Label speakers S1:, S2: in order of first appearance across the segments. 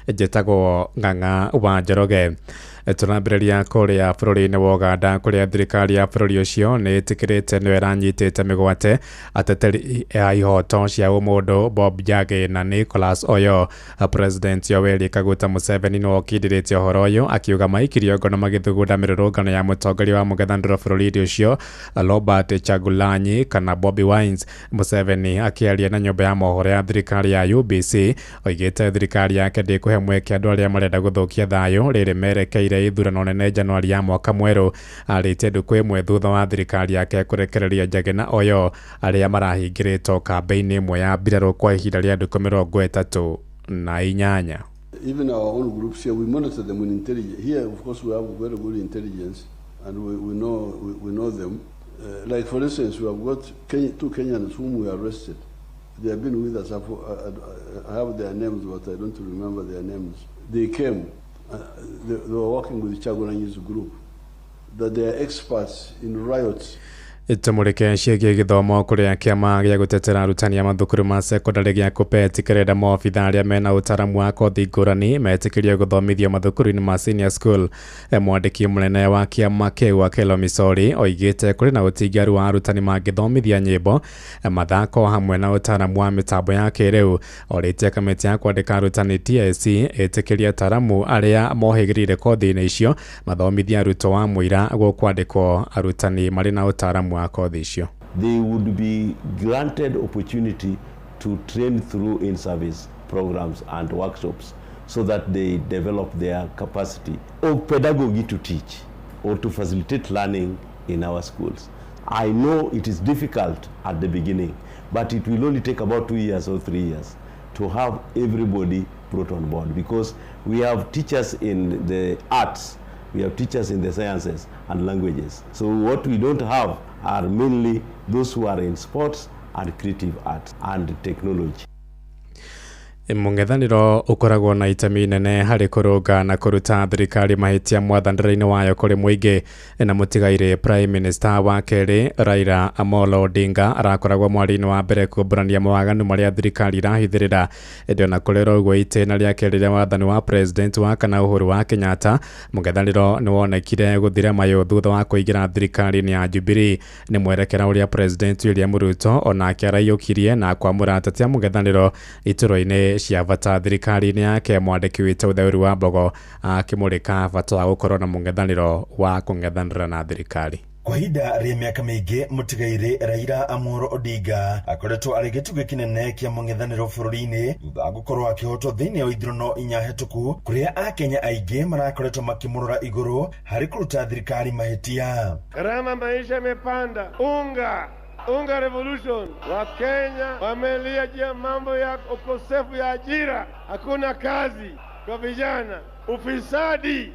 S1: Njĩtagwo Ng'ang'a wa Njoroge. Tũrambĩrĩria kũrĩa bũrũri-inĩ wa Ũganda, kũrĩa thirikari ya bũrũri ũcio nĩ ĩtĩkĩrĩte nĩyo ĩranyitĩte mĩgwate ateteri a ihoto cia ũmũndũ Bob Njagi na Nicholas Oyo. President Yoweri Kaguta Museveni nĩwe ũkindĩrĩtie ũhoro ũyũ, akiuga maikirio ngono magĩthugunda mĩrũrũngano ya mũtongoria wa mũng'ethanĩro bũrũri-inĩ ũcio Robert Kyagulanyi kana Bobi Wines. Museveni akĩaria na nyũmba ya mohoro ya thirikari ya UBC oigĩte thirikari yake ndĩkũhe mweke andũ arĩa marenda gũthũkia thayũ rĩrĩ merekeire ithurano nene Januari ya mwaka mwerũ. Arĩtie ndukũ ĩmwe thutha wa thirikari yake kũrekereria Njagi na Oyo arĩa marahingĩrĩtwo kambĩ-inĩ ĩmwe ya mbirarũ kwa ihinda rĩa ndukũ 38.
S2: Even our own groups here, we monitor them with intelligence. Here, of course, we have very good intelligence, and we know them. Like, for instance, we have got two Kenyans whom we arrested. They have been with us. I have their names, but I don't remember their names. They came. They were working with Kyagulanyi's group. That they are experts in riots.
S1: Tũmũrĩke ciĩgiĩ gĩthomo, kũrĩa kĩama gĩa gũtetera arutani a mathukuru ma sekondarĩ gĩa KUPPET kĩrenda maobitha arĩa mena ũtaramu wa kothi ngũrani metĩkĩrio gũthomithio mathukuru-inĩ ma senior school. Mwandĩki mũnene wa kĩama kĩu Akelo Misori oigĩte kũrĩ na ũtingaru wa arutani mangĩthomithia nyĩmbo, mathako hamwe na ũtaramu wa mĩtambo ya kĩrĩu. Orĩtie kamĩtĩ ya kwandĩka arutani TSC ĩtĩkĩrie ataramu arĩa mohĩgĩrĩire kothi-inĩ icio mathomithie arutwo wa mũira gũkwandĩkwo arutani marĩ na ũtaramu wa kothi icio.
S3: They would be granted opportunity to train through in-service programs and workshops so that they develop their capacity of pedagogy to teach or to facilitate learning in our schools. I know it is difficult at the beginning, but it will only take about 2 years or 3 years to have everybody brought on board, because we have teachers in the arts, we have teachers in the sciences and languages. So what we don't have are mainly those who are in sports and creative arts and technology.
S1: Mũng'ethanĩro ũkoragwo na itemi inene harĩ kũrũnga na kũruta thirikari mahĩtia mwathanĩre-inĩ wayo kũrĩ mũingĩ. Na mũtigairĩ Prime Minister wa kerĩ Raila Amolo Odinga arakoragwo mwari-inĩ wa mbere kumbũrania mawaganu marĩa thirikari irahithĩrĩra. Ĩndĩ ona kũrĩ ũguo, itĩna rĩa kerĩ rĩa wathani wa President wa kana Uhuru wa Kenyatta, mũng'ethanĩro nĩ wonekire gũthira mayũ thutha wa kũingĩra thirikari-inĩ ya Jubilee. Nĩ mwerekera ũrĩa President William Ruto onake araiyũkirie na kwamũra ateti a mũng'ethanĩro iturwa-inĩ cia bata thirikari-inĩ yake. Mwandĩki witũ Theuri wa Mbogo akĩmũrĩka bata wa gũkorwo na mũng'ethanĩro wa kũng'ethanĩra na thirikari.
S4: Kwa ihinda rĩa mĩaka mĩingĩ, mũtigairĩ Raila Amolo Odinga akoretwo arĩ gĩtugĩ kĩnene kĩa mũng'ethanĩro bũrũri-inĩ thutha wa gũkorwo akĩhotwo thĩinĩ wa ithurano 4 hetũku, kũrĩa akenya aingĩ marakoretwo makĩmũrora igũrũ harĩ kũruta thirikari mahĩtia.
S5: Gharama maisha imepanda, unga unga revolution. Wakenya wamelia juu ya mambo ya ukosefu ya ajira, hakuna kazi kwa vijana, ufisadi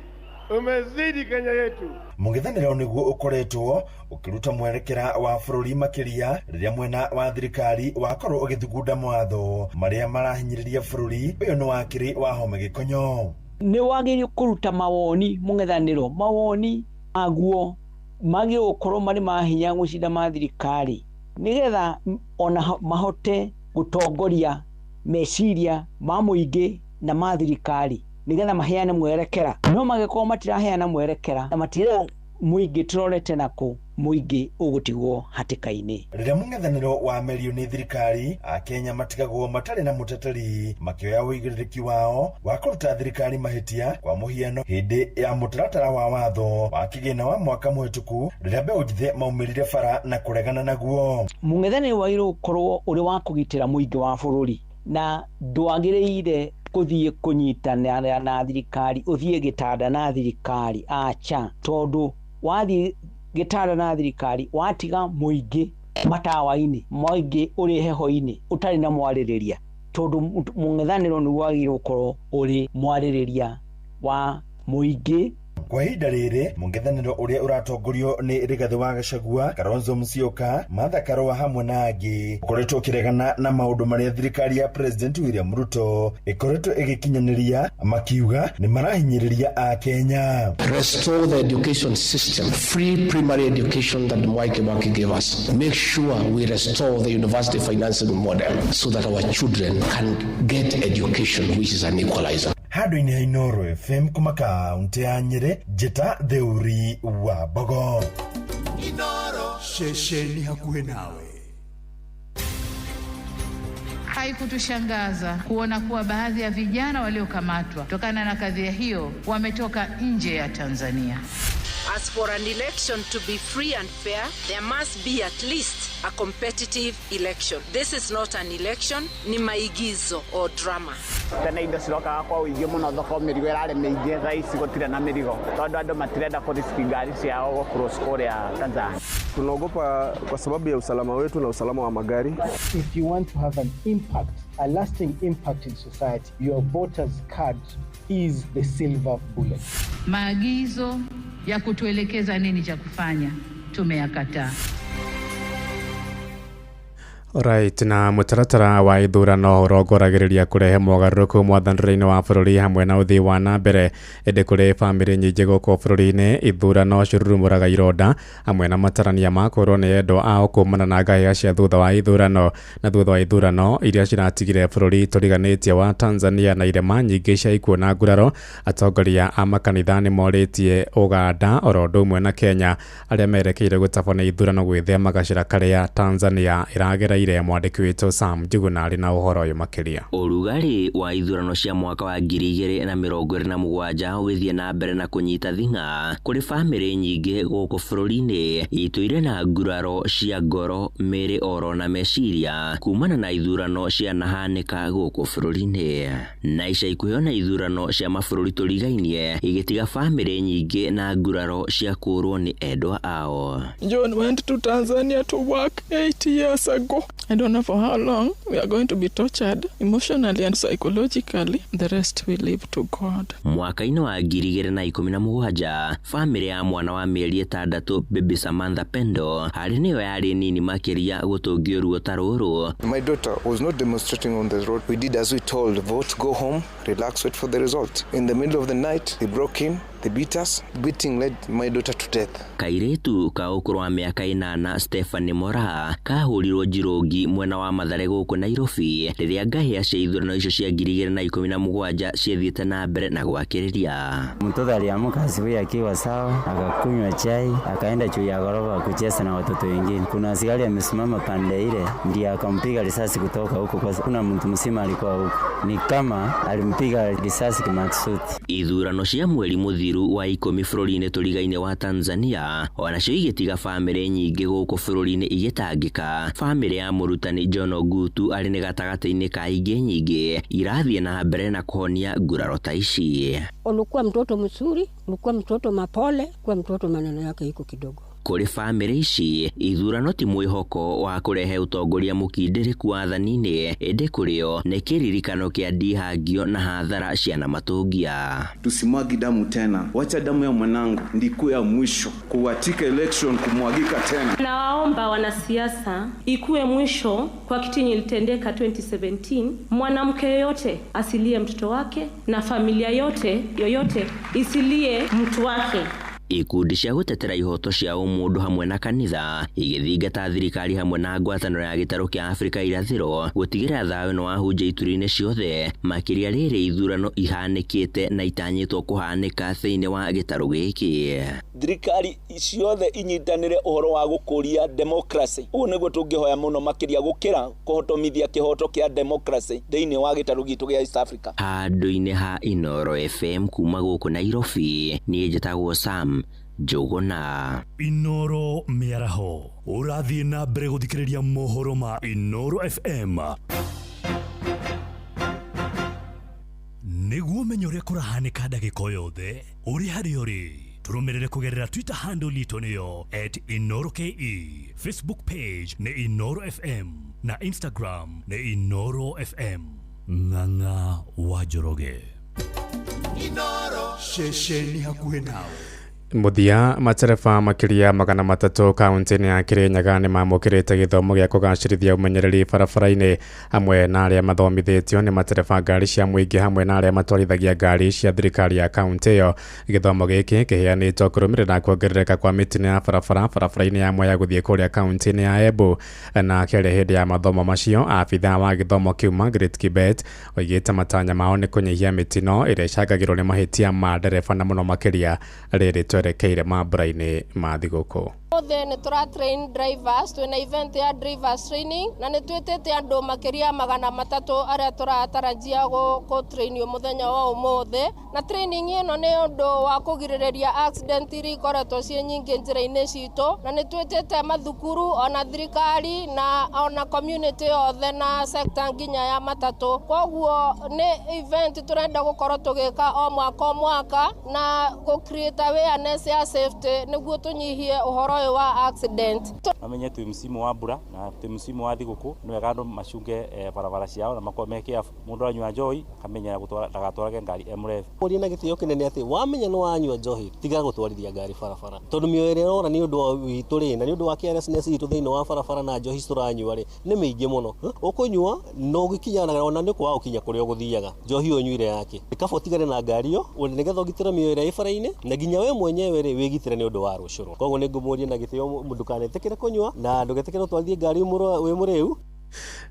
S5: umezidi Kenya yetu.
S4: Mũng'ethanĩro nĩguo ũkoretwo ũkĩruta mwerekera wa bũrũri, makĩria rĩrĩa mwena wa thirikari wakorwo ũgĩthugunda mawatho marĩa marahinyĩrĩria bũrũri ũyũ. Nĩ wakĩrĩ wa home gĩkonyo.
S6: Nĩ wagĩrĩirwo kũruta mawoni, mũng'ethanĩro mawoni maguo magĩrĩirwo gũkorwo marĩ ma hinya gũcinda ma thirikari, nĩgetha ona mahote gũtongoria meciria ma mũingĩ na ma thirikari, nĩgetha maheane mwerekera. No magĩkorwo matiraheana mwerekera na matira mũingĩ tũrorete nakũ, mũingĩ ũgũtigwo hatĩka-inĩ.
S4: Rĩrĩa mũng'ethanĩro wamerio nĩ thirikari, akenya matigagwo matarĩ na mũteteri makĩoya ũigĩrĩrĩki wao wa kũruta thirikari mahĩtia. Kwa mũhiano, hĩndĩ ya mũtaratara wa watho wa kĩgĩna wa mwaka mũhĩtũku, rĩrĩa mbeũ njĩthĩ maumĩrire bara na kũregana naguo.
S6: Mũng'ethanĩro wagĩrĩirwo gũkorwo ũrĩ wa kũgitĩra mũingĩ wa bũrũri na ndwagĩrĩire kũthiĩ kũnyitanĩra na thirikari, ũthiĩ gĩtanda na thirikari, acha, tondũ wathiĩ gĩtanda na thirikari watiga mũingĩ matawa-inĩ, mũingĩ ũrĩ heho-inĩ ũtarĩ na mwarĩrĩria, tondũ mũng'ethanĩro nĩguo wagĩrĩirwo gũkorwo ũrĩ mwarĩrĩria wa mũingĩ.
S4: Kwa ihinda rĩrĩ, mũng'ethanĩro ũrĩa ũratongorio nĩ Rigathĩ wa Gachagua, Kalonzo Musyoka, Martha Karua hamwe na angĩ ũkoretwo ũkĩregana na maũndũ marĩa thirikari ya President William Ruto ĩkoretwo ĩgĩkinyanĩria, makiuga nĩ marahinyĩrĩria akenya.
S7: Restore the education system, free primary education that Mwai Kibaki gave us. Make sure we restore the university financing model so that our children can get education, which is an equalizer.
S4: Handũ-inĩ ha Inooro FM kuma kaunti ya Nyĩrĩ, njĩta Theuri wa Mbogo.
S8: Ceceni hakuhĩ nawe.
S9: Haikutushangaza kuona kuwa baadhi ya vijana waliokamatwa kutokana na kadhia hiyo wametoka nje ya Tanzania.
S10: As for an election to be free and fair, there must be at least a competitive election. This is not an election, ni maigizo or drama.
S11: Tene indo cirokaga kwa ũingĩ mũno thoko, mĩrigo ĩrarĩ mĩingĩ, thaa ici gũtirĩ na mĩrigo tondũ andũ matirenda kũriski ngari ciao gũcross kũrĩa Tanzania.
S12: Tunaogopa kwa sababu ya usalama wetu na usalama wa magari.
S13: If you want to have an impact, a lasting impact in society, your voter's card is the silver bullet.
S9: Maagizo ya kutuelekeza nini cha kufanya tumeyakataa.
S1: Right, na mũtaratara wa ithurano ũrongoragĩrĩria kũrehe mogarũrũku mwathanĩre-inĩ wa bũrũri hamwe na ũthii wa na mbere, ĩndĩ kũrĩ bamĩrĩ nyingĩ gũkũ bũrũri-inĩ ithurano cirurumũraga ironda hamwe na matarania ma kũrwo nĩ endwa ao kumana na ngahĩha cia thutha wa ithurano na thutha wa ithurano iria ciratigire bũrũri tũriganĩtie wa Tanzania na irema nyingĩ cia ikuũ na nguraro. Atongoria a makanitha nĩ morĩtie Uganda oro ũndũ ũmwe na Kenya arĩa merekeire gũtabania ithurano gwĩthema gacĩra karĩa Tanzania ĩragereire. Mwandĩki witũ Sam Njuguna arĩ na ũhoro ũyũ makĩria.
S14: Ũrugarĩ wa ithurano cia mwaka wa 2027 ũgĩthiĩ na mbere na kũnyita thing'a kũrĩ bamĩrĩ nyingĩ gũkũ bũrũri-inĩ itũire na nguraro cia ngoro, mĩĩrĩ oro na meciria kumana na ithurano cianahanĩka gũkũ bũrũri-inĩ. Na ica ikuhĩ ona ithurano cia mabũrũri tũrigainie igĩtiga bamĩrĩ nyingĩ na nguraro cia kũũrwo nĩ endwa ao.
S15: John went to Tanzania to work 8 years ago. I don't know for how long we are going to be tortured emotionally and psychologically. The rest we leave to God.
S14: Mwaka-inĩ wa 2017 bamĩrĩ ya mwana wa mĩeri 6 Baby Samantha Pendo harĩ nĩyo yarĩ nini makĩria gũtũngio ruo ta rũrũ.
S16: My daughter was not demonstrating on the road. We did as we told, vote, go home, relax, wait for the result. In the middle of the night, they broke in. They beat us. Beating led my daughter to death.
S14: Kairĩtu ka ũkũrũ wa mĩaka 8 Stephanie Moraa kahũrirwo njirũngi mwena wa Mathare gũkũ Nairobi rĩrĩa ngahĩha cia ithurano icio cia 2017 ciathiĩte na mbere na gwakĩrĩria.
S17: Mtoto aliamka asubuhi akiwa sawa, akakunywa chai, akaenda juu ya ghorofa kucheza na watoto wengine. Kuna askari amesimama pande ile, ndiye akampiga risasi kutoka huko, kwa kuna mtu mzima alikuwa huko. Ni kama alimpiga risasi kimakusudi.
S14: Ithurano cia mweri mũthiru wa 10 bũrũri-inĩ tũrigaine wa Tanzania onacio igĩtiga bamĩrĩ nyingĩ gũkũ bũrũri-inĩ igĩtangĩka. Bamĩrĩ ya mũrutani John Ogutu arĩ nĩ gatagatĩ-inĩ ka ingĩ nyingĩ irathiĩ na mbere na kũhonia nguraro ta ici.
S18: Ulikuwa mtoto mzuri, ulikuwa mtoto mapole, kwa mtoto maneno yake iko kidogo.
S14: Kũrĩ bamĩrĩ ici ithurano ti mwĩhoko wa kũrehe ũtongoria mũkindĩrĩku wathani-inĩ, ĩndĩ kũrĩo nĩ kĩririkano kĩa ndihangio na hathara cianamatũngia.
S19: Tusimwagi damu tena, wacha damu ya mwanangu ndikuwe ya mwisho kuwatika election kumwagika tena.
S20: Nawaomba wanasiasa ikuwe mwisho kwa kitu yenye ilitendeka 2017. Mwanamke yoyote asilie mtoto wake na familia yote yoyote isilie mtu wake.
S14: Ikundi cia gũtetera ihoto cia ũmũndũ hamwe na kanitha igĩthingata thirikari hamwe na ngwatanĩro ya gĩtarũ kĩa Afrika irathĩro gũtigĩrĩra thayũ nĩ wahunja ituri-inĩ ciothe, makĩria rĩrĩ ithurano ihanĩkĩte na itanyĩtwo kũhanĩka thĩinĩ wa gĩtarũ gĩkĩ.
S21: Thirikari ciothe inyitanĩre ũhoro wa gũkũria democracy. Ũguo nĩguo tũngĩhoya mũno makĩria gũkĩra kũhotomithia kĩhoto kĩa democracy thĩinĩ wa gĩtarũ gitũ gĩa East Africa.
S14: Handũ-inĩ ha Inooro FM kuma gũkũ Nairobi, niĩ njĩtagwo Sam Njuguna.
S8: Inooro mĩaraho ũrathiĩ na mbere gũthikĩrĩria mohoro ma Inooro FM nĩguo ũmenye ũrĩa kũrahanĩka ndagĩka o yothe ũrĩ harĩa ũrĩ. Tũrũmĩrĩre kũgerera Twitter handle itũ nĩyo @InooroKE, Facebook page nĩ Inooro FM na Instagram nĩ Inooro FM. Ng'ang'a wa Njoroge.
S22: Inooro
S8: ceceni hakuhĩ nawe.
S1: Muthia matereba makiria 300 kaunti-inĩ ya Kirinyaga nĩmamũkĩrĩte gĩthomo gĩa kũgacĩrithia ũmenyereri barabara-inĩ hamwe na arĩa mathomithĩtio nĩ matereba ngari cia mũingĩ hamwe na arĩa matwarithagia ngari cia thirikari ya kaunti ĩyo. Gĩthomo gĩkĩ kĩheanĩtwo kũrũmĩrĩra kuongerereka kwa mĩtino ya barabara barabara-inĩ ya Mwea gũthiĩ kũrĩa kaunti-inĩ ya Embu. Na akĩaria hĩndĩ ya mathomo macio, abithaa wa gĩthomo kĩu Margaret Kibet oigĩte matanya mao nĩ kũnyihia mĩtino ĩrĩa ĩcangagĩrwo nĩ mahĩtia ma ndereba na mũno makĩria rĩrĩ twerekeire mambura-inĩ ma thigũkũ.
S2: Othe nĩ tũra train drivers, twĩna event ya drivers training na nĩ twĩtĩte andũ makĩria 300 arĩa tũratarajia gũ trainio mũthenya wa ũmũthĩ. Na training ĩno nĩ ũndũ wa kũgirĩrĩria accident iria ikoretwo ciĩ nyingĩ njĩra-inĩ citũ, na nĩ twĩtĩte mathukuru ona thirikari na ona community yothe na sector nginya ya matatũ. Koguo nĩ event tũrenda gũkorwo tũgĩka o mwaka o mwaka na gũ create awareness ya safety nĩguo tũnyihie ũhoro ũyũ wa accident.
S22: Mamenye twi msimu wa mbura na twi msimu wa thigũkũ, nĩ wega andũ macunge barabara ciao na makorwo me careful. Mũndũ anyua njohi akamenyera ndagatwarage ngari e mũrebi.
S23: Ũria na gĩtĩo kĩnene atĩ wamenya nĩ wanyua njohi tiga gũtwarithia ngari barabara, tondũ mĩoyo ĩrĩa ĩrora nĩ ũndũ wa witũ rĩ, na nĩ ũndũ wa carelessness itũ thĩinĩ wa barabara na njohi tũranyua rĩ nĩ mĩingĩ mũno. Ũkũnyua no ũgĩkinya ona nĩ kwaga gũkinya kũrĩa ũgũthiaga, njohi ũnyuire yake kaba ũtigane na ngari ĩyo nĩgetha ũgitĩre mĩoyo ĩrĩa ĩ bara-inĩ na nginya we mwenyewe rĩ wĩgitĩre nĩ ũndũ wa rũciũ. Koguo nĩ ngũmũria na gĩtĩo ndũkanetĩkĩre kũnyua na ndũgetĩkĩre gũtwarithia ngari wĩ mũrĩu.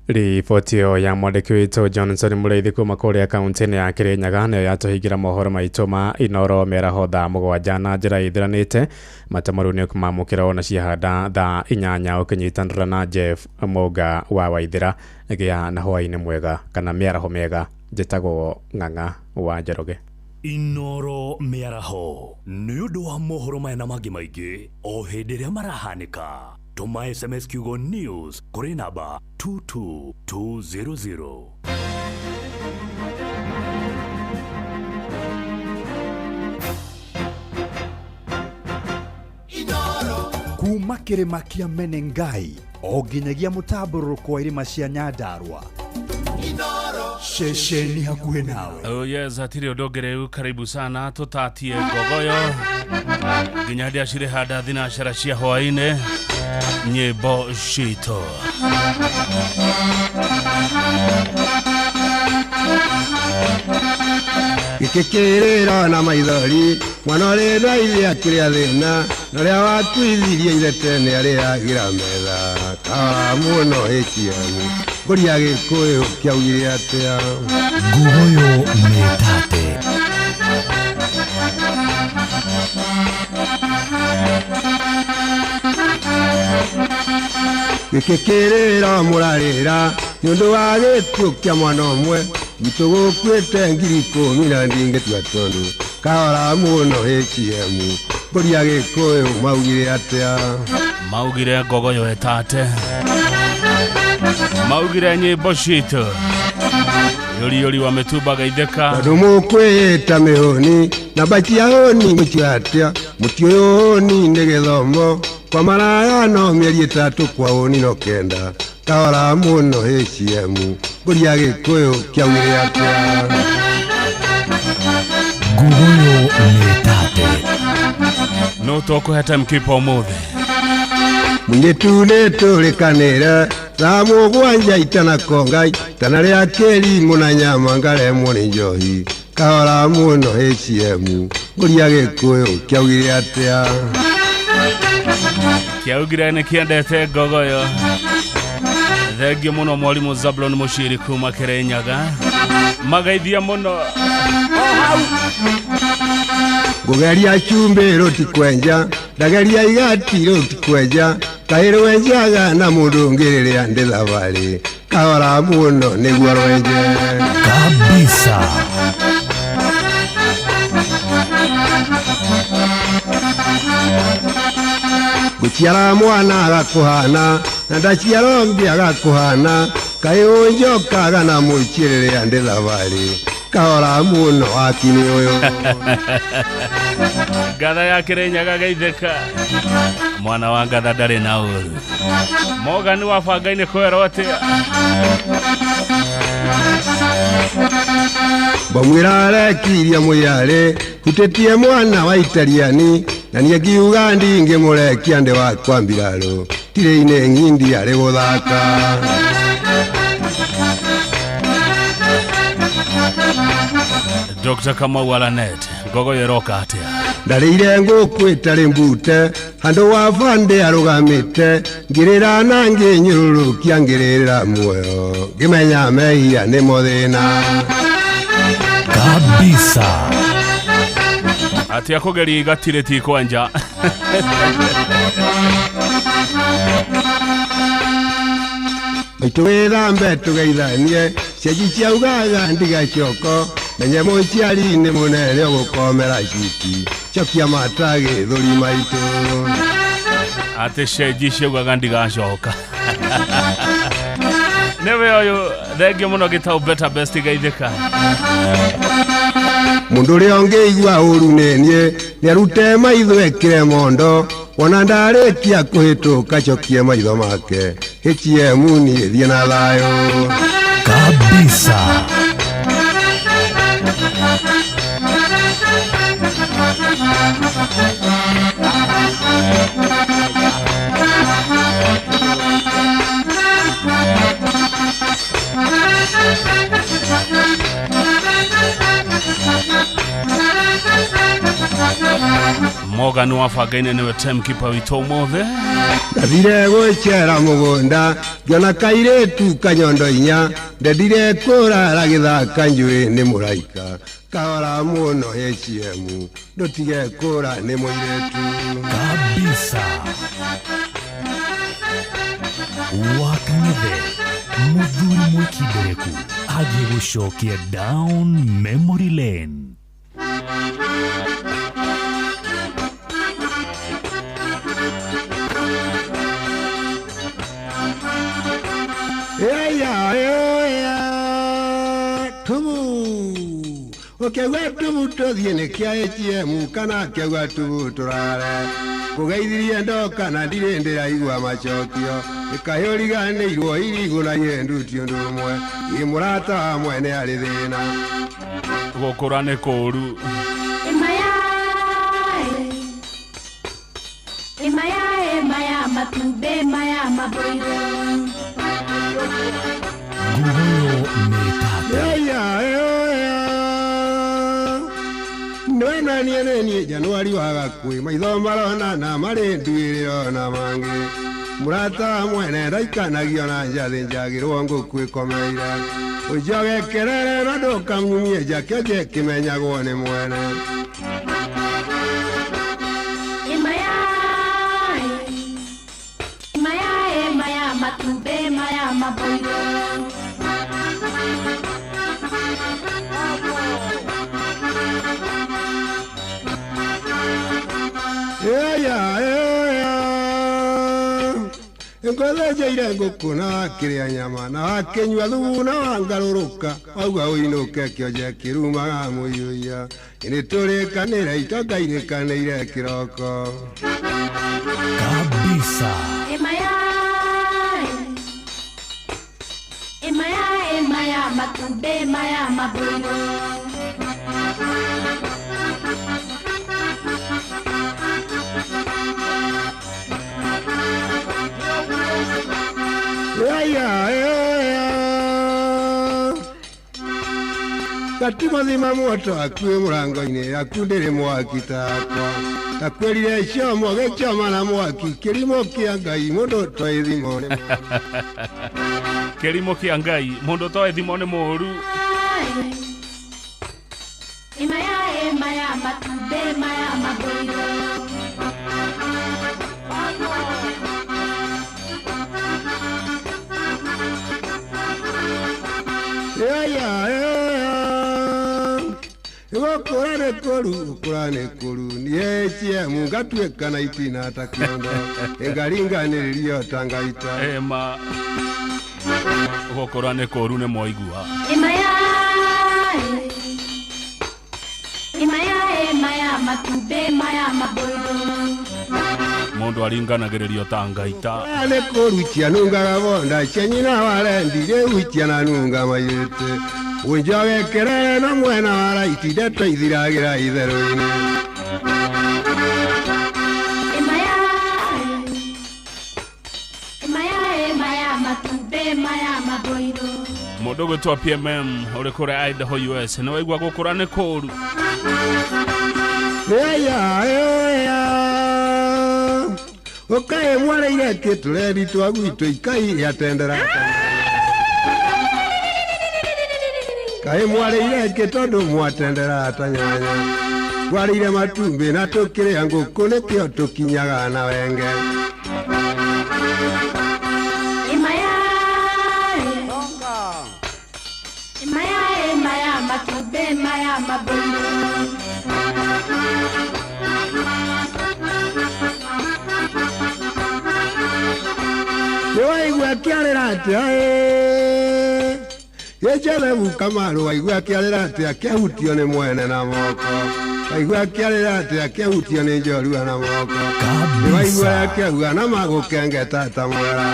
S1: Riboti ĩyo ya mwandĩki witũ Johnson Mũrĩithi kuma kũrĩa kaunti-inĩ ya Kirinyaga nĩyo yatũhingĩra mohoro maitũ ma Inoro mĩaraho thaa 7 na njĩra ĩthiranĩte. Matamaru nĩ ũkũmamũkĩra ona ciahanda thaa 8 ũkĩnyitanĩra na Jeff Mũnga wa Waithĩra. Gĩa na hwaĩ-inĩ mwega kana mĩaraho mĩega. Njĩtagwo Ng'ang'a wa Njoroge.
S8: Inoro mĩaraho nĩ ũndũ wa mohoro maya na mangĩ maingĩ o hĩndĩ ĩrĩa marahanĩka. Tũma SMS kiugo news kũrĩ namba 22200.
S24: Kuma kĩrĩma kĩa Menengai o nginyagia mũtambũrũko wa irĩma cia Nyandarua, ceceni hakuhĩ nawe.
S25: Oh yes, hatirĩ ũndũ ũngĩ rĩu. Karibu sana tũtatie ngogoyo nginya hĩndĩ cirĩ handa thinacara cia hwaĩ-inĩ, nyĩmbo citũ.
S26: Gĩkĩ kĩrĩro na maithori, mwana ũrĩ na ithe akĩrĩa thĩna, na ũrĩa watuithirie ithe tene arĩagĩra metha, kahora mũno HM, mbũri ya Gĩkũyũ kĩaugire atĩa?
S8: Ngugoyo mĩtate.
S26: Gĩkĩ kĩrĩro mũrarĩra nĩ ũndũ wa gĩkuũ kĩa mwana ũmwe, gwitũ gũkuĩte 10,000 na ndingĩtua tondũ kahora mũno HM, mbũri ya Gĩkũyũ maugire atĩa?
S25: Maugire ngogoyo ĩtate, maugire nyĩmbo citũ yũriyũri wa mĩtumba geithĩka.
S26: Tondũ mũkwĩĩta mĩhũni na mbati ya hũni mũtiũĩ atĩa, mũtiũĩ ũhũni nĩ gĩthomo, kwa maraya no mĩeri 3 kwa hũni no 9, kahora mũno HM, mbũri ya Gĩkũyũ kĩaugire atĩa?
S8: Ngugoyo mĩtate.
S25: No tũkũhe timekeeper ũmũthĩ.
S26: Mũirĩtu nĩ tũrĩkanĩre thaa 7 itanakonga itana rĩa kĩrimũ na nyama ngaremwo nĩ njohi, kahora mũno HM, mbũri ya Gĩkũyũ kĩaugire atĩa?
S25: Kĩaugire nĩ kĩendete ngogoyo. Thengio mũno mwarimũ Zablon Mũciri kuma Kĩrĩnyaga, magaithia mũno.
S26: Ngũgeria cumbĩ rũtikwenja, ndageria igati rũtikwenja, kaĩ rwenjaga na mũndũ ũngĩ rĩrĩa ndĩ thabarĩ, kahora mũno nĩguo rwenje
S8: kabisa.
S26: Gũciara mwana agakũhana na ndaciara ũngĩ agakũhana, kaĩ ũnjokaga na mũici rĩrĩa ndĩ thabarĩ, kahora mũno wakini ũyũ.
S25: Ngatha ya Kĩrĩnyaga geithĩka, mwana wa ngatha ndarĩ na ũru. Morgan wa bangainĩ kwerwo atĩa?
S26: Mbamwĩra arekirie mũyarĩ, hutĩtie mwana wa Italiani, Na niĩ ngiuga ndingĩmũrekia ndĩ wakwa mbirarũ tirĩ-inĩ ng'indi arĩ gũthaka.
S25: Dr. Kamau Alanet ngogoyo ĩroka atĩa?
S26: Ndarĩire ngũkũ ĩtarĩ mbute handũ wa bande arũgamĩte ngĩrĩra na ngĩnyũrũrũkia ngĩrĩrĩra muoyo ngĩmenya mehia nĩmo thĩna.
S8: Kabisa.
S25: Atia kũgeria igatire ti kwanja.
S26: Maitũ wĩthambe tũgeithanie cenji ciaugaga ndigacoko menye mũciari nĩ mũnene ũgũkomera citi cokia mata gĩthũri maitũ.
S25: Atĩ cenji ciaugaga ndigacoka. Nĩwe ũyũ thengio mũno gĩtau better best geithĩka.
S26: Mũndũ ũrĩa ũngĩigua ũru nĩ niĩ nĩarute maitho ekĩre mondo wona ndarĩkia kũhĩtũka cokie maitho make HM niĩ thiĩ na thayũ.
S8: Kabisa.
S25: Morgan wabangaine niwe timekeeper witũ ũmũthĩ.
S26: Ndathire gwĩcera mũgũnda ngĩona kairĩtu kanyondo inya ndendire kũrara gĩthaka njũĩ nĩ mũraika kahora mũno HM ndũtige kũra nĩ mũirĩtu.
S8: Kabisa. Wakang'ethe mũthuri mwĩkindereku agĩgũcokia down memory lane.
S26: Ũkĩaigua tubu tũthiĩ nĩ kĩa HM kana akĩaigua tubu tũrare kũgeithirie ndoka na ndirĩ ndĩraigua macokio ĩkahĩũriganĩirwo irigũ na ihendu ti ũndũ ũmwe ĩ mũrata wa mwene arĩ thĩna.
S25: Gũkũra nĩ kũũru.
S3: Ĩmaya ĩmaya matumbĩ maya maboiro.
S8: Nguruo mĩtate.
S26: Nĩwenanie nĩniĩ Januari wa gakuĩ maitho marona na marĩ nduĩrĩro na mangĩ mũrata wa mwene ndaikanagio na njathĩ njagĩrwo ngũkũ ĩkomeire ũnjoge kerere na ndũkamunyie njakĩo kĩmenyagwo nĩ mwene.
S3: Ĩmaya ĩmaya ĩmaya matumbĩ maya maboiro.
S26: Ngũthĩnjĩire ngũkũ na wakĩrĩa nyama na wakĩnyua thubu na wangarũrũka wauga ũinũke kĩonje kĩrumaga mũiyũiya nĩ tũrĩkanĩre itonga irĩkanĩire kĩroko.
S8: Kabisa.
S3: Ĩmaya ĩmaya ĩmaya matumbĩ maya maboiro.
S26: Gatimathima moto akuĩ mũrango-inĩ aku ndĩrĩ mwaki takwa takwĩrire ciomo gĩchoma na mwaki kĩrimũ kĩa Ngai mũndũ toĩ thimo nĩ
S25: kĩrimũ kĩa Ngai mũndũ toĩ thimo nĩ mũũru.
S3: Ĩmaya ĩmaya matumbĩ maya maboiro.
S26: Gũkũra nĩ kũru gũkũra nĩ kũru niĩ HM ngatuĩka na itina ta kĩondo ĩngaringanĩrĩrio ta ngaita.
S25: Ĩma gũkũra nĩ kũru nĩ mwaigua.
S3: Ĩmaya ĩmaya ĩmaya matumbĩ maya maboiro.
S25: Mũndũ aringanagĩrĩrio ta ngaita.
S26: Nĩ kũru cianungaga bonda cia nyina warendi rĩu ciananunga mairĩte ũnjoge kerere na mwena wa raiti ndeto ithiragĩra itherũ-inĩ.
S25: Mundu gwitwo PMM uri kuria Idaho US ni waigua gukura ni kuru.
S26: Ukae mwareire kĩtũreri twa gwitũ ikai gĩatendera kaĩ mwareire kĩ tondũ mwatendera ta nyanya twarĩire matumbĩ na tũkĩrĩa ngũkũ nĩkĩo tũkinyaga na wenge. Waigua akĩarĩra atĩa Gĩjelebu Kamaru waigua akĩarĩra atĩa akĩhutio nĩ mwene na moko waigua akĩarĩra atĩa akĩhutio nĩ njorua na moko waigua akĩaua na magũkenge tata mwera.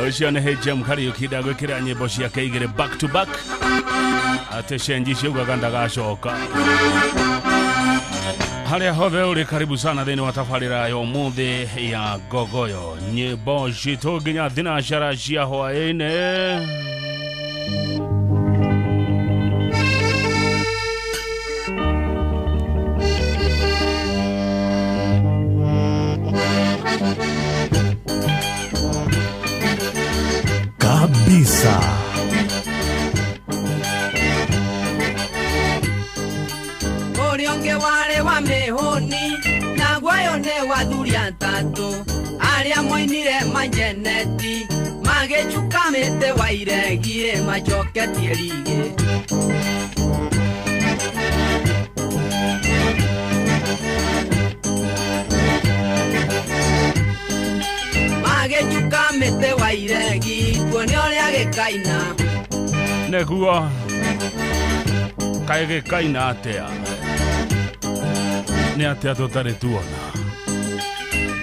S25: Ũcio nĩ HM Kariũki ndagwĩkĩra nyĩmbo ciake igĩrĩ back to back ate cenji ciaugaga ndagacoka. Harĩa hothe ũrĩ karibu sana thĩinĩ wa tabarĩra ya ũmũthĩ ya Ngogoyo nyĩmbo citũ nginya thinacara cia hwaĩ-inĩ.
S8: Kabisa.
S4: Ũrĩa wale wa mĩhũni na gwayo nĩ wathuri atatũ arĩa moinire majeneti magĩcuka mĩtĩ wa iregie macoketie rigĩ. Magĩcuka mĩtĩ wa iregi tuone ũrĩa gĩkaina.
S25: Nĩguo kaĩ gĩkaina atĩa? Nĩ atĩa tũtarĩ tuona?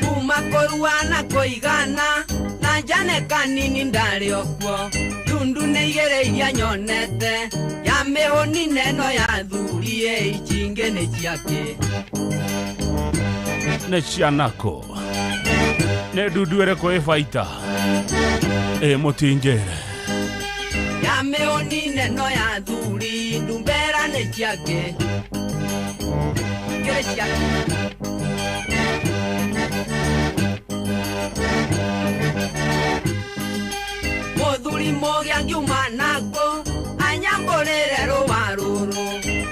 S4: Kuma kũrua na kũigana na njane kanini ndarĩ okuo ndundu nĩ igĩrĩ iria nyonete ya mĩhũni neno ya thuri ici ingĩ nĩ ciake.
S25: Nĩ cianakũ? Nĩ ndundu ĩrĩkũ ĩ baita? Ĩ mũtinjĩre.
S4: Ya mĩhũni neno ya thuri ndumbera nĩ ciake. Mũthuri mũgĩ angiuma nako anyambũrĩre rũa rũrũ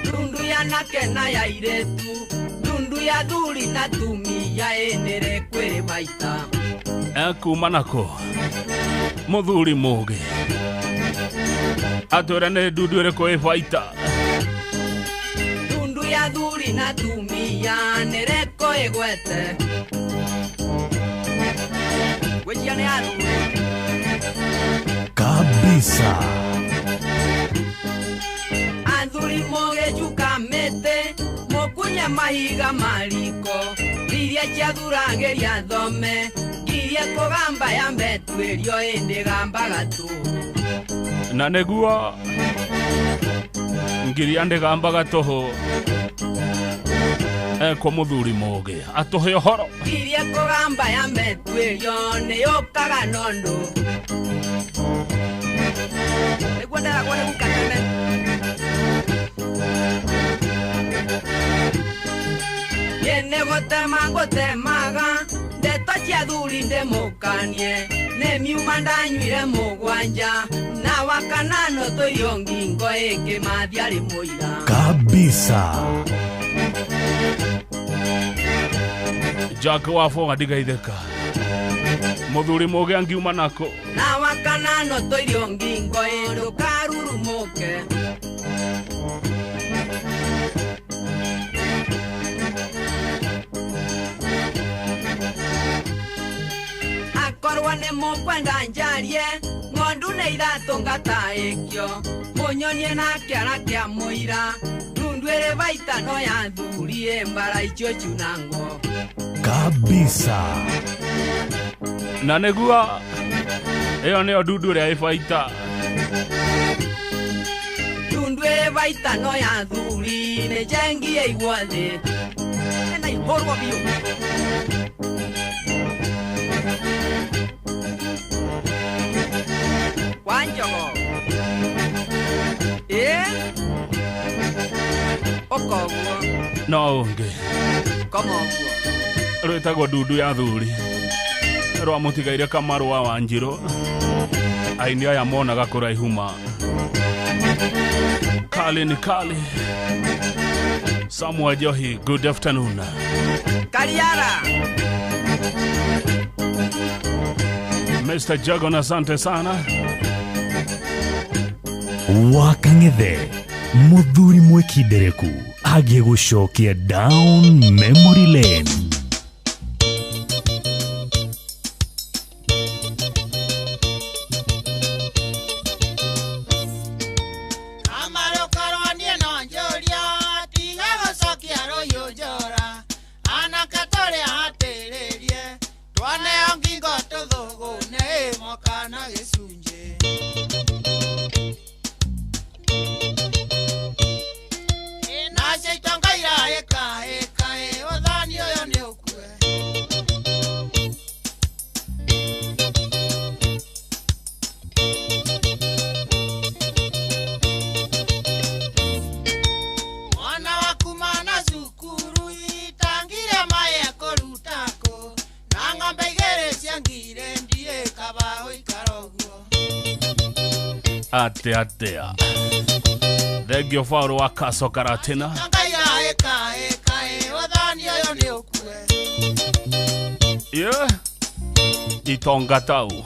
S4: ndundu ya nake na ya airĩtu ndundu ya thuri na tumia ĩnĩrĩ kwĩrĩ baita.
S25: Ekuma nako mũthuri mũgĩ atwĩre nĩ ndundu ĩrĩkũ ĩ baita.
S4: Ndundu ya thuri na tumia nĩrĩkũ ĩgwete gwĩcia nĩ athuri
S8: kabisa.
S4: Athuri mũgĩcuka mĩtĩ mũkunye mahiga mariko iria ciathuragĩria thome ngirie kũgamba ya mbetuĩrio ĩndĩ gambaga tũhũ.
S25: Na nĩguo ngiria ndĩgambaga tũhũ ekwo mũthuri mũgĩ atũhe ũhoro.
S4: Ngirie kũgamba ya mbetuĩrio nĩyũkaga nondũ nĩguo nderagwo nĩ guka tene. Niĩ nĩ gũtema ngũtemaga ndeto cia thuri ndĩmũkanie nĩ miuma ndanyuire mũgwanja na wakanano tũirio ngingo ĩkĩmathi arĩ mũira
S8: kabisa.
S25: Jack wa Foga ndigaithĩka mũthuri mũgĩ angiuma nako
S4: na wakanano tũirio ngingo ĩndũkarurumũke. Akorwo nĩ mũkwenda njarie ng'ondu nĩ ithatũ ngataĩkio mũnyonie na kĩara kĩa mũira ndundu ĩrĩ baita no ya thuri ĩ mbara icio ciunangwo
S8: kabisa.
S25: Na nĩguo ĩyo nĩyo ndundu ĩrĩa ĩ baita.
S4: Ndundu ĩrĩ Ĩbaita no ya thuri nĩ njengie igwa thĩ na ihũrwo biũ. Kwa njogo ĩ ũkoguo
S25: No ũngĩ
S4: koma ũguo
S25: rwĩtagwo ndundu ya thuri rwa mũtigaire Kamarũ wa Wanjirũ. Aini aya monaga kũraihu ma Kali ni kali. Samuel Johi, good afternoon.
S4: Kariara
S25: Mr. Jagon, asante sana.
S8: Wakang'ethe muthuri mwikindereku agĩgũcokia down memory lane. Atea atea. Thengio Faũrũ wa Kaso Karatina. Yeah. Itonga tau.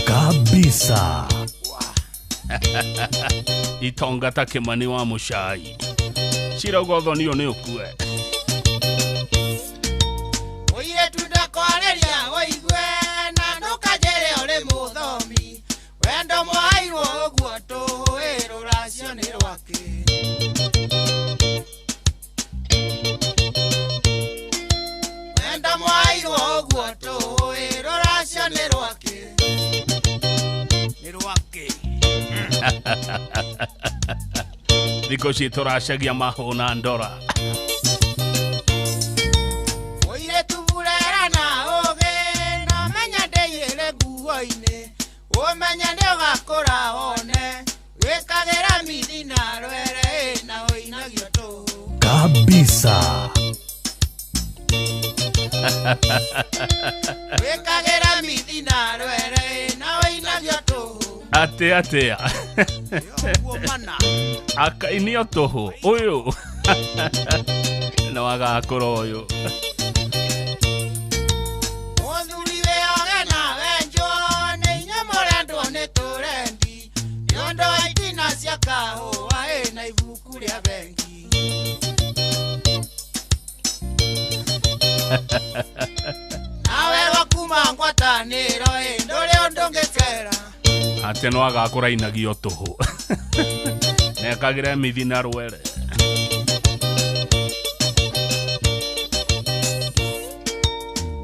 S8: Kabisa. Itonga ta Kimani wa Mucai. Cira ugothonio nĩ ũkue.
S5: Mũirĩtu ndakwarĩria ũigue na ndũkanjĩre ũrĩ mũthomi. Wendo mwairwo ũguo tũhũ rũracio nĩ rwakĩ. Wendo mwairwo ũguo tũhũ rũracio nĩ rwakĩ. Nĩ rwakĩ.
S25: Thikũ ici tũracagia mahũna ndora.
S5: Mũirĩtu burera na ũgĩ na menya ndĩiyĩre nguo-inĩ. Ũmenye nĩ ũgakũra wone wĩkagĩra mithi na rwere na ũinagio tũhũ.
S8: Kabisa.
S5: Wĩkagĩra mithi na rwere na ũinagio tũhũ.
S25: Atea atea. Akainio tũhũ ũyũ na wagakũra ũyũ.
S5: Mũthuri wĩoge na wenjwo nĩ inyuĩ mũrendwo nĩ tũrendi nĩ ũndũ wa itina cia kahũa ĩ na ibuku rĩa bengi. Nawe wakuma ngwatanĩro ĩ ndũrĩ ũndũ ũngĩkera.
S25: Atĩ no agakũra inagio tũhũ. Nekagĩre mithi na rwere.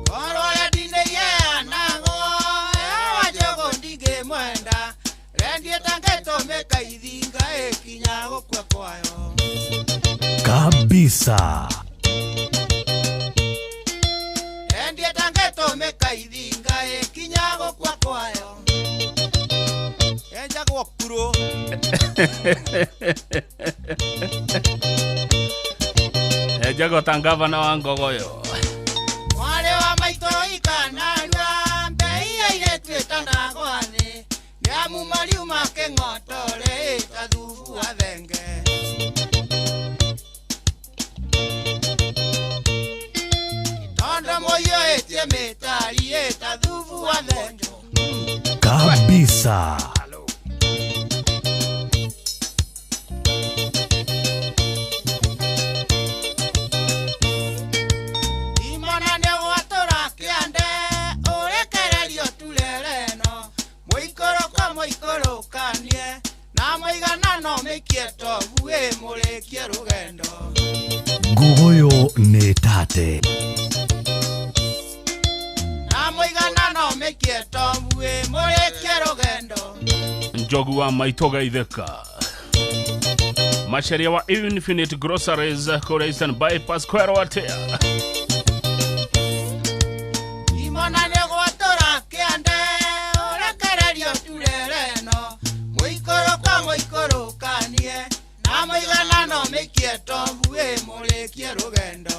S5: Korwo rendinĩrie anagwo ewa njogu ndingĩmwenda rendi ĩtangĩtũmĩka ithinga ĩkinya gũkua kwayo.
S8: Kabisa.
S5: Rendi ĩtangĩtũmĩka ithinga ĩkinya gũkua kwayo. Enjagwo kuro.
S25: Enjagwo ta ngavana wa Ngogoyo.
S5: Mwarĩ wa maitũ ikanarua mbei ya airĩtu ĩtanagwa thĩ nĩ amu mariuma kĩng'otore ĩta thubu wa thenge. Tondũ mũiyũĩtie mĩtari ĩta thubu wa thenge.
S8: Kabisa.
S5: no mĩikie tobu ĩ mũrĩkie rũgendo.
S8: Ngogoyo nĩ tate.
S5: Na mũigana no mĩikie tobu ĩ mũrĩkie rũgendo.
S25: Njogu wa maitũ geithĩka. Macharia wa Infinite Groceries kũrĩa Eastern Bypass kwerwo atĩa?
S5: Imona nĩ gwatũra kĩande ũrekererio turere ĩno mũikũrũka mũikũrũkanie na mũigana no mĩikie tobu ĩ mũrĩkie rũgendo.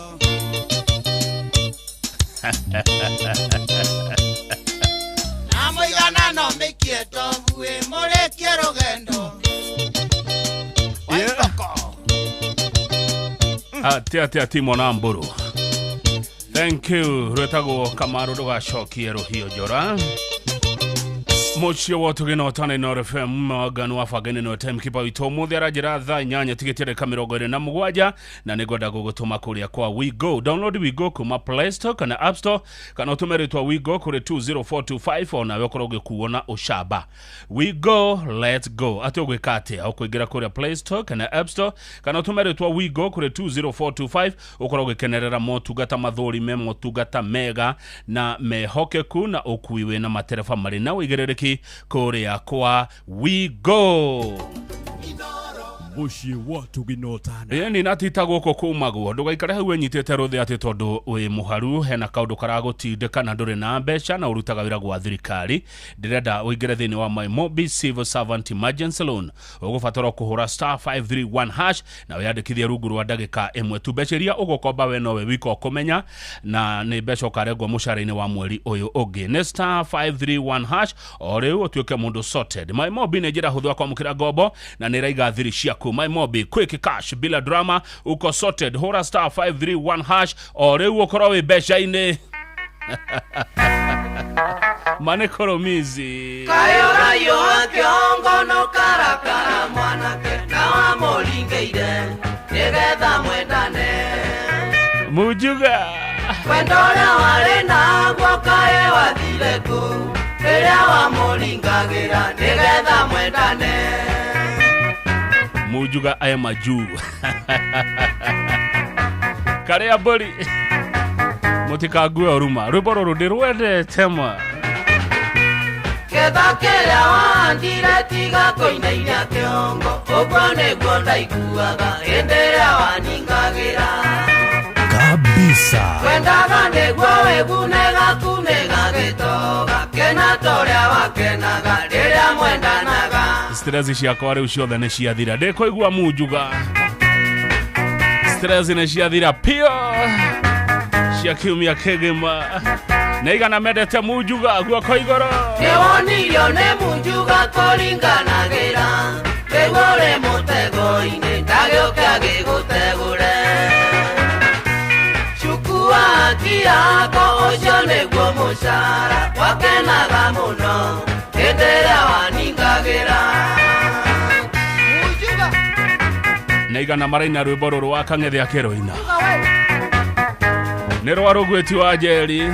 S5: Na mũigana no mĩikie tobu ĩ mũrĩkie rũgendo.
S25: Atia atia Timo na Mburu. Thank you. Rwetagwo Kamaru ndũgacokie rũhiũ njora. Mũciĩ wa ũtũgĩ na ũtana Inooro FM mwaganu wa bangene no time keeper witũ ũmũthĩ aranjĩra thaa 8 tigĩtie ndagĩka 27 na nĩngwenda gũgũtũma kũrĩa kwa WeGo. Download WeGo kuma Play Store kana App Store kana ũtũme rĩtwa WeGo kũrĩ 20425 onawe ũkorwo ũgĩkuo na ũcamba. WeGo, let's go. Atĩ ũgwĩka atĩa? Ũkũingĩra kũrĩa Play Store kana App Store kana ũtũme rĩtwa WeGo kũrĩ 20425 ũkorwo ũgĩkenerera motungata mathũrime, motungata mega na mehokeku na ũkui wĩna matereba marĩ na ũigĩrĩrĩki kũrĩa kwa WeGo.
S8: Mũciĩ wa tũgĩnotana.
S25: Ĩni na tita gũkũ kumagwo ndũgaikare hau wĩnyitĩte rũthĩ atĩ tondũ wĩ mũharu hena kaũndũ karagũtindĩka na ndũrĩ na mbeca na ũrutaga wĩra gwa thirikari. Ndĩrenda ũingĩre thĩinĩ wa MyMobi Civil Servant Emergency Loan. Ũgũbatara kũhũra star 531 hash na wĩyandĩkithie rungu rwa ndagĩka ĩmwe tu. Mbeca iria ũgũkomba we nowe wika ũkũmenya na nĩ mbeca ũkarengwo mũcara-inĩ wa mweri ũyũ ũngĩ. Nĩ star 531 hash o rĩu ũtuĩke mũndũ sorted. MyMobi nĩ njĩra hũthũ ya kwamũkĩra ngombo na nĩ ĩraiga thiri ciaku. MyMobi quick cash bila drama, uko sorted. Hũra star 531 hash o rĩu ũkorwo wĩ mbeca-inĩ. Manekoromizi
S4: Kayũrayũ wa kĩongo no karakara mwanake na wamũringĩire nĩgetha mwendane.
S25: Mujuga
S4: Wendo ũrĩa warĩ naguo kaĩ wathire kũ rĩrĩa wamũringagĩra nĩgetha mwendane.
S25: Mujuga aya majuu. Karĩa mbũri mũtikangue ũruma. Rwĩmbo rũrũ ndĩrwendete ma.
S4: Ketha kĩrĩa wahandire tiga kũinainia kĩongo ũguo nĩguo ndaiguaga hĩndĩ ĩrĩa waningagĩra.
S8: Kabisa.
S4: Wendaga nĩguo wĩgune gaku nĩgagĩtoga kena ta ũrĩa wakenaga rĩrĩa mwendanaga.
S25: Stress ciakwa rĩu ciothe nĩ ciathira. Ndĩkũigua Mujuga. Stress nĩ ciathira pio cia kiumia kĩgima. Nĩ igana mendete Mujuga guoko igũrũ.
S4: Nĩwonirio nĩ Mujuga kũringanagĩra nĩguo ũrĩ mũtego-inĩ ndagĩũke agĩgũtegũre. Chukua haki yako ũcio nĩguo mũcara wakenaga mũno hĩndĩ ĩrĩa waningagĩra.
S25: Nĩ igana maraina rwĩmbo rũrũ wa Kang'ethe akĩrũina. Nĩ rwa Rũgwĩti wa Njeri.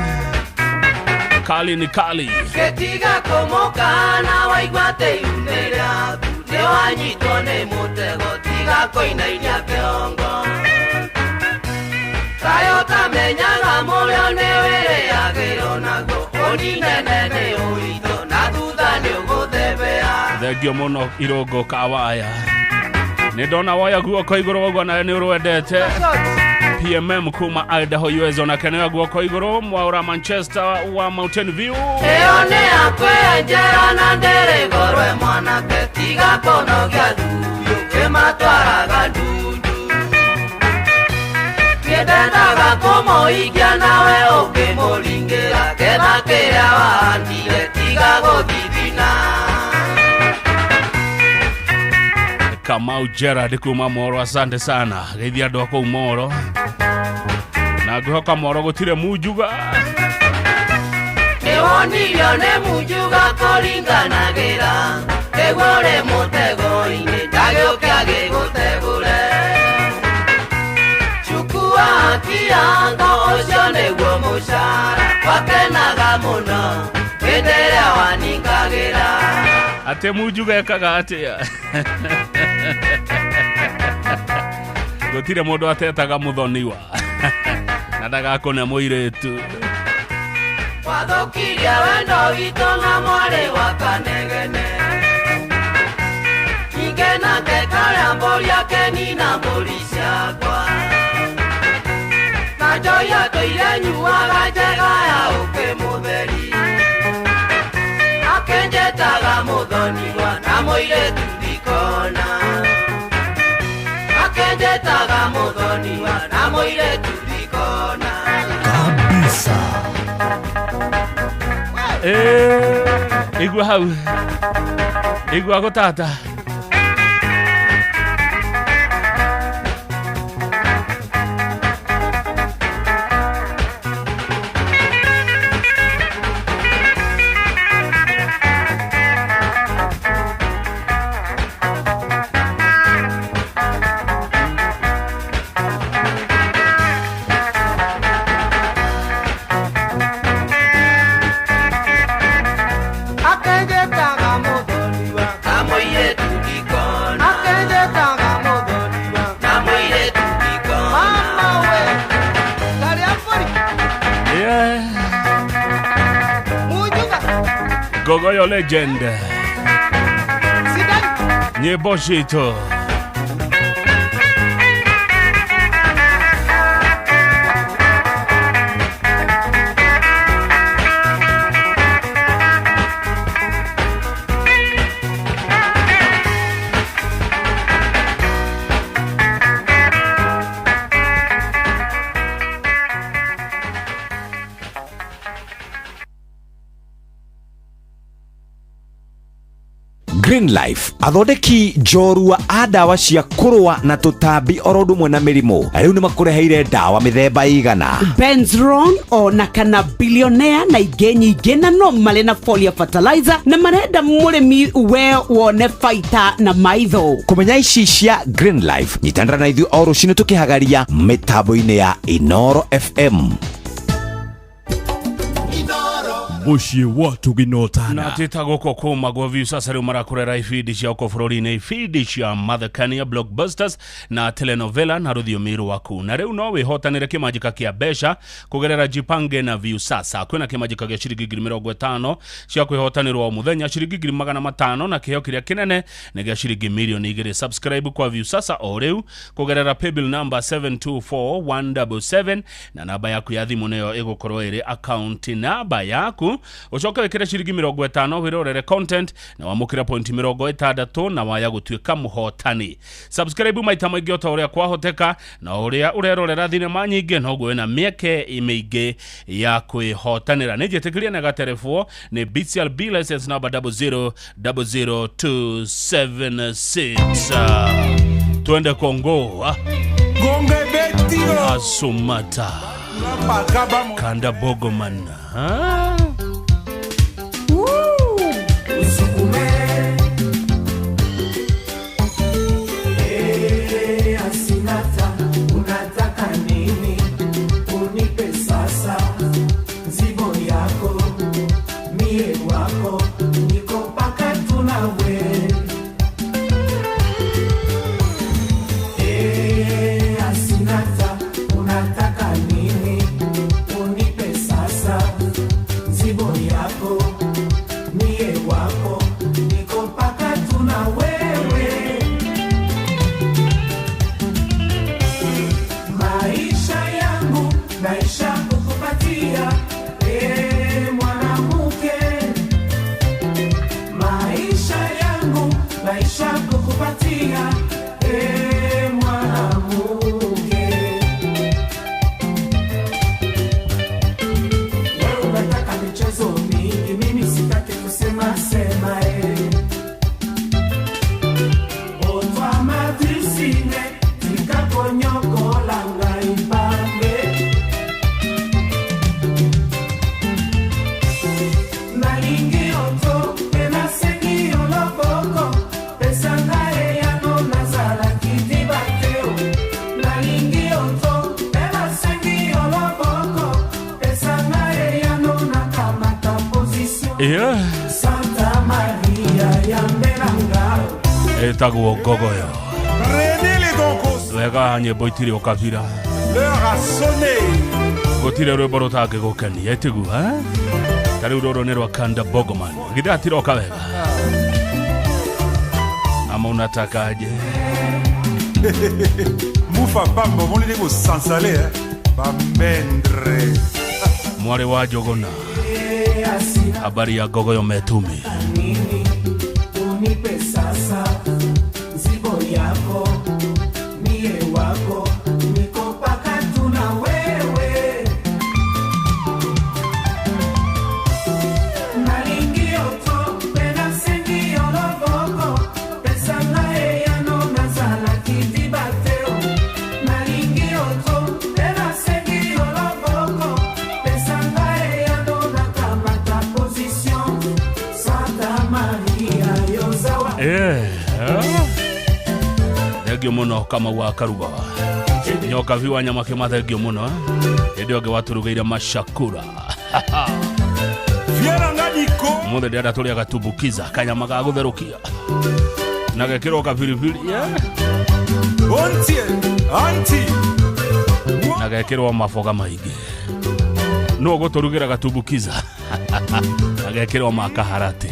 S25: Kali ni kali.
S4: Gĩtiga kũmũkana waigua atĩ ihu-inĩ rĩaku nĩwanyitwo nĩ mũtego tiga kũinainia kĩongo. Kaĩ ũtamenyaga mũrĩo nĩwĩrĩagĩrwo naguo ũninene nĩ ũritũ na thutha nĩũgũthebea.
S25: Thengio mũno Irũngũ Kawaya. Nĩ ndona woya guoko igũrũ waigua nawe nĩ ũrwendete. PMM kuma Idaho US onake nĩoya guoko igũrũ. Mwaũra Manchester wa Mountain View.
S4: Ĩyo nĩ ya kwĩenjera na ndĩrĩ mwanake tiga kũnogia thuyu kĩmatwaraga ndundu. Nĩndendaga kũmũikia nawe ũkĩmũringĩra ketha kĩrĩa wahandire tiga gũthithina.
S25: Kamau Gerard kuma Moro, asante sana. Geithia andũ a kũu Moro. Na ngwĩhoka Moro gũtirĩ Mujuga.
S4: Nĩwonirio nĩ Mujuga kũringanagĩra nĩguo ũrĩ mũtego-inĩ ndagĩũke agĩgũtegũre. Chukua haki yako ũcio nĩguo mũcara wakenaga mũno hĩndĩ ĩrĩa waningagĩra.
S25: Atĩ Mujuga ekaga atĩa? Gũtirĩ mũndũ atetaga mũthoniwa na ndagakũne mũirĩtu.
S4: Wathũkirie wendo witũ na mwarĩ wa Kanegene. Ningĩ nake karĩa mbũri akenina mbũri ciakwa. Na njohi atũire nyuaga njega ya ũkĩ mũtheri. Akenjetaga mũthoniwa na mũirĩtu ndikona. Akenjetaga mũthoniwa na mũirĩtu ndikona.
S24: Kabisa.
S25: Igua hau. Igua gũtata.
S4: Akenjetaga mũthoniwa na mũirĩtu ndikona. Akenjetaga mũthoniwa na mũirĩtu ndikona. Mama we, karĩa mbũri.
S25: Yeah.
S4: Munjuga.
S25: Gogoyo legend. Nyĩmbo citũ.
S6: Green Life athondeki njorua a ndawa cia kũrũa na tũtambi oro ũndũ ũmwe na mĩrimũ rĩu nĩ makũreheire ndawa mĩthemba igana
S7: Benzron ona kana billionaire na ingĩ nyingĩ na no marĩ na folia fertilizer na marenda mũrĩmi we wone baita na maitho.
S6: Kũmenya ici cia Green Life nyitanĩra na ithuĩ o rũcinĩ tũkĩhagaria mĩtambo-inĩ ya Inoro FM.
S8: Mũciĩ wa tũginotana.
S25: Na tita gũkũ kuma gwa Viusasa rĩu marakurera ibindi cia gũkũ bũrũri-inĩ, ibindi cia mathekania, blockbusters na telenovela na rũthiomi rwaku. Na rĩu no wĩhotanĩre kĩmanjĩka kĩa mbeca kũgerera Jipange na Viusasa. Kwĩna kĩmanjĩka gĩa ciringi 50,000 cia kwĩhotanĩrwo o mũthenya, ciringi 500,000 na kĩheo kĩrĩa kĩnene nĩ gĩa ciringi 2,000,000. Subscribe kwa Viusasa o rĩu kũgerera paybill number 724177 na namba yaku ya thimũ nĩyo ĩgũkorwo ĩrĩ account namba yaku. Ucoke wikire ciringi 50 wirorere content na wamukira point 60 na waya gutuika muhotani. Subscribe maita maingi o ta uria kwahoteka na uria urerorera thinema nyingi noguo wina mieke miingi ya kwihotanira. Ni njitikirie na gaterebwo ni BCLB license number 0000276. Twende Kongo.
S10: Gonge betio
S25: Asumata Kanda Bogoman.
S10: Asinata, unataka nini? Unipe sasa nzibo yako, mie wako, niko paka tunawe. Asinata, unataka nini? Unipe sasa nzibo yako, mie wako, niko paka tunawewe. Maisha yangu naisha kukupatia, mwanamke. Maisha yangu naisha kukupatia, mwanamke. Wewe unataka michezo mingi, mimi sitaki kusema sema. Otwa madrisine tikakonyokola ngai pambe. Nalingi oto pe nasengi yo loboko, pesa ngai eyano na
S25: Ĩtagwo Ngogoyo.
S9: René les Donkos.
S25: Wega nyĩmbo itirĩ ũkabira.
S9: L'heure a sonné.
S25: Gũtirĩ rwĩmbo rũtangĩgũkenia ĩtiguo eh? Ta rĩu rũrũ nĩ rwa Kanda Bogoman. Githĩ atiroka wega? Ama unatakaje?
S9: Mufa pambo moni ndenge osansale eh? Bamendre.
S25: Mwarĩ wa Njũgũna. Habari ya Ngogoyo Metumi.
S10: Unipe sasa mzigo yako mie wako niko paka tuna wewe nalingi oto pena sengi oloboko pesa ngai yano nazala kidibateo nalingi oto pena sengi oloboko pesa ngai yano nakamata position Santa Maria yozawa.
S25: Thengio muno Kamau wa Karugo. Nyoka vi wa nyama kima thengio muno. Hĩndĩ ĩyo ĩngĩ watũrugĩire mashakura. Mũthĩ ndĩrenda tũrĩa gatumbukiza kanyama ga gũtherũkia na gekĩrwo kabiribiri na gekĩrwo maboga maingĩ. Nũ ũgũtũrugĩra gatumbukiza na gekĩrwo makaharati.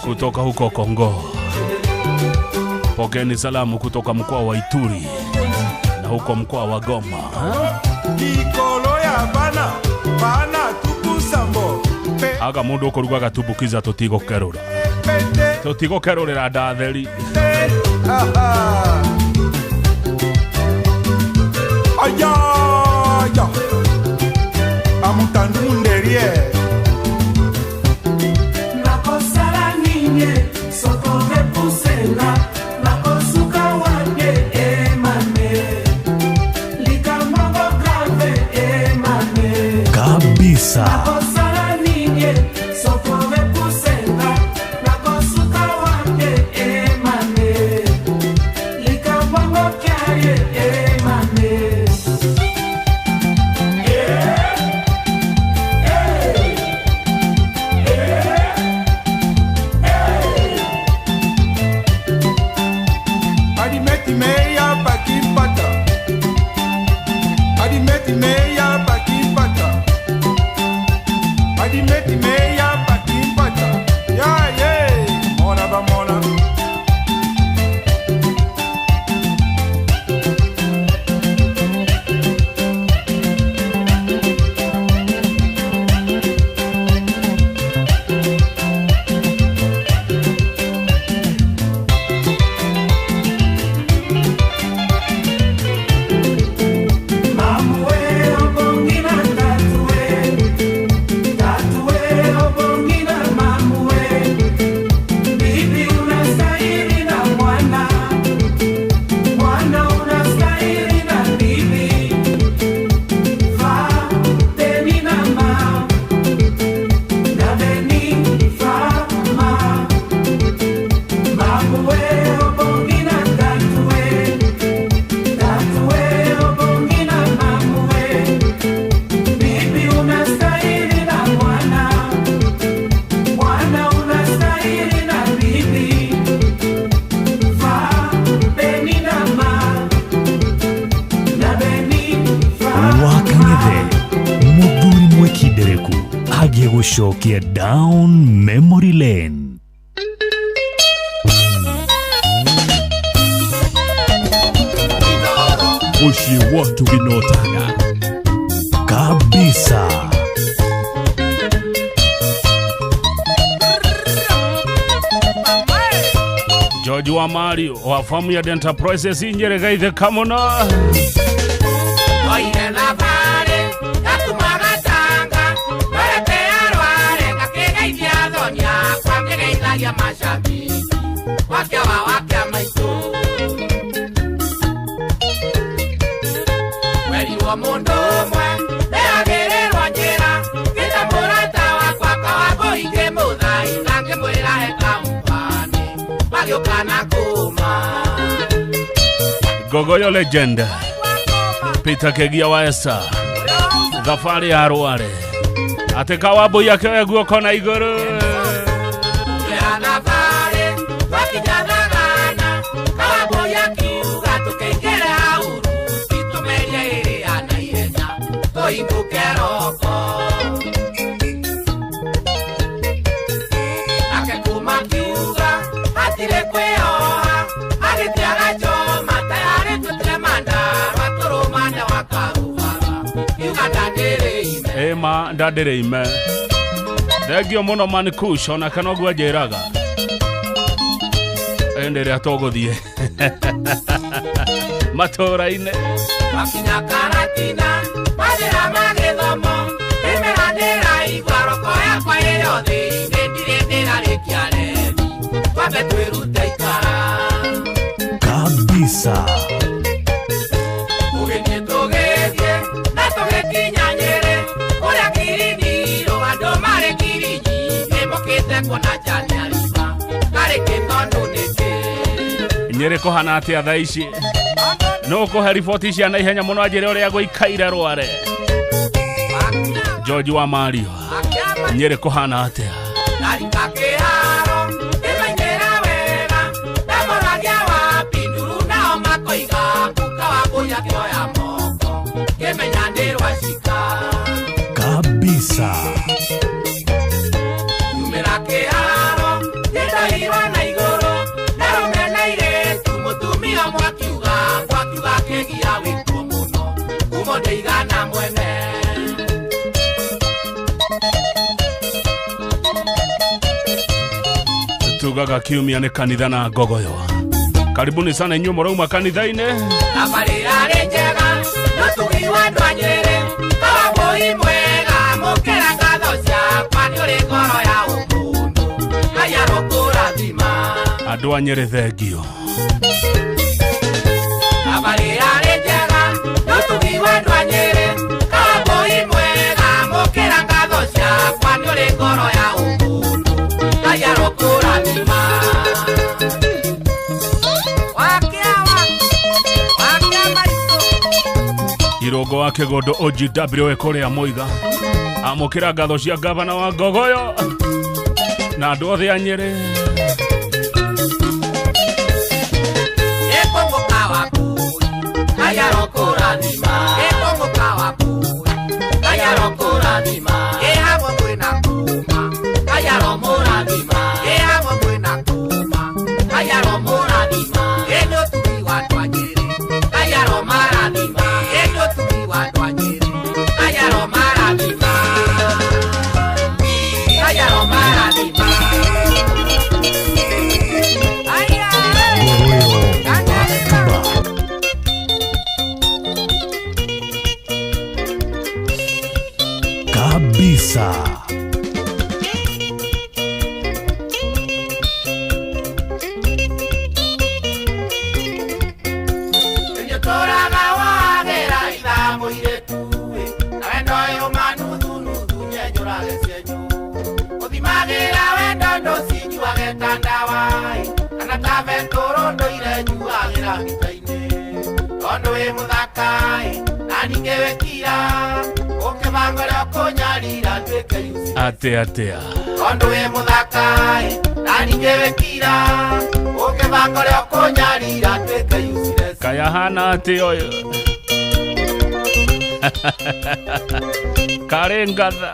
S25: Kutoka huko Kongo. Pokeni salamu kutoka mkoa wa Ituri na huko mkoa wa Goma.
S9: Likolo ya bana bana tukusambo.
S25: Aga mundu ukuruga gatumbukiza tutigokerura. Tutigokerurira ndatheri.
S9: Aya ya. Amutandu munderie.
S8: Kabisa. Gũcokia down memory lane. Muciĩ watu ginotaga kabisa.
S25: George wa Mario wa famu ya Enterprises inyeregaithe kamona.
S4: Oire na bare yatumaga tanga.
S25: Ngogoyo legend Peter Kegia wa Esa thabarĩ ya Rware atĩ Kawambui akĩoya guoko na igũrũ. Ema ndandĩrĩ ime thengio mũno man kush ona kana ũguo anjĩraga ĩndĩ ĩrĩa tũgũthiĩ matũra-inĩ
S4: makinya karatina mathĩra magĩthomo ĩmera ndĩraigua roko yakwa ĩyo thĩinĩ ndirĩ ndĩrarĩkia remi twambe twĩrute ikara
S8: kabisa.
S4: Tũgĩthiĩ tũgĩthiĩ na tũgĩkinya Nyĩrĩ kũrĩa Kiriniro andũ marĩ ngiri nyingĩ mokĩte kuona Janiariba karĩ kĩtondũ nĩkĩ.
S25: Nyĩrĩ kũhana atĩa thaa ici? No kũhe riboti cia naihenya mũno anjĩre ũrĩa gũikaire Rware. George wa Mario, Nyĩrĩ kũhana atĩa?
S4: Ndarika kĩharo ndĩmainĩra wega ndamoragia wapi nduru nao makoiga kuka wa mbũi akĩoya moko ngĩmenya ndĩ rwacika
S8: kabisa.
S4: Nyumĩra kĩharo ndĩndoirwo na igũrũ ndarũme na irĩtu mũtumia mwakiuga mwakiuga kĩgia wĩkuo mũno kumo ndĩigana mwene.
S25: Tugaga kiumia nĩ kanitha na ngogoyo. Karibuni sana inyuĩ mũrauma kanitha-inĩ.
S4: Thabarĩ yarĩ njega no tugi wa andũ a Nyĩrĩ Kawambui mwega mũkĩra ngatho ciakwa nĩ ũrĩ ngoro ya ũmũndũ Ngai arokũrathima.
S25: Andũ a Nyĩrĩ thengio.
S4: Thabarĩ yarĩ njega no tugi wa andũ a Nyĩrĩ Kawambui mwega mũkĩra ngatho ciakwa nĩ ũrĩ ngoro ya ũmũndũ Ngai arokũrathima.
S25: Irongo wa Kĩgondo OGW kũrĩa Mũiga amũkĩra ngatho cia gavana wa Ngogoyo na andũ othe a Nyĩrĩ.
S4: Ĩkũngũka Wambui Ngai arokũrathima. Ĩkũngũka Wambui Ngai arokũrathima. Ĩ hamwe mwĩna kuma Ngai aromũrathima. Ĩ hamwe mwĩna kuma Ngai aromũrathima. Ĩ nĩ ũtugi wa andũ a Nyĩrĩ Ngai aromarathima. Ĩ nĩ ũtugi wa andũ a Nyĩrĩ Ngai aromarathima. Ngai aromarathima.
S8: Kabisa.
S4: Nĩtũraga wagĩra ithaa mũirĩtu ĩ na wendo ũyũ manuthunuthu nyenjũrage cienyũ ũthimagĩra wendo ndũcinjuage ta ndawa ĩ kana ta betũrũ ndũire njuagĩra mita-inĩ tondũ wĩ mũthaka ĩ na ningĩ wĩkira ũkĩbanga ũrĩa ũkũnyarira nduĩke useless.
S25: Atĩa atĩa
S4: tondũ wĩ mũthaka ĩ na ningĩ wĩkira ũkĩbanga ũrĩa ũkũnyarira nduĩke useless.
S25: Kaya hana atĩa ũyũ karĩ ngatha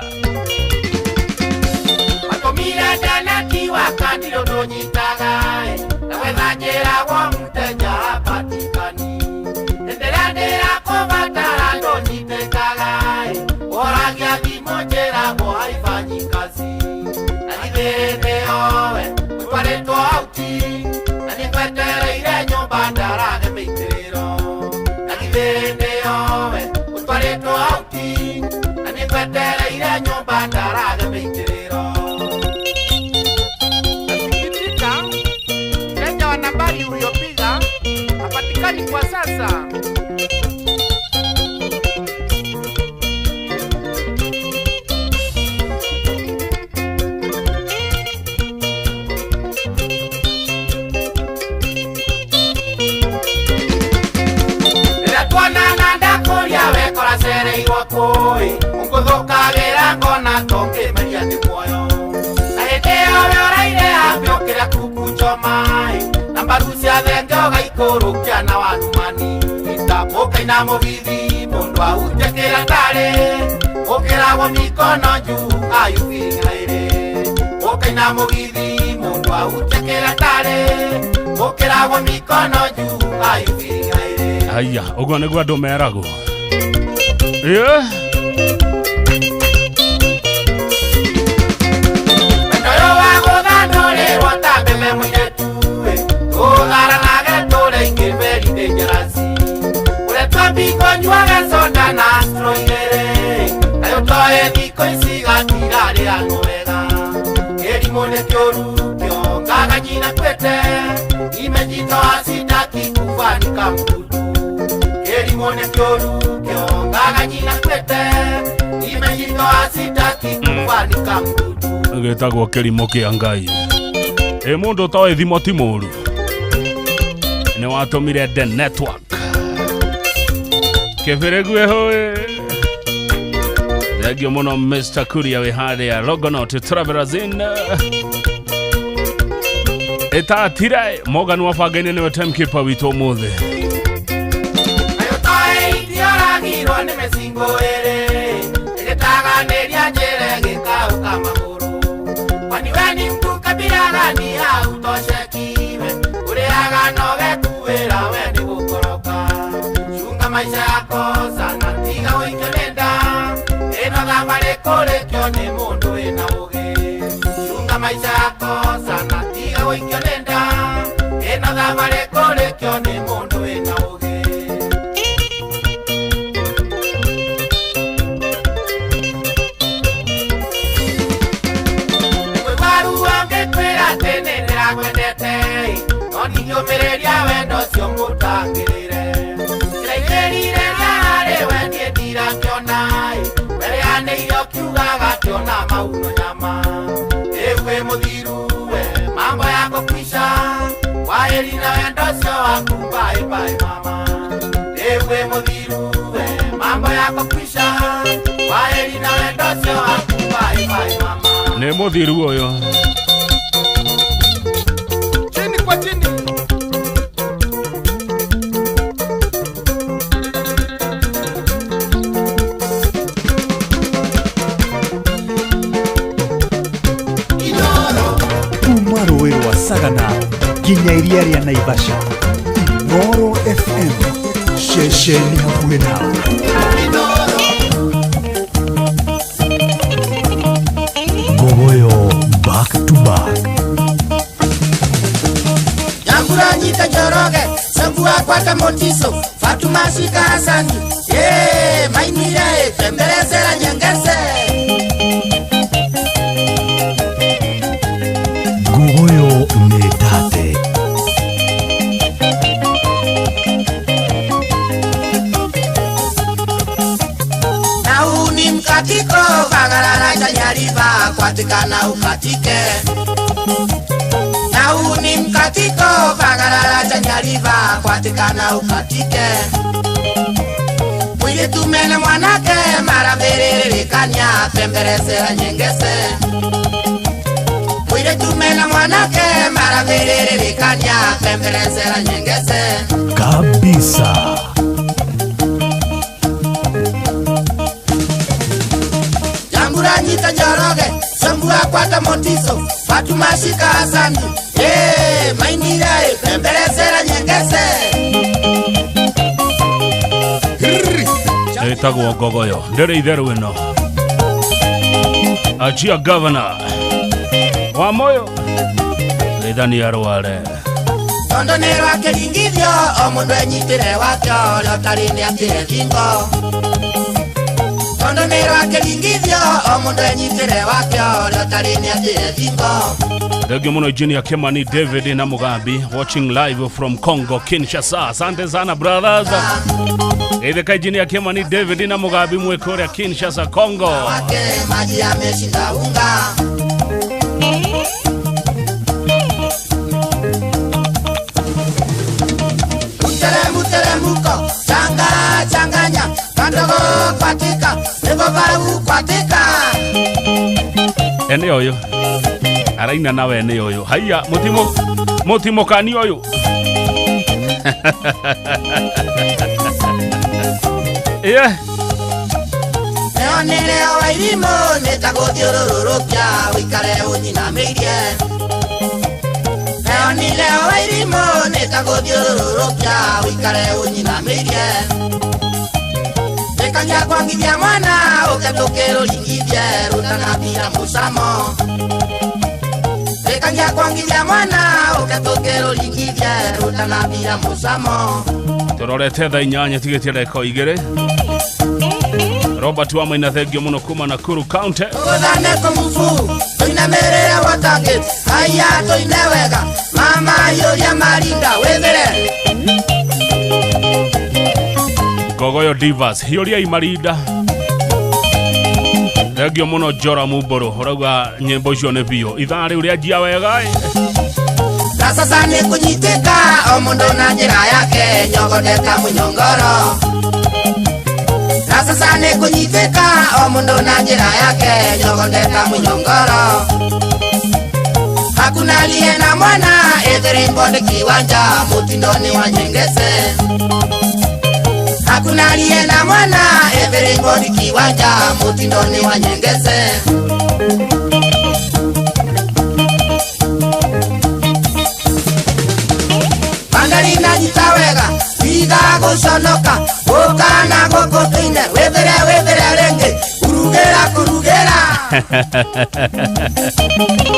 S4: Watũmire ndanati wakandirũ ndũnyitaga ĩ na gwetha njĩra gwa mũtenya hapatikani hĩndĩ ĩrĩa ndĩrakũbatara ndũnyitĩkaga ĩ ũhoragia thimũ njĩragwo haifanyi kazi na githĩ nĩowe ũtwarĩtwo auti na nĩngwetereire nyũmba ndarage mĩitĩrĩro na githĩ nĩowe ũtwarĩtwo auti na nĩngwetereire nyũmba
S5: gwaku Ungũthũkagĩra ngona tũngĩmeria nĩ muoyo Na hĩndĩ ĩyo we ũraire hapi ũkĩrĩa kuku choma Na mbaru cia thenge ũgaikũrũkia na warumani Itambũkaina mũgithi mũndũ ahutie kĩrĩa ndarĩ Ũkĩragwo mikono juu are you feeling haere Ũkaina mũgithi mũndũ ahutie kĩrĩa ndarĩ Ũkĩragwo mikono juu are you feeling haere
S25: Haya, ũguo nĩguo andũ meragwo. Yeah.
S5: Wendo wa gũthandũrĩrwo ta mbembe mũirĩtu Tũtharanage tũrĩ aingĩ very dangerous Ũretwa mbingo nyuage soda na straw igĩrĩ Nayo toĩ thikũ ici gatirarĩanwo wega Kĩrimũ nĩ kĩũru kĩongaga nyina kwete Imejitoa sitaki kufa nikamdudu Kĩrimũ nĩ kĩũru kĩongaga nyina kwete Imejitoa sitaki kufa nikamdudu
S25: Gĩtagwo kĩrimũ kĩa Ngai. Ĩ mũndũ ũtoĩ thimo ti mũũru. Nĩ watũmire the network. Kĩbĩrĩgu ĩhũĩ. Thank you mũno Mr. Kuria wĩ harĩa Longonot Travelers Inn. Ĩtatire Morgan wa Bangainĩ nĩwe timekeeper witũ ũmũthĩ.
S5: Nayo toĩ itioragirwo nĩ mĩcingo ĩrĩ Ĩgĩtaganĩria njĩra ĩgĩkaũka magũrũ Kwani we ni mtu kabila gani hautoshekiwe Ũrĩaga no gekuĩra we nĩ gũkoroka Chunga maisha yako sana tiga ũikio nĩ nda Ĩno thabarĩ kũrĩkio nĩ mũndũ wĩna ũgĩ Chunga maisha yako sana tiga ũikio nĩ nda Ĩno thabarĩ kũrĩkio nĩ mũndũ wĩna ũgĩ No ndingĩũmĩrĩria wendo ũcio mũtangĩrĩre Kĩraingĩrire rĩa we niĩ ndirakĩona Wereanĩire ũkiugaga atĩ ona mauno nyama Rĩu wĩ mũthiru we mambo yako kwisha Kwaheri na wendo ũcio waku bye bye mama Rĩu wĩ mũthiru we mambo yako kwisha Kwaheri na wendo ũcio waku bye bye mama
S25: Nĩ mũthiru ũyũ.
S5: Chini kwa chini
S24: Kuma rũĩ rwa Sagana nginya iria rĩa Naivasha. Inooro FM ceceni hakuhĩ nawe. Ngogoyo back to back.
S5: Nyambura nyita Njoroge, Sambua kwata Motiso, Fatuma Shika Hasani, mainire tembelezera nyengese.
S8: Ngogoyo nĩ tate.
S5: Na huu ni mkatiko, vagarara chanyariva, kwatikana ukatike. Na huu ni mkatiko, vagarara chanyariva, kwatikana ukatike. Mwili tumene mwanake, mara mbiririlikanya, pemberesera nyengese. Mwili tumene mwanake, mara mbiririlikanya, pemberesera nyengese.
S8: Kabisa.
S5: Nyambura nyita Njoroge, Sambua kwata Motiso, Fatuma Shika Hasani, mainira pemberesera nyengese.
S25: Ĩtagwo Ngogoyo ndĩrĩ itherũ ĩno. Achia governor wa Moyo gĩthani arware.
S5: Tondo nĩ rwakĩringithio o mũndũ enyitĩre wakĩo ũrĩa ũtarĩ nĩ atĩre thingo. Tondo nĩ rwakĩringithio o mũndũ enyitĩre wakĩo ũrĩa ũtarĩ nĩ atĩre thingo.
S25: Thank you muno Junior Kemani David na Mugambi watching live from Congo Kinshasa. Asante sana brothers. Itheka Junior Kemani David na Mugambi mwekore Kinshasa Congo.
S5: Wake maji yameshinda unga. Muteremu teremuko changa changanya kandogo katika
S25: Ene ũyũ araina nawe nĩ ũyũ. Haiya mũtimũkani ũyũ. Yeah.
S5: Nĩonire wairimũ nĩ ta gũthiũrũrũkia ũikare ũnyinamĩirie. Nĩonire wairimũ nĩ ta gũthiũrũrũkia ũikare ũnyinamĩirie. Ndĩkanya kwangithia mwana ũke tũkĩrũringithie rũtanathira mũcamo. Ndĩkanya kwangithia mwana ũke tũkĩrũringithie rũtanathira mũcamo.
S25: Tũrorete thaa 8 tigĩtie ndagĩka 2. Robert wa Maina, thengio mũno kuma Nakuru County.
S5: Tũgũthane kũmubu tũinamĩrĩre Watergate. Haiya tũine wega mama yũria marinda wĩthĩre.
S25: Ngogoyo Divas hiũriai marinda. Thengio mũno Jora Mumbũrũ, ũrauga nyĩmbo icio nĩ biũ. Ithaa rĩu rĩanjia wega.
S5: Na sasa nĩ kũnyitĩka o mũndũ na njĩra yake nyogondeta mũnyongoro. Na sasa nĩ kũnyitĩka o mũndũ na njĩra yake nyogondeta mũnyongoro. Hakuna aliye na mwana etherimbonde kiwanja mutindo ni wa Nyengese. Hakuna aliye na mwana etherimbonde kiwanja mutindo ni wa Nyengese. Bandari na nyita wega tiga gũconoka ũkana gũkũ tũine wĩthĩre wĩthĩre rĩngĩ kurugĩra kurugĩra.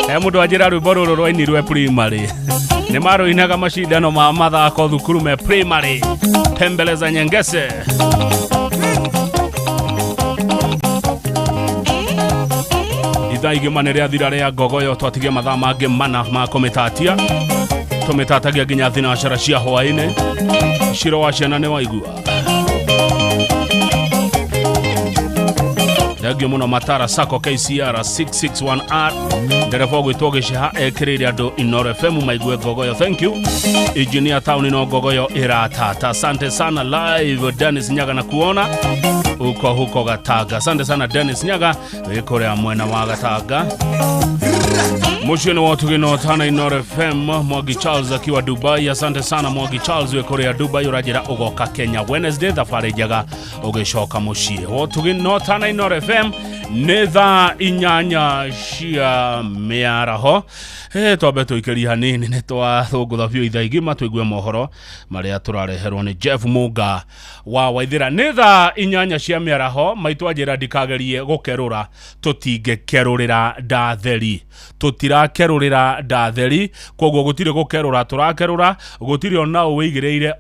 S25: He mũndũ anjĩra rwĩmbo rũrũ rwainirwe primary. Nĩ marũinaga macindano ma mathako thukuru me primary. Tembeleza Nyengese. Ithaa igima nĩ rĩathira rĩa Ngogoyo, twatigia mathaa mangĩ mana ma kũmĩtatia. Tũmĩtatagia nginya thinacara cia hwaĩ-inĩ. Ciro wa ciana nĩ waigua. Thengio mũno Matara Sacco KCR 661R. Ndereba ũgwĩtwo Gĩceha ekĩrĩire andũ Inooro FM maigue Ngogoyo. Thank you. Engineer town no Ngogoyo ĩratata. Asante sana live Dennis Nyaga na kuona uko huko Gatanga. Asante sana Dennis Nyaga wĩ kũrĩa mwena wa Gatanga. Mũciĩ nĩ wotugĩ no tana Inooro FM. Mwangi Charles akiwa Dubai. Asante sana Mwangi Charles wĩ kũrĩa Dubai, ũranjĩra ũgoka Kenya Wednesday, thabarĩ njega ũgĩcoka mũciĩ. Wotugĩ no tana Inooro FM nĩ thaa 8 cia mĩaraho. Twambe tũikĩrie hanini nĩ twathũngũtha biũ ithaa igima tũigue mohoro marĩa tũrareherwo nĩ Jeff Munga wa Waithĩra. Nĩ thaa 8 cia mĩaraho. Maitũ anjĩra ndikagerie gũkerũra, tũtingĩkerũrĩra ndatheri. Tũtirakerũrĩra ndatheri, koguo gũtirĩ gũkerũra tũrakerũra, gũtirĩ ona ũ wĩigĩrĩire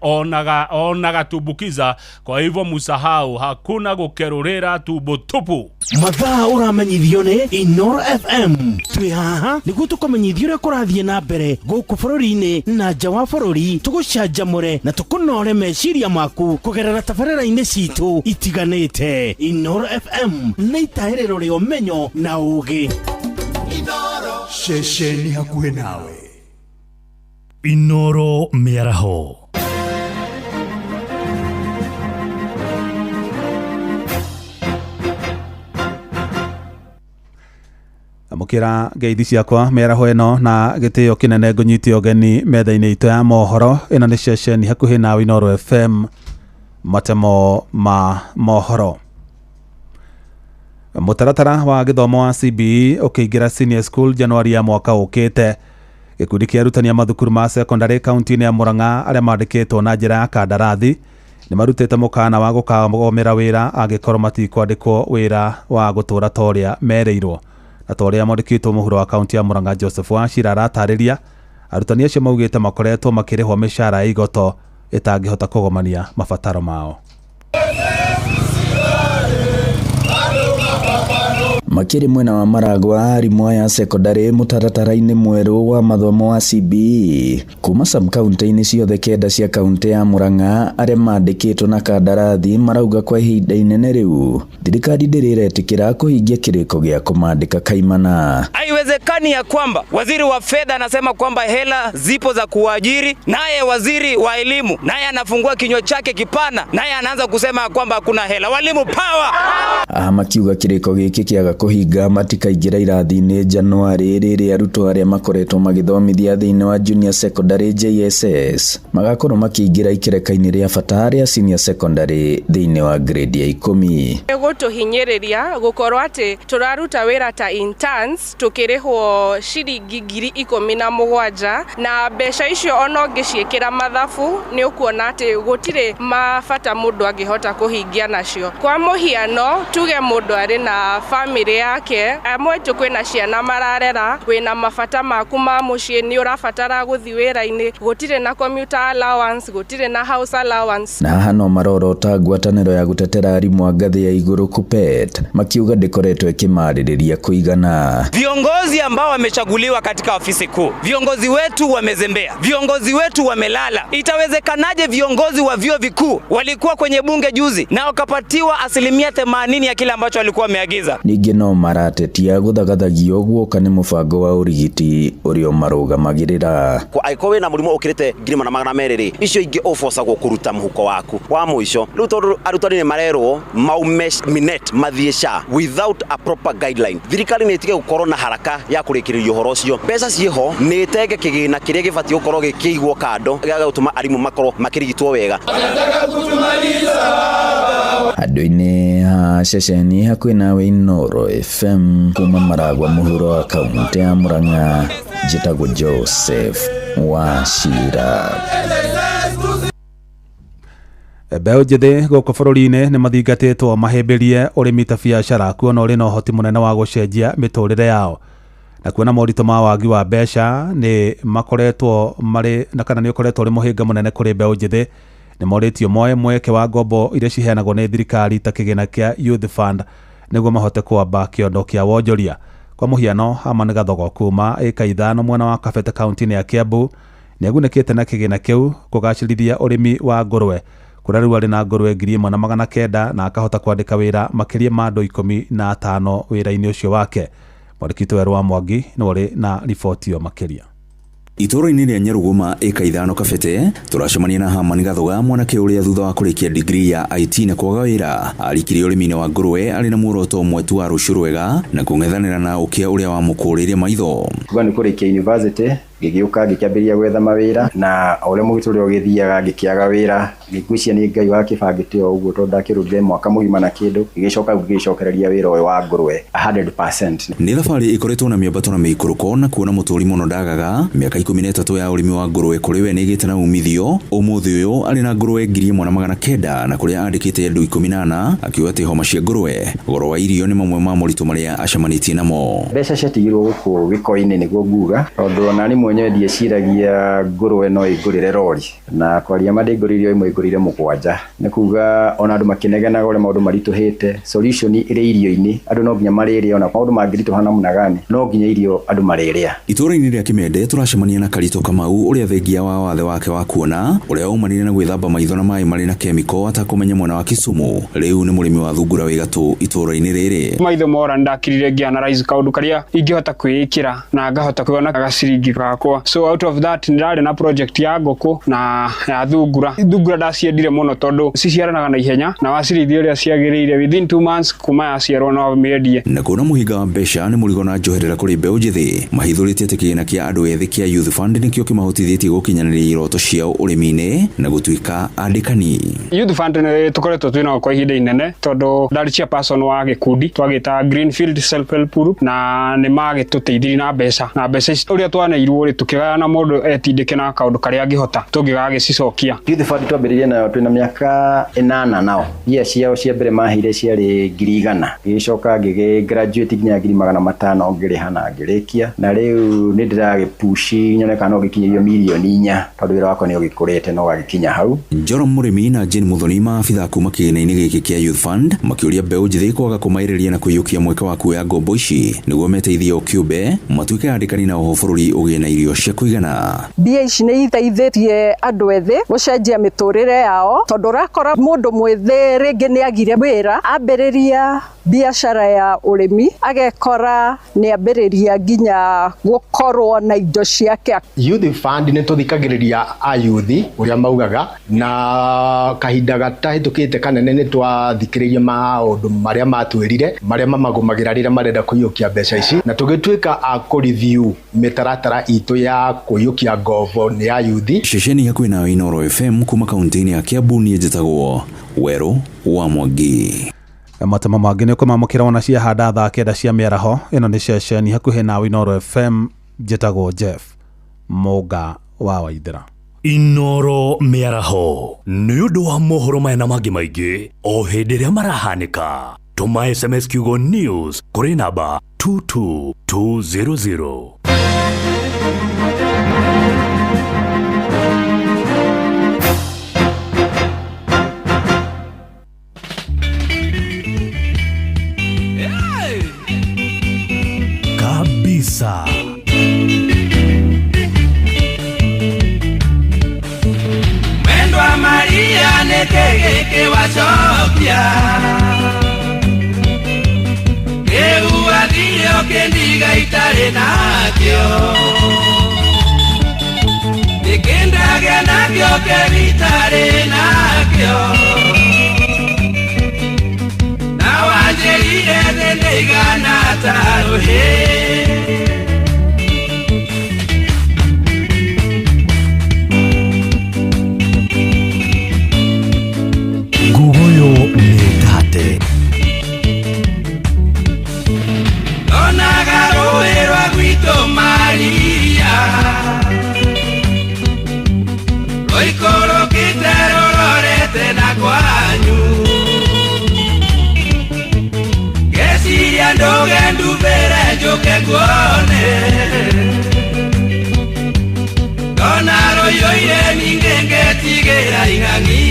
S25: onaga tumbukiza. Kwa hivyo musahau, hakuna gũkerũrĩra tumbo tupu.
S11: Mathaa ũramenyithio nĩ Inooro FM. Twĩ haha nĩguo tũkũmenyithia ũrĩa kũrathiĩ na mbere gũkũ bũrũri-inĩ na nja wa bũrũri, tũgũcanjamũre na tũkũnore meciria maku kũgerera tabarĩra-inĩ citũ itiganĩte. Inooro FM nĩ itahĩrĩro rĩa ũmenyo na ũũgĩ.
S24: Ceceni hakuhĩ nawe.
S8: Inooro mĩaraho.
S1: Amũkĩra ngeithi ciakwa mĩaraho ĩno na gĩtĩo kĩnene ngũnyite ũgeni metha-inĩ itũ ya mohoro. Ĩno nĩ ceceni hakuhĩ nawe Inooro FM, matemo ma mohoro. Mũtaratara wa gĩthomo wa CBE ũkĩingĩra senior school Januari ya mwaka ũkĩte. Gĩkundi kĩa arutani a mathukuru ma secondary kaunti-inĩ ya Murang'a arĩa mandĩkĩtwo na njĩra ya kandarathi nĩ marutĩte mũkana wa gũkagomera wĩra angĩkorwo matikwandĩkwo wĩra wa gũtũra ta ũrĩa merĩirwo. Na ta ũrĩa mwandĩkĩtwo mũhuro wa kaunti ya Murang'a Joseph Wachira aratarĩria, arutani acio maugĩte makoretwo makĩrĩhwo mĩcara ya igoto ĩtangĩhota kũgomania mabataro mao.
S12: Makĩrĩ mwena wa Maragwa arimũ aya secondary mũtaratara-inĩ mwerũ wa mathomo wa CBE kuma sub-county-inĩ ciothe 9 cia kaunti ya Murang'a arĩa mandĩkĩtwo na kandarathi marauga kwa ihinda inene rĩu thirikari ndĩrĩ ĩretĩkĩra kũhingia kĩrĩko gĩa kũmandĩka kaimana.
S4: Haiwezekani ya kwamba waziri wa fedha anasema kwamba hela zipo za kuajiri, naye waziri wa elimu naye anafungua kinywa chake kipana, naye anaanza kusema kwamba hakuna hela. Walimu power!
S12: Aha makiuga kĩrĩko gĩkĩ kĩaga kũhinga matikaingĩra irathi-inĩ Januarĩ rĩrĩa arutwo arĩa makoretwo magĩthomithia thĩinĩ wa Junior Secondary JSS magakorwo makĩingĩra ikereka-inĩ rĩa bata rĩa Senior Secondary thĩinĩ wa grade ya 10.
S13: Gũtũhinyĩrĩria gũkorwo atĩ tũraruta wĩra ta interns tũkĩrĩhwo ciringi 17,000 na mbeca icio ona ũngĩciĩkĩra mathabu nĩ ũkuona atĩ gũtirĩ mabata mũndũ angĩhota kũhingia nacio. Kwa mũhiano tuge mũndũ arĩ na family yake, amwe tu kwĩna ciana mararera, wĩna mabata maku ma mũciĩ, nĩ ũrabatara gũthiĩ wĩra-inĩ, gũtirĩ na commuter allowance, gũtirĩ na house allowance.
S12: Na haha no marorota ngwatanĩro ya gũtetera arimũ a ngathĩ ya igũrũ KUPPET makiuga ndĩkoretwo ĩkĩmarĩrĩria kũigana.
S15: Viongozi ambao wamechaguliwa katika ofisi kuu, viongozi wetu wamezembea, viongozi wetu wamelala. Itawezekanaje viongozi wa vyuo vikuu walikuwa kwenye bunge juzi na wakapatiwa 80% ya kile ambacho walikuwa wameagiza?
S12: Ningĩ no maratetia gũthagathagio guoka nĩ mũbango wa ũrigiti ũrĩa ũmarũgamagĩrĩra.
S16: Angĩkorwo wĩna mũrimũ ũkĩrĩte 1200 rĩ, icio ingĩ ũbocagwo kũruta mũhuko waku wa mũico. Rĩu tondũ arutani nĩ marerwo maume minet mathiĩ SHA without a proper guideline, thirikari nĩ ĩtige gũkorwo na haraka ya kũrĩkĩrĩria ũhoro ũcio. Mbeca ciĩho nĩ ĩtenge kĩgĩna kĩrĩa gĩbatiĩ gũkorwo gĩkĩigwo kando gĩa gũtũma arimũ makorwo makĩrigitwo wega.
S12: Andũ-inĩ ha ceceni hakuhĩ nawe Inooro FM kuma Maragwa mũhuro wa kaunti ya Murang'a, njĩtagwo Joseph Wachira.
S17: Mbeũ njĩthĩ gũkũ bũrũri-inĩ nĩ mathingatĩtwo mahĩmbĩrie ũrĩmi ta biacara kuona ũrĩ na ũhoti mũnene wa gũcenjia mĩtũrĩre yao, na kuona moritũ ma wagi wa mbeca nĩ makoretwo marĩ na kana nĩ ũkoretwo ũrĩ mũhĩnga mũnene kũrĩ mbeũ njĩthĩ. Nĩ morĩtio moe mweke wa ngombo iria ciheanagwo nĩ thirikari ta kĩgĩna kĩa Youth Fund nĩguo mahote kwamba kĩondo kĩa wonjoria. Kwa mũhiano, Herman Gathogo kuma ĩka 5 mwena wa Kabete kaunti-inĩ ya Kiambu nĩagunĩkĩte na kĩgĩna kĩu kũgacĩrithia ũrĩmi wa ngũrwe kũrĩa rĩu arĩ na ngũrwe 1900 na akahota kwandĩka wĩra makĩria ma andũ 15 wĩra-inĩ ũcio wake. Mwandĩki witũ Werũ wa Mwangi nĩwe ũrĩ na riboti ĩyo makĩria.
S6: Itũũra-inĩ rĩa Nyaruguma ĩka 5 Kabete tũracemania na Herman Gathoga, mwanake ũrĩa thutha wa kũrĩkia degree ya IT na kwaga wĩra arikire ũrĩmi-inĩ wa ngũrwe arĩ na muoroto ũmwe tu wa rũciũ rwega na kũng'ethanĩra na ũkĩa ũrĩa wamũkũrĩire maitho.
S18: Kuga nĩ kũrĩkia university ngĩgĩũka ngĩkĩambĩrĩria gwetha mawĩra, na o ũrĩa mũgĩtũrĩre ũgĩthiaga ngĩkĩaga wĩra. Ngĩgwĩciria nĩ Ngai wakĩbangĩte o ũguo tondũ ndakĩrutire mwaka mũgima na kĩndũ, ngĩgĩcoka ngĩgĩcokereria wĩra ũyũ wa ngũrwe 100%.
S6: Nĩ thabarĩ ĩkoretwo na mĩambato na mĩikũrũko na kuona mũtũri mũno ndagaga. Mĩaka 13 ya ũrĩmi wa ngũrwe kũrĩ we nĩ ĩgĩte na umithio. Ũmũthĩ ũyũ arĩ na ngũrwe 1900 na kũrĩa andĩkĩte andũ 14, akiuga atĩ homa cia ngũrwe, goro wa irio nĩ mamwe ma moritũ marĩa acemanĩtie namo.
S18: Mbeca ciatigirwo gũkũ gĩko-inĩ nĩguo nguga, tondũ ona niĩ mwenyewe ndieciragia ngũrwe no ĩngũrĩre rori, na kwaria ma ndĩngũrĩire ĩmwe ĩngũrĩire 7. Nĩ kuga ona andũ makĩnegenaga ũrĩa maũndũ maritũhĩte, solution ĩrĩ irio-inĩ, andũ no nginya marĩrĩa, ona maũndũ mangĩritũha namna gani no nginya irio andũ marĩrĩa.
S6: Itũũra-inĩ rĩa Kĩmende tũracemania na Karito Kamau ũrĩa thengia wa wathe wake wa kuona ũrĩa waumanire na gwĩthamba maitho na maĩ marĩ na kemiko atakũmenya mwena wa Kisumu. Rĩu nĩ mũrĩmi wa thungura wĩ gatũ itũũra-inĩ rĩrĩ.
S19: Maitho mora ndakirire ngĩanalyze kaũndũ karĩa ingĩhota kwĩĩkĩra na ngahota kuona gaciringi gakwa. So out of that ndirarĩ na project ya ngũkũ na ya thungura. Thungura ndaciendire mũno tondũ ciciaranaga na ihenya na wacirĩithia ũrĩa ciagĩrĩire within 2 months kuma yaciarwo no ũmĩendie.
S6: Na kuona mũhinga wa mbeca nĩ mũrigo na njoherera kũrĩ mbeũ njĩthĩ, mahithũrĩtie atĩ kĩgĩna kĩa andũ ethĩ kĩa Youth Fund nĩkĩo kĩmahotithĩtie gũkinyanĩria iroto ciao ũrĩmi-inĩ na gũtuĩka andĩkani.
S19: Youth Fund nĩ tũkoretwo twĩ nao kwa ihinda inene tondũ ndarĩ chairperson wa gĩkundi twagĩta Greenfield Self Help Group, na nĩ magĩtũteithirie na mbeca, na mbeca ici ũrĩa twaneirwo rĩ tũkĩgayana mũndũ etindĩke na kaũndũ karĩa angĩhota tũngĩgagĩcicokia.
S18: Youth Fund twambĩrĩirie nayo twĩna mĩaka 8 nao. Mbia ciao cia mbere maheire ciarĩ 100,000, ngĩgĩcoka ngĩgĩ graduate nginya 500,000 ngĩrĩha na ngĩrĩkia, na rĩu nĩ ndĩragĩpushi nyone kana no ngĩkinyĩrio 4 million tondũ wĩra wakwa nĩ ũgĩkũrĩte no ũgagĩkinya hau.
S6: Njoro Mũrĩmi na Jane Muthoni maabithaa kuma kĩgĩna-inĩ gĩkĩ kĩa Youth Fund makĩũria mbeũ njĩthĩ kwaga kũmaĩrĩria na kũiyũkia mweke wa kuoya ngombo ici nĩguo meteithie o kĩũmbe matuĩke andĩkani na oho bũrũri ũgĩe na irio cia kũigana.
S27: Mbia ici nĩ iteithĩtie andũ ethĩ gũcenjia mĩtũrĩre yao, tondũ ũrakora mũndũ mwĩthĩ rĩngĩ nĩ agire wĩra ambĩrĩria Biacara ya ũrĩmi agekora nĩ ambĩrĩria nginya gũkorwo na indo ciake.
S2: Youth Fund nĩ tũthikagĩrĩria ayuthi ũrĩa maugaga, na kahinda gatahĩtũkĩte kanene nĩ twathikĩrĩirie maũndũ marĩa matwĩrire marĩa mamagũmagĩra rĩrĩa marenda kũiyũkia mbeca ici, na tũgĩtuĩka a kũ-review mĩtaratara itũ ya kũiyũkia ngombo nĩ ayuthi.
S6: Ceceni hakuhĩ nawe Inooro FM kuma kaunti-inĩ ya Kiambu niĩ njĩtagwo Werũ wa Mwangi.
S17: Matemo mangĩ nĩ ũkũmamũkĩra wona ciahanda thaa 9 cia mĩaraho. Ĩno nĩ ceceni hakuhĩ nawe Inooro FM, njĩtagwo Jeff Mũnga wa Waithera.
S8: Inooro mĩaraho nĩ ũndũ wa mohoro maya na mangĩ maingĩ o hĩndĩ ĩrĩa marahanĩka. Tũma SMS kiugo news kũrĩ namba 22200. Kabisa.
S4: Mwendwa Maria nĩkĩ gĩkĩ wacokia, rĩu wathire ũkĩndiga itarĩ nakĩo, nĩkĩ ndagĩa nakĩo kĩu itarĩ nakĩo, na wanjĩrire thĩ ndĩigana ta rũhĩ.
S8: Nguguyo nĩ tate.
S4: Ndonaga rũĩ rwa gwitũ Maria, rũikũrũkĩte rũrorete na kwanyu, ngeciria ndũge ndubĩre njũke nguone, ndona rũiyũire ningĩ ngetigĩra ing'ang'i.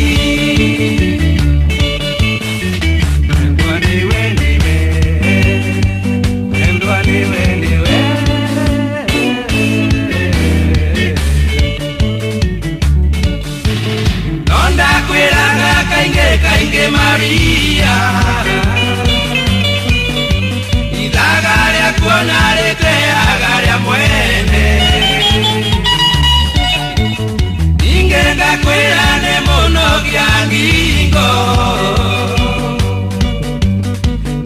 S4: Nondakwĩraga kaingĩ kaingĩ Maria, ithaga rĩa kuona rĩteaga rĩa mwene, ningĩ ngakwĩra nĩ mũnogia ngingo,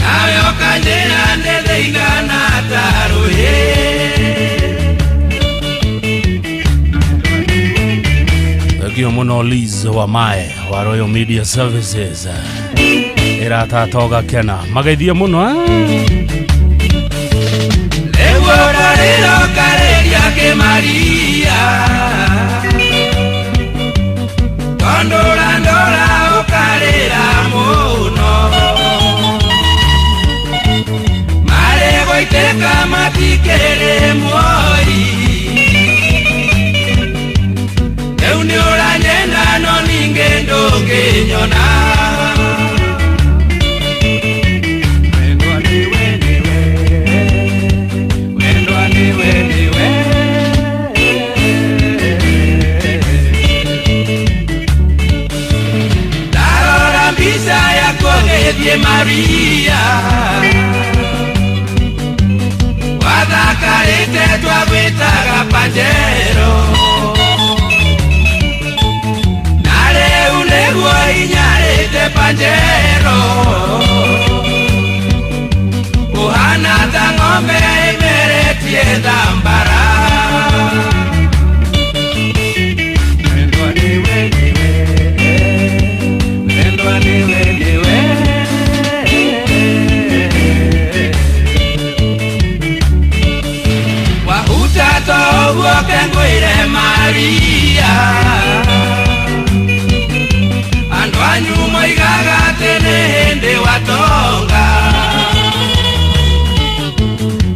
S4: nawe ũkanjĩra nĩ thĩigana ta rũhĩ.
S25: Thengio mũno Liz wa Mae wa Royal Media Services. Ĩratata ũgakena mageithie mũno.
S4: Rĩu ũrarĩra ũkarĩria kĩmaria, tondũ ũrandora ũkarĩra mũno, marĩ gũitĩka matikĩrĩ muoyi, rĩu nĩ ũranyenda no ningĩ ndũngĩnyona. Wendwa nĩwe nĩwe, wendwa nĩwe nĩwe, ndarora mbica yaku ũgĩthiĩ Maria, wathakarĩte twagwĩtaga Pajero, na rĩu nĩguo inyarĩte Pajero, ũhana ta ng'ombe ĩmeretie thambara. Wendwa nĩwe nĩwe, wendwa nĩwe nĩwe, wahutata ũguo kengwĩre Maria, andũ anyu moigaga atĩ nĩ hĩndĩ watonga,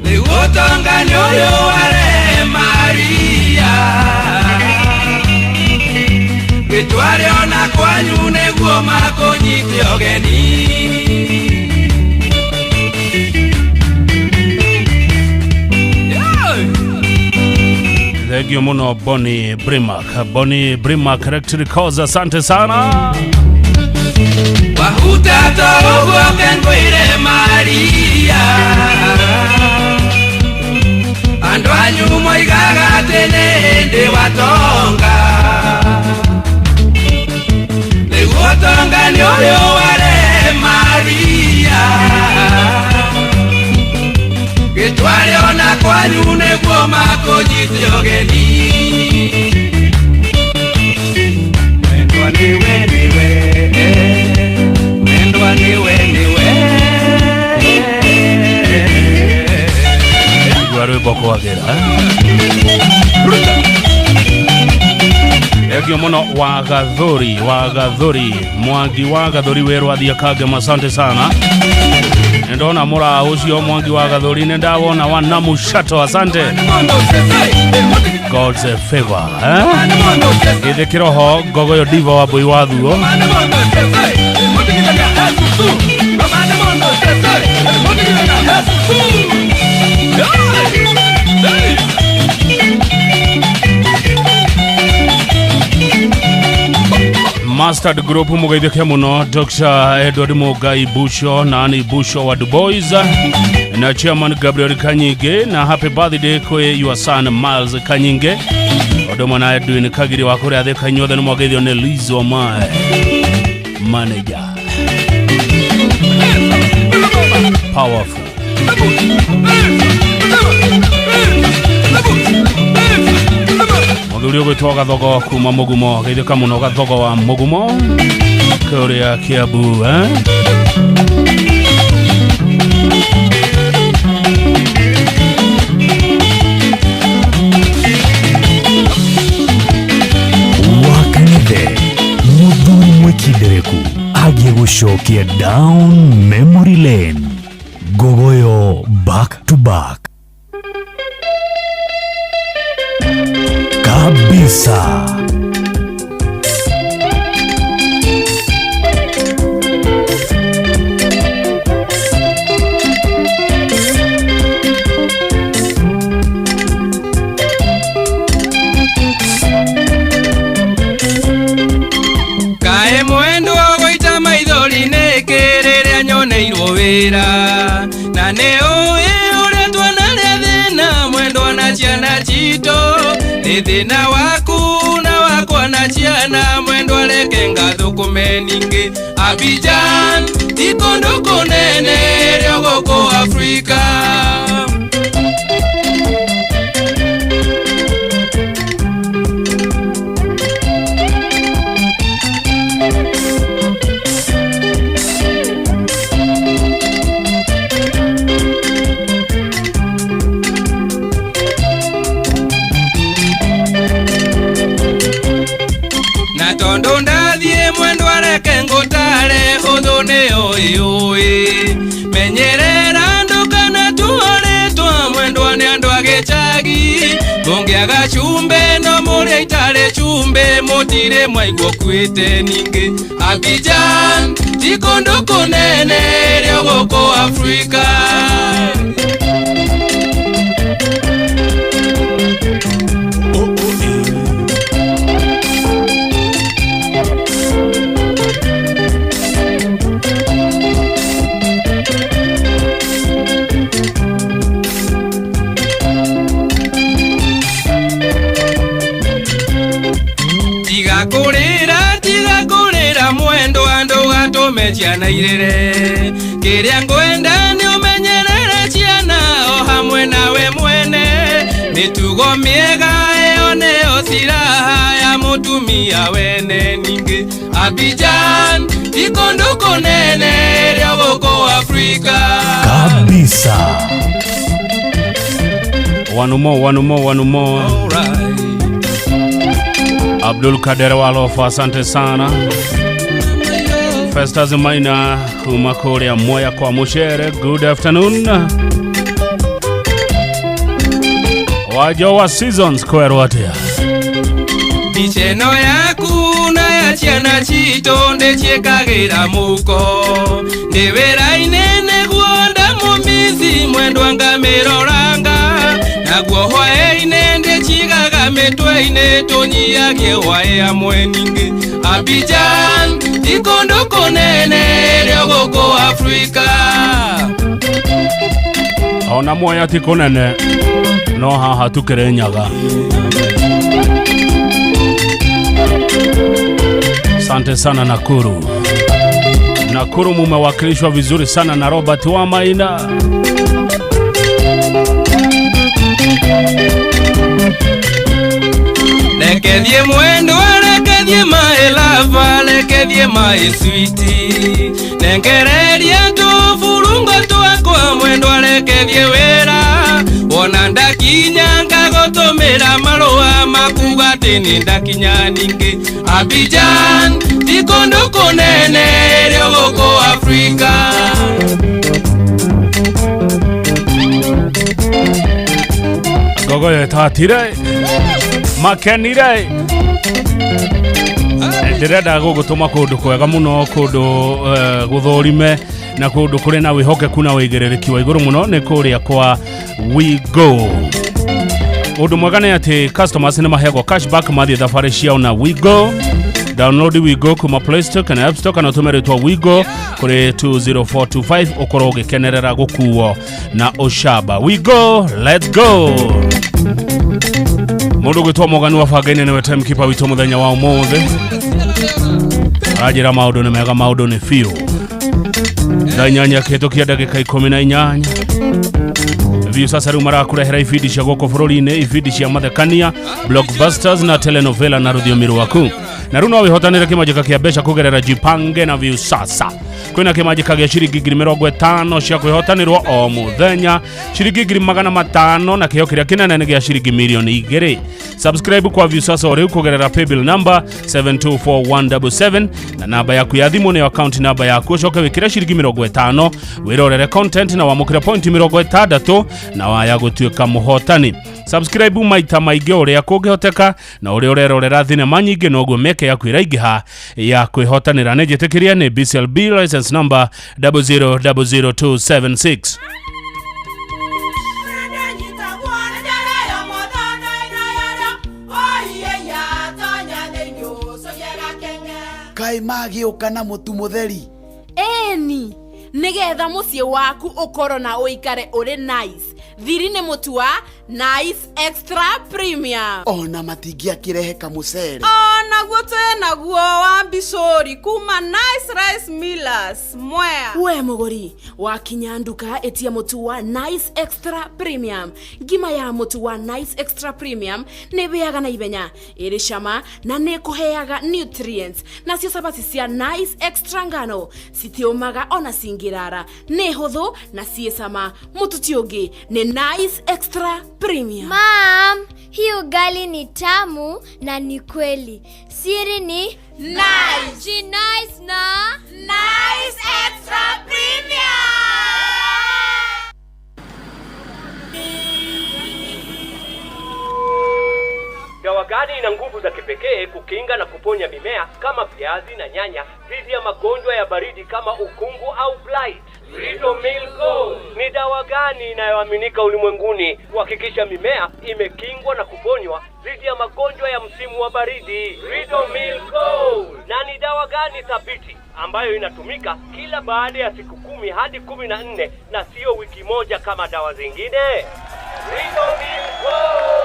S4: rĩu ũtonga nĩ ũyũ warehe Maria, wĩtware ona kwanyu nĩguo makũnyite ũgeni.
S25: Thengio mũno Bonnie Brimack, Bonnie Brimack Electric Cause, asante sana.
S4: Wahutata ũguo ngwĩre Maria. Andũ anyu moigaga atĩ nĩ hĩndĩ watonga. Rĩu ũtonga nĩ ũyũ warehe Maria. Gĩtware ona kwanyu nĩguo makũnyite ũgeni. Mwendwa nĩwe nĩwe, mwendwa nĩwe nĩwe.
S25: Igua rwĩmbo kwagĩra. Thengio mũno wa Gathuri, wa Gathuri, Mwangi wa Gathuri wĩrwo athiĩ Kangema, asante sana. Nĩndona mũra ũcio Mwangi wa Gathuri, nĩndawona wa Namushato, asante. God's favor, eh? Gĩthĩ kĩroho Ngogoyo Diva wa Mbũi wa Thuo. Mustard Group mugeithĩke mũno Dr. Edward Mugai Busho na Annie Busho wa Dubois na Chairman Gabriel Kanyinge na happy birthday kwe your son Miles Kanyinge ũndũ na Edwin Kagiri wa kũrĩa Thika inyuothe nĩ mwageithio nĩ Liz Omae manager powerful. Mũthuri ũgwĩtwo Gathogo kuma Mũgumo, geithĩka mũno Gathogo wa Mũgumo kũrĩa Kiambu, eh?
S8: Wakang'ethe mũthuri mwĩkindereku agiĩ gũcokia down memory lane. Ngogoyo back to back kabisa.
S4: Kaĩ mwendwa gũita maithori nĩkĩ rĩrĩa nyoneirwo wĩra na nĩ ũĩ ũrĩa twanarĩa thĩna mwendwa na ciana citũ nĩ thĩna waku na wakwa na ciana mwendwa reke ngathũkũme ningĩ Abidjan ti kũndũ kũnene rĩo gũkũ Afrika. Na tondũ ndathiĩ mwendwa reke ngũtare ũthũ nĩ ũĩ ũĩ menyerera ndũkana tuorĩtwa mwendwa nĩ andũ a gĩcagi mũngĩaga cumbĩ no mũrĩa itarĩ cumbĩ mũtirĩ mwaigua ũkuĩte ningĩ Abidjan ti kũndũ kũnene rĩo gũkũ Afrika. Tiga kũrĩra mwendwa ndũgatũme ciana irĩre kĩrĩa ngwenda nĩ ũmenyerere ciana o hamwe nawe mwene mĩtugo mĩega ĩyo nĩyo silaha ya mũtumia wene ningĩ Abidjan ti kũndũ kũnene rĩo gũkũ Afrika
S8: kabisa.
S25: One more, one more, one more. Abdul Kader Walofa, asante sana. Festus Maina kuma kũrĩa Mwea kwa Muchere, good afternoon. Wajo wa Seasons kwerwo atĩa?
S4: Mbica ĩno yaku na ya ciana citũ ndĩciĩkagĩra mũhuko ndĩ wĩra-inĩ nĩguo ndamũmici mwendwa ngamĩroranga na
S3: Naguo hwaĩ-inĩ ndĩcigaga mĩtwe-inĩ tũnyiagie hwaĩ hamwe ningĩ. Abidjan ti kũndũ kũnene ĩrĩ gũkũ Afrika.
S25: Ona Mwea ti kũnene no haha tu Kirinyaga. Asante sana Nakuru. Nakuru mumewakilishwa vizuri sana na Robert Wamaina.
S3: Lekethie mwendwa, lekethie my lover, lekethie my sweetie. Nengereria tũburungo twakwa mwendwa, lekethie wĩra. Wona ndakinya ngagũtũmĩra marũa makuga atĩ nĩ ndakinya ningĩ. Abidjan ti kũndũ kũnene ĩrĩ gũkũ Afrika.
S25: Gogoyo ĩtatire makenire. Ndĩrenda gũgũtũma kũndũ kwega mũno, kũndũ gũthũrime na kũndũ kũrĩ na wĩhokeku na wĩigĩrĩrĩki wa igũrũ mũno nĩ kũrĩa kwa WeGo. Ũndũ mwega nĩ atĩ customers nĩ maheagwo cashback mathiĩ thabarĩ ciao na WeGo. Download WeGo kuma Play Store kana App Store kana ũtũme rĩtwa WeGo kũrĩ 20425 ũkorwo ũgĩkenerera gũkuo na ũcamba. WeGo, let's go. Mũndũ ũgwĩtwo Mogani wa Bangainĩ nĩwe timekeeper witũ mũthenya wa ũmũthĩ. Aranjĩra maũndũ nĩ mega, maũndũ nĩ biũ. Thaa inyanya kĩhĩtũkia ndagĩka 18. Viusasa rĩu marakũrehera ibindi cia gũkũ bũrũri-inĩ, ibindi cia mathekania, blockbusters na telenovela na rũthiomi rwaku. Na rĩu no wĩhotanĩre kĩmanjĩka kĩa mbeca kũgerera Jipange na Viusasa. Kwĩna kĩmanjĩka gĩa ciringi 50,000 cia kwĩhotanĩrwo o mũthenya, ciringi 500,000 na kĩheo kĩrĩa kĩnene nĩ gĩa ciringi 2,000,000. Subscribe kwa Viusasa o rĩu kũgerera paybill number 724177 na namba yaku ya thimũ nĩyo account namba yaku, ũcoke wĩkĩre ciringi 50 wĩrorere content na wamũkĩre point 60 na waya gũtuĩka mũhotani. Subscribe maita maingĩ ũrĩa kũngĩhoteka na ũrĩa ũrerorera thinema nyingĩ noguo mĩeke yaku ĩraingĩha ya kwĩhotanĩra. Nĩ njĩtĩkĩrie nĩ BCLB license number 0000276.
S14: Kaĩ magĩũka na mũtu mũtheri?
S20: Ĩni, nĩgetha mũciĩ waku ũkorwo na ũikare ũrĩ nice. Thiri nĩ mũtu wa Nice Extra Premium.
S14: Ona matingĩakĩrehe kamũcere.
S13: Onaguo twĩnaguo wa mbicũri kuma Nice Rice Millers Mwea.
S20: We mũgũri wakinya nduka ĩtia mũtu wa Nice Extra Premium. Ngima ya mũtu wa Nice Extra Premium nĩ ĩhĩaga na ihenya, ĩrĩ cama na nĩ ĩkũheaga nutrients. Nacio cabaci cia Nice Extra ngano citiũmaga ona cingĩrara, nĩ hũthũ na ciĩ cama. Mũtu ti ũngĩ nĩ Nice Extra Premium.
S21: Mom, hii ugali ni tamu na ni kweli. Siri ni
S20: Nice.
S21: She nice na
S20: Nice Extra Premium.
S22: Dawa gani ina nguvu za kipekee kukinga na kuponya mimea kama viazi na nyanya dhidi ya magonjwa ya baridi kama ukungu au blight? Ridomil Gold. Ni dawa gani inayoaminika ulimwenguni kuhakikisha mimea imekingwa na kuponywa dhidi ya magonjwa ya msimu wa baridi? Ridomil Gold. Na ni dawa gani thabiti ambayo inatumika kila baada ya siku 10 hadi 14 na sio wiki moja kama dawa zingine? Ridomil Gold.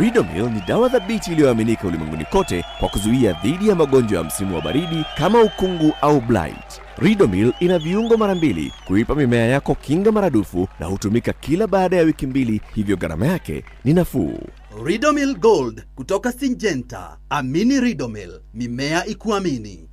S23: Ridomil ni dawa thabiti iliyoaminika ulimwenguni kote kwa kuzuia dhidi ya magonjwa ya msimu wa baridi kama ukungu au blight. Ridomil ina viungo mara 2 kuipa mimea yako kinga maradufu na hutumika kila baada ya wiki 2, hivyo gharama yake ni nafuu.
S26: Ridomil Gold kutoka Syngenta. Amini Ridomil, mimea ikuamini.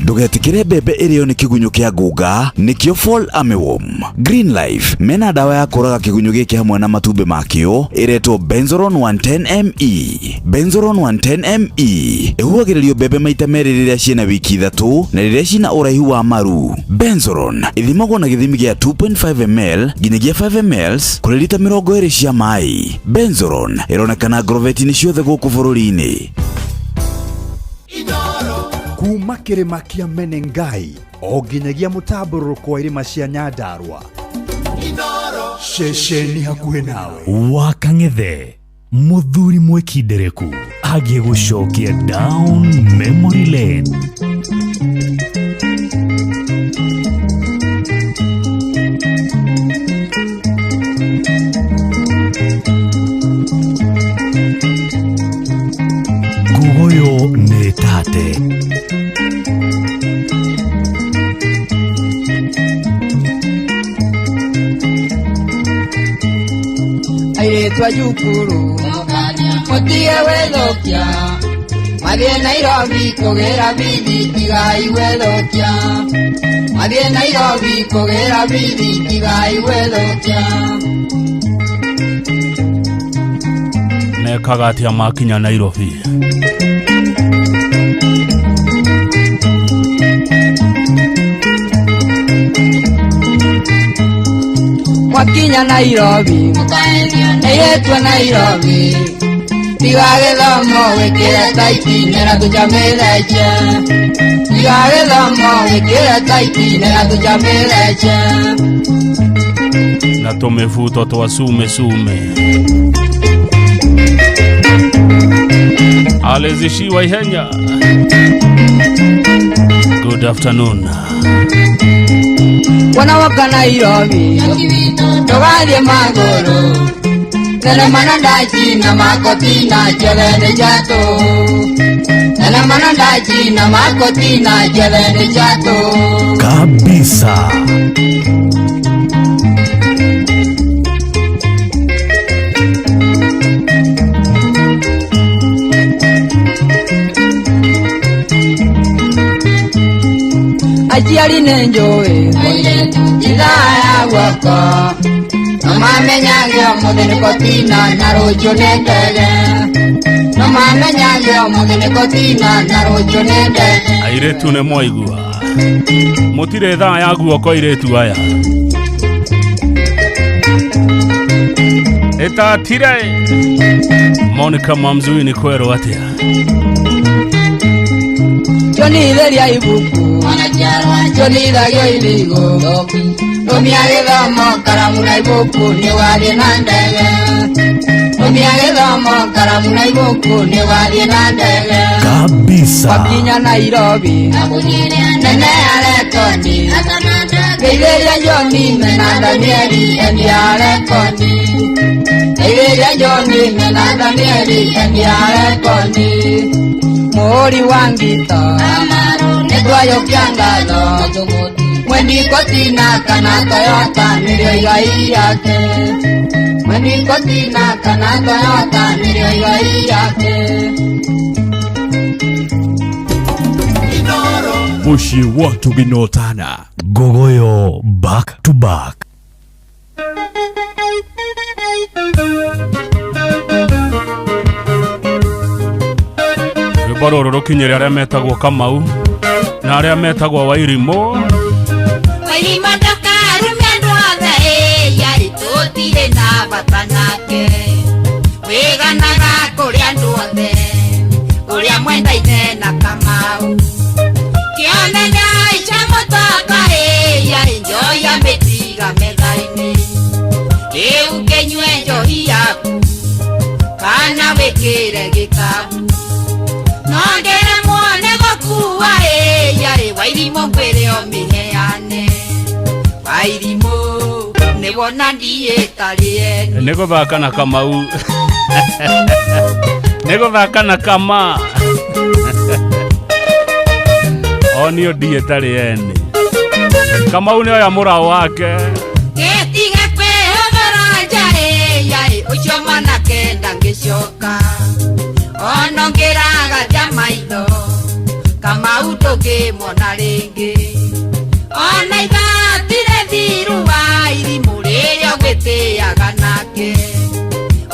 S6: Ndũgetikĩre mbembe ĩrĩo nĩ kĩgunyũ kĩa ngũnga, nĩkĩo Fall Armyworm. Green Life mena dawa ya kũraga kĩgunyũ gĩkĩ hamwe na matumbĩ makĩo ĩretwo Benzoron 110ME. Benzoron 110ME ĩhuhagĩrĩrio mbembe maita merĩ rĩrĩa ciĩna wiki 3 na rĩrĩa ciĩna ũraihu wa maru. Benzoron ĩthimagwo na gĩthimi gĩa 2.5 ml nginyagia 5 ml kũrĩ lita 20 cia maĩ. Benzoron ĩronekana ngorobeti-inĩ ciothe gũkũ bũrũri-inĩ.
S24: Kuma kĩrĩma kĩa Menengai o nginyagia mũtambũrũko wa irĩma cia Nyandarua.
S5: Inooro
S24: Ceceni hakuhĩ nawe.
S8: Wa kang'ethe muthuri mwikindereku agĩgũcokia down memory lane. Ngugoyo nĩ tate.
S4: Airĩtu a cukuru mũtige gwĩthũkia, mathiĩ Nairobi kũgĩra bithi, tigai gwĩthũkia. Mathiĩ Nairobi kũgĩra bithi, tigai gwĩthũkia.
S25: Mekaga atia makinya Nairobi?
S4: Mwakinya Nairobi, airĩtu a Nairobi, tiga gĩthomo wĩkĩre taiti nĩra tũcamĩrĩche. Tiga gĩthomo wĩkĩre taiti nĩra tũcamĩrĩche.
S25: Na tũmĩbuto twa sume sume. Alizishiwa ihenya. Good afternoon.
S4: Wona woka Nairobi, ndũgathiĩ magũrũ, thenema na ndaci na makoti na ciothe nĩ cia tũhũ. Thenema na ndaci na makoti na ciothe nĩ cia tũhũ.
S8: Kabisa.
S4: Aciari nĩ njũĩ ithaa ya guoko, no mamenyage ũmũthĩ nĩ kotina na rũciũ nĩ ndege. No mamenyage ũmũthĩ nĩ kotina na rũciũ nĩ ndege.
S25: Airĩtu nĩ mwaigua, mũtirĩ thaa ya guoko airĩtu aya. Ĩtatire. Monica Mamzui nĩ kwerwo atĩa?
S4: Cionithĩria ibuku, cionithagio irigo, rũmia gĩthomo karamu na ibuku nĩ ũgathiĩ na ndege. Rũmia gĩthomo karamu na ibuku nĩ ũgathiĩ na ndege.
S8: Kabisa.
S4: Wakinya Nairobi, nene ya rekodi, geithĩria John mena Danieli endia ya rekodi. Geithĩria John mena Danieli endia ya rekodi. Mũhũri wa ngita nĩ twayũkia ngatho, mwendi kotina kana Toyota nĩrĩo igai rĩake. Mwendi kotina kana Toyota nĩrĩo igai rĩake.
S1: Mũciĩ wa Tũgĩnotana.
S8: Ngogoyo back to back.
S25: Rwĩmbo rũrũ rũkinyĩre arĩa metagwo Kamau na arĩa metagwo Wairimũ.
S4: Wairimũ ndũkarume andũ othe, ĩya tũtirĩ na bata nake. Wĩganaga kũrĩ andũ othe, ũrĩa mwendaine na Kamau. Kĩonania ica mũtongo, ĩya njoya mĩtiga metha-inĩ. Rĩu kĩnyue njohi yaku, kana wĩkĩre gĩkabu. No ngeremwo nĩ gũkua, ĩya Wairimũ ngwĩre ũmĩheane. Wairimũ nĩ wona ndiĩtarĩ ene.
S25: Nĩ gũthaka na Kamau. Nĩ gũthaka na Kama. Onio ndiĩtarĩ ene. Kamau nĩ oya mũraũ wake.
S4: Gĩtige kwĩhũthĩra nja, ĩya ũcio mwanake ndangĩcoka. Ona ũngĩragaria maitho, Kamau ndũngĩmuona rĩngĩ. Ona ithatire thiru wa irimũ rĩrĩa ũgwĩtĩaga nake.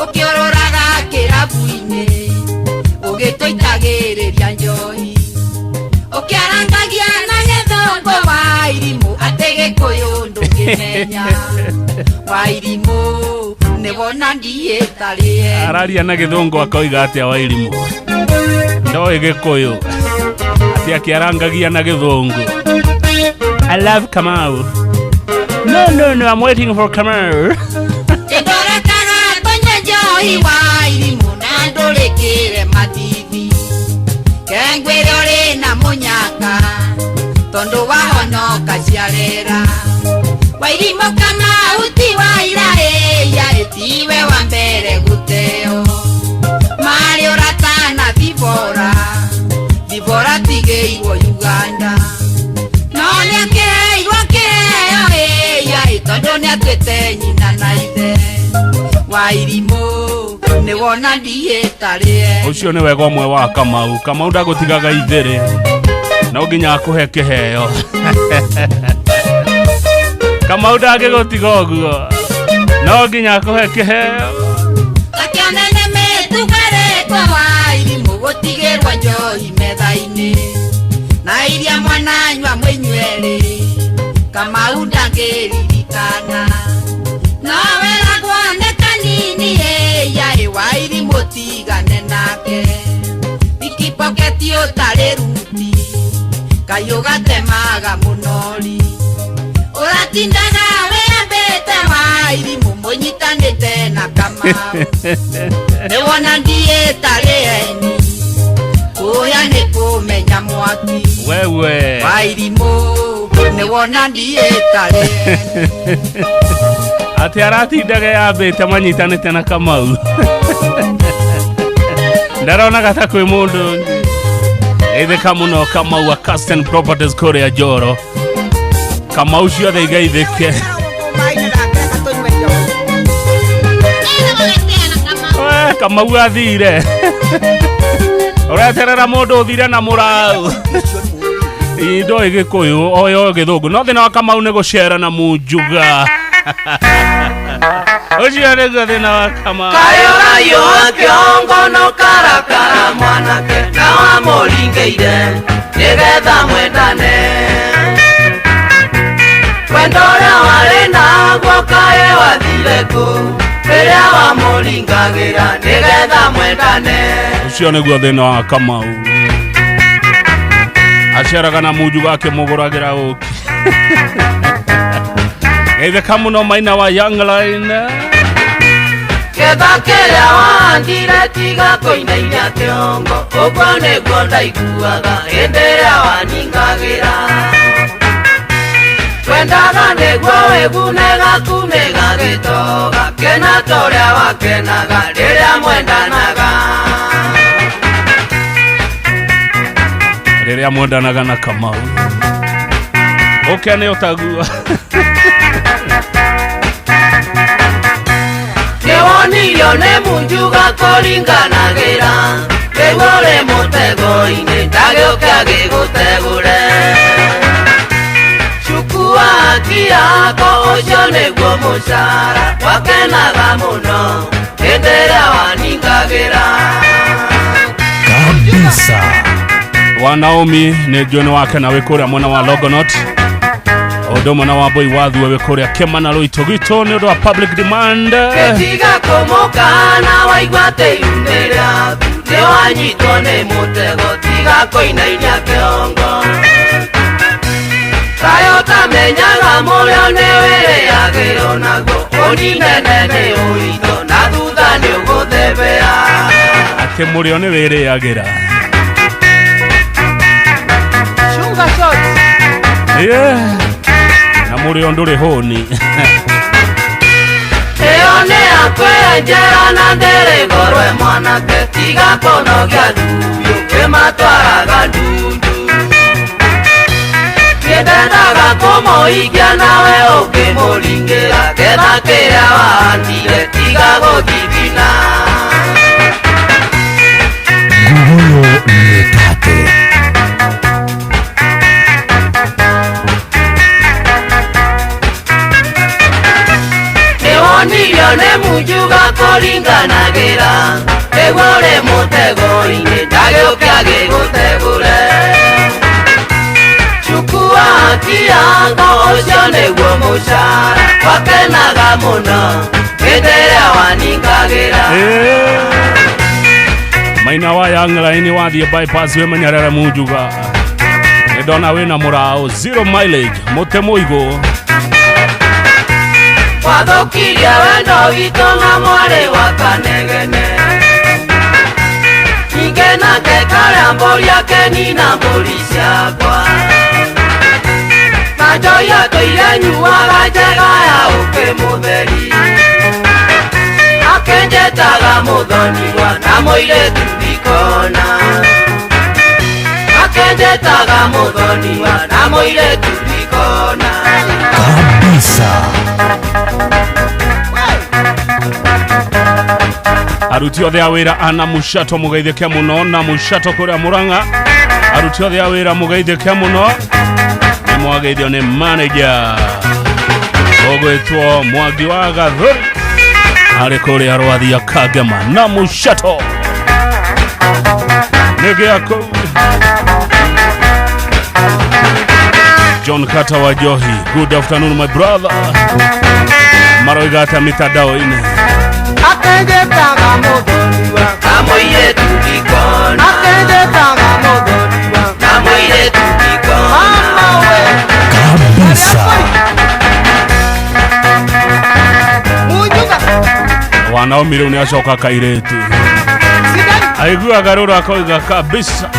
S4: Ũkĩũrũraga kĩrabu-inĩ, ũgĩtũitagĩrĩria njohi. Ũkĩarangagia na gĩthũngũ wa irimũ atĩ Gĩkũyũ ndũngĩmenya. Wa irimũ nĩ wona ndiĩtarĩ ene.
S25: Araria na gĩthũngũ akoiga atĩa Wairimũ? Ndoĩ Gĩkũyũ. Atĩ akĩarangagia na gĩthũngũ. I love Kamau. No, no, no, I'm waiting for Kamau.
S4: Ndorekaga tũnyue njohi wa irimũ na ndũrĩkĩre matithi kengwĩre ũrĩ na mũnyaka tondũ wahonoka ciarera wairimũ kana uti wa ira ĩya ĩtiwe wa mbere gũteo marĩ ũratana thibora thibora tigĩirwo Uganda no nĩakĩheirwo kĩheo ĩya tondũ nĩatuĩte nyina na ithe wairimũ nĩwona ndiĩtarĩe
S25: Ũcio nĩ wega ũmwe wa Kamau. Kamau ndagũtigaga ithĩrĩ, no nginya akũhe kĩheo. Kamau ndangĩgũtiga ũguo, no nginya akũhe kĩheo.
S4: Takĩonene mĩtugarĩtwo wairimũ gũtigĩrwo njohi metha-inĩ na iria mwananyua mwĩnyuerĩ Kamau ndangĩririkana no weragwo nĩ kanini ĩya ĩ wairimũ tigane nake ikipoketi ũtarĩ ruti kayũ gatemaga mũnori ũratindaga wĩambĩte wairimũ mũnyitanĩte na Kamau nĩwona ndiĩtarĩ eni kũya nĩ kũmenya mwaki
S25: Wewe
S4: wairimũ nĩwona ndiĩtarĩ
S25: atĩ aratindaga yambĩte manyitanĩte na Kamau. Ndaronaga ta kwĩ mũndũ ũngĩ. Geithĩka mũno Kamau wa Custom Properties kũrĩa Njoro. Kamau ciothe igeithĩke. We, Kamau athire. Ũreterera mũndũ ũthire na mũrau. Ndoĩ gĩkũyũ oyo gĩthũngũ no thĩna wa Kamau nĩ gũcera na munjuga. Ũcio nĩguo thĩna wa Kamau.
S7: Kayũrayũa kĩongo no karakara mwanake na wamũringĩire nĩgetha mwendane wendo ũrĩa warĩ naguo kaĩ wathire kũ rĩrĩa wamũringagĩra nĩgetha mwendane.
S25: Ũcio nĩguo thĩna wa Kamau. Aceraga na munjuga akĩmũgũragĩra ũkĩ. Geithĩka mũno maina wa Young Line.
S7: Ketha kĩrĩa wahandire tiga kũinainia kĩongo ũguo nĩguo ndaiguaga hĩndĩ ĩrĩa waningagĩra twendaga nĩguo wĩgune gaku nĩ gagĩtoga kena ta ũrĩa wakenaga rĩrĩa mwendanaga.
S25: Rĩrĩa mwendanaga na Kamau. Ũkene ũtagua.
S7: Nĩwonirio nĩ munjuga kũringanagĩra rĩu ũrĩ mũtego-inĩ ndagĩũke agĩgũtegũre cukua haki yako ũcio nĩguo mũcara wakenaga mũno hĩndĩ ĩrĩa waningagĩra.
S1: Kabisa.
S25: Wa Naomi nĩ njũĩ nĩ wake na wĩ kũrĩa mwena wa Longonot. Ũndũ ũmwe na wa Mbũi Wathue wĩ kũrĩa Kĩmana Rũitũ gwitũ nĩ ũndũ wa public demand.
S7: Gĩtiga kũmũkana waigua atĩ iru rĩaku nĩwanyitwo nĩ mũtego tiga kũinainia kĩongo kaĩ ũtamenyaga mũrĩo nĩwĩrĩagĩrwo naguo ũninene nĩ ũritũ na thutha nĩũgũthebea.
S25: Atĩ mũrĩo nĩ wĩrĩagĩra.
S4: Chunga shot.
S25: Yeah. Na mũrĩo ndũrĩ hũni.
S7: Ĩyo nĩ yakwenjera na ndĩrĩgorwe mwanake tiga kũnogia ndumbi ũkĩmatwaraga ndundu nĩndendaga kũmũikia nawe ũkĩmũringĩra ketha kĩrĩa wahandire tiga gũthithina.
S1: Nguguyo nĩ tate.
S7: Nĩwonirio nĩ munjuga kũringanagĩra nĩguo ũrĩ mũtego-inĩ ndagĩũke agĩgũtegũre cukua haki yako ũcio nĩguo mũcara wakenaga mũno hĩndĩ ĩrĩa waningagĩra.
S25: Maina wa Young Line wathiĩ bypass wĩmenyerere munjuga. Nĩ ndona wĩna mũraũ zero mileage mũtĩ mũigũ.
S7: Wathũkirie wendo witũ na mwarĩ wa Kanegene. Ningĩ nake karĩa mbũri akenina mbũri ciakwa. Na njohi atũire nyuaga njega ya ũkĩ mũtheri. Akenjetaga mũthoniwa na mũirĩtu ndikona. Akenjetaga mũthoniwa na mũirĩtu ndikona.
S1: Kabisa.
S25: Aruti othe a wĩra ana Mushato mũgeithĩke mũno na Mushato kũrĩa Murang'a. Aruti othe a wĩra mũgeithĩke mũno. Nĩ mwageithio nĩ manager ũgwĩtwo Mwangi wa Gathuri arĩ kũrĩa Rwathia Kangema na Mushato nĩ gĩakũ. John Carter wa Johi, good afternoon my brother. Maroiga atĩa mitandao-inĩ?
S7: Akenjetaga mũthoniwa na mũirĩtu ndikona. Akenjetaga mũthoniwa na mũirĩtu ndikona. Mama we.
S1: Kabisa.
S7: Munjuga.
S25: Wanaomi rĩu nĩacoka kairĩtu. Aiguaga rũrũ akoiga kabisa.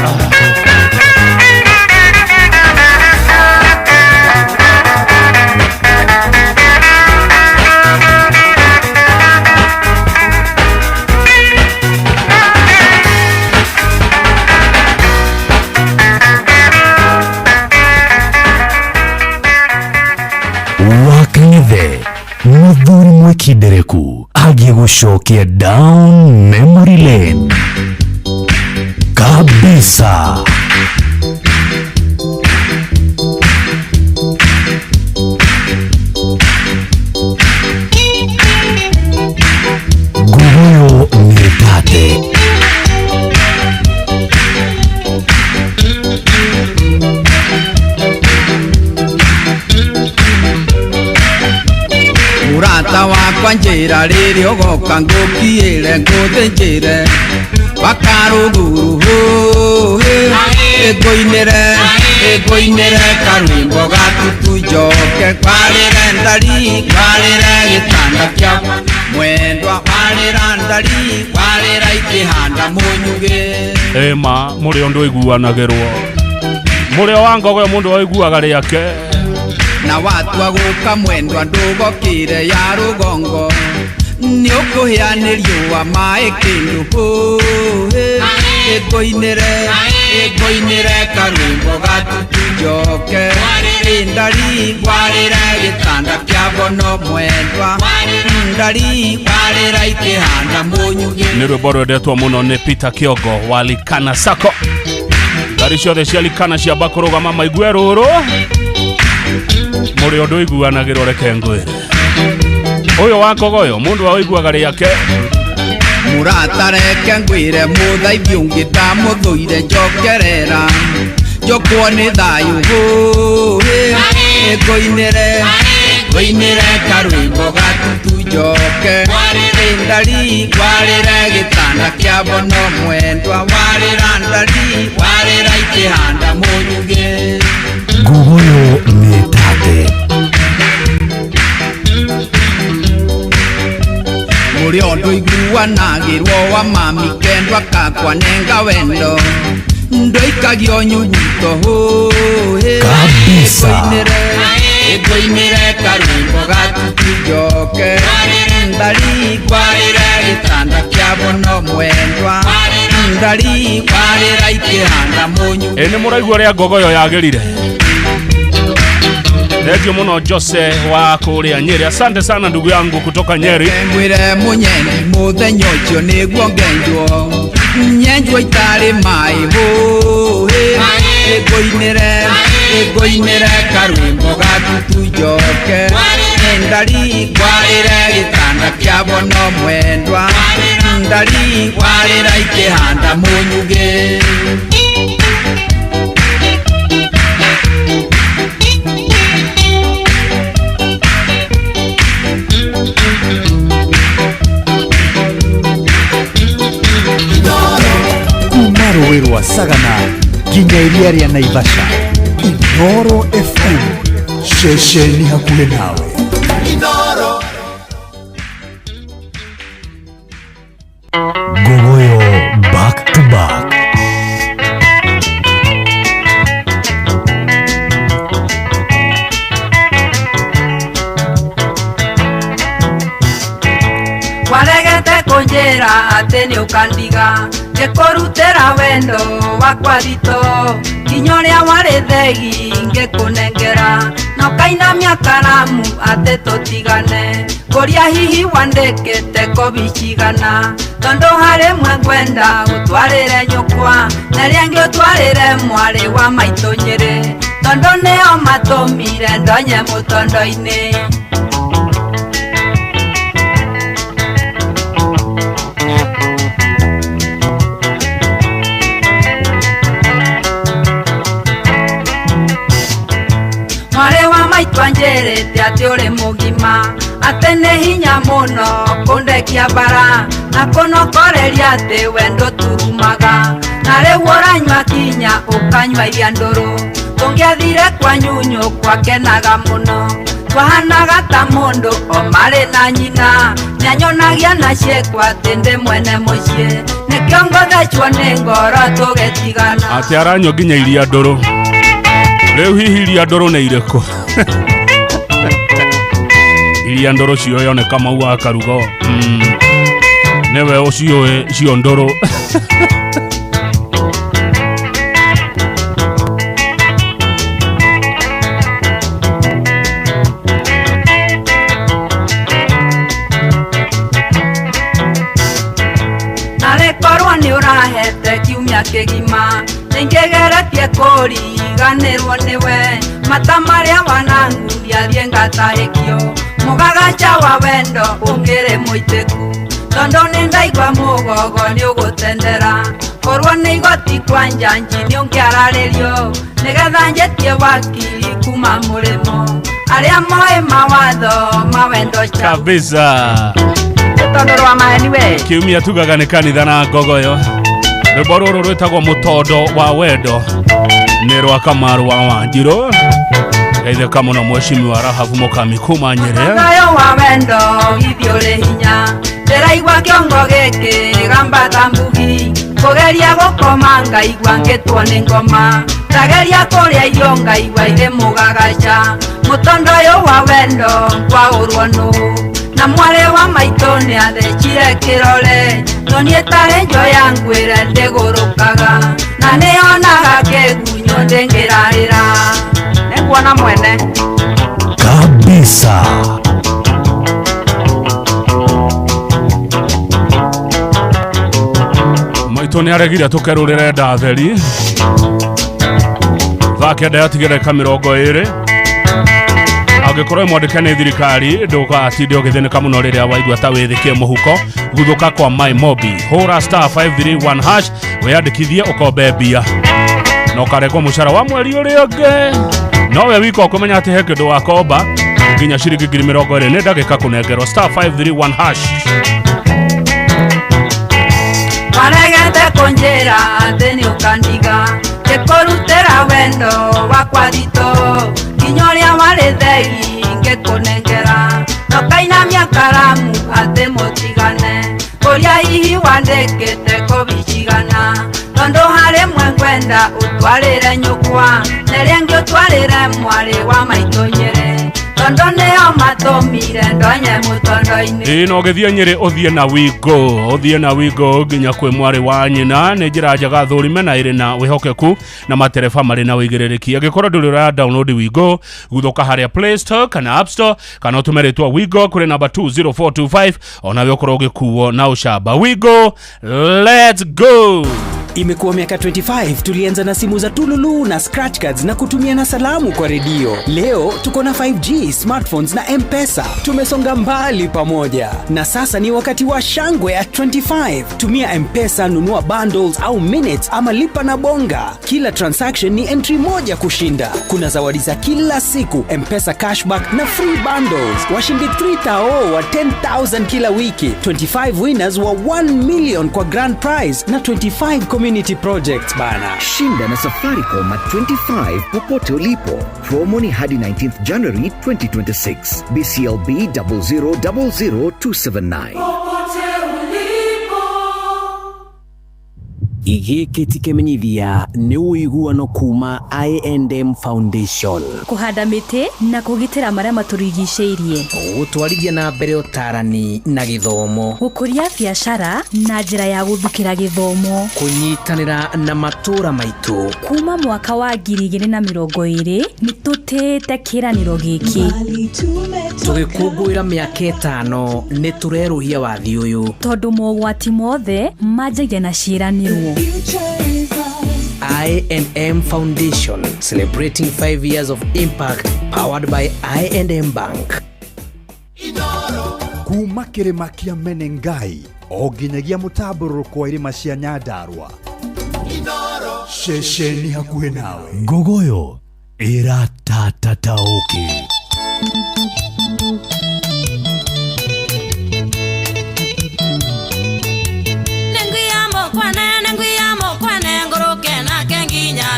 S1: Wakang'ethe mũthuri mwĩkindereku agĩgũcokia down memory lane kabisa. Nguruyo nĩ tate.
S9: Mũrata wakwa njĩra rĩrĩa ũgoka ngũkiĩre ngũthĩnjĩre bakarũguru hũhĩ ĩngũinĩre ĩngũinĩre karwĩmbo gatutu njoke kwarĩre ndari kwarĩre gĩtanda kĩa mwendwa kwarĩra ndari kwarĩra ikĩhanda mũnyugĩ.
S25: Ĩma mũrĩo ndũiguanagĩrwo mũrĩo wa ngogoyo mũndũ aiguaga rĩake.
S9: Na watua gũka mwendwa ndũgokĩre ya rũgongo nĩ ũkũhĩa nĩ riũa maĩ kĩndũ hũhĩ ĩngũinĩre ĩngũinĩre karwĩmbo gatutu njoke ndari ngwarĩre gĩtanda kĩa bono mwendwa ndari ngwarĩra ikĩhanda mũnyugĩ.
S25: Nĩ rwĩmbo rwendetwo mũno nĩ Peter Kĩongo wa Likana Sacco. Ngari ciothe cia Likana ciamba kũrũgama maigue rũrũ mũrĩo ndũiguanagĩrwo reke ngwĩre. Ũyũ wa ngogoyo mũndũ aiguaga rĩake.
S9: Mũrata reke ngwĩre mũthaithi ũngĩ ndamũthũire njokerera njokwo nĩ thayũ hũhĩ ĩngũinĩre ngũinĩre karwĩmbo gatutu njoke ndari ngwarĩre gĩtanda kĩa bono mwendwa warĩra ndari warĩra ikĩhanda mũnyugĩ.
S1: Nguruyo nĩ tate.
S9: Mũrĩo ndũiguanagĩrwo wa mami kendwa kakwa nenga wendo ndũikagio nyuguto hũhĩ
S1: Kabisa.
S9: Ĩngũinĩre karwĩmbo gatutu njoke ndari ngwarĩre gĩtanda kĩa bono mwendwa ndari ngwarĩra ikĩhanda mũnyugĩ.
S25: Ĩ nĩ mũraigua ũrĩa ngogoyo yagĩrire. Thank you muno Jose wa kũrĩa Nyeri. Asante sana ndugu yangu kutoka Nyeri.
S9: Ngwĩre mũnyendi mũthenya ũcio nĩguo ngenjwo nyenjwo itarĩ maĩ hũhĩ ĩngũinĩre ĩngũinĩre karwĩmbo gatutu njoke ndari ngwarĩre gĩtanda kĩa bono mwendwa ndari ngwarĩra ikĩhanda mũnyugĩ.
S24: Kuma rũĩ rwa Sagana nginya iria rĩa Naivasha. Inooro FM, ceceni hakuhĩ nawe.
S5: Inooro.
S8: Ngogoyo back to back.
S4: Waregete kũnjĩra atĩ nĩ ũkandiga ngĩkũrutĩra wendo wakwa thito kinya ũrĩa warĩ thegi ngĩkũnengera na ũkainamia karamu atĩ tũtigane kũria hihi wandĩkĩte kobi cigana tondũ harĩ mwe ngwenda ũtwarĩre nyũkwa na ĩrĩa ĩngĩ ũtwarĩre mwarĩ wa maitũ Nyĩrĩ tondũ nĩo matũmire ndonye mũtondo-inĩ. Mwarĩ wa maitũ anjĩrĩte atĩ ũrĩ mũgima atĩ nĩ hinya mũno kũndekia bara na kũnokoreria atĩ wendo turumaga na rĩu ũranyua kinya ũkanyua iria ndũrũ tũngĩathire kwa nyunyu kwakenaga mũno twahanaga ta mũndũ o marĩ na nyina nĩanyonagia na ciĩko atĩ ndĩ mwene mũciĩ nĩkĩo ngothecwo nĩ ngoro tũgĩtigana.
S25: Atĩ aranyua nginya iria ndũrũ. Rĩu hihi iria ndũrũ nĩ irĩkũ? Iria ndũrũ cioyo nĩ Kamau wa Karugo. Nĩwe ũciũĩ cio ndũrũ.
S4: Narĩ korwo nĩ ũrahete kiumia kĩgima nĩngĩgeretie kũriganĩrwo nĩwe mata marĩa wananguria thiĩ ngatahĩkio mũgagaca wa wendo ũkĩrĩ mũitĩku tondũ nĩ ndaigua mũgogo nĩ ũgũtendera korwo nĩ igoti kwa njanji nĩ ũngĩararĩrio nĩgetha njĩtie wakiri kuma mũrĩmo arĩa moĩ mawatho ma wendo
S25: kabisa
S4: tondũ rwa maheni we.
S25: Kiumia tugaga nĩ kanitha na ngogoyo. Rwĩmbo rũrũ rwĩtagwo mũtondo wa wendo nĩ rwa Kamaru wa Wanjirũ. Geithĩka mũno mheshimiwa Rahabu Mukami kuma Nyĩrĩ.
S4: Mũtondo wa wendo ithiĩ ũrĩ hinya ndĩraigua kĩongo gĩkĩ gamba ta mbugi kũgeria gũkoma ngaigua ngĩtwo nĩ ngoma ndageria kũrĩa irio ngaigua irĩ mũgagaca mũtondo ũyũ wa wendo ngwaũrwo nũ na mwarĩ wa maitũ nĩ athecire kĩrore no niĩ tarĩ njoya ngwĩre ndĩgũrũkaga na nĩonaga kĩgunyũ ndĩngĩrarĩra nĩnguona mwene
S8: kabisa.
S25: Maitũ nĩ aregire tũkerũrĩre ndatheri thaa 9 yatigĩrĩka 20. Angĩkorwo mwandĩke nĩ thirikari ndũgatinde ũgĩthĩnĩka mũno rĩrĩa waigua ta wĩthĩkie mũhuko guthũka kwa My Mobi hũra star 531 hash wĩyandĩkithie ũkombe mbia na ũkarekwo mũcara wa mweri ũrĩa ũngĩ nowe wika ũkũmenya atĩ he kĩndũ wakomba nginya ciringi 20,000 nĩ ndagĩka kũnengerwo star 531 hash.
S4: Waregete kũnjĩra atĩ nĩ ũkandiga ngĩkũrutĩra wendo wakwa thito kinya ũrĩa warĩ thegi ngĩkũnengera na ũkainamia karamu atĩ mũtigane kũria hihi wandĩkĩte kobi cigana tondũ harĩ mwe ngwenda ũtwarĩre nyũkwa na ĩrĩa ĩngĩ ũtwarĩre mwarĩ wa maitũ Nyĩrĩ tondũ nĩo matũmire ndonye mũtondo-inĩ.
S25: Ĩĩ no ũgĩthiĩ Nyĩrĩ ũthiĩ na Wigo ũthiĩ na Wigo nginya kwĩ mwarĩ wa nyina nĩ njĩra njega thũrime na ĩrĩ na wĩhokeku na matereba marĩ na ũigĩrĩrĩki. Angĩkorwo ndũrĩ ũra download Wigo guthũka harĩa Play Store kana App Store kana ũtũme rĩtwa Wigo kũrĩ namba 20425 onawe ũkorwo ũgĩkuo na ũcamba. Wigo, let's go.
S10: Imekuwa miaka 25 tulianza na simu za tululu na scratch cards na kutumia na salamu kwa redio. Leo tuko na 5G, smartphones na M-Pesa. Tumesonga mbali pamoja. Na sasa ni wakati wa shangwe ya 25. Tumia M-Pesa, nunua bundles au minutes ama lipa na bonga. Kila transaction ni entry moja kushinda. Kuna zawadi za kila siku, M-Pesa cashback na free bundles. Washindi 3,000 wa 10,000 kila wiki. 25 winners wa 1 million kwa grand prize na 25 community projects bana.
S11: Shinda na Safaricom at 25 popote ulipo. Promo ni hadi 19th January 2026. BCLB 0000279.
S12: Popote ulipo.
S10: Gĩkĩ ti kĩmenyithia nĩ ũiguano kuma I&M Foundation.
S2: Kũhanda mĩtĩ na kũgitĩra marĩa matũrigicĩirie.
S10: Gũtwarithia na mbere ũtarani na gĩthomo.
S2: Gũkũria biacara na njĩra ya gũthukĩra gĩthomo.
S10: Kũnyitanĩra na matũũra maitũ.
S2: Kuma mwaka wa 2020 nĩ tũtĩĩte kĩĩranĩro gĩkĩ.
S10: Tũgĩkũngũĩra mĩaka 5 nĩ tũrerũhia wathi ũyũ.
S2: Tondũ mogwati mothe manjagia na ciĩranĩro.
S10: I&M Foundation, celebrating 5 years of impact, powered by I&M Bank.
S24: Kuma kĩrĩma kĩa Menengai o nginyagia mũtambũrũko wa irĩma cia Nyandarua, ceceni hakuhĩ nawe.
S8: Ngogoyo ĩratatatauki.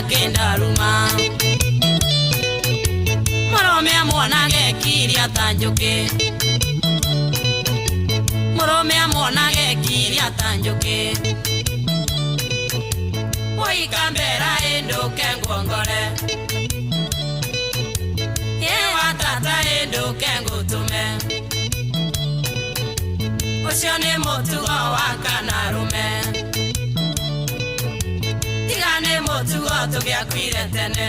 S4: Kendaruma Morome amwonage kiria ta njũkĩ, Mũrũme amwonage kiria ta njũkĩ, Woikambera ĩndũke nguongore, Ĩwa tata ĩndũke ngũtũme, Ũcio nĩ mũtugo wa kanarume, Tiga nĩ mũtugo tũgĩakuire tene.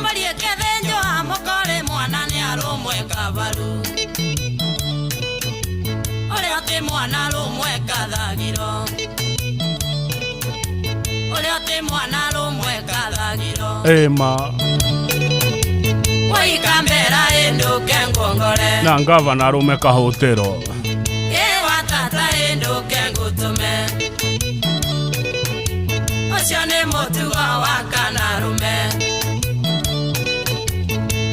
S4: Mbariĩ mũkore mwana nĩ arũmwe kabaru, Ũrĩa ti mwana arũmwe kathagiro, Ũrĩa ti mwana arũmwe kathagiro.
S25: Ĩma
S4: Waikambera ĩndũke nguongore,
S25: na ngavana arũme kahũtĩro.
S4: Ĩwa tata ĩndũke ngũtũme, Ũcio nĩ mũtugo wa kanarume,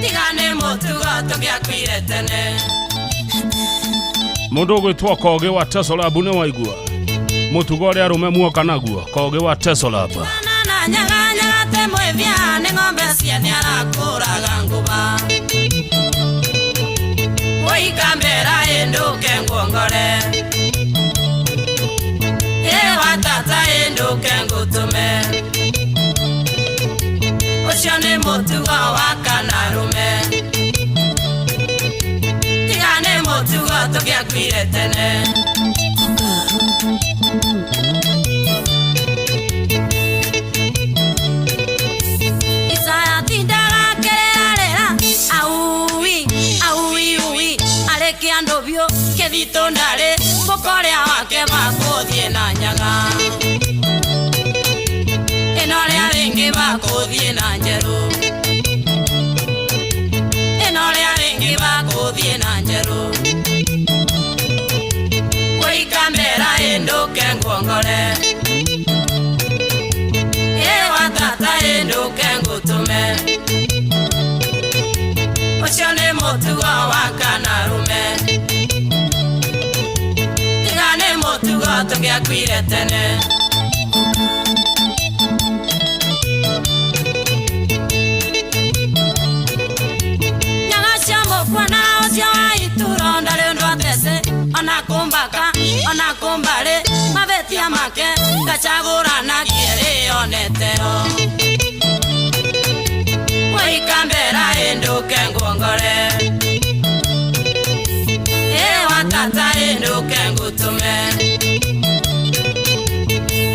S4: Tiga nĩ mũtugo tũgĩakuire tene.
S25: Mũndũ ũgwĩtwo Kogi wa Tesolab nĩ waigua mũtugo ũrĩa arũme muoka naguo. Kogi wa Tesolab.
S4: Na nyaganyaga te mwĩthia nĩ ng'ombe ciene arakũraga ngũba, Woikambera ĩndũke nguongore, Ĩwa tata ĩndũke ngũtũme, Ũcio nĩ mũtugo wa kanarume, Tiga nĩ mũtugo tũgĩakuire tene. Kĩandũ biũ kĩthitũ ndarĩ mũkoria wake makũthiĩ na nyaga, Ĩno rĩa rĩngĩ makũthiĩ na njerũ, Ĩno rĩa rĩngĩ makũthiĩ na njerũ, Woikambera ĩndũke nguongore, Ĩwa tata ĩndũke ngũtũme, Ũcio nĩ mũtugo wa kanarume, Tiga nĩ mũtugo tũgĩakuire tene. Nyaga cia mũkwana ũcio wa ituro ndarĩ ũndũ atece, Ona kũmbaka ona kũmbarĩ mabĩtia make ngacagũranagie rĩoneteo. Woikambera ĩndũke nguongore, Ĩwa tata ĩndũke ngũtũme,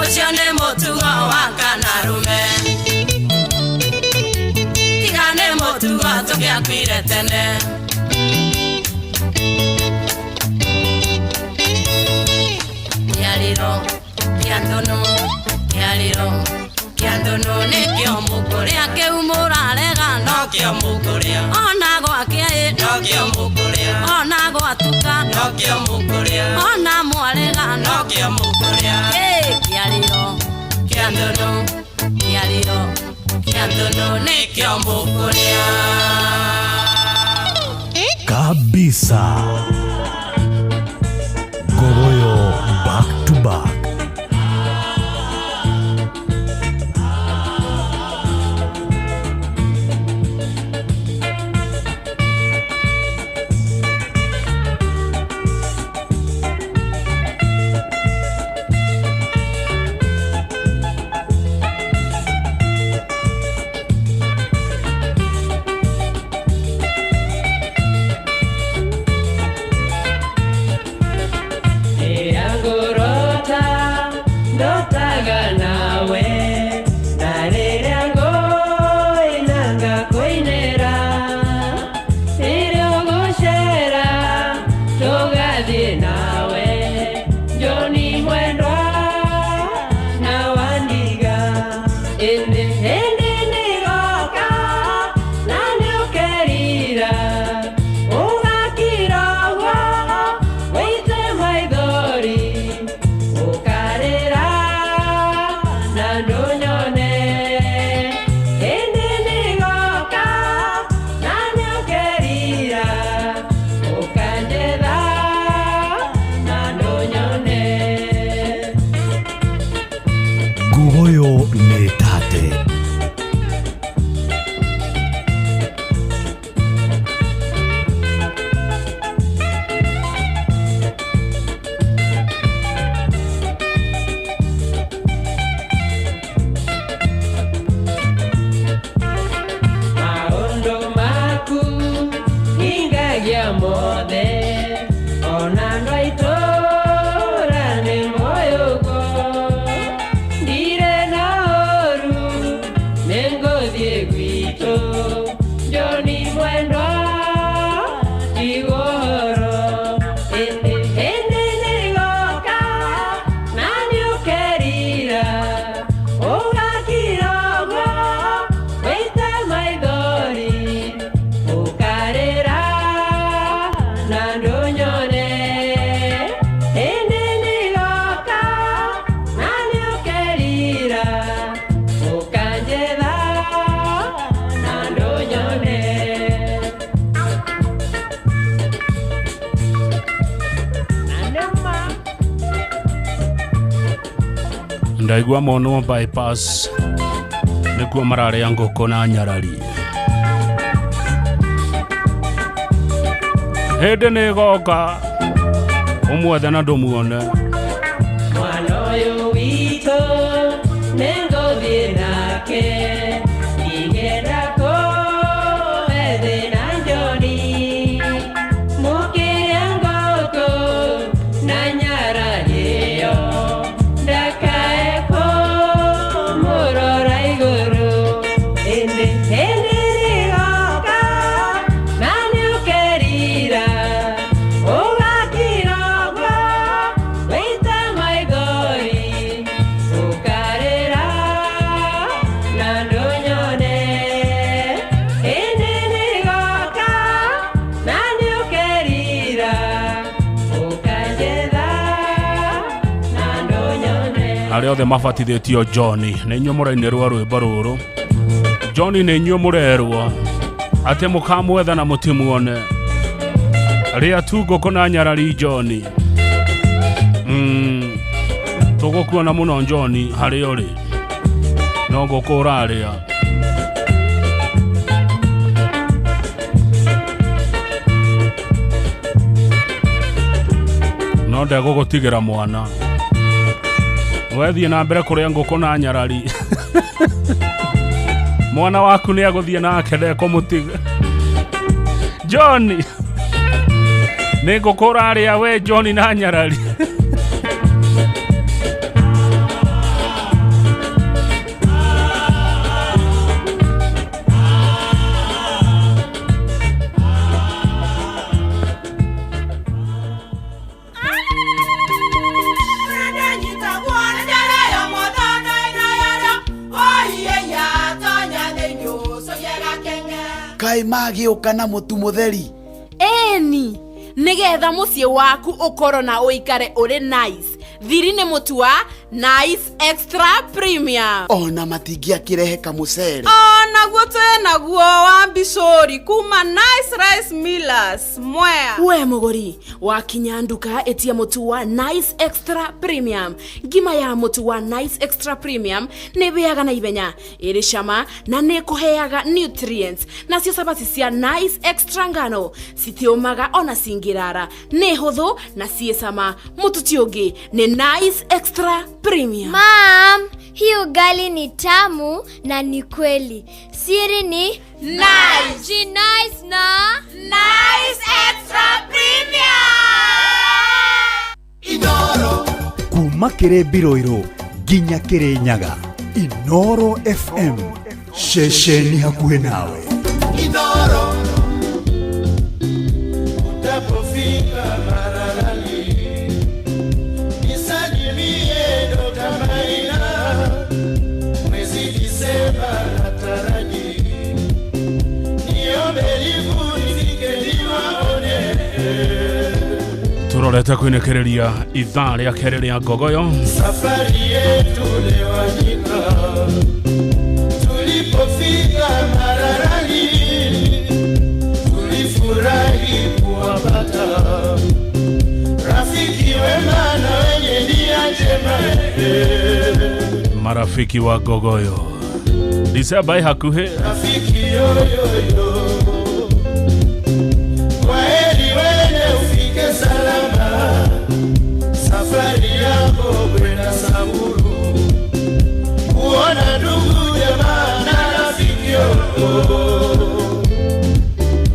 S4: Ũcio nĩ mũtugo wa kanarume, Tiga nĩ mũtugo tũgĩakuire tene. Kĩarĩro kĩa ndũnũ, kĩarĩro kĩa ndũnũ nĩkĩo mũkũrĩa, kĩu mũrarega nokĩo mũkũrĩa, Ona gwakĩa ĩ nokĩo mũkũrĩa, Ona gwatuka nokĩo mũkũrĩa, Ona mwarega nokĩo mũkũrĩa. Kĩarĩro kĩa ndũnũ, kĩarĩro kĩa ndũnũ nĩkĩo mũkũrĩa.
S8: Kabisa. Ngogoyo back to back.
S25: Ndaigua monwo bypass nĩkuo mararĩa ngũkũ na nyarari. Hĩndĩ nĩ ĩgoka ũmwethe na ndũmuone.
S12: Mwana ũyũ witũ nĩngũthiĩ nake ingĩenda kũethe na njoni mũkĩrĩa ngũkũ na nyarari ĩyo ndakae kũmũrora igũrũ ĩndĩ hĩndĩ nĩĩgoka na nĩũkerira ũgakira ũguo wĩite maithori ũkarĩra na ndũnyone hĩndĩ nĩĩgoka na nĩũkerira ũkanjetha na ndũnyone.
S25: Arĩa othe mabatithĩtio John nĩ inyuĩ mũrainĩrwo rwĩmbo rũrũ. John nĩ inyuĩ mũrerwo atĩ mũkamwetha na mũtimuone. Rĩa tu ngũkũ na nyarari John. Tũgũkuona mũno John harĩa ũrĩ no ngũkũ ũrarĩa. No ndegũgũtigĩra mwana. Wethiĩ na mbere kũrĩa ngũkũ na nyarari. Mwana waku nĩ agũthiĩ nake ndekũmũtiga. John nĩ ngũkũ ũrarĩa we John na nyarari.
S14: Kaĩ magĩũka na mũtu mũtheri.
S20: Ĩni nĩgetha mũciĩ waku ũkorwo na ũikare ũrĩ nice. Thiri nĩ mũtu wa Nice Extra Premium.
S14: Ona matingĩakĩrehe kamũcere.
S13: Onaguo twĩnaguo wa mbicũri kuma Nice Rice Millers Mwea.
S20: We mũgũri wakinya nduka ĩtia mũtu wa Nice Extra Premium. Ngima ya mũtu wa Nice Extra Premium nĩ ĩhĩaga na ihenya, ĩrĩ cama na nĩ ĩkũheaga nutrients. Nacio cabaci cia Nice Extra ngano citiũmaga ona cingĩrara, nĩ hũthũ na ciĩ cama. Mũtu ti ũngĩ nĩ Nice Extra Premium.
S21: Mom, hii ugali ni tamu na ni kweli. Siri ni
S20: Nice.
S21: Ji nice na
S20: Nice Extra Premium.
S24: Kuma kĩrĩ Mbiroirũ nginya kĩrĩ Nyaga. Inoro FM, ceceni hakuhĩ nawe.
S5: Inoro utapofika Maralali nisalimie Dr. Maina mwezi Disemba nataraji niombe livu nifike niwaone.
S25: Turorete kwinĩkĩrĩria ithaa rĩa kerĩ rĩa ngogoyo.
S5: Safari yetu lewanyika tulipofika Maralali tulifurahi kuwapata rafiki wema na wenye nia njema.
S25: Marafiki wa ngogoyo Disemba ĩ hakuhĩ.
S5: Rafiki yoyoyo kwaheri wene ufike salama safari yako kwenda Samburu kuona ndugu jamaa na rafiki yoyo.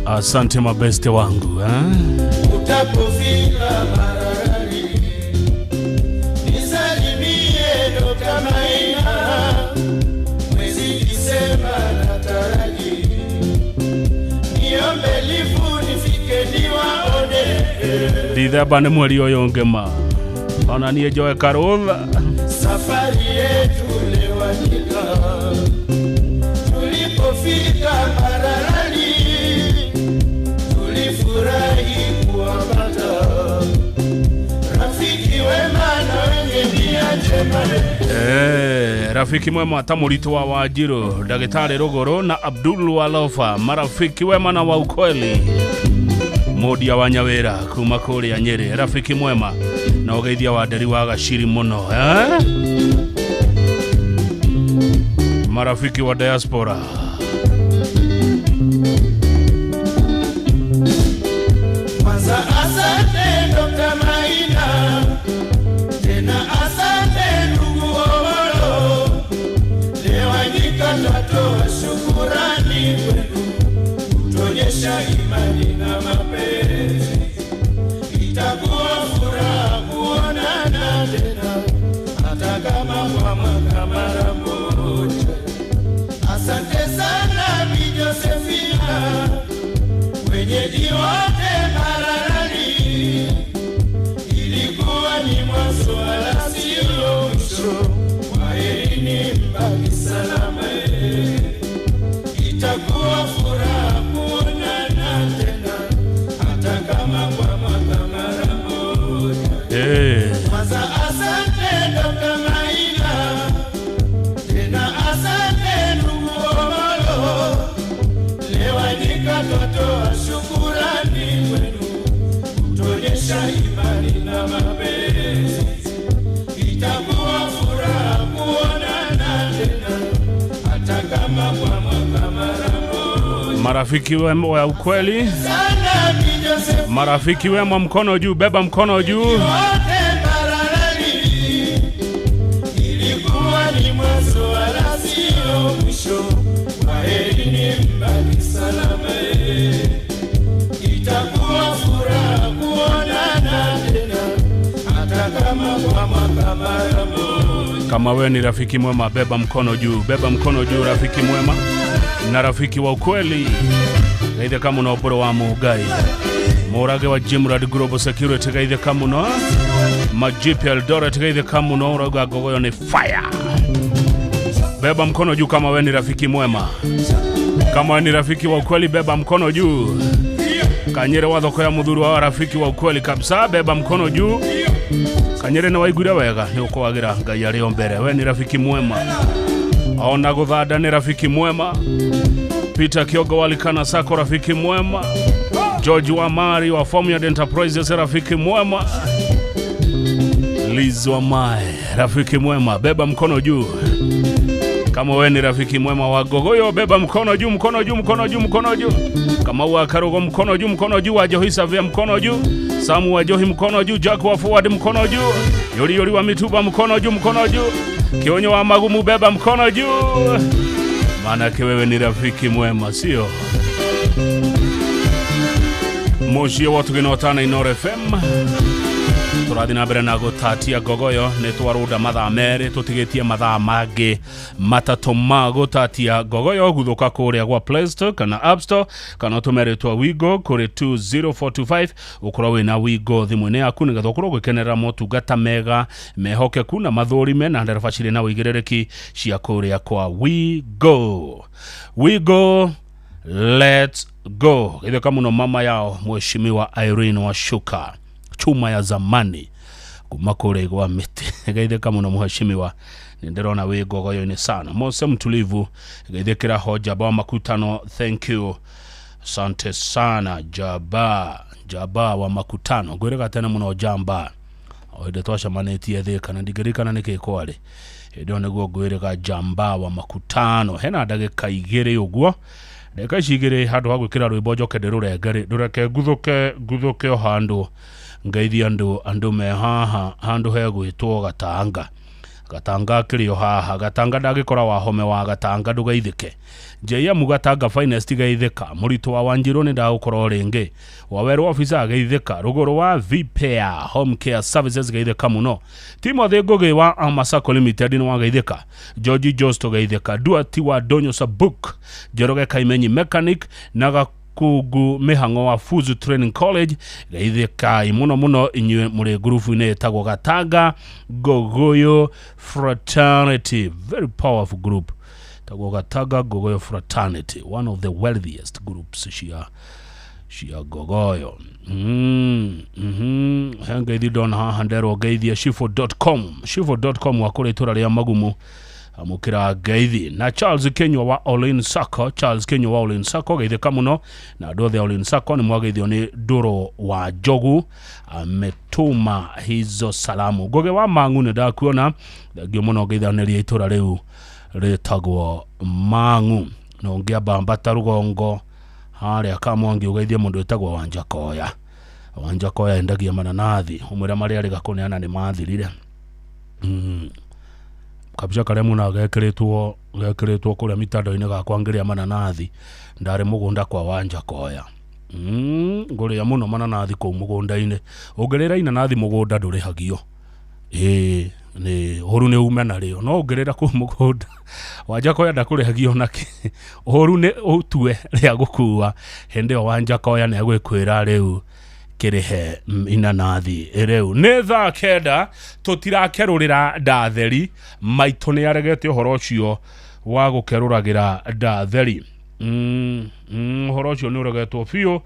S25: Asante mabeste wangu eh?
S5: Utapofika Maralali nisalimie Dr. Maina mwezi Disemba nataraji niombe livu nifike niwaone.
S25: Dithemba nĩ mweri ũyũ ũngĩ ma ona niĩ njoe karũtha.
S5: Safari yetu lewanyika tulipofika Maralali tulifurahi kuwapata rafiki wema na wenye nia njema.
S25: Rafiki mwema ta mũritũ wa Wanjiru ndagĩtarĩ Rũgũrũ na Abdul Walofa, marafiki wema na wa ukweli. Mũndia wa Nyawĩra kuma kũrĩa Nyĩrĩ, rafiki mwema na ũgeithia wa Nderi wa Gaciri mũno eh? Marafiki wa diaspora.
S5: Kwanza asante Dr. Maina, tena asante ndugu Omolo, Lewanyika twatoa shukurani kwenu, kutuonyesha imani na mapenzi. Itakuwa furaha kuonana tena, hata kama kwa mwaka mara moja. Asante sana Bi Josephina, wenyeji wote Mbaralani, ilikuwa ni mwanzo wala sio mwisho. Kwaherini, mbaki salama. Itakuwa furaha kuonana tena, hata kama kwa mwaka mara moja. Kwanza asante Dr. Maina, tena asante ndugu Omolo, Lewanyika twatoa shukurani kwenu, kutuonyesha imani na mapenzi. Itakuwa furaha kuonana tena, hata kama kwa mwaka mara moja.
S25: Marafiki wema wa ukweli,
S5: Sana Bi Joseph
S25: marafiki wema, mkono juu, beba mkono juu.
S5: wote Mbaralani, ilikuwa ni mwanzo wala sio mwisho. Kwaherini, mbaki salama. Itakuwa furaha kuonana tena, hata kama kwa mwaka mara moja.
S25: Kama wewe ni rafiki mwema, beba mkono juu, beba mkono juu, rafiki mwema na rafiki wa ukweli. Gaithe kamuno oboro wa Mugai Murage wa Jimrad Global Security, gaithe kamuno Majipi Eldoret, gaithe kamuno urauga gogoyo ni fire. Beba mkono juu kama wewe ni rafiki mwema, kama wewe ni rafiki wa ukweli, beba mkono juu. Kanyere wa thoko ya muthuri wa rafiki wa ukweli kabisa, beba mkono juu. Kanyere nĩ waiguire wega nĩ ũkwagira Ngai arĩ o mbere. We ni rafiki mwema, ona guthanda nĩ rafiki mwema. Peter Kiogo walikana sako rafiki mwema. George Wamari wa Formiad Enterprises rafiki mwema. Liz Wamae rafiki mwema, beba mkono juu. Kama we ni rafiki mwema wa Gogoyo, beba mkono juu, mkono juu, mkono juu, mkono juu. Kama wa Karugo mkono juu, mkono juu, wa Johi Savia mkono juu, Samu wa Johi mkono juu, Jack wa Forward mkono juu, Yori Yori wa Mituba mkono juu, mkono juu, Kionyo wa Magumu beba mkono juu. Maana wewe ni rafiki mwema, sio? Muciĩ wa tũgĩnotana Inooro FM tũrathiĩ na mbere na gũtatia ngogoyo nĩ twarũnda mathaa merĩ tũtigĩtie mathaa mangĩ matatũ ma gũtatia ngogoyo guthũka kũrĩa gwa Play Store kana App Store kana ũtũme rĩtwa Wigo kũrĩ 20425 ũkorwo wĩna Wigo thimũ-inĩ yaku nĩgetha ũkorwo ũgĩkenerera motungata mega mehokeku na mathũrime na ndereba cirĩ na ũigĩrĩrĩki cia kũrĩa kwa Wigo. Wigo, let's go. Githeka muno mama yao Mheshimiwa Irene Washuka, chuma ya zamani kuma kũrĩa igwa mĩtĩ. Geithĩka mũno mheshimiwa, nĩ ndĩrona wĩ ngogoyo-inĩ sana. Mose mtulivu, geithĩkĩra ho Jaba wa makutano, thank you, asante sana Jaba, Jaba wa makutano, ngwĩrĩga tene mũno Jamba, o hĩndĩ twacemanĩtie Thĩka na ndingĩririkana nĩkĩ kwarĩ hĩndĩ ĩyo nĩguo ngwĩrĩga Jamba wa makutano. Hena ndagĩka igĩrĩ ũguo, ndagĩka ici igĩrĩ handũ ha gwĩkĩra rwĩmbo njoke ndĩrũrenge rĩ, ndũreke nguthũke nguthũke o handũ ngeithie andũ andũ me haha handũ hegwĩtwo Gatanga. Gatanga akĩrĩ o haha. Gatanga ndangĩkora wahome wa Gatanga ndũgeithĩke. JM Gatanga Finest geithĩka. Mũritũ wa Wanjirũ nĩ ndagũkorwo rĩngĩ. Wawerũ officer geithĩka. Rũgũrũ wa Vipea Home Care Services geithĩka mũno. Timothy Ngũgĩ wa Amasako Limited nĩ wageithĩka. George Josto geithĩka. Duati wa Donyo Sabuk, Njoroge Kaimenyi Mechanic na Gakungu Mĩhang'o wa Fuzu Training College geithĩkai mũno mũno inyuĩ mũrĩ ngurubu-inĩ ĩtagwo Gatanga Ngogoyo Fraternity, very powerful group. Tagwo Gatanga Ngogoyo Fraternity, one of the wealthiest groups cia Ngogoyo. He ngeithi ndona haha nderwo ngeithie shifo.com, shifo.com wa kũrĩa itũra rĩa Magumu, amũkĩra ngeithi. Na Charles Kenywa wa Olin Sacco, Charles Kenywa wa Olin Sacco geithĩka mũno, na andũ othe a Olin Sacco nĩ mwageithio nĩ Ndũrũ wa Njogu, ametũma hizo salamu. Ngũgĩ wa Mang'u nĩ ndakuona, thengio mũno ngeithanĩria itũra rĩu Rĩtagwo Mang'u. Na ũngĩamba rũgongo harĩa Kamwangi ũgeithie mũndũ wĩtagwo Wanjakoya. Wanjakoya endagia mananathi, ũmwĩre marĩa arĩ gakũneana nĩ mathirire. Kabica karĩa mũna gekĩrĩtwo kũrĩa mitandao-inĩ gakwa ngĩrĩa mananathi, ndarĩ mũgũnda kwa Wanjakoya. Ngũrĩa mũno mananathi kũu mũgũnda-inĩ. Ũngĩrĩra inanathi mũgũnda ndũrĩhagio. Ĩĩ nĩ ũru nĩ ume narĩo, no ũngĩrĩra kũu mũgũnda Wanjakoya ndakũrĩhagio nakĩ. Ũru nĩ ũtue rĩa gũkua, hĩndĩ ĩyo Wanjakoya nĩ agwĩkwĩra rĩu kĩrĩhe inanathi rĩu. Nĩ thaa 9 tũtirakerũrĩra ndatheri, maitũ nĩ aregete ũhoro ũcio wa gũkerũragĩra ndatheri. Ũhoro ũcio nĩ ũregetwo biũ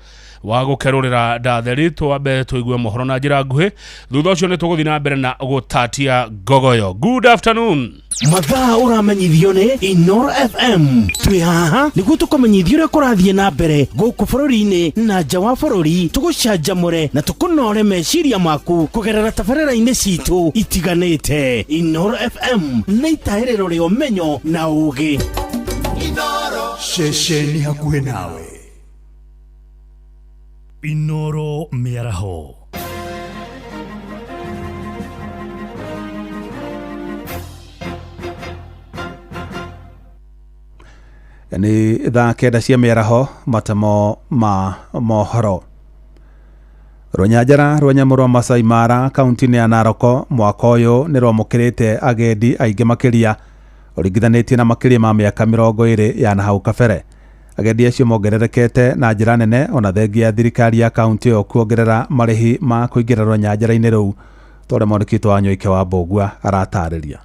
S25: wa gũkerũrĩra ndatheri. Twambe tũigue mohoro na njĩra nguhĩ, thutha ũcio nĩ tũgũthiĩ na mbere na gũtatia ngogoyo. Good afternoon.
S3: Mathaa ũramenyithio nĩ Inoro FM. Twĩ haha nĩguo tũkũmenyithie ũrĩa kũrathiĩ na mbere gũkũ bũrũri-inĩ na nja wa bũrũri, tũgũcanjamũre na tũkũnore meciria maku kũgerera tabarĩra-inĩ citũ itiganĩte. Inoro FM nĩ itahĩrĩro rĩa ũmenyo na ũũgĩ.
S24: Ceceni hakuhĩ nawe.
S8: Inoro mĩaraho.
S15: Nĩ thaa 9 cia mĩaraho, matemo ma mohoro. Rũnyanjara rwa nyamũ rwa Masai Mara kaunti-inĩ ya Narok mwaka ũyũ nĩ rwamũkĩrĩte agendi aingĩ makĩria ũringithanĩtie na makĩria ma mĩaka 20 ya nahau kabere. Agendi acio mongererekete na njĩra nene ona thengia ya thirikari ya kaunti ĩyo kuongerera marĩhi ma kũingĩra rũnyanjara-inĩ rũu, ta ũrĩa mwandĩki witũ wa Nyoike wa Mbũgua aratarĩria.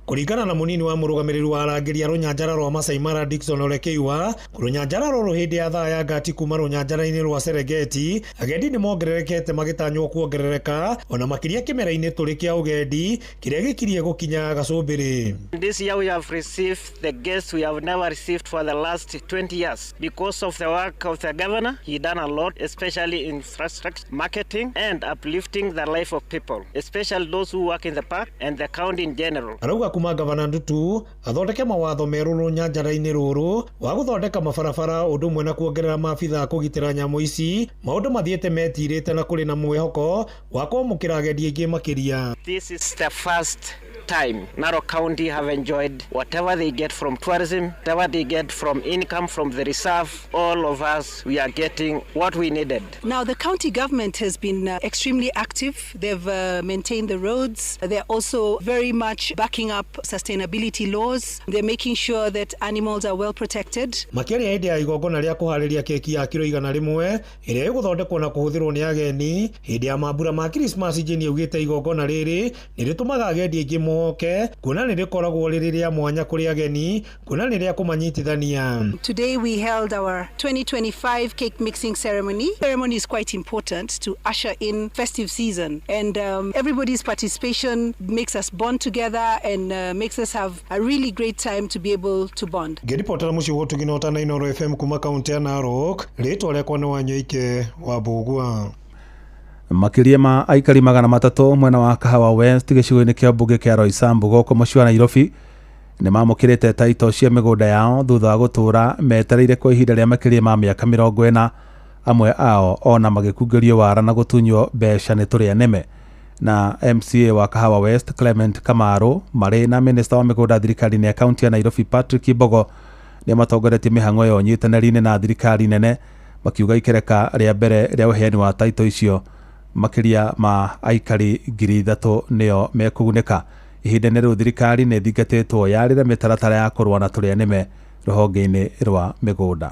S16: Kũringana na mũnini wa mũrũgamĩrĩri wa arangĩri a rũnyanjara rwa Masai Mara Dickson Olekeiwa, rũnyanjara rũrũ hĩndĩ ya thaa ya ngati kuma rũnyanjara-inĩ rwa Serengeti, agendi nĩ mongererekete magĩtanywo kuongerereka ona makĩria kĩmera-inĩ tũrĩ kĩa ũgendi kĩrĩa gĩkirie gũkinya gacũmbĩrĩ.
S17: This year we have received the guests we have never received for the last 20 years. Because of the work of the governor, he done a lot, especially in infrastructure, marketing and uplifting the life of people, especially those who work in the park and the county in general.
S16: Arauga kuma gavana Ndutu athondeke mawatho merũ rũnyanjara-inĩ rũrũ wa gũthondeka mabarabara ũndũ ũmwe na kuongerera maabitha kũgitĩra nyamũ ici, maũndũ mathiĩte metirĩte na kũrĩ na mwĩhoko wa kwamũkĩra agendi aingĩ makĩria.
S17: This is the first time Narok County have enjoyed whatever they get from tourism, whatever they get from income from the reserve. All of us, we are getting what we needed.
S18: Now, the county government has been extremely active. They've maintained the roads. They're also very much backing up sustainability laws. They're making sure that animals are well protected.
S16: Makĩaria hĩndĩ ya igongona rĩa kũharĩria keki ya kiro 100 ĩrĩa ĩgũthondekwo na kũhũthĩrwo nĩ ageni hĩndĩ ya mambura ma Christmas, Jane augĩte igongona rĩrĩ nĩ rĩtũmaga agendi aingĩ moke kuona nĩ rĩkoragwo rĩrĩ rĩa mwanya kũrĩ ageni kuona nĩ rĩa kũmanyitithania.
S18: Today we held our 2025 cake mixing ceremony. Ceremony is quite important to usher in festive season, and everybody's participation makes us bond together and makes us have a really great time to be able to bond.
S16: Ngĩribotera mũciĩ wa Ũtugi na Ũtana Inooro FM kuma kaunti ya Narok, rĩtwa rĩakwa nĩ Wanyoike wa Mbũgua.
S15: Makĩria ma aikari 300 mwena wa Kahawa West gĩcigo-inĩ kĩa mbunge kĩa Roysambu gũkũ mũciĩ wa Nairobi nĩ mamũkĩrĩte taito cia mĩgũnda yao thutha wa gũtũũra metereire kwa ihinda rĩa makĩria ma mĩaka 40, amwe ao ona magĩkungĩrio wara na gũtunywo mbeca nĩ tũrĩa nĩme. Na MCA wa Kahawa West Clement Kamaru marĩ na minista wa mĩgũnda thirikari-inĩ ya kaunti ya Nairobi Patrick Mbogo nĩ matongoretie mĩhang'o ĩyo nyitanĩri-inĩ na thirikari nene, makiuga ikereka rĩa mbere rĩa ũheani wa taito icio makĩria ma aikari 3,000 nĩo mekũgunĩka. Ihinda-inĩ rĩu thirikari nĩ ĩthingatĩtwo yarĩre mĩtaratara ya kũrũa na tũrĩa nĩme rũhonge-inĩ rwa mĩgũnda.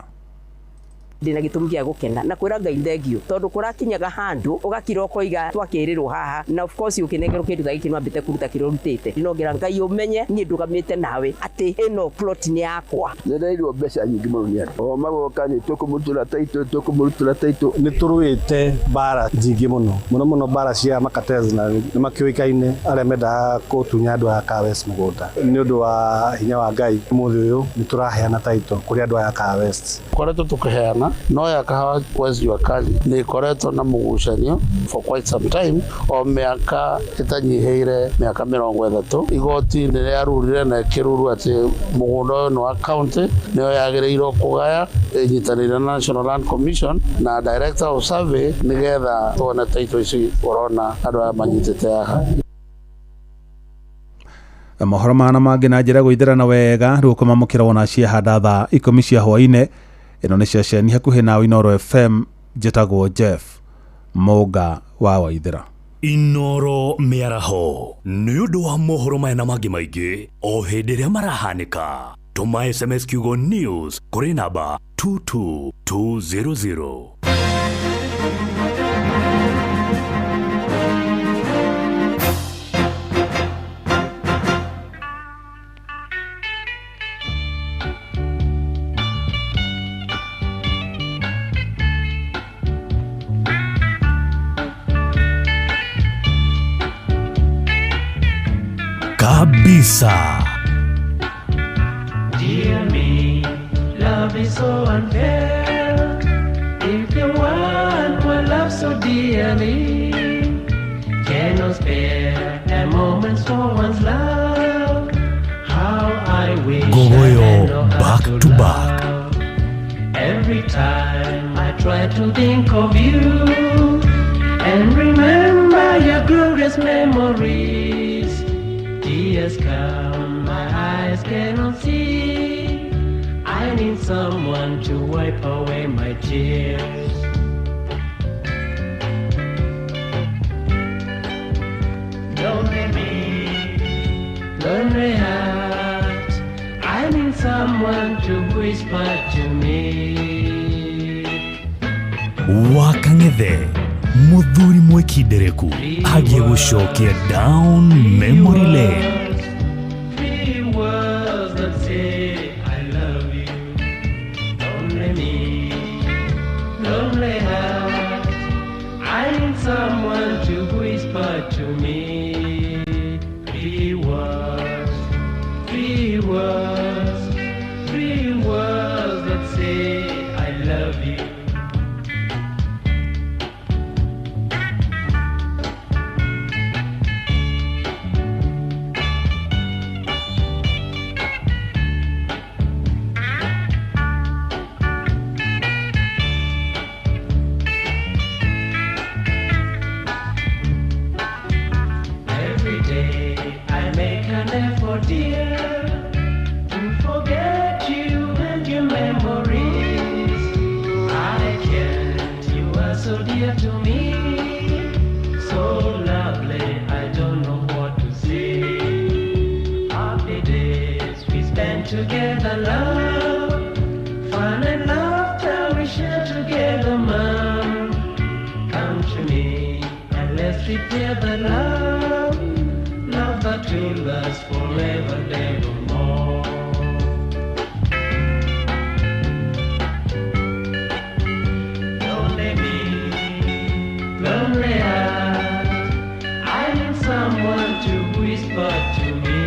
S20: Ndĩna gĩtũmi gĩa gũkena na kwĩra Ngai thengio tondũ kũrakinyaga handũ ũgakira ũkoiga twakĩrĩrwo haha, na of course ũkĩnengerwo kĩndũ ta gĩkĩ nĩwambĩte kũruta kĩrĩa ũrutĩte. Ndinongera Ngai ũmenye niĩ ndũgamĩte nawe atĩ ĩno plot nĩ yakwa.
S21: Nĩnderirwo mbeca nyingĩ mũno nĩ andũ o magoka nĩ tũkũmũrutĩra taitũ, tũkũmũrutĩra taitũ.
S22: Nĩ tũrũĩte mbara nyingĩ mũno mũno mũno, mbara cia makatez na nĩ makĩũĩkaine arĩa mendaga kũtunya andũ aya Kahawa West mũgũnda. Nĩ ũndũ wa hinya wa Ngai ũmũthĩ ũyũ nĩ tũraheana taitũ kũrĩ andũ aya Kahawa West.
S23: Koretwo tũkĩheana
S1: No ya Kahawa West Jua Kali nĩ ĩkoretwo na mũgucanio for quite some time, o mĩaka ĩtanyihĩire mĩaka 30. Igoti nĩ rĩarurire na ĩkĩruru atĩ mũgũnda ũyũ nĩ wa county, nĩyo yagĩrĩirwo kũgaya ĩnyitanĩire na National Land Commission na Director of Survey nĩgetha tuone title ici ũrona andũ aya manyitĩte haha.
S15: Mohoro mana mangĩ na njĩra gũithĩrana wega rĩu ũkũmamũkĩra wona ciahanda thaa 10 cia hwaĩ-inĩ. Ĩno nĩ ceceni hakuhĩ nawe Inooro FM. Njĩtagwo Jeff Mũnga wa Waithĩra.
S8: Inooro mĩaraho nĩ ũndũ wa mohoro maya na mangĩ maingĩ o hĩndĩ ĩrĩa marahanĩka. Tũma SMS kiugo news kũrĩ namba 22200. Kabisa.
S6: Dear me, love is so unfair. If the one who loves so dearly cannot spare a moment for one's love, how I wish
S8: Gogoyo
S6: I had know how
S8: back to back.
S6: love. Every time I try to think of you and remember your glorious memories, tears come, my eyes cannot see. I need someone to wipe away my tears. Lonely me, lonely heart, I need someone to whisper to me.
S8: Wakang'ethe muthuri mwikindereku agie gucokia down memory lane.
S6: Three words that say I love you. Lonely me, lonely heart, I need someone to whisper to me. Three words, three words, three words that say I love you. Every day I make an effort, dear, to forget you and your memories. I can't, you are so dear to me, so lovely, I don't know what to say. Happy days we spend together, love, fun and laughter we share together, mom. Come to me and let's repair the love, love that will last forever and more. Lonely me, lonely heart, I need someone to whisper to me.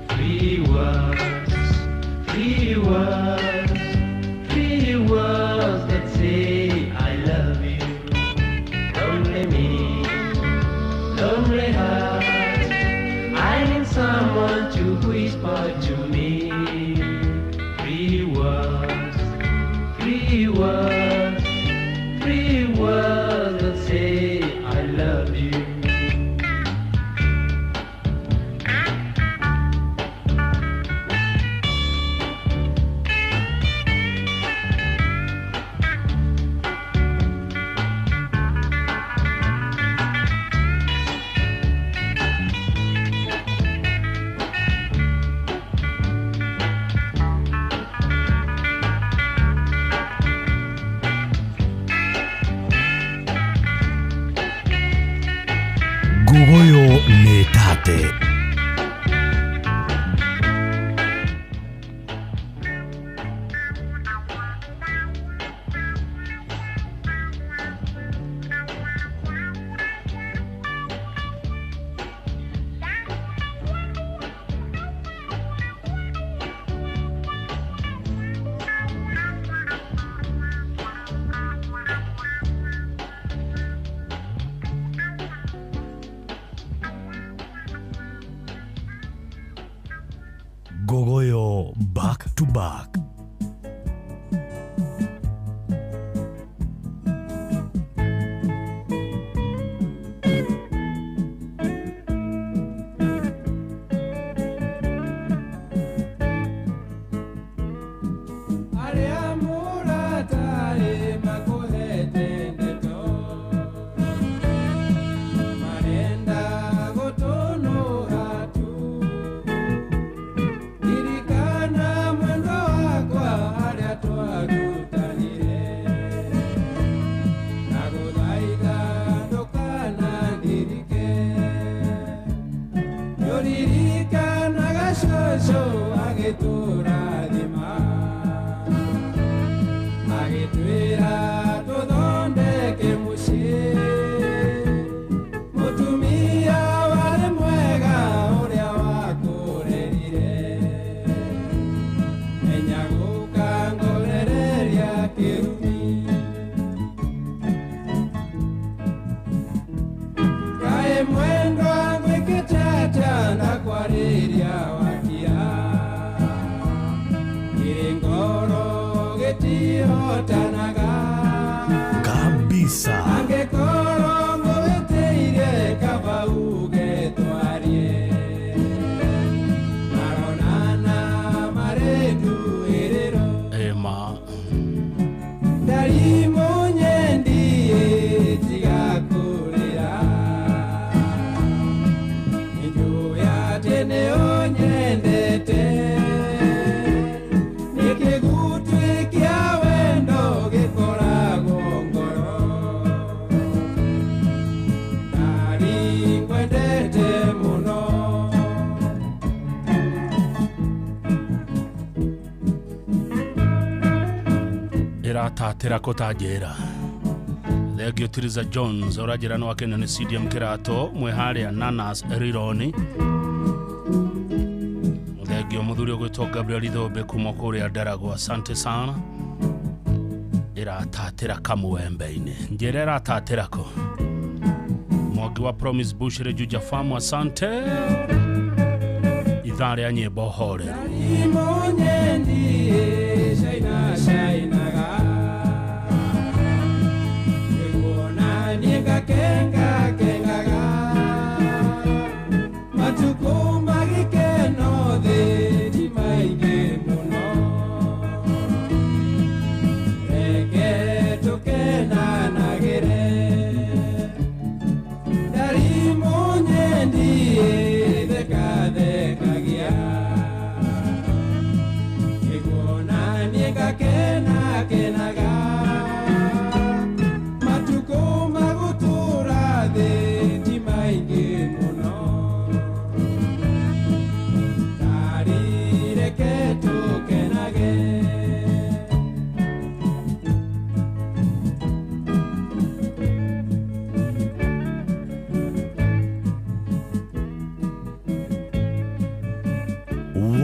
S6: Three words, three words, three words that say I love you. Lonely me, lonely heart, I need someone to whisper to me. Three words, three words, three words that say I love you.
S8: Ngogoyo back to back. Kabisa. Ema. Iratatĩra kũtanjĩra. Thengio Tiriza Jones ũranjĩra nĩ wakena nĩ CDM Kĩrato mwĩ harĩa Nanas Rironi. Thengio mũthuri ũgwĩtwo Gabriel Ithũmbe kuma kũrĩa Ndaragwa, asante sana. Iratatĩra kamwembe-inĩ. Njĩra ĩratatĩra kũ? Mwangi wa Promise Bushire Juja Farm, asante. Ithaa rĩa nyĩmbo horeru.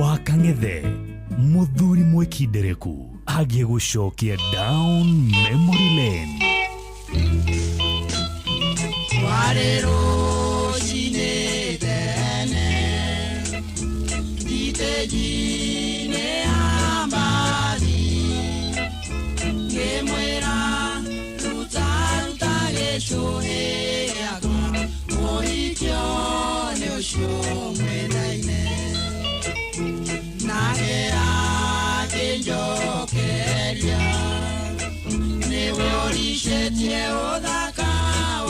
S8: Wakang'ethe muthuri mwikindereku agĩgũcokia down memory lane.
S2: Warĩ rũcinĩ tene thitĩnji-inĩ ya mbathi ngĩmwĩra ruta ruta gĩcũhĩ gĩakwa mũhikio nĩ ũcio mwendaine nake akĩnjokeria nĩwe ũricĩtie ũthaka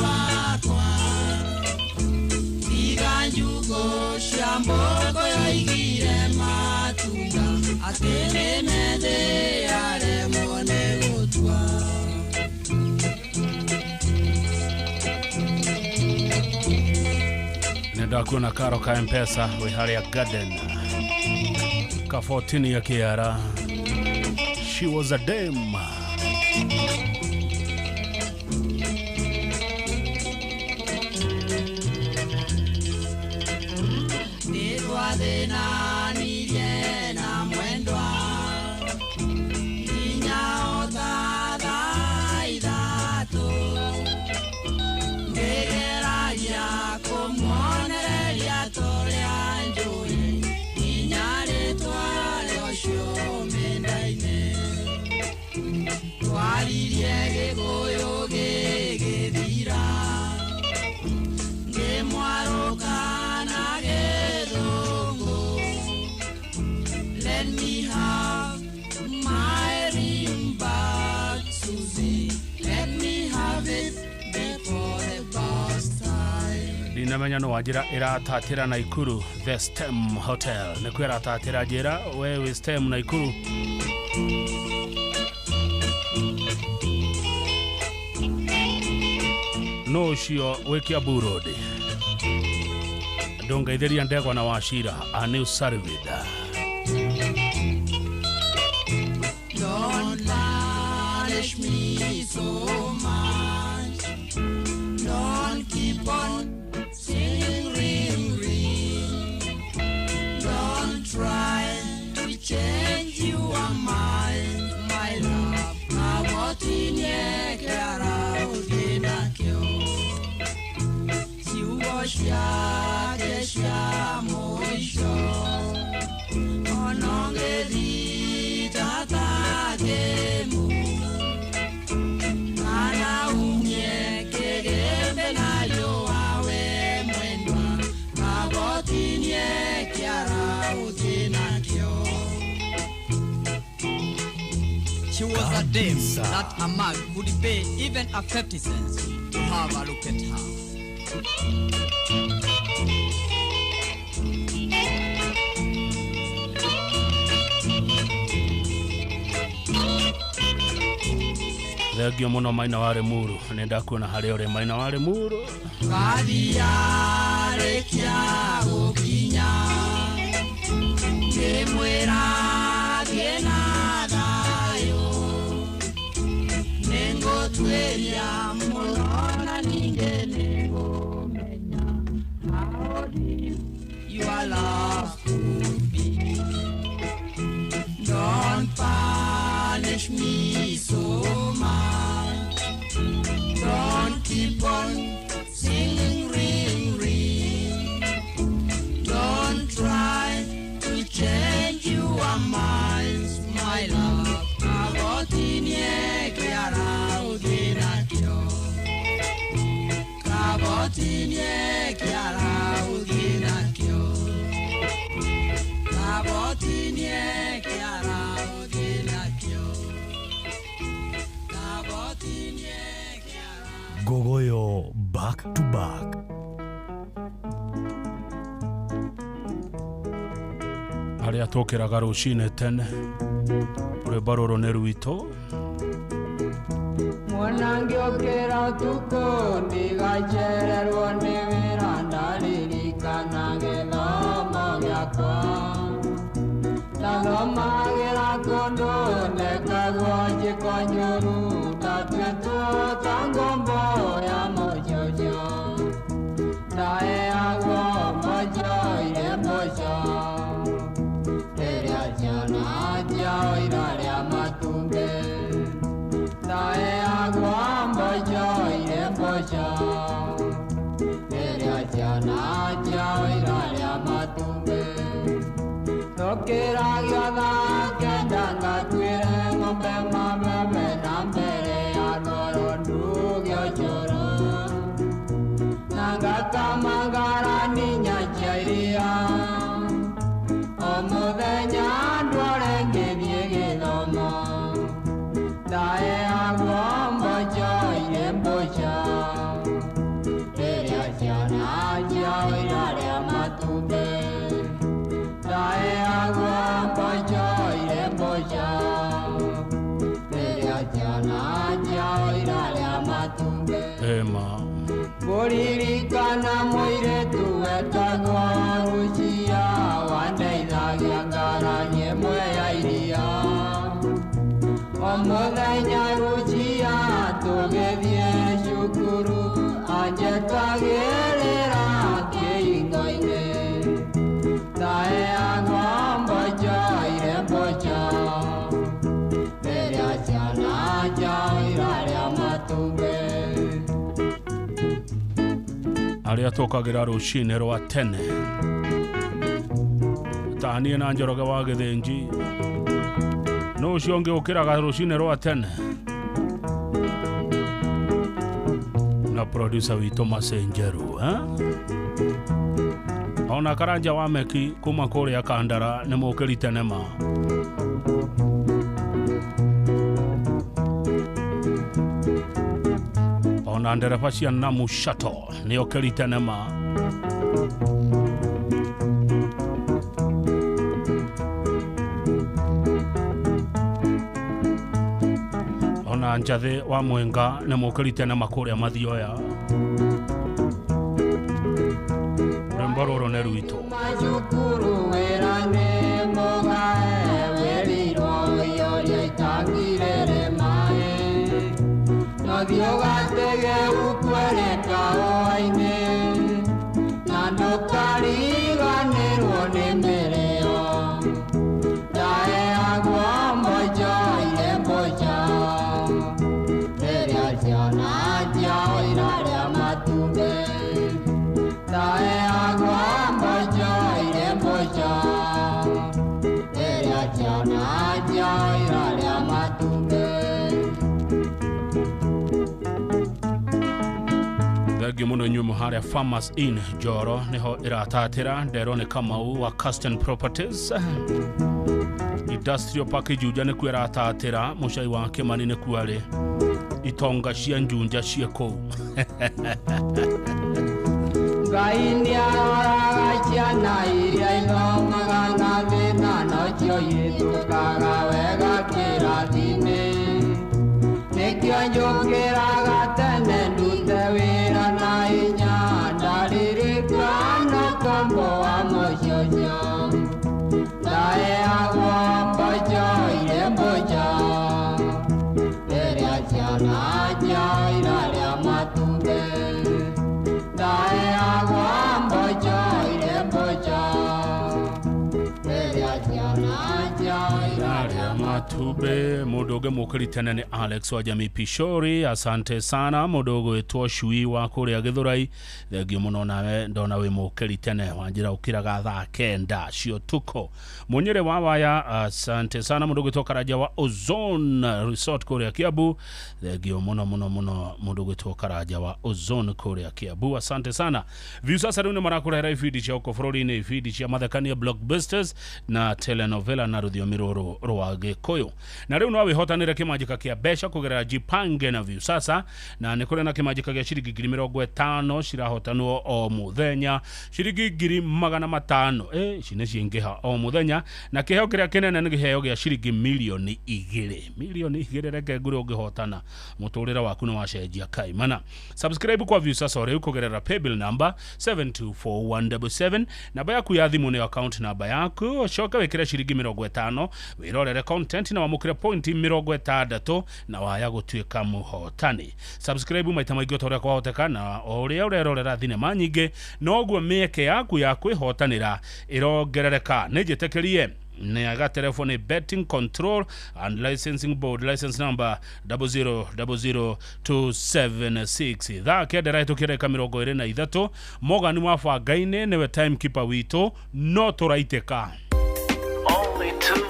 S2: wakwa tiga njugũ cia mbũkũ yoigire matunda atĩ nĩ methĩ aremwo nĩ gũtua.
S25: Nĩndakuona karo ka M-Pesa wĩ harĩa Garden ka 14 ya Kiara. She was a dame.
S2: Nĩtwathĩnanirie na mwendwa nginya o ta thaa ithatũ ngĩgeragia kũmuonereria tũrĩa njũĩ nginya rĩtwa
S25: Ndamenya no wanjĩra ĩratatĩra Naikuru The Stem Hotel. Nĩkuo ĩratatĩra njĩra we wĩ Stem Naikuru. No ũcio wĩ Kiambu Road. Ndũngeithĩria Ndegwa na Wachira a new Sarvida.
S2: Don't punish me so much. Don't keep on singing ring ring. Don't try to change your mind, my love. Awotinye kera utinakyo. Ciugo ciake cia mũico. Onongethita ta kĩmũ. Kana umie kĩgĩmbe na riũa we mwendwa. Awotinye kĩara ũthinakĩo.
S7: She was a dame that a man would pay even a 50 cents to have a look at her.
S25: Thengio mũno Maina wa Limuru. Nĩ ndakuona harĩa ũrĩ Maina wa Limuru.
S2: Bathiarĩkia gũkinya ngĩmwĩra thiĩ na thayũ. Nĩngũtuĩria mũno na ningĩ nĩngũmenya how deep your love could be. Don't punish me so much. Don't keep on singing ring ring. Don't try to change your minds, my love. Kabotinye kĩara ũthinakĩo. Kabotinye kĩara ũthinakĩo. Kabotinye kĩara ũthinakĩo. Kabotinye kĩara.
S8: Gogoyo back to back.
S25: Harĩa tũkĩraga rũcinĩ tene rwĩmbo rũrũ nĩ rwitũ.
S12: Mwana ngĩũkĩra ũtukũ ndigacererwo nĩ wĩra ndaririkana gĩthomo gĩakwa. Ndathomagĩra kũndũ ndekagwo njĩko njũru ndatuĩtwo ta ngombo ya mũcũcũ. Ndaheagwo mboco irĩ mboco rĩrĩa ciana ciao irarĩa matumbĩ. Ndaheagwo mboco irĩ mboco rĩrĩa ciana ciao irarĩa matumbĩ. Tũkĩragio thaa kenda ngatuĩre ng'ombe mabebe na mbere ya rwaro nduge ũcũrũ. Na ngakama ngarani cia iria. O mũthenya ndware ngĩthiĩ gĩthomo. Ndaheagwo mboco irĩ mboco rĩrĩa ciana ciao irarĩa matumbĩ. Ndaheagwo mboco irĩ mboco rĩrĩa ciana ciao irarĩa matumbĩ.
S25: Ema.
S12: Kũririkana mũirĩtu wetagwo Rucia wandeithagia ngarani ĩmwe ya iria. O mũthenya Rucia tũgĩthiĩ cukuru anjetagĩrĩra kĩhingo-inĩ. Ndaheagwo mboco irĩ mboco rĩrĩa ciana ciao irarĩa matumbĩ.
S25: Arĩa tũkagĩra rũcinĩ rwa tene ta niĩ na Njoroge wa Gĩthĩnji. No ũcio ũngĩ ũkĩraga rũcinĩ rwa tene na producer witũ Masenjeru, eh? Ona Karanja wa Meki kuma kũrĩa Kandara nĩ mũkĩri tene ma. Ona ndereba cia Namu Shuttle nĩ okĩri tene ma. Na Njathĩ wa Mwenga nĩ mũkĩrite na makũrĩa mathioya. Rwĩmbo rũrũ nĩ rwitũ.
S12: Macukuru wĩra nĩ mũgae wĩrirwo ũiyũrie itangi rĩrĩ maĩ nothiĩ ũgatege ukwere kahũa-inĩ na ndũkariganĩrwo nĩ mĩrĩo ndaheagwo mboco irĩ mboco rĩrĩa ciana ciao irarĩa matumbĩ ndaheagwo mboco irĩ mboco rĩrĩa ciana ciao irarĩa matumbĩ.
S25: Thengio mũno inyuĩ mũharĩa Farmers Inn Njoro nĩho ĩratatĩra. Nderwo nĩ Kamau wa Caston Properties. Industrial Park Juja nĩkuo ĩratatĩra. Mũcai wa Kĩmani nĩkuo arĩ. Itonga cia Njunja ciĩ kũu.
S12: Ngai nĩaroraga ciana iria ithomaga na thĩna nocio ihĩtũkaga wega kĩrathi-inĩ nĩkĩo njũkĩraga tene ndute wĩra na hinya ndaririkana kombo wa mũcũcũ ndaheagwo mboco irĩ mboco rĩrĩa ciana ciao irarĩa matumbĩ ndaheagwo mboco irĩ mboco rĩrĩa ciana ciao irarĩa
S25: Matube. Mũndũ ũngĩ mũkĩri tene nĩ Alex wa Jamii Pishori, asante sana. Mũndũ ũgwĩtwo Cui wa kũrĩa Gĩthũrai, thengio mũno nawe ndona wĩ mũkĩri tene. Wanjĩra ũkĩraga thaa 9 cia ũtukũ. Mũnyĩrĩ wa Waya, asante sana. Mũndũ ũgwĩtwo Karanja wa Ozone Resort kũrĩa Kiambu, thengio mũno mũno mũno. Mũndũ ũgwĩtwo Karanja wa Ozone kũrĩa Kiambu, asante sana. Viusasa rĩu nĩ marakũrehera ibindi cia gũkũ bũrũri-inĩ, ibindi cia mathekania, blockbusters na telenovela na rũthiomi rũrũ rwa Gĩkũyũ. Na rĩu no wĩhotanĩre kĩmanjĩka kĩa mbeca kũgerera Jipange na Viusasa, na nĩ kũrĩ na kĩmanjĩka gĩa ciringi 50,000 cirahotanwo o mũthenya, ciringi 500,000 ici nĩ ciingĩha o mũthenya, na kĩheo kĩrĩa kĩnene nĩ kĩheo gĩa ciringi 2 milioni. 2 milioni reke ngũrĩ ũngĩhotana mũtũrĩre waku nĩ wacenjia kaimana. Subscribe kwa Viusasa rĩu kũgerera paybill number 724177, namba yaku ya thimũ nĩ account namba yaku, ũcoke wĩkĩre ciringi 50 wĩrorere content na wamũkĩre pointi 60 na waya gũtuĩka mũhotani. Subscribe maita maingĩ o ta ũrĩa kwahoteka, na o ũrĩa ũrerorera thinema nyingĩ noguo mĩeke yaku ya kwĩhotanĩra ĩrongerereka. Nĩ njĩtĩkĩrie nĩ agaterefo nĩ Betting Control and Licensing Board license number 0000276. Thaa 9 ĩrahĩtũkia ndagĩka 23. Morgan wa Bangainĩ nĩwe timekeeper witũ, no tũraitĩka.
S6: Only two,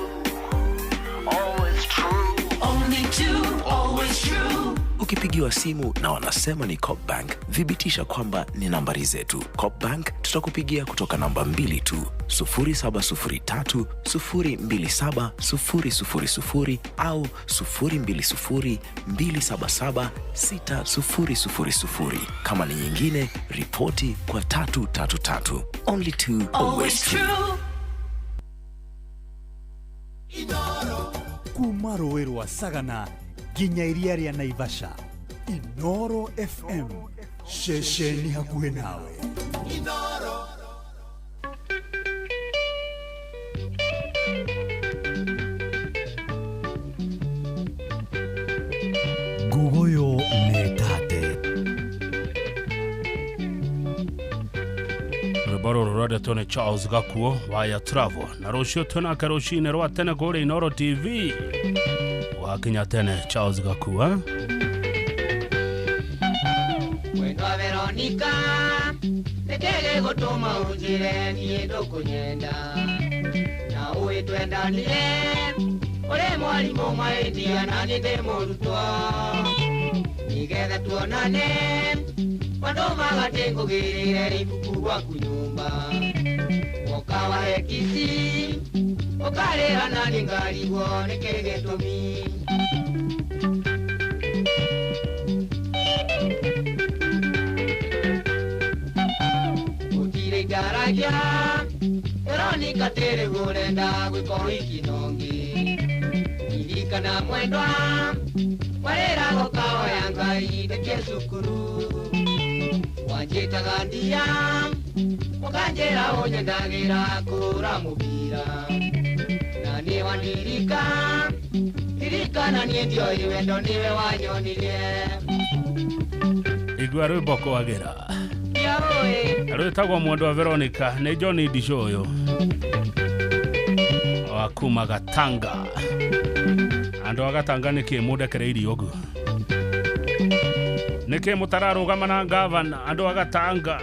S6: always true.
S2: Only two, always true.
S4: Ukipigiwa simu na wanasema ni Coop Bank, thibitisha kwamba ni nambari zetu. Coop Bank tutakupigia kutoka namba 2 tu, 0703 027 000 au 020 277 6000. Kama ni nyingine, ripoti kwa 333. Only two, always true.
S24: Kuma rũĩ rwa Sagana nginya iria rĩa Naivasha, Inoro FM, ceceni hakuhĩ nawe. Ngugoyo nĩ tate.
S25: Rwĩmbo rũrũ rwendetwo nĩ Charles Gakuo wa ya Travel, na rũciũ twĩnake rũcinĩ rwa tene kũrĩa Inoro TV. Wakinya tene Charles Gakuo.
S2: Mwendwa Veronica nĩkĩĩ gĩgũtũma ũnjĩre niĩ ndũkũnyenda na ũĩ twendanire ũrĩ mwarimũ mahĩtia na niĩ ndĩ mũrutwo nĩgetha tuonane andũ magatĩ ngũgĩrĩre ibuku gwaku nyũmba woka wahe kici ũkarĩra na niĩ ngarigwo nĩkĩĩ gĩtũmi. Gũtirĩ ngaragia Veronica tĩrĩ ũrenda gwĩka ũhiki na ũngĩ. Ndirikana mwendwa warera gũkahoya Ngai ndĩkie cukuru wanjĩtaga ndia ũkanjĩra ũnyendagĩra kũhũra mũbira na niĩ wandirika ndirikana niĩ ndioĩ wendo nĩwe wanyonirie.
S25: Igua rwĩmbo kwagĩra rwĩtagwo Mwendwa Veronica nĩ John Ndishoyo wa kuma Gatanga. Andũ a Gatanga nĩkĩ mũndekereirie ũguo? Nĩkĩ mũtararũgama na gavana? Andũ a Gatanga.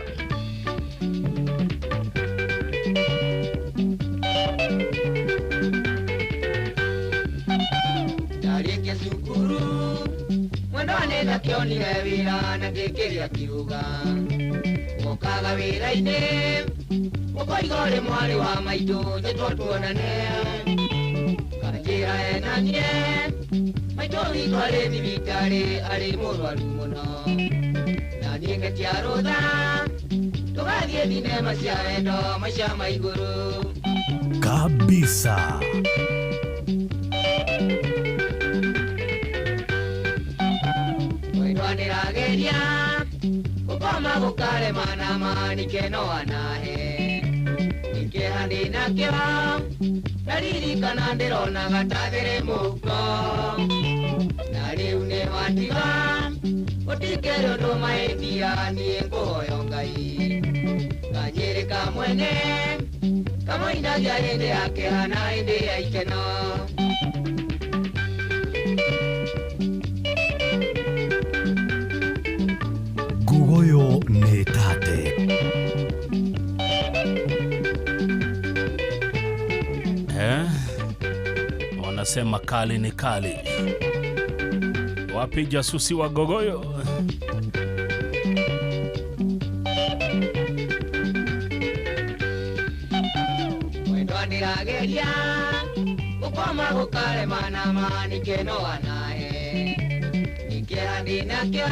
S2: Ndarĩkia cukuru mwendwa nĩndakĩonire wĩra na ngĩkĩria kiuga ũkaga wĩra-inĩ ũkoiga ũrĩ mwarĩ wa maitũ njĩtwo tuonane kanjĩra ena niĩ maitũ witũ arĩ thibitarĩ arĩ mũrwaru mũno na niĩ ngetia rũtha tũgathiĩ thinema cia wendo maica ma igũrũ
S8: kabisa.
S2: Mwendwa nĩrageria gũkoma gũkarema na manike no anahe nĩkĩeha ndĩnakĩo ndaririkana ndĩronaga ta thĩrĩ mũhuko na rĩu nĩ watiga gũtikĩrĩ ũndũ mahĩtia niĩ ngũhoyo Ngai kanyĩrĩ ka mwene kamũinagia hĩndĩ ya kĩeha na hĩndĩ ya ikeno.
S8: Gugoyo nĩ tate.
S25: Wanasema kali ni kali. Wapi jasusi wa Gogoyo?
S2: Mwendwa ndĩrageria gũkoma gũkarema na manike no anahe nĩkĩeha ndĩnakĩo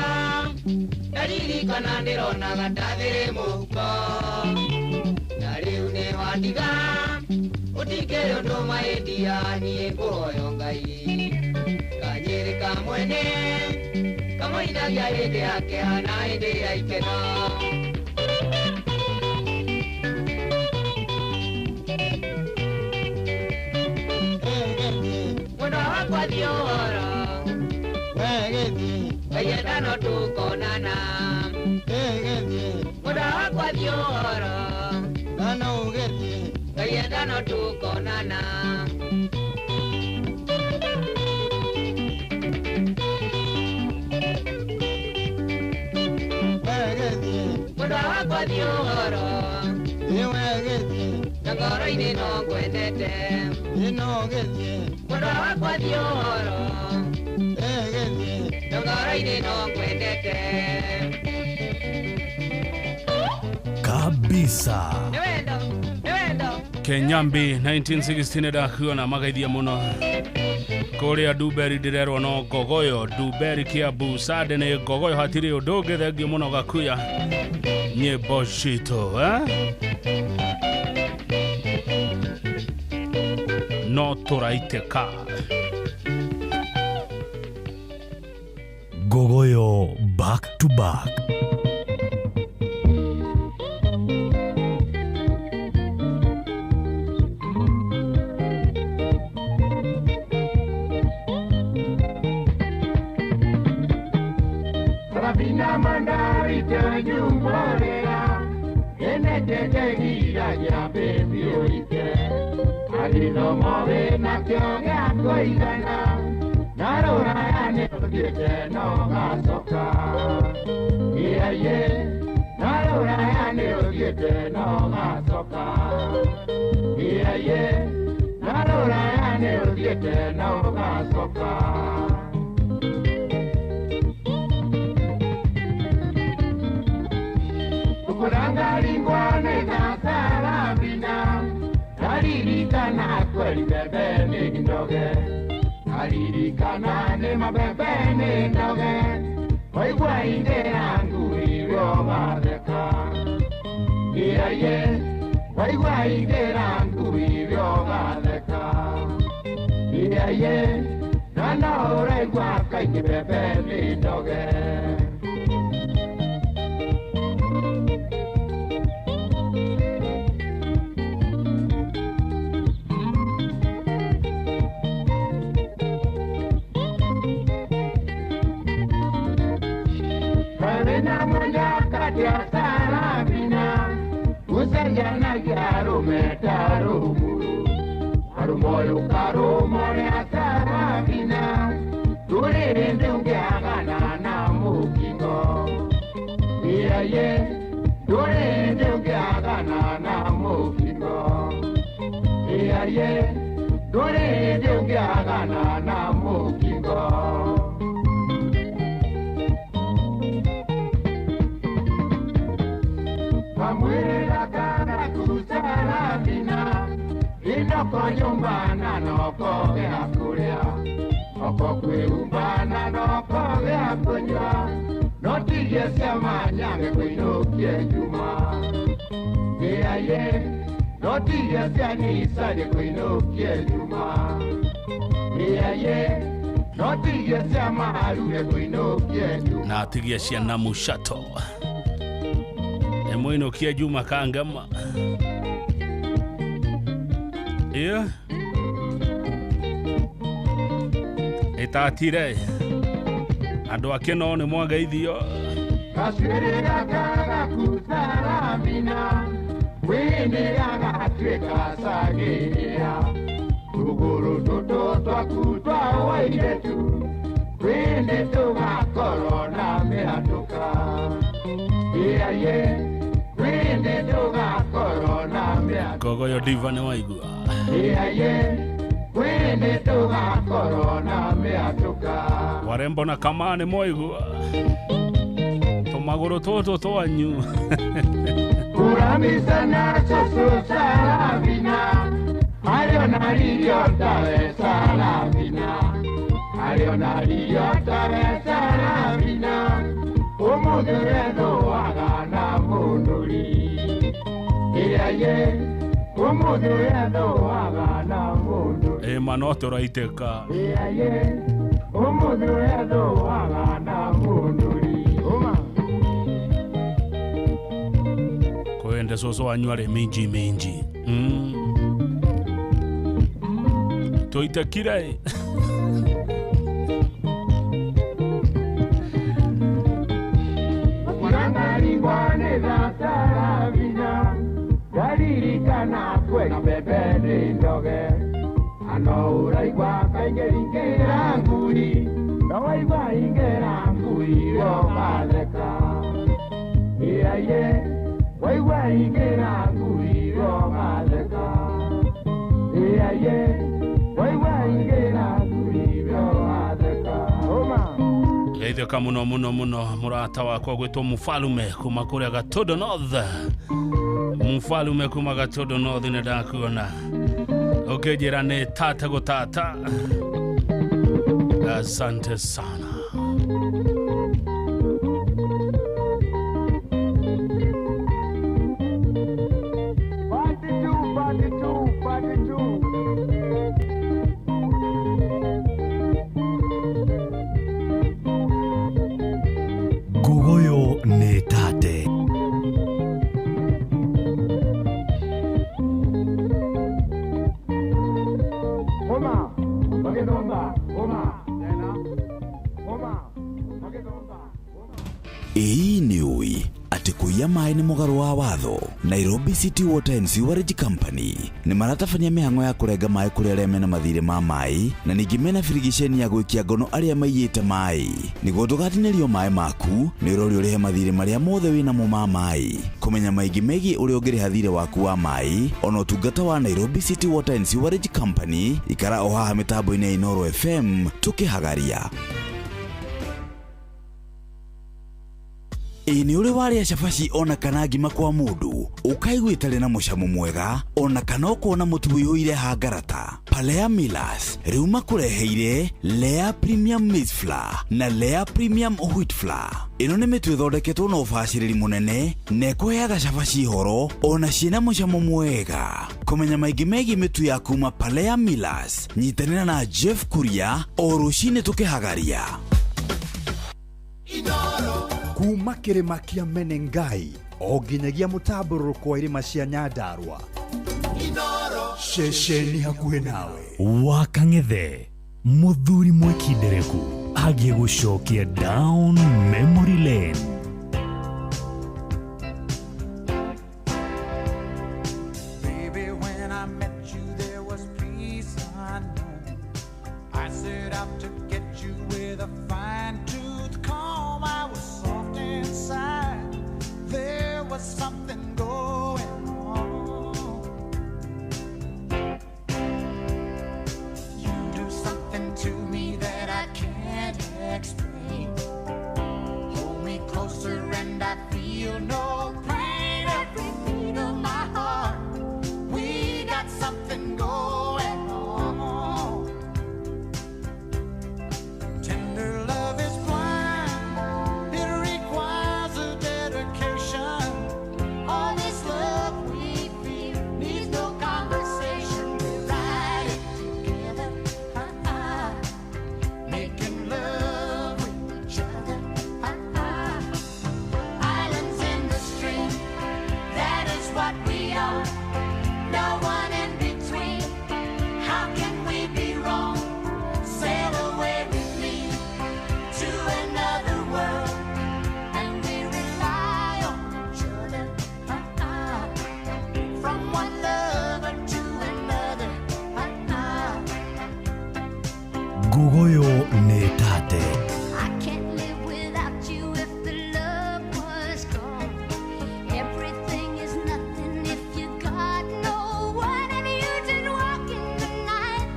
S2: ndaririkana ndĩronaga ta thĩrĩ mũhuko na rĩu nĩ wandiga ũtikĩrĩ ũndũ mahĩtia niĩ ngũhoyo Ngai kanyĩrĩ ka mwene kamũinagia hĩndĩ ya kĩeha na hĩndĩ ya ikeno. Mwendwa wakwa thiĩ ũhoro Ngai enda no tũkonana Mwendwa wakwa thiĩ ũhoro Ngai enda no tũkonana. Mwendwa wakwa thiĩ ũhoro na ngoro-inĩ no ngwendete Mwendwa wakwa thiĩ ũhoro na ngoro-inĩ no ngwendete
S8: kabisa.
S2: Nĩ wendo, nĩ wendo.
S25: Kenyambi 1916 ndakuona magaithia muno kuria Nduberi ndirerwo no Ngogoyo Nduberi Kiambu Sande nĩ Ngogoyo hatirĩ ũndũ ũngĩ thengio mũno Gakuya nyĩmbo citũ no tũraitĩka.
S8: Gogoyo back to back.
S5: Sarafina mandari tanyumborera enetetegira ya bebi oite agithomo nakĩo gĩa kũigana na rũraya nĩ ũthiĩte no gacoka ĩaiĩ na rũraya nĩ ũthiĩte no gacoka ĩaiĩ na rũraya nĩ ũthiĩte no gacoka. Kurangaringwa nĩ Sarafina naririkana kweli bebe nĩ ndoge naririkana nĩ mabebe nĩ ndoge waigua ingĩra ngui ũgatheka ĩaiĩ waigua ingĩra ngui ũgatheka ĩaiĩ Kaingĩ mbembe nĩ ndoge. Kawena moja kati ya Sarafina Usajanagia rume tarumuru Karumoyo karumore Sarafina Turinde ungeagana na mukingo. Iyaye turinde ungeagana na mukingo. Iyaye turinde ungeagana na mukingo. Kamwira kana kusarafina Inoko nyumbana noko gĩa kũrĩa Oko kwĩhumbana noko gĩa kũnyua No tigie ciama nyange kũinũkie Juma. Ĩaye no tigie cia Nisa kũinũkie Juma. Ĩaye no tigie cia Maruge kũinũkie Juma.
S25: Na atigia ciana mushato emwinokia Juma kangama. Iyo itatire andu ake no nĩ mwangeithio.
S5: Gacuĩrĩ gaka gaku Sarafina Wĩnĩ gagatuĩka cagĩrĩra Tũgũrũ tũtũ twaku twa wairĩtu Wĩnĩ tũgakorwo na mĩhatũka. Ĩaye wĩnĩ tũgakorwo na mĩhatũka.
S25: Kogoyo diva nĩ waigua.
S5: Ĩaye wĩnĩ tũgakorwo na mĩhatũka.
S25: Warembo na kama nĩ mwaigua tũmagũrũ tũtũ twanyu.
S5: Kuramisana susu Sarafina Aliona lirio tawe Sarafina Aliona lirio tawe Sarafina Ũmũthĩ ũrethũaga na mũndũri. Ĩaye ũmũthĩ ũrethũaga na mũndũri.
S25: Ĩma no tũraitĩka.
S5: Ĩaye ũmũthĩ ũrethũaga na mũndũri. Ũma
S25: Kwende cũcũ wanyu arĩ minji minji. Tũitĩkire.
S5: Mwanangarigwa Sarafina Ndaririkana kwĩna mbembe nĩ ndoge Ano ũraigua kaingĩ ingĩra ngui No waigua ingĩra ngui ũgatheka. Ĩaye waigua ingĩra ngui ũgatheka. Ĩaye waigua ingĩra ngui ũgatheka. Ũma
S25: Geithĩka mũno mũno mũno mũrata wakwa gwĩtwo Mũfalume kuma kũrĩa Gatondo North. Mũfalume kuma Gatondo North nĩ ndakuona ũkĩnjĩra nĩ tata gũtata. Asante sana.
S5: Party two, party two, party two.
S8: Ngugoyo nĩ tate.
S5: Oma, magĩthomba, oma, tena, oma, magĩthomba.
S9: Ĩĩ nĩ ũĩ atĩ kũiya maĩ nĩ mũgarũ wa watho. Nairobi City Water and Sewerage Company nĩ maratabania mĩhang'o ya kũrenga maĩ kũrĩ arĩa mena mathirĩ ma maĩ na ningĩ mena birigiceni ya gwĩkia ngono arĩa maiyĩte maĩ. Nĩguo ndũgatinĩrio maĩ maku nĩ ũrorio ũrĩhe mathirĩ marĩa mothe wĩnamo ma maĩ. Kũmenya maingĩ megiĩ ũrĩa ũngĩrĩha thirĩ waku wa maĩ ona ũtungata wa Nairobi City Water and Sewerage Company, ikara o haha mĩtambo-inĩ ya Inooro FM tũkĩhagaria. Ĩ nĩ ũrĩ warĩa cabaci ona kana ngima kwa mũndũ ũkaigua ĩtarĩ na mũcamo mwega ona kana ũkona mũtu ũiyũire hangarata? Palea Millers rĩu makũreheire Lea Premium Maize Flour na Lea Premium Wheat Flour. Ĩno nĩ mĩtu ĩthondeketwo na ũbacĩrĩri mũnene na ĩkũheaga cabaci horo ona ciĩna mũcamo mwega. Kũmenya maingĩ megiĩ mĩtu ya kuma Palea Millers, nyitanĩra na Jeff Kuria o rũcinĩ tũkĩhagaria.
S24: Kuma kĩrĩma kĩa Menengai o nginyagia mũtambũrũrũko wa irĩma cia Nyandarua. Ceceni hakuhĩ nawe.
S8: Wakang'ethe muthuri mwikindereku agĩgũcokia down memory lane.
S10: Baby, when I met you, there was peace unknown. I set out to get you with a fine-tooth comb. I was soft inside. There was something going on. You do something to me that I can't explain. Hold me closer and I feel no pain. Every beat of my heart, we got something going on. Tender love is blind, it requires a dedication. All this love we feel needs no conversation. We ride it together, making love with each other. Islands in the stream, that is what we are. No one in between. How can we be wrong? Sail away with me to another world, and we rely on each other. From one lover to another.
S8: Ngugoyo nĩ tate.
S21: I can't live without you if the love was gone. Everything is nothing if you got no one. And you just walk in the night,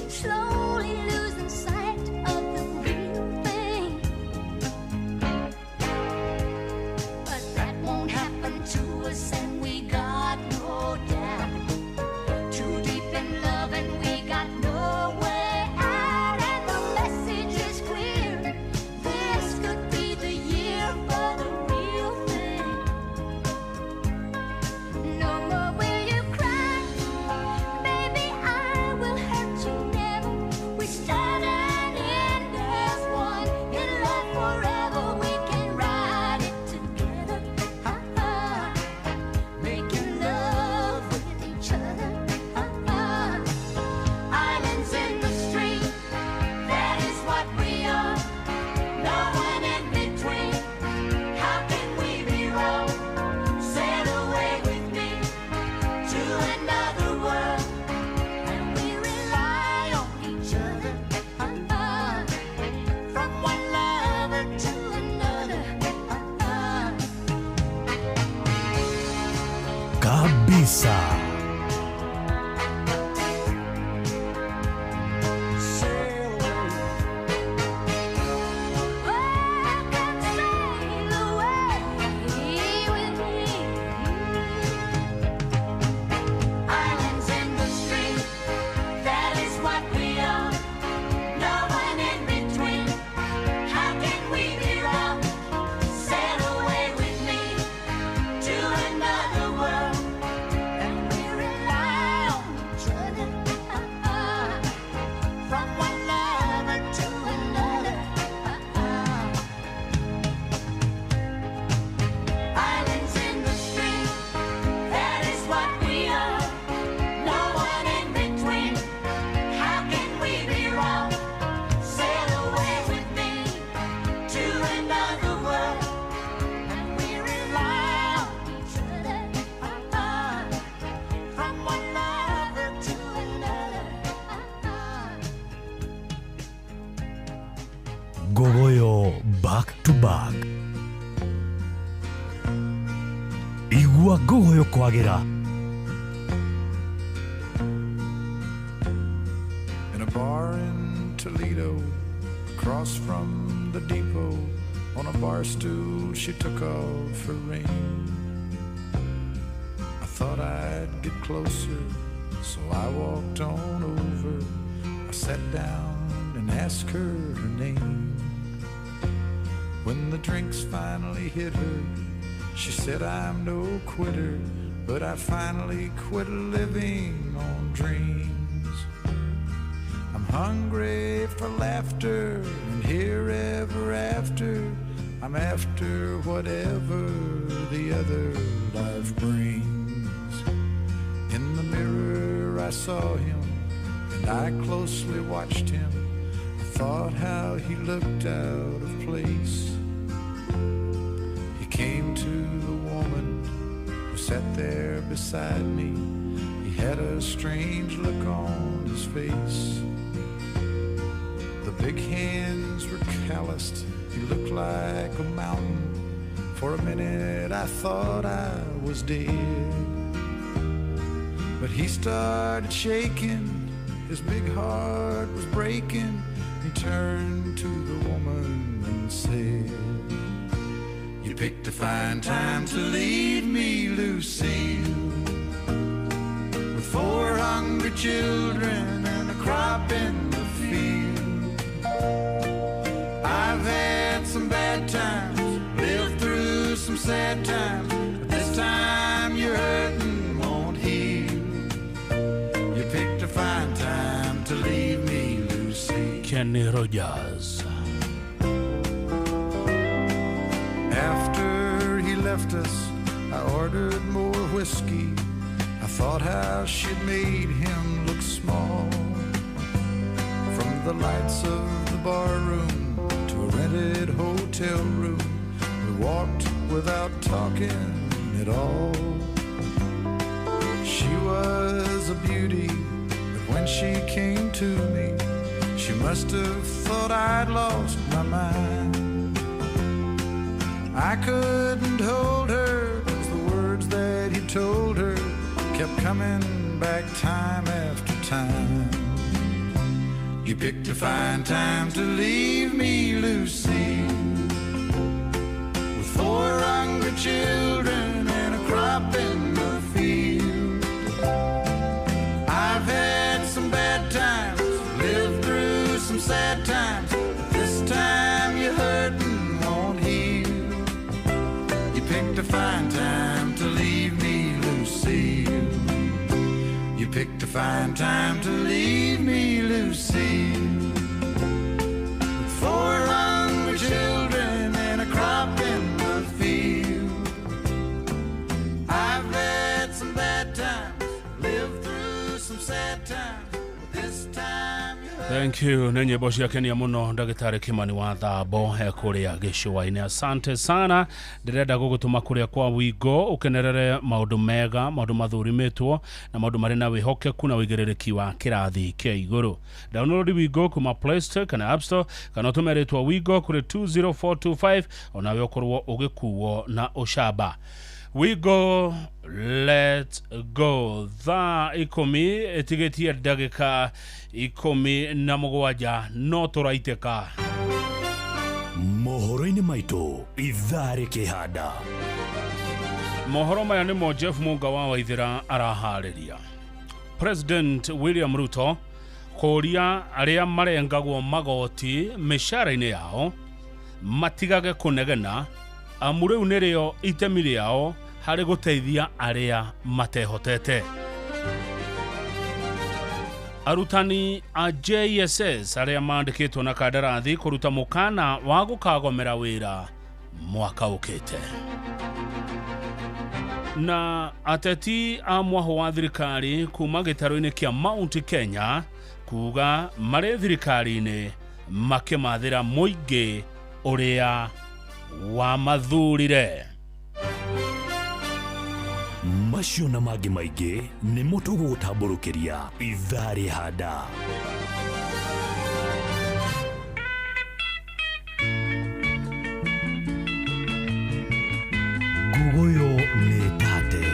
S21: slowly losing sight of the real thing. But that won't happen to us, and we got no doubt. Too deep in love, and we got no way out. And the message is clear. This could be the year for the real thing. No more will you cry, baby. I will hurt you never. We start and end as one. In love forever, we can ride it together. Making love with each other. Islands in the stream, that is what we are. No one in between. How can we be wrong? Sail away with me to another world, and we rely on each other. From one lover to another.
S8: Kabisa.
S21: Sail away with me.
S10: Islands in the stream, that is what we are. No one in between. How can we be wrong? Sail away with me to another world, and we rely on each other. From one lover to another. Islands in the stream, that is what we are. No one in between. How can we be wrong? Sail away with me to another world, and we rely on each other. From one lover to another.
S8: Ngogoyo back to back. Igua ngogoyo kwagĩra.
S11: In a bar in Toledo, across from the depot, on a bar stool she took off her ring. I thought I'd get closer, so I walked on over. I sat down and asked her her name. When the drinks finally hit her, she said, "I'm no quitter, but I finally quit living on dreams. I'm hungry for laughter and here ever after. I'm I'm after whatever the other life brings. In the mirror I saw him, and I closely watched him. I thought how he looked out of place. He came to the woman who sat there beside me. He had a strange look on his face. The big hands were calloused. He looked like a mountain. For a minute I thought I was dead. But he started shaking. His big heart was breaking. He turned to the woman and said, "You picked a fine time to leave me, Lucille, with 4 hungry children and a crop in the field. I've had some bad times, lived through some sad times, but this time your hurting won't heal. You picked a fine time to leave me, Lucille."
S25: Kenny Rogers.
S11: After he left us, I ordered more whiskey. I thought how she'd made him look small. From the lights of the bar room to a rented hotel room, we walked without talking at all. She was a beauty, but when she came to me, she must have thought I'd lost my mind. I couldn't hold her, 'cause the words that he told her kept coming back time after time. You picked a fine time to leave me, Lucille, with 4 hungry children and a crop in the field. I've had some bad times, lived through some sad times, but this time your hurting won't heal. You picked a fine time to leave me, Lucille. You picked a fine time to leave me, Lucille, with 4 hungry children and a crop in the field. I've had some bad times, lived through some sad times, but this time you
S25: Thank you. Nĩ nyĩmbo cia kenia mũno ndagĩtarĩ Kimani wa Thambo kũrĩa gĩcũa-inĩ. Asante sana. Ndĩrenda gũgũtũma kũrĩa kwa Wingo ũkenerere maũndũ mega, maũndũ mathurimĩtwo na maũndũ marĩ na wĩhokeku na ũigĩrĩrĩki wa kĩrathi kĩa igũrũ. Download Wingo kuma Play Store kana App Store kana ũtũme rĩtwa Wingo kũrĩ 20425 onawe ũkorwo ũgĩkuo na ũcamba. Wingo, let's go. Thaa 10 ĩtigĩtie ndagĩka 17 no tũraitĩka.
S8: Mohoro-inĩ maitũ ithaa rĩkĩhanda.
S25: Mohoro maya nĩmo Jeff Munga wa Waithĩra araharĩria. President William Ruto kũria arĩa marengagwo magoti mĩcara-inĩ yao matigage kũnegena amu rĩu nĩrĩo itemi rĩao harĩ gũteithia arĩa matehotete. Arutani a JSS arĩa mandĩkĩtwo na kandarathi kũruta mũkana wa gũkagomera wĩra mwaka ũkĩte. Na ateti a mwaho wa thirikari kuma gĩtarũ-inĩ kĩa Mount Kenya kuga marĩ thirikari-inĩ makĩmathĩra mũingĩ ũrĩa wamathurire.
S8: Macio na mangĩ maingĩ nĩmo tũgũgũtambũrũkĩria ithaa rĩhanda. Nguguyo nĩ tate.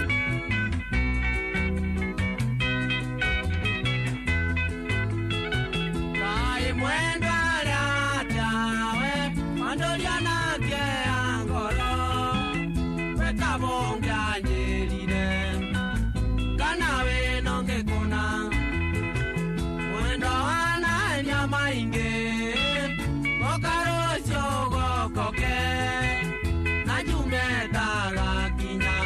S3: Kaĩ mwendwa aratawe, mandoria nake angoro, wekabongeanyĩrire, kana wĩno ngĩkũna, mwendwa wanania maingĩ, goka rũciũ gokoke, na njume ndagakinya.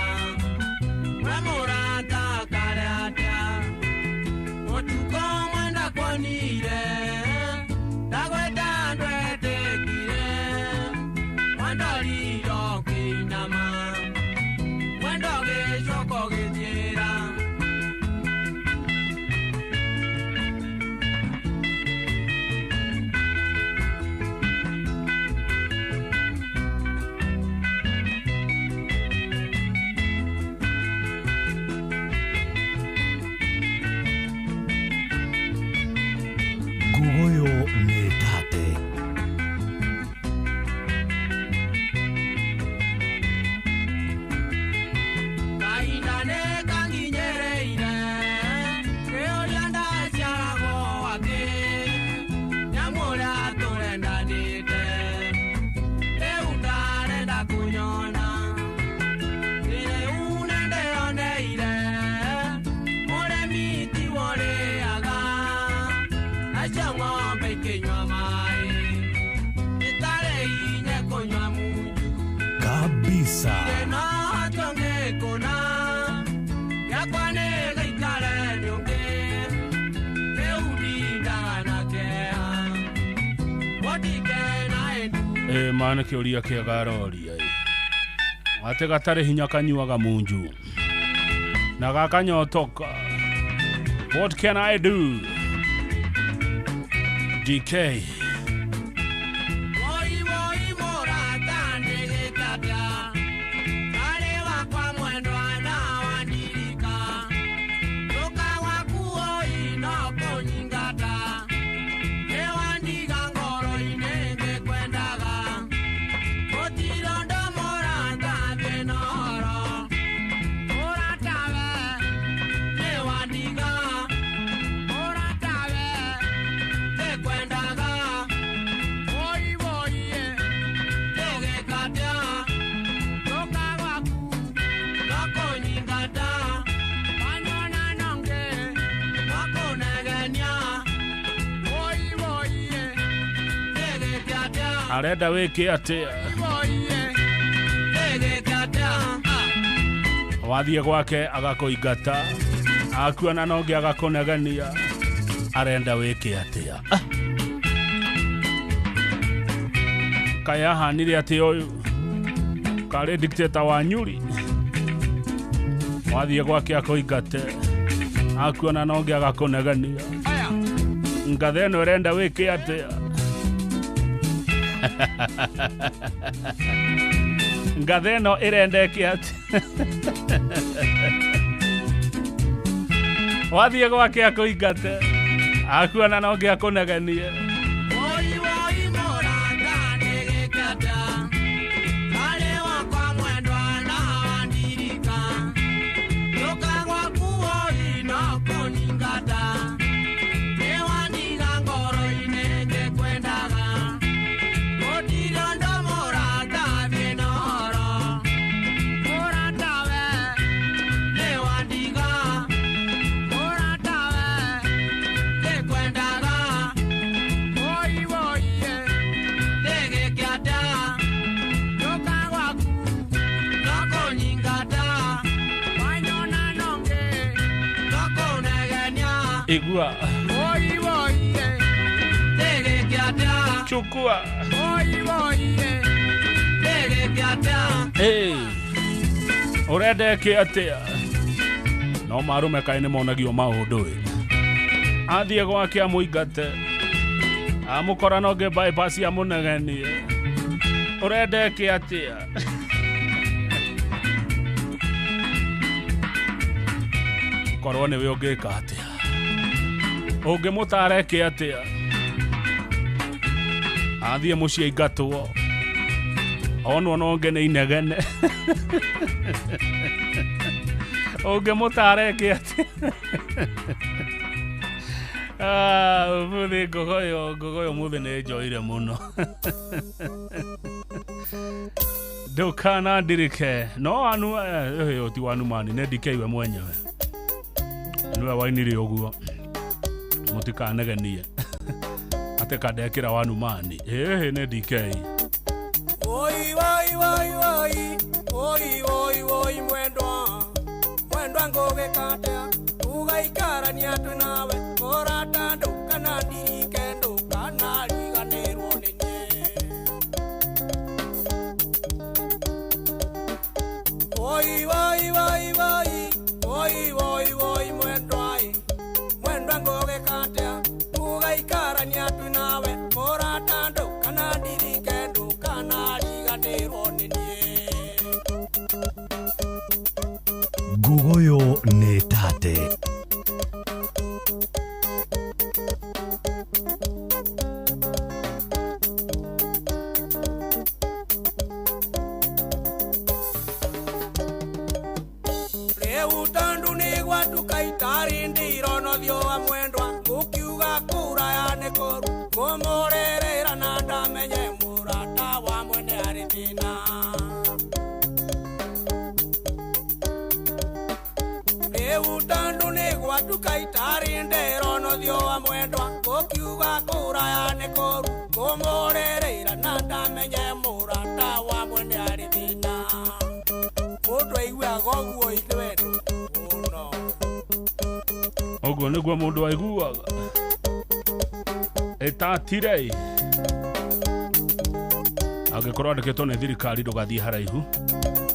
S25: Ĩ ma nĩ kĩũria kĩega aroria ĩ. Atĩ gatarĩ hinya kanyuaga munju na gakanyotoka. What can I do? DK.
S3: Woi woi mũrata nĩgĩkatia Karĩ wakwa mwendwa na wandirika Rũka gwaku oi no kũnyingata Nĩwandiga ngoro-inĩ ngĩkwendaga Gũtirĩ ũndũ mũrata thiĩ na ũhoro Mũrata we nĩwandiga Mũrata we ngĩkwendaga Woi woi nĩgĩkatia Rũka gwaku no kũnyingata Wanyona nongĩ no kũnegenia Woi woi nĩgĩkatia
S25: Arenda wĩke atĩa?
S3: Woi nĩgĩkatia
S25: Wathiĩ gwake agakũingata, akuona na ũngĩ agakũnegenia. Arenda wĩke atĩa? Ah. Kaĩ ahanire atĩ ũyũ karĩ dictator wa Nyuri. Wathiĩ gwake akũingate, akuona na ũngĩ agakũnegenia. Ngatha ĩno ĩrenda wĩke atĩa? Ngatha ĩno ĩrenda ĩke atĩa? Wathiĩ gwake akũingate, akuona na ũngĩ akũnegenie.
S3: Woi woi mũrata nĩgĩkatia Karĩ wakwa mwendwa na wandirika Rũka gwaku woi no kũnyingata Nĩwandiga ngoro-inĩ ngĩkwendaga Gũtirĩ ũndũ mũrata thiĩ na ũhoro Mũrata we nĩwandiga Mũrata we ngĩkwendaga Woi woi nĩgĩkĩata Rũka gwaku no kũnyingata Wanyona nongĩ no kũnegenia
S25: Igua.
S3: Woi woi nĩgĩkĩata
S25: Chukua.
S3: Woi woi nĩgĩkĩata
S25: Hey. Ũrenda ĩke atĩa? No marume kaĩ nĩ monagio maũndũ ĩ. Athiĩ gwake amũingate, amũkora na ũngĩ bypass amũnegenie. Ũrenda ĩke atĩa? Korwo nĩwe ũngĩka atĩa? Ũngĩmũtara eke atĩa? Athiĩ mũciĩ aingatwo, onwo na ũngĩ nĩ inegene. Ũngĩmũtara eke atĩa? Ah, ũmũthĩ ngogoyo ũmũthĩ nĩ njoire mũno. Ndũkanandirike no anu ũyũ ti wanumani nĩ DK we mwenyewe nĩwe wainire ũguo mũtikanegenie atĩ kandekĩra wanumani ĩhĩ nĩ DK.
S3: Woi woi woi woi woi woi woi mwendwa mwendwa ngũgĩkatia tũgaikarania twĩ nawe mũrata ndũkanandirike ndũkanariganĩrwo nĩ niĩ. Woi woi woi woi woi woi woi mwendwa ĩ mwendwa ngũgĩkatia tũgaikarania twĩ nawe mũrata ndũkanandirike ndũkanariganĩrwo nĩ niĩ.
S8: Ngugoyo nĩ tate.
S3: Rĩu tondũ nĩ gwatuka itarĩ ndirona ũthiũ wa mwendwa ngũkiuga kũraya nĩ kũru ngũmũrĩrĩra na ndamenye mũrata wa mwene arĩ thĩna. Rĩu tondũ nĩ gwatuka itarĩ ndirona ũthiũ wa mwendwa ngũkiuga kũraya nĩ kũru ngũmũrĩrĩra na ndamenye mũrata wa mwene arĩ thĩna. Mũndũ aiguaga ũguo ithuĩ mũno.
S25: Ũguo nĩguo mũndũ aiguaga ĩtatire. Angĩkorwo andĩkĩtwo nĩ thirikari ndũgathiĩ haraihu.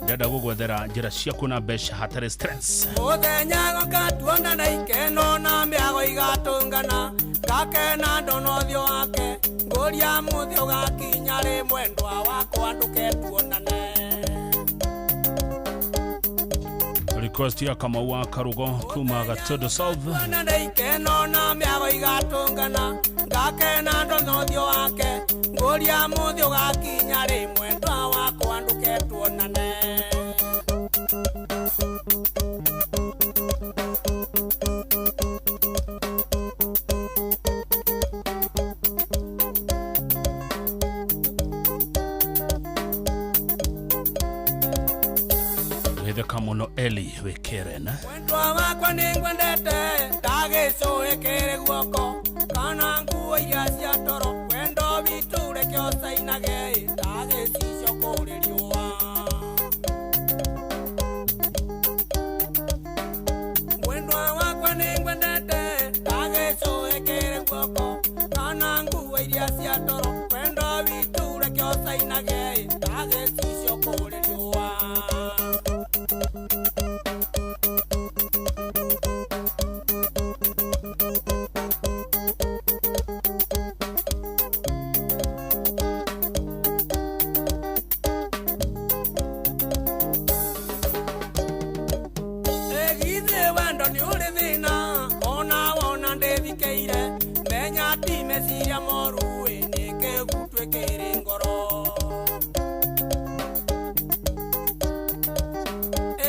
S25: Ndĩrenda gũgwethera njĩra cia kuona mbeca hatarĩ stress.
S3: Mũthenya gũkatuonana ikeno na mĩago igatũngana ngakena ndona ũthiũ wake ngũria mũthĩ ũgakinya rĩ mwendwa wakwa ndũketuonane.
S25: Request ya Kamau wa Karugo kuma Gatodo South.
S3: Tuonana ikeno na mĩago igatũngana ngakena ndona ũthiũ wake ngũria mũthĩ ũgakinya rĩ mwendwa wakwa ndũketuonane.
S25: Wĩtheka mũno Eli wĩ Karen.
S3: Mwendwa wakwa nĩngwendete ndagĩcũĩkĩrĩ guoko kana nguo iria cia toro wendo witũ reke ũcainage ndagĩcicio kũrĩ riũa. Mwendwa wakwa nĩngwendete ndagĩcũĩkĩrĩ guoko kana nguo iria cia toro wendo witũ reke ũcainage ndagĩcicio kũrĩ riũa. Egithe wendo nĩ ũrĩ thĩna ona wona ndĩthikĩire menya ti meciria moru ĩ nĩkĩgutwĩkĩrĩ ngoro.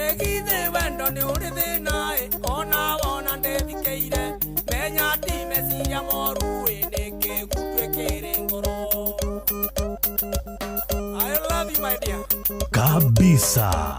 S3: Egithe wendo nĩ ũrĩ thĩna ĩ ona wona ndĩthikĩire menya ti meciria moru ĩ nĩkĩgutwĩkĩrĩ ngoro. I love you my dear.
S8: Kabisa.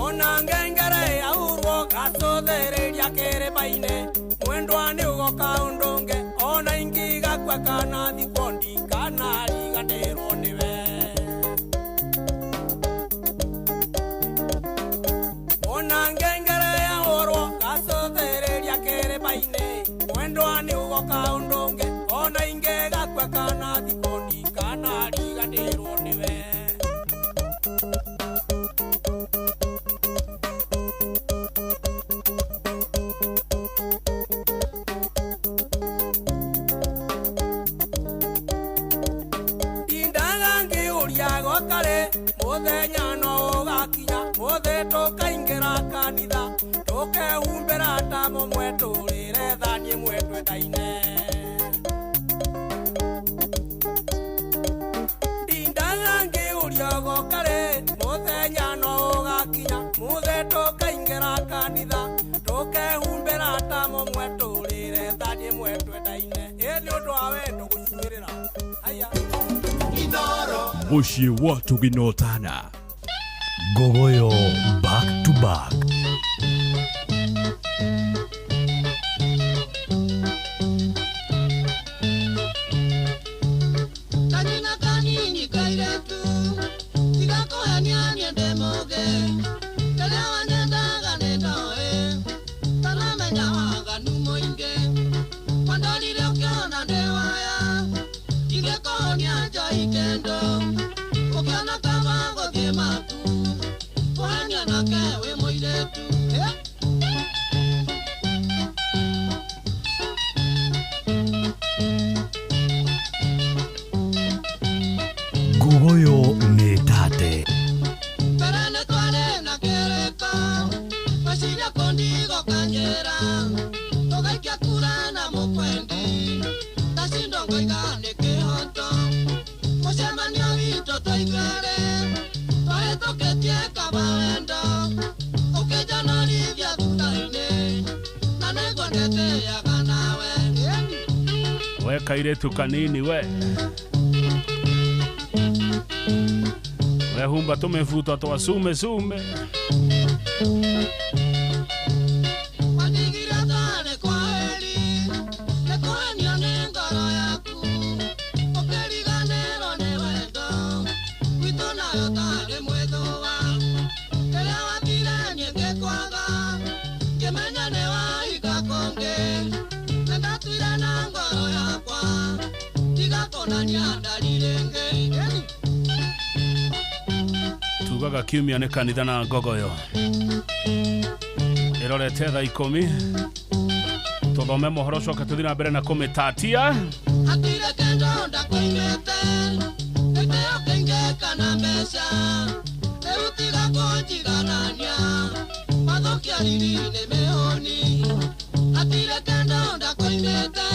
S3: Ona ngengere yaurwo gacũthĩrĩria kĩrĩma-inĩ mwendwa nĩ ũgoka ũndũnge ona ingĩgakua kana thikwo ndikanariganĩrwo nĩwe. Ona ngengere yaurwo gacũthĩrĩria kĩrĩma-inĩ mwendwa nĩ ũgoka ũndũnge ona ingĩgakua kana thikwo ndikanariganĩrwo nĩwe. Ndindaga ngĩũria gokarĩ mũthenya no ũgakinya mũthĩ tũkaingĩra kanitha tũkehumbĩra ta mũmwe tũrĩre thani ĩmwe twendaine. Ndindaga ngĩũria gokarĩ mũthenya no ũgakinya mũthĩ tũkaingĩra kanitha tũkehumbĩra ta mũmwe tũrĩre thani ĩmwe twendaine. Ĩ nĩ ũndũ wa wendo gũcuĩrĩra haya.
S8: Mũciĩ wa Tũginotana. Gogoyo back to back.
S2: Kanina kanini kairetu tigakohania niende mũge kĩrĩa wanyendaga nĩndoĩ taramenya waganu mũingĩ wandorire ũkĩona ndĩ waya ingĩkũhonia njoi kendo ũkĩona kaba gũthiĩ maku kũhania nake wĩ mũirĩtu.
S8: Gogoyo nĩ tate.
S2: Mbere nĩ twarĩ na kĩrĩko meciria kũndigo kanjĩra tũgaikia kura na mũkwendi tacindo ngoiga nĩ kĩhoto mũcemanio witũ twaiguere twahĩtũkĩtie kaba wendo ũkĩnjonorithia thutha-inĩ na nĩguo ndetĩaga nawe.
S25: We kairĩtu kanini we wehumba tũmĩbuto twa sume sume.
S2: Wandigire tarĩ kwaheri nĩ kũhenio nĩ ngoro yaku ũkĩriganĩrwo nĩ wendo witũ nayo tarĩ mwĩthũa kĩrĩa watire niĩ ngĩkwaga ngĩmenya nĩ wahi.
S25: Tugaga kiumia nĩ kanitha na ngogoyo ĩrorete thaa 10 tuthome mohoro coke tuthi na mbere na kũmĩtatia.
S13: Hatire kendo ndakoimĩte gĩtĩo kĩingĩ kana mbeca rĩu tiga kũnjiganania mathũkia riri nĩ mĩhũni. Hatire kendo ndakoimĩte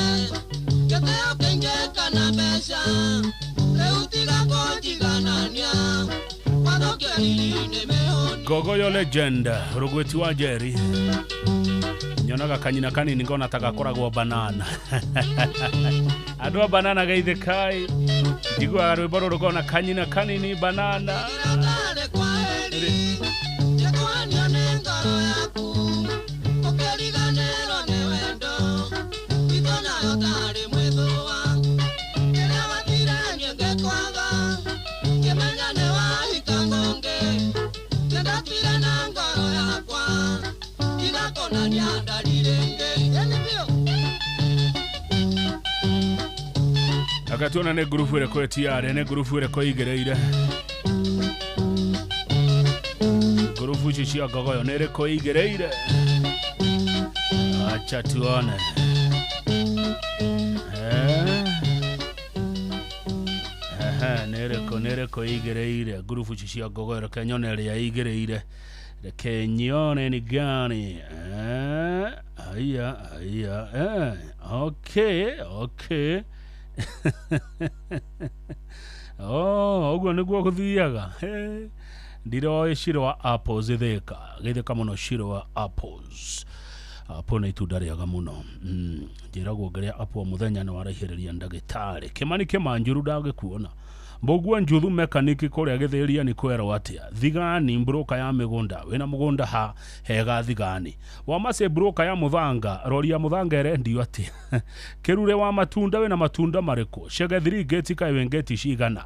S13: gĩtĩo kĩingĩ kana mbeca rĩu tiga kũnjiganania mathũkia riri nĩ mĩhũni.
S25: Ngogoyo legend Rugweti wa Njeri nyonaga kanyina kanini ngona tagakoragwo banana. Andũ a banana geithĩkai njiguaga rwĩmbo rũrũ ngona kanyina kanini banana. Akatuona nĩ ngurubu ĩrĩkũ ĩtiarĩ nĩ ngurubu ĩrĩkũ ĩigĩrĩire ngurubu ici cia ngogoyo nĩ ĩrĩkũ ĩigĩrĩire. Acha tuone. Nĩ ĩrĩkũ ĩigĩrĩire ngurubu ici cia ngogoyo reke nyone ĩrĩa ĩigĩrĩire reke nyone ni gani. Aya aya okay oh ũguo nĩguo gũthiaga. Ndiroĩ Shiro wa apples thĩka gĩthĩka mũno. Shiro wa apples apple nĩ itunda rĩega mũno. Njĩragwo ngĩrĩa apple mũthenya nĩ waraihĩrĩria ndagĩtarĩ. Kĩmani Kĩmanjuru ndagĩkuona. Mbũgua Njuthu mekaniki kũrĩa gĩthĩria nĩ kwerwo atĩa. Thigani mburoka ya mĩgũnda wĩna mũgũnda ha hega thigani. Wamase mburoka ya mũthanga rori ya mũthanga ĩrendio atĩa. Kĩrure wa matunda wĩna matunda marĩkũ. Chege 3 gate kaĩ wĩ ngeti cigana.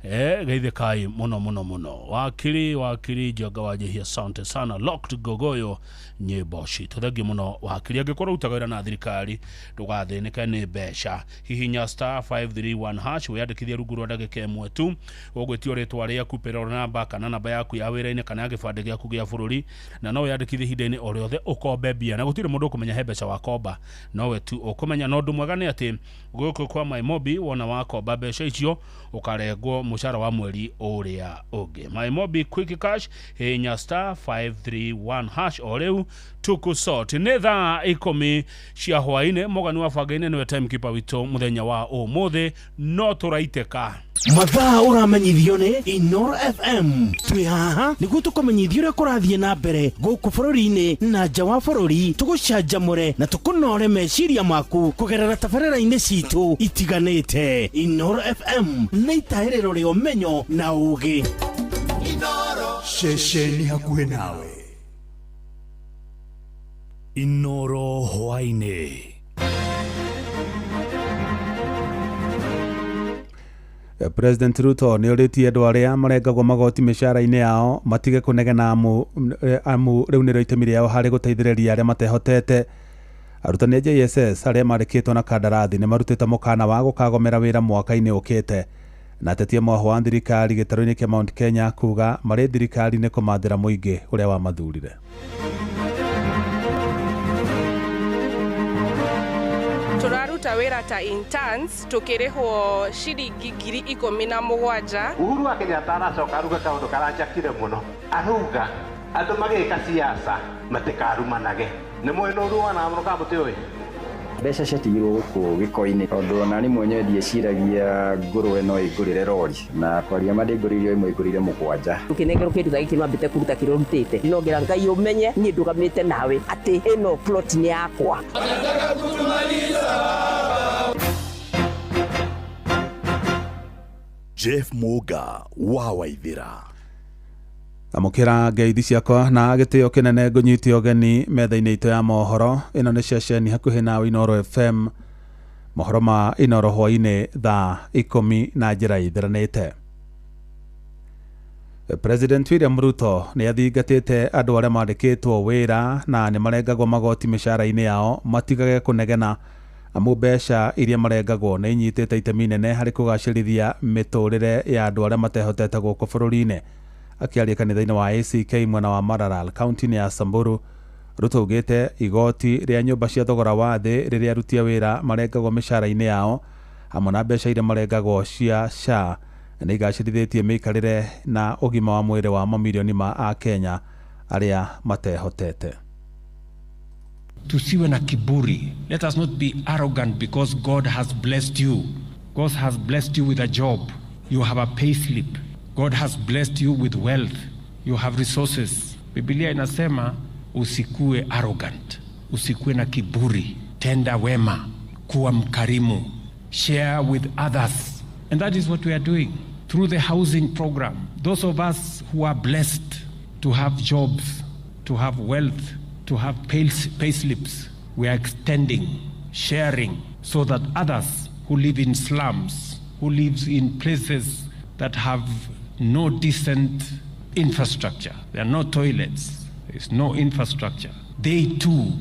S25: Geithĩkai mũno mũno mũno. Wakiri Njonga wa Njihia asante sana. Locked Gogoyo nyĩmbo citũ thengiũ mũno wakiri. Angĩkorwo ũrutaga wĩra na thirikari ndũgathĩnĩke nĩ mbeca. Hihinya star 531 hash wĩyandĩkithie rungu rwa ndagĩka ĩmwe tu. Ũgwĩtio rĩtwa rĩaku, payroll number kana namba yaku ya wĩra-inĩ kana ya gĩbandĩ gĩaku gĩa bũrũri, na no wĩyandĩkithie ihinda-inĩ o rĩothe ũkombe mbia na gũtirĩ mũndũ ũkũmenya he mbeca wakomba nowe tu ũkũmenya. Na ũndũ mwega nĩ atĩ gũkũ kwa MyMobi wona wakomba mbeca icio ũkarengwo mũcara wa mweri ũrĩa ũngĩ. MyMobi quick cash hinya star 531 hash o rĩu tukusort. Nĩ thaa 10 cia hwaĩ-inĩ. Mũgani wa bangainĩ nĩwe timekeeper witũ mũthenya wa ũmũthĩ no tũraitĩka.
S14: Mathaa ũramenyithio nĩ Inoro FM. Twĩ haha nĩguo tũkũmenyithie ũrĩa kũrathiĩ na mbere gũkũ bũrũri-inĩ na nja wa bũrũri, tũgũcanjamũre na tũkũnore meciria maku kũgerera tabarĩra-inĩ citũ itiganĩte. Inoro FM nĩ itahĩrĩro rĩa ũmenyo na ũũgĩ.
S24: Ceceni hakuhĩ nawe.
S8: Inoro hwaĩ-inĩ.
S15: President Ruto nĩ orĩtie andũ arĩa marengagwo magoti mĩcara-inĩ yao matige kũnegena amu rĩu nĩrĩo itemi rĩao harĩ gũteithĩrĩria arĩa matehotete. Arutani a JSS arĩa marĩkĩtwo na kandarathi nĩ marutĩte mũkana wa gũkagomera wĩra mwaka-inĩ ũkĩte. Na ateti amwe a thirikari gĩtarũ-inĩ kĩa Mount Kenya kuga marĩ thirikari-inĩ kũmathĩra mũingĩ ũrĩa wamathurire.
S17: Tũraruta wĩra ta interns tukĩrĩhwo ciringi 17,000.
S18: Uhuru wa Kenyatta aracoka aruga kaũndũ karanjakire mũno. Aruga andũ magĩka siasa matikarumanage. Nĩ mũĩ nũ ũruana mũno kana mũtiũĩ?
S19: Mbeca ciatigirwo gũkũ gĩko-inĩ tondũ ona niĩ mwenyewe ndieciragia ngũrwe no ĩngũrĩre rori na kwaria ma ndĩngũrĩire ĩmwe ĩngũrĩire 7.
S26: Ũkĩnengerwo kĩndũ ta gĩkĩ nĩwambĩte kũruta kĩrĩa ũrutĩte. No ngera Ngai ũmenye niĩ ndũgamĩte nawe atĩ ĩno plot nĩ yakwa.
S9: Jeff Muga wa Waithira.
S15: Amũkĩra ngeithi ciakwa na gĩtĩo kĩnene ngũnyite ũgeni metha-inĩ itũ ya mohoro. Ĩno nĩ ceceni hakuhĩ nawe Inoro FM. Mohoro ma Inoro hwaĩ-inĩ thaa 10 na njĩra ithiranĩte. President William Ruto nĩ athingatĩte andũ arĩa mandĩkĩtwo wĩra na nĩ marengagwo magoti mĩcara-inĩ yao matigage kũnegena Amu mbeca iria marengagwo nĩ inyitĩte itemi inene harĩ kũgacĩrithia mĩtũrĩre ya andũ arĩa matehotete gũkũ bũrũri-inĩ. Akĩaria kanitha-inĩ wa ACK mwena wa Maralal kaunti-inĩ ya Samburu, Ruto augĩte igoti rĩa nyũmba cia thogora wa thĩ rĩrĩa aruti a wĩra marengagwo mĩcara-inĩ yao hamwe na mbeca iria marengagwo cia SHA nĩ igacĩrithĩtie mĩikarĩre na ũgima wa mwĩrĩ wa mamirioni ma Akenya arĩa matehotete.
S1: Tusiwe na kiburi. Let us not be arrogant because God has blessed you. God has blessed you with a job. You have a pay slip. God has blessed you with wealth. You have resources. Biblia inasema usikue arrogant, usikue na kiburi, tenda wema, kuwa mkarimu, share with others. And that is what we are doing through the housing program. Those of us who are blessed to have jobs, to have wealth, to have pay slips, we are extending, sharing, so that others who live in slums, who live in places that have no decent infrastructure, there are no toilets, there is no infrastructure, they too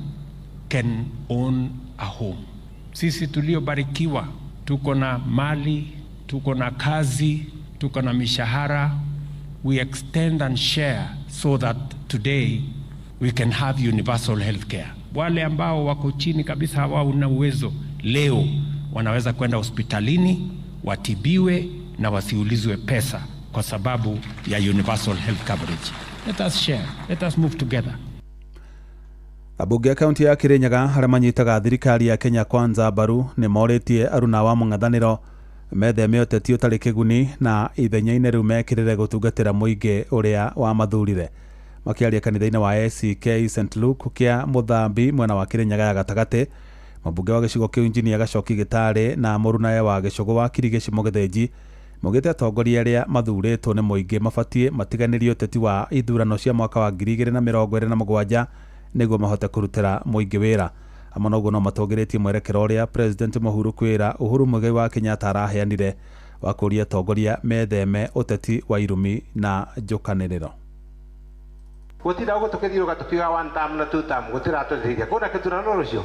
S1: can own a home. Sisi tuliobarikiwa, tuko na mali, tuko na kazi, tuko na mishahara, we extend and share so that today we can have universal health care. Wale ambao wako chini kabisa hawana uwezo leo wanaweza kwenda hospitalini watibiwe na wasiulizwe pesa kwa sababu ya universal health coverage. Let us share, let us move together.
S15: Abunge a kaunti ya Kirinyaga arĩa manyitaga thirikari ya Kenya Kwanza mbaru nĩ morĩtie aruna wa mũng'ethanĩro metheme ũteti ũtarĩ kĩguni na ithenya-inĩ rĩu mekĩrĩre gũtungatĩra mũingĩ ũrĩa wamathurire. Makĩaria kanitha-inĩ wa ACK St Luke kĩa Mũthambi mwena wa Kirinyaga ya gatagatĩ, mũmbunge wa gĩcigo kĩu Injinia Gacoki Gĩtarĩ na mũrunawe wa gĩcũgũ wa Kirigĩci Mũgĩthĩnji maugĩte atongoria arĩa mathurĩtwo nĩ mũingĩ mabatiĩ matiganĩrie ũteti wa ithurano cia mwaka wa 2027 nĩguo mahote kũrutĩra mũingĩ wĩra. Amwe noguo no matongoretie mwerekera ũrĩa President Mũhuru kwĩra Uhuru Muigai wa Kenyatta araheanire wa kũria atongoria metheme ũteti wa irumi na njũkanĩrĩro.
S18: Gutira uguo tukithiuruka tukiuga one term na two term gutiratũteithia kuna kĩthurano rũciũ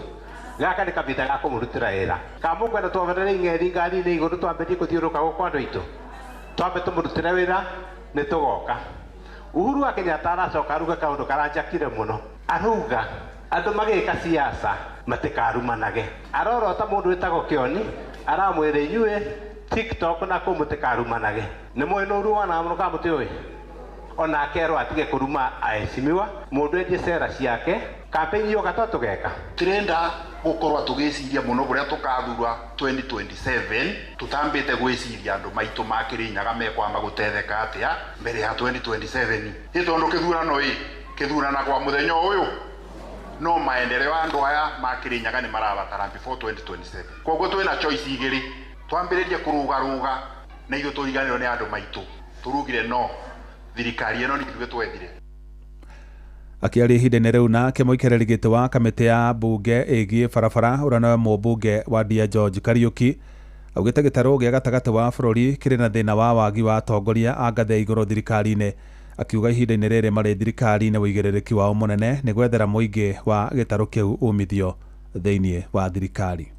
S18: gaka nĩ kahinda ga kũmũrutĩra wĩra. Kana mũkwenda twoberere ing'eri ngari-inĩ igũrũ twambĩrĩrie kũthiũrũrũka gũkũ andũ aitũ, twambe tũmũrutĩre wĩra nĩ tũgoka. Uhuru wa Kenyatta aracoka aruga kaũndũ karanjakire mũno, arauga andũ magĩka siasa matikarumanage. Arorota mũndũ wĩtagwo Kĩoni aramwĩra inyuĩ TikTok na kũu mũtikarumanage. Nĩ mũĩ nũ ũruanaga mũno kana mũtiũĩ? Ona akerwo atige kũruma aheshimiwa mũndũ endie cera ciake campaign yoka to tũgeka.
S7: Tirenda gukorwo tugiciria muno kuria tukathurwa 2027 tutambite gwiciria andu maitu ma Kirinyaga mekwamba gutetheka atia mbere ya 2027. Ni tondu kithurano i kithurana kwa muthenya uyu no maendeleo andu aya ma Kirinyaga ni marabatara before 2027. Koguo twina choice igiri, twambiririe kurugaruga na ithuĩ tũriganĩrwo nĩ andũ maitũ turugire no thirikari ĩno nĩ ithuĩ twethire.
S15: Akĩaria ihinda-inĩ rĩu nake mũikarĩri gĩtĩ wa kamĩtĩ ya mbunge ĩgiĩ barabara ũrĩa nĩwe mũmbunge wa Ndia George Kariuki augĩte gĩtarũ gĩa gatagatĩ wa bũrũri kĩrĩ na thĩna wa wagi wa atongoria a ngathĩ ya igũrũ thirikari-inĩ, akiuga ihinda-inĩ rĩrĩ marĩ thirikari-inĩ ũigĩrĩrĩki wao mũnene nĩ gwethera mũingĩ wa gĩtarũ kĩu umithio thĩinĩ wa thirikari.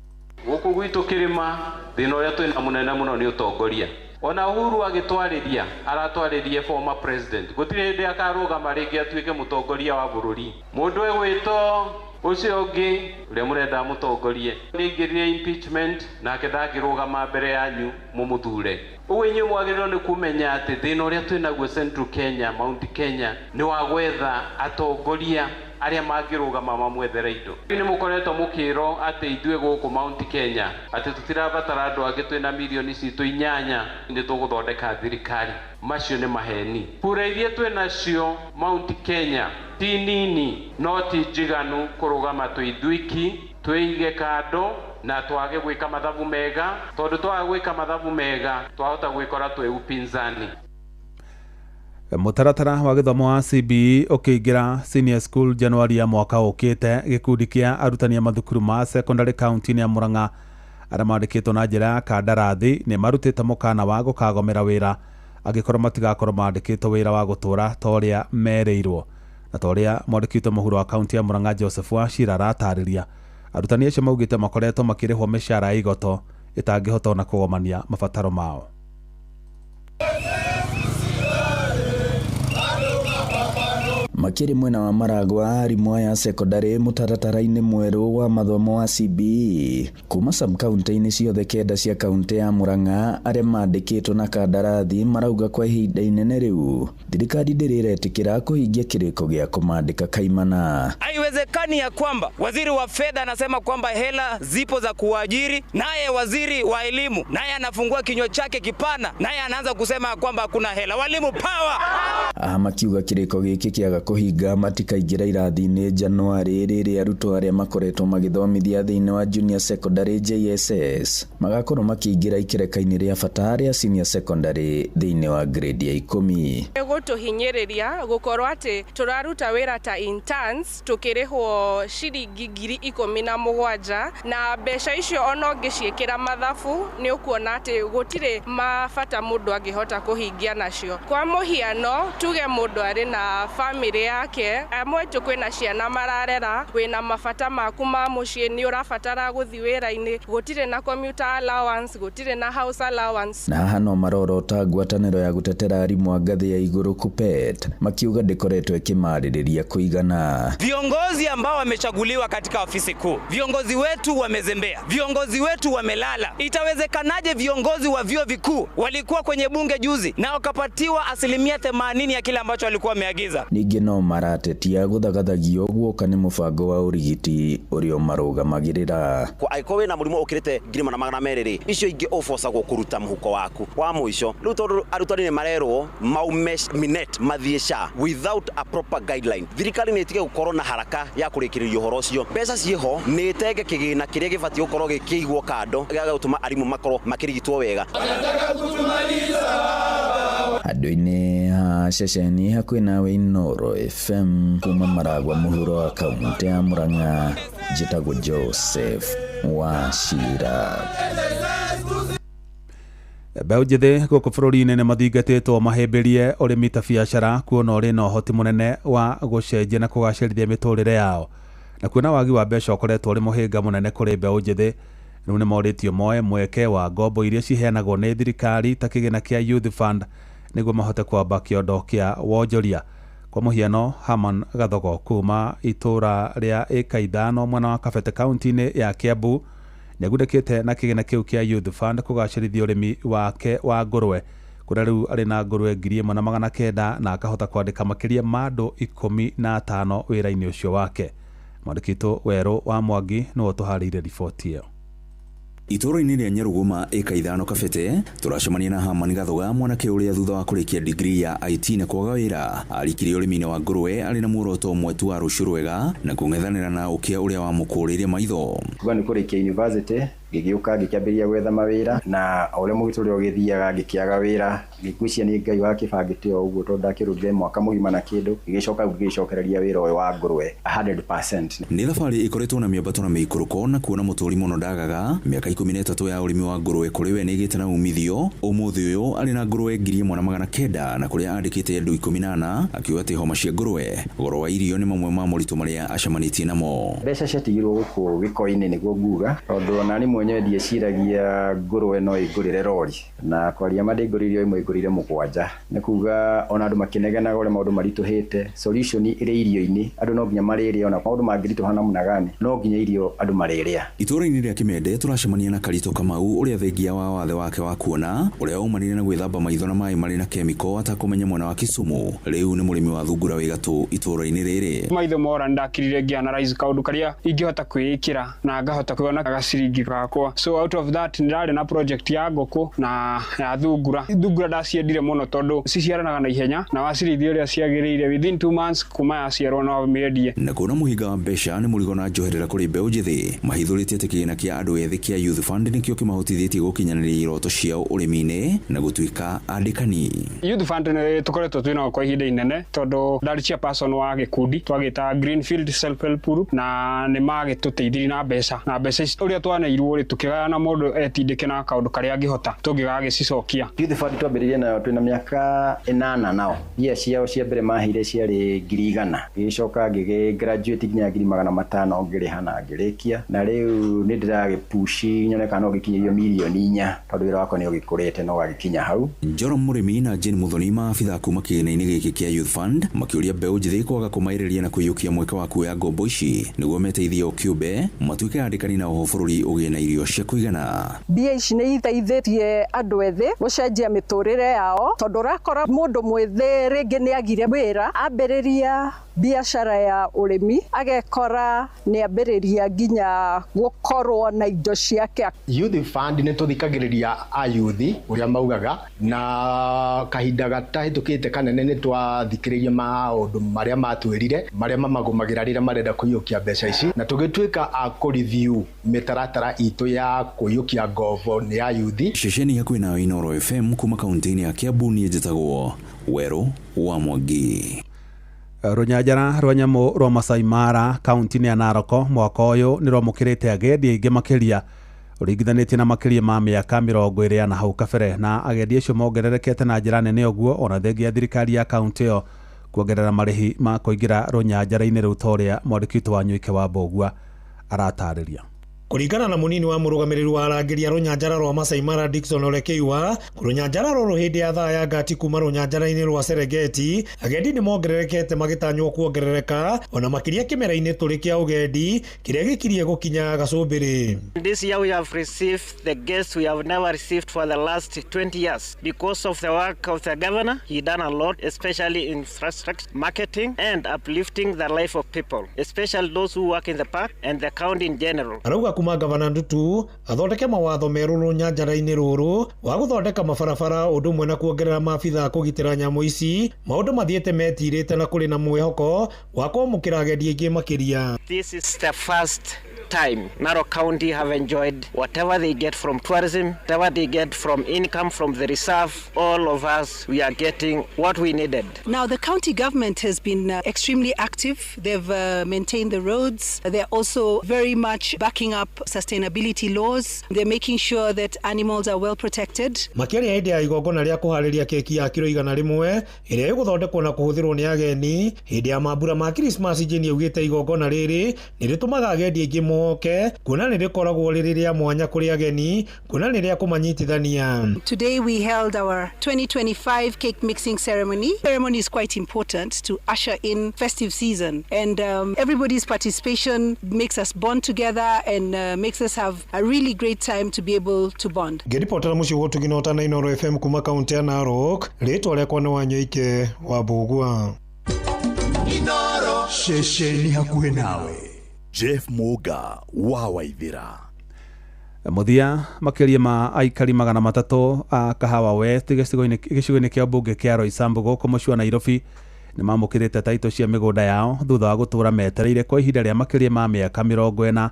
S16: Gũkũ gwitũ kĩrĩma thĩna ũrĩa twĩna mũnene mũno nĩ ũtongoria. Ona Uhuru agĩtwarĩria aratwarĩrie former president gũtirĩ hĩndĩ akarũgama rĩngĩ atuĩke mũtongoria wa bũrũri. Mũndũ egwĩtwo ũcio ũngĩ ũrĩa mũrenda mũtongorie nĩaingĩrire impeachment nake ndangĩrũgama mbere yanyu mũmũthure. Ũguo inyuĩ mwagĩrĩirwo nĩ kũmenya atĩ thĩna ũrĩa twĩnaguo Central Kenya, Mount Kenya nĩ wa gwetha atongoria arĩa mangĩrũgama mamwethere indo. Nĩ mũkoretwo mũkĩrwo atĩ ithuĩ gũkũ Mount Kenya atĩ tũtirabatara andũ angĩ twĩna mirioni citũ 8 nĩ tũgũthondeka thirikari. Macio nĩ maheni. Kura iria twĩnacio Mount Kenya ti nini no ti njiganu kũrũgama twĩ ithuiki twĩige kando na twage gwĩka mathabu mega, tondũ twaga gwĩka mathabu mega twahota gwĩkora twĩ upinzani.
S15: Mũtaratara wa gĩthomo wa CBE ũkĩingĩra senior school Januari ya mwaka ũkĩte, gĩkundi kĩa arutani a mathukuru ma secondary kaunti-inĩ ya Murang'a arĩa mandĩkĩtwo na njĩra ya kandarathi nĩ marutĩte mũkana wa gũkagomera wĩra angĩkorwo matigakorwo mandĩkĩtwo wĩra wa gũtũra ta ũrĩa merĩirwo. Na ta ũrĩa mwandĩki witũ mũhuro wa kaunti ya Murang'a Joseph Wachira aratarĩria, Arutani acio maugĩte makoretwo makĩrĩhwo mĩcara ya igoto ĩtangĩhota ona kũgomania mabataro mao.
S4: Makĩrĩ mwena wa Maragwa, arimũ aya cekondarĩ mũtaratara-inĩ mwerũ wa mathomo wa CBE kuma sub-county-inĩ ciothe 9 cia kaunti ya Murang'a arĩa mandĩkĩtwo na kandarathi marauga kwa ihinda inene rĩu thirikari ndĩrĩ ĩretĩkĩra kũhingia kĩrĩko gĩa kũmandĩka kaimana.
S6: Haiwezekani ya kwamba waziri wa fedha anasema kwamba hela zipo za kuajiri, naye waziri wa elimu naye anafungua kinywa chake kipana, naye anaanza kusema kwamba hakuna hela. Walimu power!
S4: Aha makiuga kĩrĩko gĩkĩ kĩaga kũhinga matikaingĩra irathi-inĩ Januarĩ rĩrĩa arutwo arĩa makoretwo magĩthomithia thĩinĩ wa junior secondary JSS magakorwo makĩingĩra ikereka-inĩ rĩa bata rĩa senior secondary thĩinĩ wa grade ya 10.
S17: Gũtũhinyĩrĩria gũkorwo atĩ tũraruta wĩra ta interns tũkĩrĩhwo ciringi 17,000 na mbeca icio ona ũngĩciĩkĩra mathabu nĩ ũkuona atĩ gũtirĩ mabata mũndũ angĩhota kũhingia nacio. Kwa mũhiano tuge mũndũ arĩ na family yake, amwe kwĩna ciana mararera, wĩna mabata maku ma mũciĩ, nĩ ũrabatara gũthiĩ wĩra-inĩ, gũtirĩ na commuter allowance, gũtirĩ na house allowance.
S4: Na haha no marorota ngwatanĩro ya gũtetera arimũ a ngathĩ ya igũrũ KUPPET makiuga ndĩkoretwo ĩkĩmarĩrĩria kũigana.
S6: Viongozi ambao wamechaguliwa katika ofisi kuu, viongozi wetu wamezembea, viongozi wetu wamelala. Itawezekanaje viongozi wa vyuo vikuu walikuwa kwenye bunge juzi na wakapatiwa 80% ya kile ambacho walikuwa wameagiza?
S4: Ningĩ no maratetia gũthagathagio guoka nĩ mũbango wa ũrigiti ũrĩa ũmarũgamagĩrĩra.
S12: Angĩkorwo wĩna mũrimũ ũkĩrĩte 1200 rĩ, icio ingĩ ũbocagwo kũruta mũhuko waku wa mũico. Rĩu tondũ arutani nĩ marerwo maume minet mathiĩ SHA without a proper guideline, thirikari nĩ ĩtige gũkorwo na haraka ya kũrĩkĩrĩria ũhoro ũcio. Mbeca ciĩho nĩ ĩtenge kĩgĩna kĩrĩa gĩbatiĩ gũkorwo gĩkĩigwo kando gĩa gũtũma arimũ makorwo makĩrigitwo wega.
S4: Andũ-inĩ ha ceceni hakuhĩ nawe Inooro FM kuma Maragwa mũhuro wa kaunti ya Murang'a, njĩtagwo Joseph Wachira.
S15: Mbeũ njĩthĩ gũkũ bũrũri-inĩ nĩ mathingatĩtwo mahĩmbĩrie ũrĩmi ta biacara kuona ũrĩ na ũhoti mũnene wa gũcenjia na kũgacĩrithia mĩtũrĩre yao, na kuona wagi wa mbeca ũkoretwo ũrĩ mũhĩnga mũnene kũrĩ mbeũ njĩthĩ. Rĩu nĩ morĩtio moe mweke wa ngombo iria ciheanagwo nĩ thirikari ta kĩgĩna kĩa Youth Fund nĩguo mahote kwamba kĩondo kĩa wonjoria. Kwa mũhiano, Herman Gathogo kuma itũra rĩa ĩka 5 mwena wa Kabete kaunti-inĩ ya Kiambu nĩagunĩkĩte na kĩgĩna kĩu kĩa Youth Fund kũgacĩrithia ũrĩmi wake wa ngũrwe, kũrĩa rĩu arĩ na ngũrwe 1900 na akahota kwandĩka makĩria ma andũ 15 wĩra-inĩ ũcio wake. Mwandĩki witũ Werũ wa Mwangi nĩwe ũtũharĩirie riboti ĩyo.
S9: Itũũra-inĩ rĩa Nyaruguma ĩka 5 Kabete tũracemania na Herman Gathoga, mwanake ũrĩa thutha wa kũrĩkia degree ya IT na kwaga wĩra arikire ũrĩmi-inĩ wa ngũrwe arĩ na muoroto ũmwe tu wa rũciũ rwega na kũng'ethanĩra na ũkĩa ũrĩa wamũkũrĩire maitho.
S19: Kuga nĩ kũrĩkia university ngĩgĩũka ngĩkĩambĩrĩria gwetha mawĩra, na o ũrĩa mũgĩtũrĩre ũgĩthiaga ngĩkĩaga wĩra, ngĩkwĩciria nĩ Ngai wakĩbangĩte o ũguo tondũ ndakĩrũngire mwaka mũgima na kĩndũ, ngĩgĩcoka ngĩgĩcokereria wĩra ũyũ wa ngũrwe 100%.
S9: Nĩ thabarĩ ĩkoretwo na mĩambato na mĩikũrũko na kuona mũtũri mũno ndagaga. Mĩaka 13 ya ũrĩmi wa ngũrwe kũrĩ we nĩ ĩgĩte na umithio. Ũmũthĩ ũyũ arĩ na ngũrwe 1900 na kũrĩa andĩkĩte andũ 14, akiuga atĩ homa cia ngũrwe, goro wa irio nĩ mamwe ma moritũ marĩa acemanĩtie namo.
S19: Mbeca ciatigirwo gũkũ gĩko-inĩ nĩguo nguga, tondũ ona niĩ mwenyewe ndieciragia ngũrwe no ĩngũrĩre rori, na kwaria ma ndĩngũrĩire ĩmwe ĩngũrĩire 7. Nĩ kuga ona andũ makĩnegenaga ũrĩa maũndũ maritũhĩte, solution ĩrĩ irio-inĩ, andũ no nginya marĩrĩa, ona maũndũ mangĩritũha namna gani no nginya irio andũ marĩrĩa.
S9: Itũũra-inĩ rĩa Kĩmende tũracemania na Karito Kamau ũrĩa thengia wa wathe wake wa kuona ũrĩa waumanire na gwĩthamba maitho na maĩ marĩ na kemiko atakũmenya mwena wa Kisumu. Rĩu nĩ mũrĩmi wa thungura wĩ gatũ itũũra-inĩ rĩrĩ.
S20: Maitho mora ndakirire ngĩanalyze kaũndũ karĩa ingĩhota kwĩĩkĩra na ngahota kuona gaciringi gakwa. So out of that ndirarĩ na project ya ngũkũ na ya thungura. Thungura ndaciendire mũno tondũ ciciaranaga na ihenya na wacirĩithia ũrĩa ciagĩrĩire within 2 months kuma yaciarwo no ũmĩendie.
S9: Na kuona mũhinga wa mbeca nĩ mũrigo na njoherera kũrĩ mbeũ njĩthĩ, mahithũrĩtie atĩ kĩgĩna kĩa andũ ethĩ kĩa Youth Fund nĩkĩo kĩmahotithĩtie gũkinyanĩria iroto ciao ũrĩmi-inĩ na gũtuĩka andĩkani.
S20: Youth Fund nĩ tũkoretwo twĩ nao kwa ihinda inene tondũ ndarĩ chairperson wa gĩkundi twagĩta Greenfield Self Help Group, na nĩ magĩtũteithirie na mbeca, na mbeca ici ũrĩa twaneirwo ũguo rĩ, tũkĩgayana mũndũ etindĩke na kaũndũ karĩa angĩhota tũngĩgagĩcicokia.
S19: Youth Fund twambĩrĩirie nayo twĩna mĩaka 8 nao. Mbia ciao cia mbere maheire ciarĩ 100,000. Ngĩgĩcoka ngĩgĩ graduate nginya 500,000 ngĩrĩha na ngĩrĩkia. Na rĩu nĩ ndĩragĩpushi nyone kana no ngĩkinyĩrio 4 million tondũ wĩra wakwa nĩ ũgĩkũrĩte na ũgagĩkinya hau.
S9: Njoro Mũrĩmi na Jane Muthoni, maabitha kuma kĩgĩna-inĩ gĩkĩ kĩa Youth Fund, makĩũria mbeũ njĩthĩ kwaga kũmaĩrĩria na kũiyũkia mweke wa kuoya ngombo ici nĩguo meteithie o kĩũmbe, matuĩke andĩkani na oho bũrũri ũgĩe na irio cia kũigana.
S5: Mbia ici nĩ iteithĩtie andũ ethĩ gũcenjia mĩtũrĩre yao, tondũ ũrakora mũndũ mwĩthĩ rĩngĩ nĩ agire wĩra, ambĩrĩria biacara ya ũrĩmi, agekora nĩ ambĩrĩria nginya gũkorwo na indo ciake.
S10: Youth Fund nĩ tũthikagĩrĩria ayuthi ũrĩa maugaga, na kahinda gatahĩtũkĩte kanene nĩ twathikĩrĩirie maũndũ marĩa matwĩrire, marĩa mamagũmagĩra rĩrĩa marenda kũiyũkia mbeca ici, na tũgĩtuĩka a kũ-review mĩtaratara itũ ya kũiyũkia ngombo nĩ ayuthi.
S9: Ceceni hakuhĩ nayo Inooro FM kuma kaunti-inĩ ya Kiambu, niĩ njĩtagwo Werũ wa Mwangi.
S15: Rũnyanjara rwa nyamũ rwa Masai Mara kaunti-inĩ ya Narok mwaka ũyũ nĩ rwamũkĩrĩte agendi aingĩ makĩria ũringithanĩtie na makĩria ma mĩaka 20 na hau kabere, na agendi acio mongererekete na njĩra nene ũguo ona thengia ya thirikari ya kaunti ĩyo kuongerera marĩhi ma kũingĩra rũnyanjara-inĩ rũu, ta ũrĩa mwandĩki witũ wa Nywike wa Mbũgua aratarĩria.
S11: Kũringana na mũnini wa mũrũgamĩrĩri wa arangĩri a rũnyanjara rwa Masai Mara, Dickson Olekeiwa, rũnyanjara rũrũ hĩndĩ ya thaa ya ngati kuma rũnyanjara-inĩ rwa Serengeti, agendi nĩ mongererekete magĩtanywo kuongerereka ona makĩria kĩmera-inĩ tũrĩ kĩa ũgendi kĩrĩa gĩkirie gũkinya gacũmbĩrĩ.
S21: This year we have received the guests we have never received for the last 20 years. Because of the work of the governor, he done a lot, especially infrastructure, marketing and uplifting the life of people, especially those who work in the park and the county in general.
S11: Arauga kuma gavana Ndutu athondeke mawatho merũ rũnyanjara-inĩ rũrũ wa gũthondeka mabarabara ũndũ ũmwe na kuongerera maabitha kũgitĩra nyamũ ici, maũndũ mathiĩte metirĩte na kũrĩ na mwĩhoko wa kwamũkĩra agendi aingĩ makĩria.
S21: This is the first time Narok County have enjoyed whatever they get from tourism, whatever they get from income from the reserve. All of us, we are getting what we needed.
S22: Now, the county government has been extremely active. They've maintained the roads. They're also very much backing up sustainability laws. They're making sure that animals are well protected.
S11: Makĩaria hĩndĩ ya igongona rĩa kũharĩria keki ya kiro 100 ĩrĩa ĩgũthondekwo na kũhũthĩrwo nĩ ageni hĩndĩ ya mambura ma Krismasi, Jane augĩte igongona rĩrĩ nĩ rĩtũmaga agendi aingĩ moke, kuona nĩ rĩkoragwo rĩrĩ rĩa mwanya kũrĩ ageni, kuona nĩ rĩa kũmanyitithania.
S22: Today we held our 2025 cake mixing ceremony. Ceremony is quite important to usher in festive season, and everybody's participation makes us bond together and makes us have a really great time to be able to bond.
S11: Ngĩribotera mũciĩ wa ũtugi na ũtana Inooro FM kuma kaunti ya Narok, rĩtwa rĩakwa nĩ Wanyoike wa Mbũgua.
S24: Inooro, ceceni hakuhĩ nawe.
S8: Jeff Muga wa Waithira.
S15: Mũthia, makĩria ma aikari 300 a Kahawa West gĩcigo-inĩ kĩa mbunge kĩa Roysambu gũkũ mũciĩ wa Nairobi nĩ mamũkĩrĩte taito cia mĩgũnda yao thutha wa gũtũra metereire kwa ihinda rĩa makĩria ma mĩaka 40,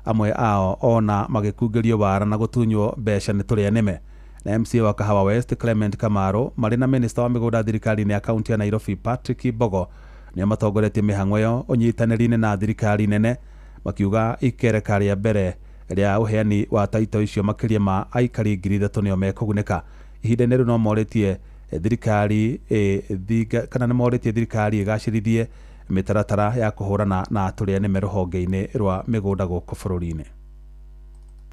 S15: amwe ao ona magĩkungĩrio wara na gũtunywo mbeca nĩ tũrĩa nĩme. Na MCA wa Kahawa West Clement Kamaru marĩ na minista wa mĩgũnda thirikari-inĩ ya kaunti ya Nairobi Patrick Mbogo nĩo matongoretie mĩhang'o ĩyo ũnyitanĩri-inĩ na thirikari nene, makiuga ikereka rĩa mbere rĩa ũheani wa taito icio makĩria ma aikari 3,000 nĩo mekũgunĩka. Ihinda-inĩ rĩu no morĩtie thirikari ĩthinga kana nĩ morĩtie thirikari ĩgacĩrithie mĩtaratara ya kũhũrana na tũrĩa nĩme rũhonge-inĩ rwa mĩgũnda gũkũ bũrũri-inĩ.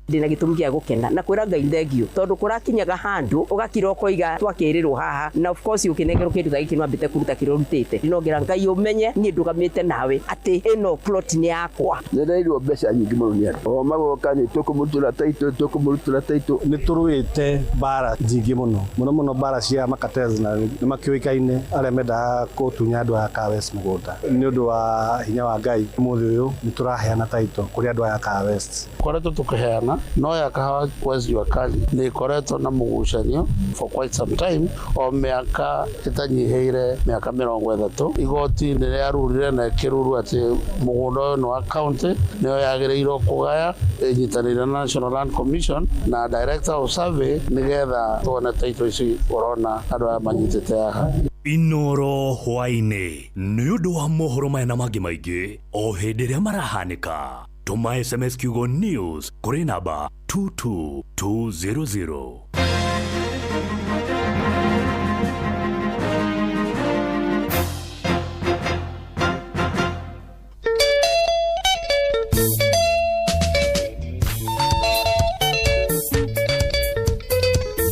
S26: Ndĩna gĩtũmi gĩa gũkena na kwĩra Ngai thengio, tondũ kũrakinyaga handũ ũgakira ũkoiga twakĩrĩrwo haha, na of course ũkĩnengerwo kĩndũ ta gĩkĩ nĩwambĩte kũruta kĩrĩa ũrutĩte. Nongera Ngai ũmenye niĩ ndũgamĩte nawe atĩ ĩno plot nĩ yakwa.
S23: Nĩnderirwo mbeca nyingĩ mũno nĩ andũ o magoka, nĩ tũkũmũrutĩra taitũ, tũkũmũrutĩra taitũ.
S27: Nĩ tũrũĩte mbara nyingĩ mũno mũno mũno, mbara cia macartels, na nĩ makĩũĩkaine arĩa mendaga gũtunya andũ aya Kahawa West mũgũnda. Nĩ ũndũ wa hinya wa Ngai, ũmũthĩ ũyũ nĩ tũraheana taitũ kũrĩ andũ aya Kahawa West.
S28: Koretwo tũkĩheana, no ya Kahawa West Jua Kali nĩ ĩkoretwo na mũgucanio for quite some time, o mĩaka ĩtanyihĩire mĩaka 30. Igoti nĩ rĩarurire na ĩkĩruru atĩ mũgũnda ũyũ nĩ wa county, nĩyo yagĩrĩirwo kũgaya ĩnyitanĩire na National Land Commission na Director of Survey nĩgetha tuone taitũ ici ũrona andũ aya manyitĩte haha.
S8: Inoro hwaĩ-inĩ, nĩ ũndũ wa mohoro maya na mangĩ maingĩ o hĩndĩ ĩrĩa marahanĩka, tũma SMS kiugo "news" kũrĩ namba 22 200.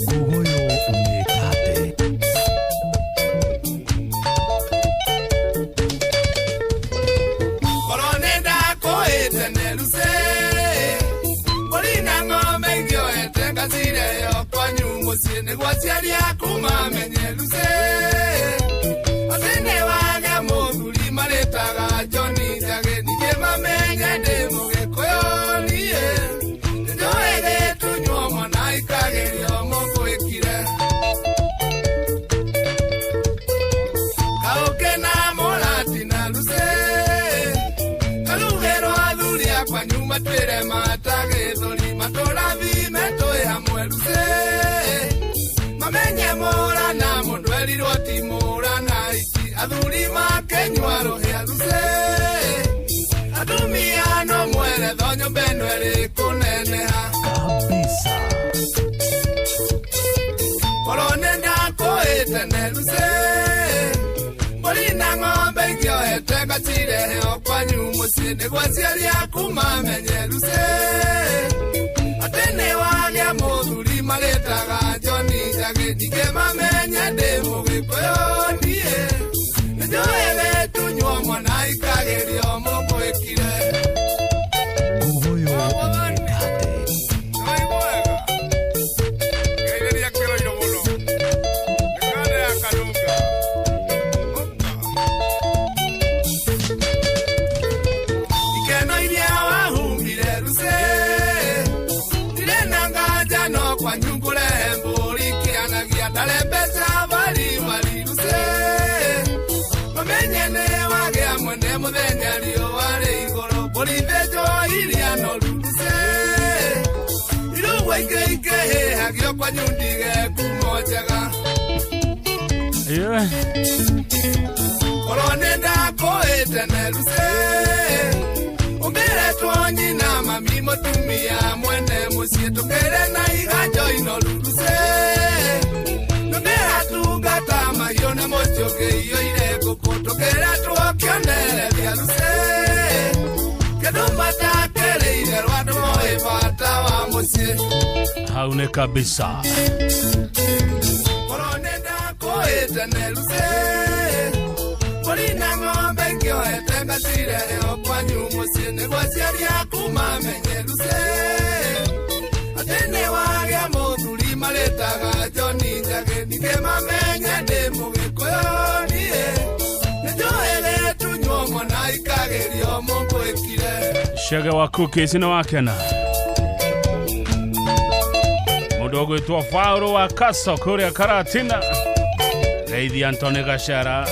S8: Nguguyo nĩ tate.
S1: Korwo nĩ ndakwĩte neruse mbũri na ng'ombe ingĩoete ngacirehe kwanyu mũciĩ nĩguo aciari aku mamenye ruse atĩ nĩ wagĩa mũthuri marĩtaga John Njagĩ ningĩ mamenye ndĩ mũgĩkũyũ niĩ nĩnjũĩ gĩtunywo mwana ikagĩrio mũgwĩkire kaũke na mũrati na ruse karugĩrwo athuri akwa nyuma twĩre matagĩthũri matũrathime twĩ hamwe ruse mamenye mũra na mũndũ erirwo ti mũra na ici athuri makenyua rũhĩa ruse atumia no mweretho nyũmba ĩno ĩrĩ kũneneha
S8: kabisa.
S1: Korwo nĩ ndakwĩte neruse mbũri na ng'ombe ingĩoete ngacirehe o kwanyu mũciĩ nĩguo aciari aku mamenye ruse atĩ nĩ wagĩa mũthuri marĩtaga John Njagĩ ningĩ mamenye ndĩ mũgĩkũyũ niĩ nĩnjũĩ gĩtunywo mwana ikagĩrio mũgwĩkire.
S8: Nguguyo nĩ tate.
S1: Geithĩria kĩroiro mũno nĩkande ya Kanunga. Ikeno iria wahumire ruse ndirĩ na nganja no kwanyu ngũrehe mbũri kĩanagia ndare mbeca bari bari ruse mamenye nĩ wagĩa mwene mũthenya riũa rĩ igũrũ mbũri thĩnjwo iria noru ruse irugwo ingĩ ikĩhĩhagio kwanyu ndige ngumo njega. Korwo nĩ ndakwĩte neruse ũmbĩretwo nyina mami mũtumia mwene mũciĩ tũkĩre na iganjo inoru ruse tũkĩratungata mahiũ na mũciĩ ũkĩiyũire ngũkũ tũkĩra tuokĩonereria ruse kĩndũ matakĩrĩire rwa andũ moĩ bata wa mũciĩ.
S2: Hau nĩ kabisa.
S1: Korwo nĩ ndakwĩte neruse mbũri na ng'ombe ingĩoete ngacirehe o kwanyu mũciĩ nĩguo aciari aku mamenye ruse atĩ nĩ wagĩa mũthuri marĩtaga John Njagĩ ningĩ mamenye ndĩ mũgĩkũyũ niĩ nĩnjũĩ gĩtunywo mwana ikagĩrio mũgwĩkire.
S2: Chege wa cookies nĩ wakena mũndũ ũgwĩtwo Faũrũ wa Kaso kũrĩa Karatina Reithi Antony Gachara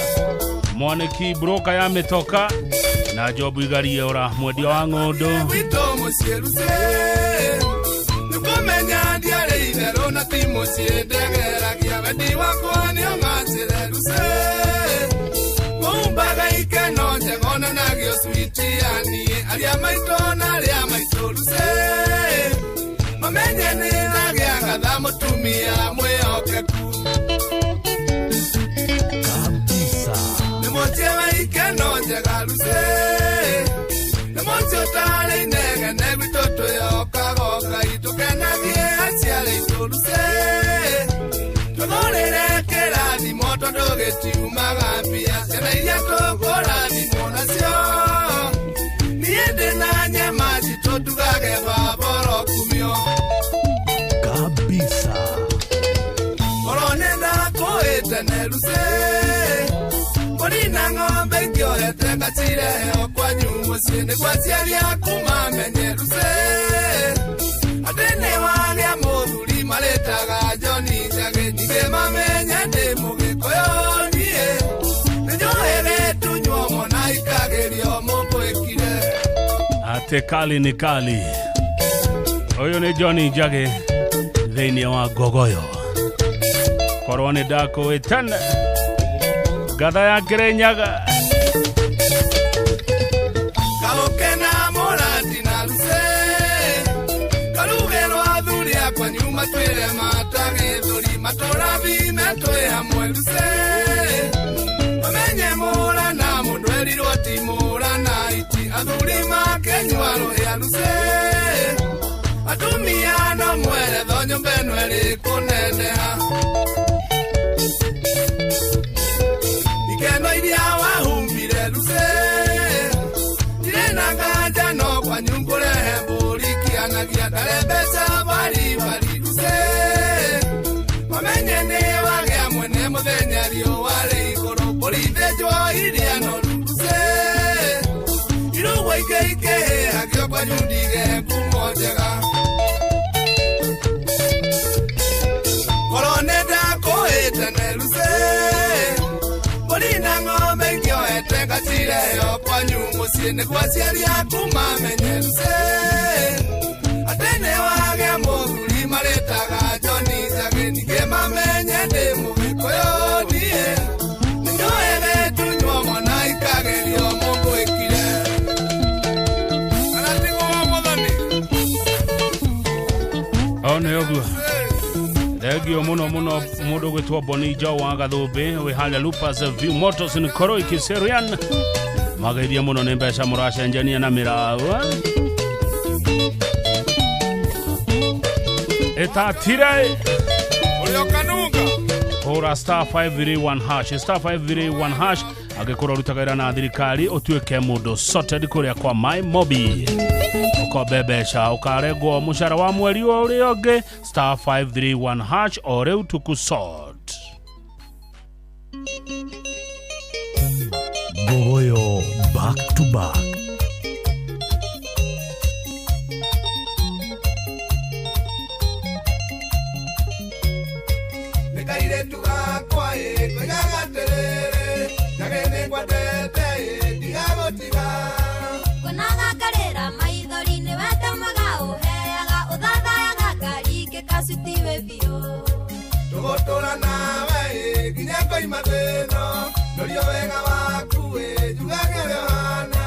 S2: mwanĩki broka ya mĩtoka na Jobu Igariora mwendia wa ng'ũndũ.
S1: Gwitũ mũciĩ ruse nĩkũmenya ndiarĩ itherũ na ti mũciĩ ndegeragia wendi wakwa nĩũgacĩre ruse kũumbaga ikeno njega onanagio switi ya niĩ arĩa maitũ na arĩa maitũ ruse mamenye nĩ ndagĩa gatha mũtumia mwĩhokeku
S8: kabisa.
S1: Nĩ mũciĩ wa ikeno njega ruse nĩ mũciĩ ũtarĩ inegene gwitũ twĩhokaga Ngai tũkenagie aciari aitũ ruse tũgũrĩre kĩrathimo tondũ gĩtiumaga mbia ciana iria tũkũrathimwo nacio niĩ ndĩ na nyama citũ ndugage baboro kumio
S8: kabisa.
S1: Korwo nĩ ndakwĩte neruse mbũri na ng'ombe ingĩoete ngacirehe o kwanyu mũciĩ nĩguo aciari aku mamenye ruse atĩ nĩ wagĩa mũthuri marĩtaga John Njagĩ ningĩ mamenye ndĩ mũgĩkũyũ niĩ nĩnjũĩ gĩtunywo mwana ikagĩrio mũgwĩkire.
S2: Ate kali nĩ kali. Ũyũ nĩ John Njagĩ thĩinĩ wa Ngogoyo. Korwo nĩ ndakwĩ tene ngatha ya Kĩrĩnyaga.
S1: Kaũke na mũrati na ruse karugĩrwo Twĩre mata gĩthũri matũrathime twĩ hamwe Lucy. Mamenye mũrana mũndũ erirwo ti mũrana iti athuri makenyua rũhĩa Lucy. Atumia no mweretho nyũmba ĩno ĩrĩ kũneneha. Ikeno iria wahumbire Lucy. Ndirĩ na nganja no kwanyu ngũrehe mbũri kĩanagia ndare mbeca bari bari Lucy. Mamenye nĩ wagĩa mwene mũthenya riũa rĩ igũrũ mbũri ithĩnjwo iria noru Lucy. Irugwo ingĩ ikĩhĩhagio kwanyu ndige ngumo njega. Korwo nĩ ndakũĩte ne Lucy. Mbũri na ng'ombe ingĩoete ngacireheo kwanyu mũciĩ nĩguo aciari aku mamenye Lucy. Atĩ nĩ wagĩa mũthuri marĩtaga John Njagi ningĩ mamenye ndĩ Mũgĩkũyũ niĩ. Nĩnjũĩ gĩtunywo mwana ikagerio mũgwĩkire. Aratigwo mũthoni.
S2: O nĩ ũguo. Thengio muno muno mundu gwitwo Boni Joe wa Gathumbi wi haria Lupas View Motors in Koroi Kiserian. Mageithia muno nĩ mbeca mũracenjania na mĩraũ. Ĩtatire
S1: ũrĩa ũkanunga.
S2: Hũra star 531 hash star 531 hash angĩkorwo ũrutaga wĩra na thirikari ũtuĩke mũndũ sorted kũrĩa kwa My Mobi. Ũkombe mbeca ũkarengwo mũcara wa mweri ũrĩa ũngĩ star 531 hash o rĩu tukusort.
S8: Ngogoyo back to back.
S1: Nĩkairĩtu gakwa ĩ koigaga atĩrĩrĩ Njagi nĩngwendete ĩ ndigagũtiga.
S3: Nguonaga ngarĩra maithori nĩ wendo mwega ũheaga ũthathayaga ngari ingĩkacuti wĩ biũ.
S1: Tũgũtũra nawe ĩ nginya ngoima thĩno norio wega waku ĩ njugage ũrĩa ũhana.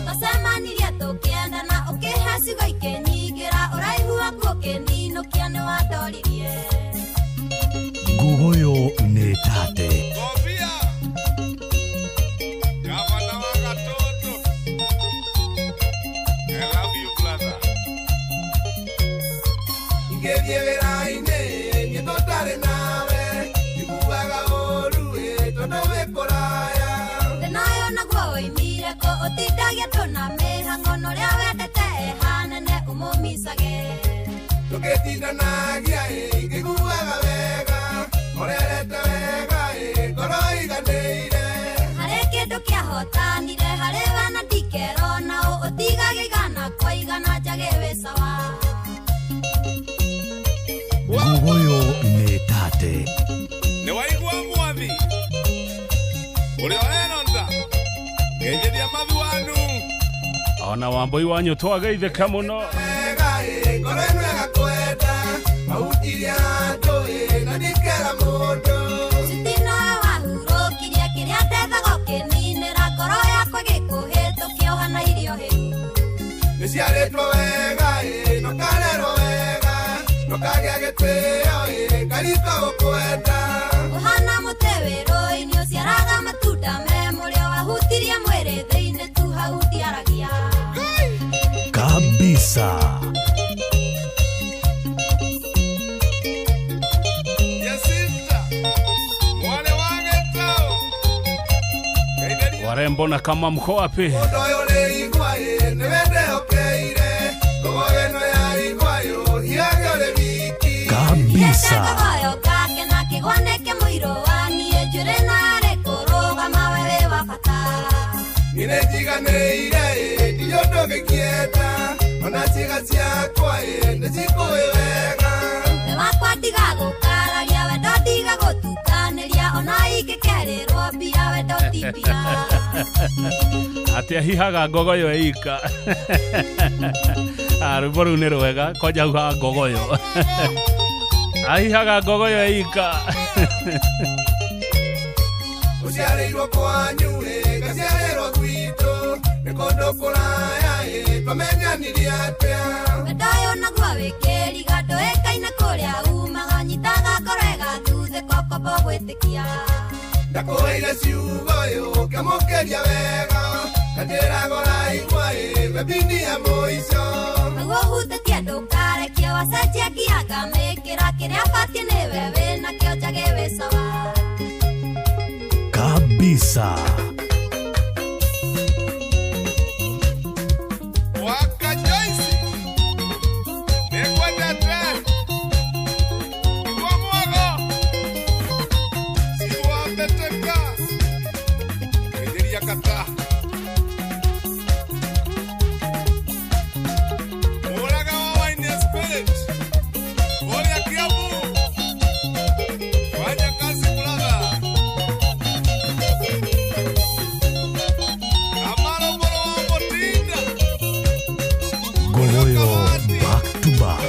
S3: Twacemanirie tũkĩendana ũkĩhe ciugo ikĩnyingĩra ũraihu waku ũkĩninũkia nĩ wandoririe.
S8: Ngogoyo nĩ tate.
S1: Kobia gavana wa Gatoto I love you brother. Ingĩthiĩ wĩra-inĩ niĩ tũtarĩ nawe njiguaga ũũru ĩ tondũ wĩ kũraya.
S3: Thĩna ũyũ naguo woimire kũ ũtindagia tũna mĩhang'o na ũrĩa wendete ehanene ũmũmicage.
S1: Tũgĩtindanagia ĩ ngĩiguaga wega ũrerete wega ĩ ngoro iganĩire.
S3: Harĩ kĩndũ kĩahotanire harĩ we na ndikerona ũ ũtigagia igana kwa igana Njagi wĩ sawa.
S8: Ngogoyo nĩ tate.
S1: Nĩ waigua mwathi ũrĩa ũrenonda ngeithĩria mathi wanu.
S2: Ona Wambui wanyu twageithĩka mũno.
S1: Wega ĩ ngoro ĩno ĩgakwenda mahutirie andũ ĩ na ndikera mũndũ.
S3: Citino wahurũkirie kĩrĩa ndethaga ũkĩninĩra ngoro yakwa ĩgĩkũhĩtũkia ũhana irio hĩu.
S1: Nĩciarĩtwo wega ĩ nokarerwo wega nokagĩa gĩtĩo ĩ ngarika gũkwenda.
S3: Ũhana mũtĩ wĩ rũĩ-inĩ ũciaraga matunda me mũrĩo wahutirie mwĩrĩ thĩinĩ tu hau ndiaragia.
S8: Kabisa.
S1: Yes sister mwarĩ wa Gĩtaũ
S2: Warembo na kama mko wapi?
S1: Mũndũ ũyũ ũrĩ igwa ĩ nĩwe ndehokeire ngogoyo ĩno ya igwa yo hiage ũrĩ wiki.
S8: Kabisa.
S3: Ngogoyo gake na kĩgwa nĩkĩ mũirũ wa niĩ njuĩrĩ ĩno yarĩ kũrũgama we wĩ wa bata.
S1: Niĩ nĩnjiganĩire ĩ ndirĩ ũndũ ngĩkĩenda ona ciĩga ciakwa ĩ nĩcikũĩ wega.
S3: Wĩ wakwa ndiga gũkararia wendo ndiga gũtukanĩria ona ingĩkerĩrwo mbia wendo ti mbia.
S2: Atĩ ahihaga ngogoyo ĩika. Rwĩmbo rũu nĩ rwega kwanja ugaga ngogoyo. Ahihaga ngogoyo ĩika.
S1: Ũciarĩirwo kwanyu ĩ ngaciarĩrwo gwitũ nĩ kũndũ kũraya ĩ twamenyanirie atĩa.
S3: Wendo ũyũ naguo wĩ kĩriga ndũĩkaine kũrĩa gwĩtĩkia.
S1: Ndakũheire ciugo ĩ ũkĩamũkĩria wega kanjĩraga ũraigua ĩ webini ya mũico.
S3: Nĩguo ũhutĩtie ndũkarekie wacenjia nginya ngamĩkĩra kĩrĩa batiĩ nĩwe wĩnakĩo njage wĩ sawa.
S8: Kabisa.
S1: Waka Joyce nĩngwendete igua mwago siwambeteka geithĩria kata mũraga wa wine spirit ũrĩa Kiambu fanya kazi brother. Amaro mũrũ wa Mũtinda.
S8: Gogoyo back to back.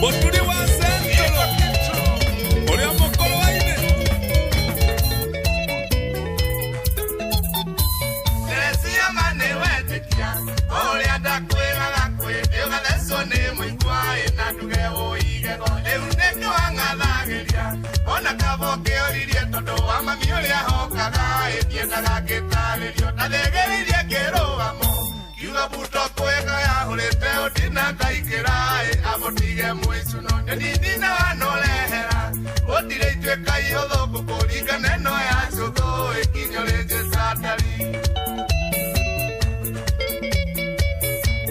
S1: Mũturi wa Central ũrĩa mũkũrũ wa ine. Teresia ma nĩ wetĩkia ũrĩa ndakwĩraga kwĩndĩ ũgathecwo nĩ mũigua ĩ na nduge ũigego rĩu nĩkĩo wang'athagĩria ona kaba ũkĩũririe tondũ wa mami ũrĩa hokaga ĩ ndiendaga ngĩtarĩrio ndathĩgĩrĩirie kĩrũgamo kiuga buto kwĩga yahũrĩte ũndina ngaingĩra ĩ amũtige mwĩcuno nĩndindina wanorehera gũtirĩ ituĩka ihũthũ ngũkũringana ĩno ya cũthũ ĩkinyũrĩ njĩcandari.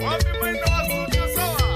S1: Wapi mwendo wa studio sawa?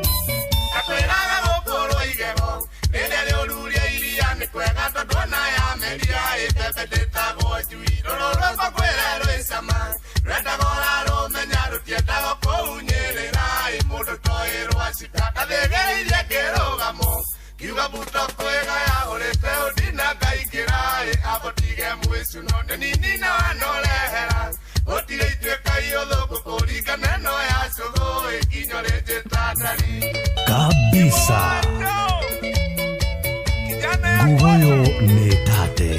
S1: Ndakwĩraga gũkũrwo igego rĩrĩa rĩũruria iria nĩ kwega tondũ ona yameria ĩ mbembe ndĩtagwo njui rũrũ rwakwa kwĩre rwĩ cama rwendaga ũrarũmenya rũtiendaga kũhunyĩrĩra ĩ mũndũ toĩ rwacika ndathĩgĩrĩirie kĩrũgamo kiuga buto kwĩga yahũrĩte ũndina ngaingĩra ĩ amũtige mwĩcuno nĩninina wanorehera gũtirĩ ituĩka ihũthũ ngũkũringana ĩno ya cũgũ ĩkinyũrĩ njĩtandari.
S8: Kabisa. Gogoyo nĩ tate.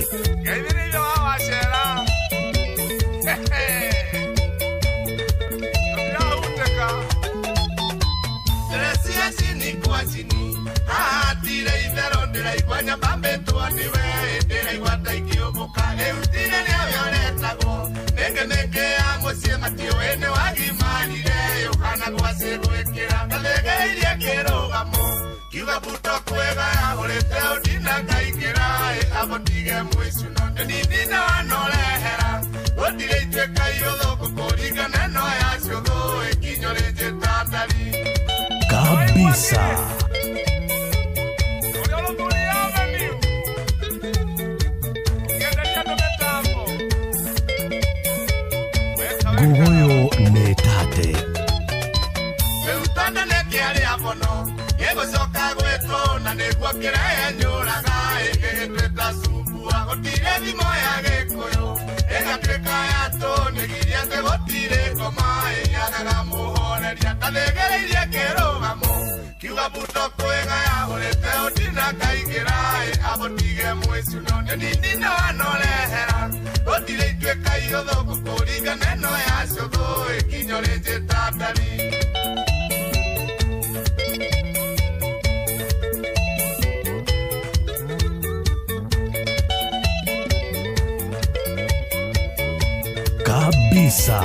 S1: Geithĩrĩirio wa wacera. Tũtirahutĩka. Teresia chini kwa chini haha itherũ ndĩraigua nyambambĩtwo nĩwe ndĩraigua ta ingĩũmbũka rĩu tirĩ rĩawe ũretagwo mĩngĩ mĩngĩ ya mũciĩ matiũĩ nĩ wagimarire ũhana gwacĩ gwĩkĩra ndathĩgĩrĩirie kĩrũgamo kiuga buto kwĩga yahũrĩte ũndina ngaingĩra ĩ amũtige mwĩcuno nĩnindina wanorehera gũtirĩ ituĩka ihũthũ ngũkũringana ĩno ya cũthũ ĩkinyũrĩ njĩtandari.
S8: Kabisa. Gogoyo nĩ tate.
S1: Rĩu tondũ nĩkĩarĩa mũno gĩgũcoka gwĩtwo na nĩguo kĩrehe nyũraga ĩgĩgĩtuĩka cumbua gũtirĩ thimo ya gĩkũyũ ĩgatuĩka ya tũnĩgiria atĩ gũtirĩ ngoma ĩyagaga mũhoreria ndathĩgĩrĩirie kĩrũgamo kiuga buto kwĩga yahũrĩte ũndina ngaingĩra ĩ amũtige mwĩcuno nĩnindina wanorehera gũtirĩ ituĩka ihũthũ ngũkũringana ĩno ya cũthũ ĩkinyũrĩ njĩtandari.
S8: Kabisa.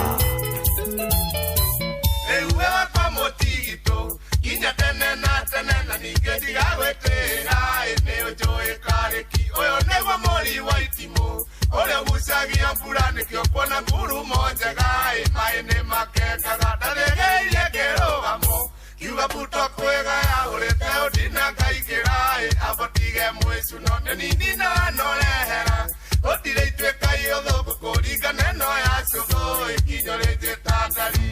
S1: Rĩu we wakwa mũtigitũ nginya tene na tene na ningĩ ndigagwĩtĩra ĩ nĩ ũnjũĩ karĩki ũyũ nĩguo mũri wa itimũ ũrĩa ũgucagia mbura nĩkĩo kuona ngurumo njega ĩ maĩ nĩ makengaga ndathĩgĩrĩirie kĩrũgamo kiuga buto kwĩga yahũrĩte ũndina ngaingĩra ĩ amũtige mwĩcuno nĩnindina wanorehera gũtirĩ ituĩka ihũthũ ngũkũringana ĩno ya cũthũ ĩkinyũrĩ njĩtandari.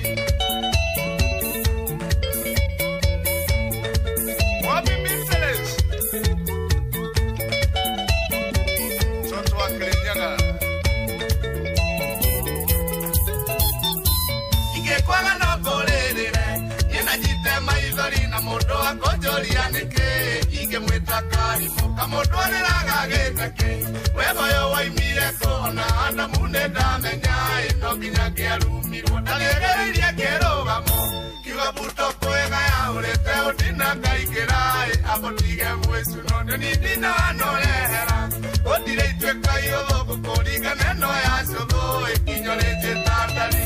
S1: Wapi Mrs. Mtoto wa Kirinyaga. Ingĩkwaga no ngũrĩrĩre niĩ na nyite maithori na mũndũ akũnjũria nĩkĩ ingĩmwĩta karimũ Kamũndũ arĩraga gĩtake wega ũyũ waimire kũ ona Adamu nĩ ndamenya ĩ no nginya ngĩarumirwo ndarĩgereirie kĩrũgamo kiuga buto kwĩga yaũrĩte ũndina ngaingĩra ĩ amũtige mwĩcuno nĩnindina norehera gũtirĩ ituĩka iũthũngũ kũringana ĩno ya cũthũ ĩkinyo rĩnjĩta ndari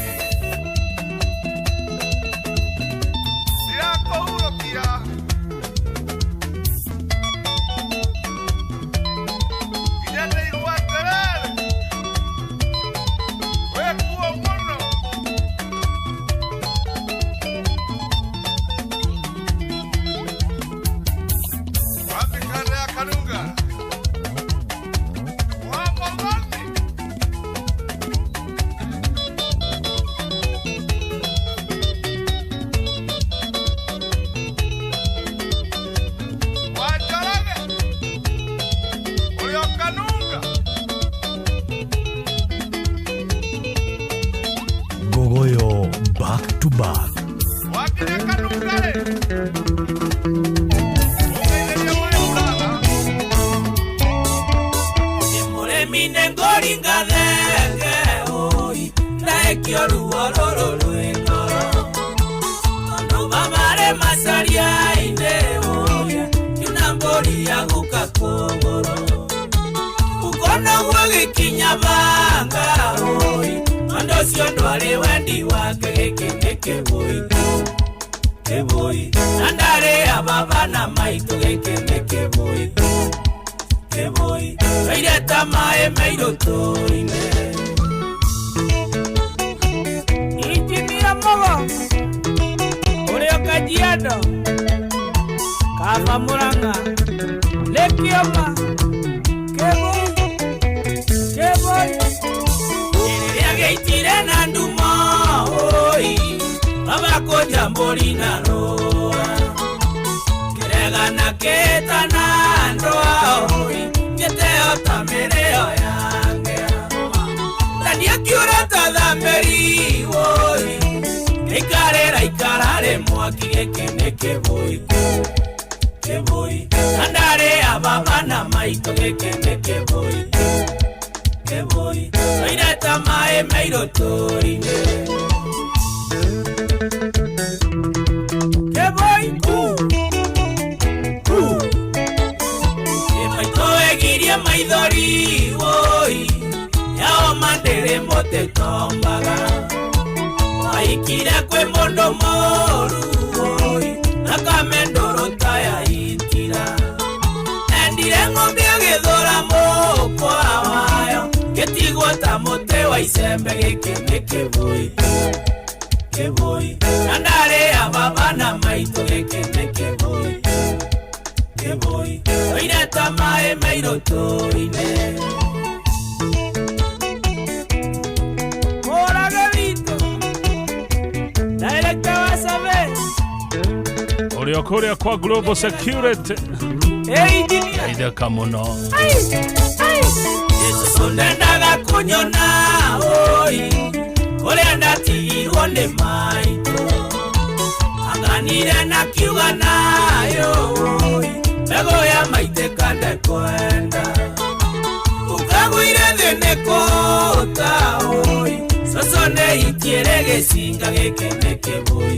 S1: ndirakũhurũkia nginya ndaigua atĩrĩrĩ wĩkuo mũno. Wapi kanda ya Kanunga? Wa Mombasa. Wa Njoroge. Ũrĩa Kanunga.
S8: Gogoyo back to back.
S1: Wakinya Kanunga rĩ.
S6: Mũrĩmi nĩ ngũringa thenge oi ndaekio ruo rũrũ rwĩ ngoro tondũ babarĩ macaria-inĩ oi kiuna mbũri ya guka kũgũrũ ukonoguo gĩkinya banga oi ũndũ ũcio ndwarĩ wendi wake gĩkĩ nĩ kĩbũi kĩbũi na ndarĩ a baba na maitũ gĩkĩ nĩ kĩbũi kĩbũi toire ta maĩ mairũ tũine.
S7: Injinia Mugo ũrĩa Kajiado Kaba Murang'a Lĩkĩoma Kĩbũi Kĩbũi
S6: Rĩrĩa gĩitire na ndumo oi baba kũnja mbũri na rũa kĩregana kĩtana ndũa oi gĩteo ta mĩrĩo yangĩa ndandiakiũra ta thamĩri oi gĩikarĩra ikararĩ mwaki gĩkĩ nĩ kĩbũi kĩbũi na ndarĩ a baba na maitũ gĩkĩ nĩ kĩbũi kĩbũi toire ta maĩ mairũ tũine.
S7: Kĩbũi ku ku
S6: Maitũ egirie maithori woi yao mandĩrĩ mũtĩ tombaga waikire kwĩ mũndũ mũru woi thakame ndũrũ ta ya itira endire ng'ombe agĩthũra mũkwa wayo gĩtigwo ta mũtĩ wa icembe gĩkĩ nĩ kĩbũi kĩbũi na ndarĩ a baba na maitũ gĩkĩ nĩ kĩbũi kĩbũi toire ta maĩ mairũ tũine.
S7: Mũrage witũ Director wa survey
S2: Ũrĩa kũrĩa kwa Global Security
S7: Hey engineer
S2: itheka mũno.
S7: Ai ai
S6: Yesu ndendaga kunyona oi kũrĩa ndatigirwo nĩ maitũ anganire na kiuga nayo oi mbegũ ya maitĩka ndekwenda ũkagũire thĩ nĩ kũũta oi cũcũ nĩ itiĩrĩ gĩcinga gĩkĩ nĩ kĩbũi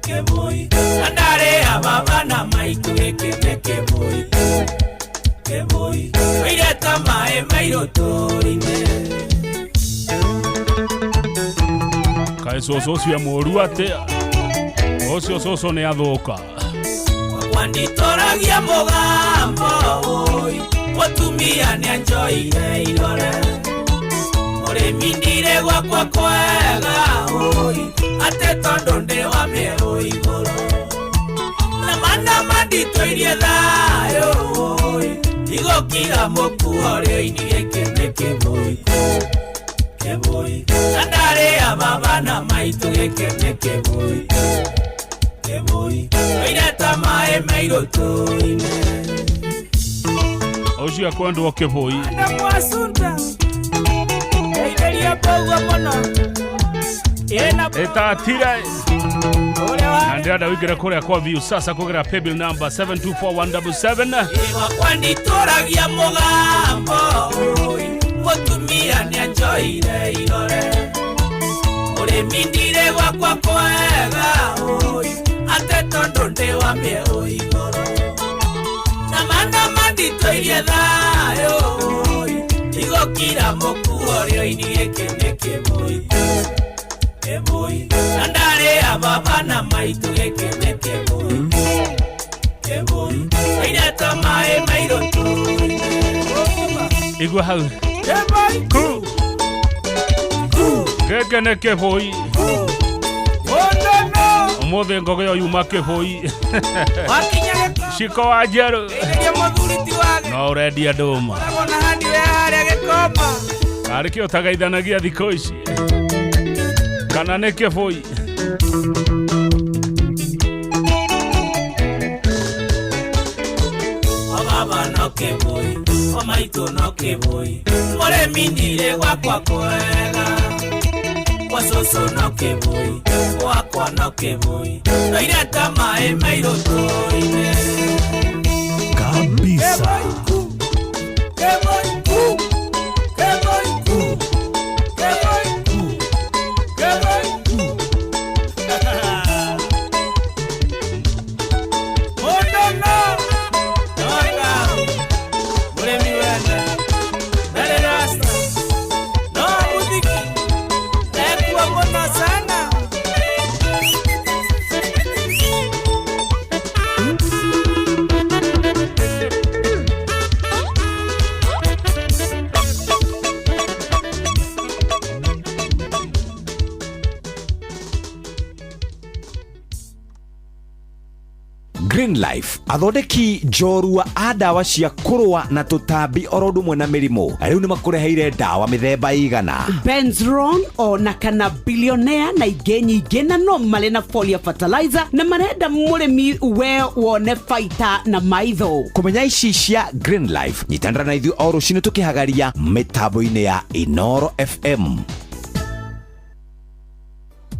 S6: kĩbũi na ndarĩ a baba na maitũ gĩkĩ nĩ kĩbũi kĩbũi toire ta maĩ mairũ tũine.
S2: Kaĩ cũcũ ũcio mũũru atĩa? Ũcio cũcũ nĩ athũka.
S6: Wanditoragia mũgambo oi mũtumia nĩanjoire irore mũrĩmi ndire gwakwa kwega oi atĩ tondũ ndĩ wa mĩerũ igũrũ na mana manditoirie thayũ oi ndigũkira mũkuo rĩoini gĩkĩ nĩ kĩbũi kĩbũi na ndarĩ a baba na maitũ gĩkĩ nĩ kĩbũi kĩbũi toire ta maĩ mairũ tũine.
S2: Ũcio akwendwo kĩbũi.
S7: Adamu Asunta Ndeithĩria mbũguo mũno
S2: Ĩtatire na ndĩrenda wĩingĩre kũrĩa kwa view sasa kũgerera paybill number 724177.
S6: Gwakwa nditũragia mũgambo ũi, mũtumia nĩanjoire irore ũrĩmi ndire gwakwa kwega ũi, ate tondũ ndĩ wa mĩeũ igũrũ na manama nditũirie thayũ ũi, ndigũkira mũkuo rĩoini gĩkĩ nĩ kĩbũi kĩbũi na ndarĩ a baba na maitũ gĩkĩ nĩ kĩbũi kĩbũi airetwo maĩ mairũ
S2: Igua hau ku gĩkĩ nĩ kĩbũi ũmũthĩ ngogoyo yuma kĩbũi ciko wa njerũ no ũrendia ndũma karĩ kĩ ũtagaithanagia thikũ ici kana nĩ kĩbũi.
S6: Baba no kĩbũi o maitũ no kĩbũi mũrĩmi ndire gwakwa kwega kwa cũcũ no kĩbũi gwakwa no kĩbũi noireta maĩ mairũ tũine
S8: kabisa.
S9: Green Life athondeki njorua a ndawa cia kũrũa na tũtambi oro ũndũ ũmwe na mĩrimũ rĩu nĩ makũreheire ndawa mĩthemba igana
S4: Benzron ona kana billionaire na ingĩ nyingĩ na no marĩ na folia fertilizer na marenda mũrĩmi we wone faita na maitho.
S9: Kũmenya ici cia Green Life nyitanĩra na ithuĩ o rũcinĩ tũkĩhagaria mĩtambo-inĩ ya Inoro FM.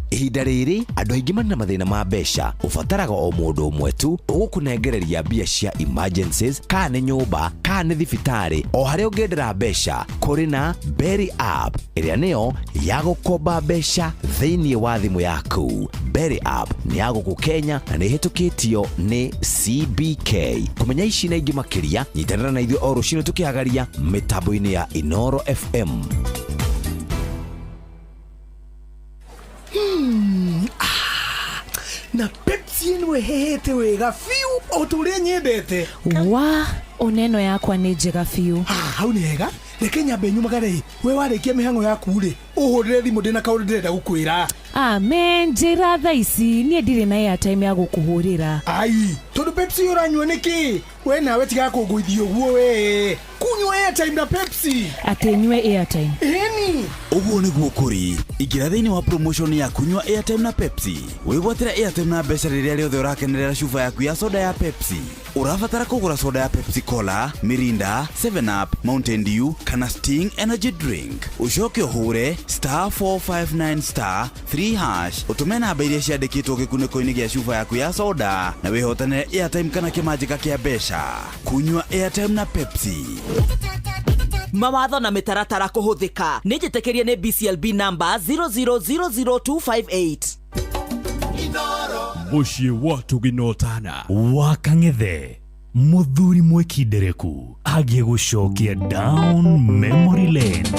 S9: Ihinda rĩrĩ andũ aingĩ marĩ na mathĩna ma mbeca ũbataraga o mũndũ ũmwe tu ũgũkũnengereria mbia cia emergencies kana nĩ nyũmba kana nĩ thibitarĩ o harĩa ũngĩendera mbeca kũrĩ na Berry app ĩrĩa nĩyo ya gũkomba mbeca thĩinĩ wa thimũ yaku. Berry app nĩ ya gũkũ Kenya na nĩ ĩhĩtũkĩtio nĩ CBK. Kũmenya ici na ingĩ makĩria nyitanĩra na ithuĩ o rũcinĩ tũkĩhagaria mĩtambo-inĩ ya Inoro FM.
S12: Na Pepsi ĩno ĩhehete wega biũ o ta ũrĩa nyendete.
S13: Wa oneno yakwa nĩ njega biũ.
S12: Hau nĩ hega reke nyambe nyumagare we warĩkia mĩhang'o yaku rĩ ũhũrĩre thimũ ndĩna kaũndũ ndĩrenda gũkwĩra.
S13: Amen njĩra thaa ici niĩ ndirĩ na airtime ya gũkũhũrĩra.
S12: Ai tondũ Pepsi ũranyua nĩkĩ we nawe tiga kũngũithia ũguo we kunyua airtime na Pepsi.
S13: Atĩ nyue airtime?
S12: Ĩni
S9: ũguo nĩguo kũrĩ ingĩra thĩinĩ wa promotion ya kunyua airtime na Pepsi wĩgwatĩre airtime na mbeca rĩrĩa rĩothe ũrakenerera cuba yaku ya soda ya Pepsi. Ũrabatara kũgũra soda ya Pepsi Cola, Mirinda, 7 Up, Mountain Dew kana Sting Energy Drink ũcoke ũhũre *459 *3# ũtũme namba iria ciandĩkĩtwo gĩkunĩko-inĩ gĩa cuba yaku ya soda na wĩhotanĩre airtime kana kĩmanjĩka kĩa mbeca. Kunyua airtime na Pepsi.
S14: Mawatho na mĩtaratara kũhũthĩka nĩ njĩtĩkĩrie nĩ BCLB number 0000258.
S8: Mũciĩ wa tũginotana wa Kang'ethe mũthuri mwĩkindereku agĩgũcokia down memory lane.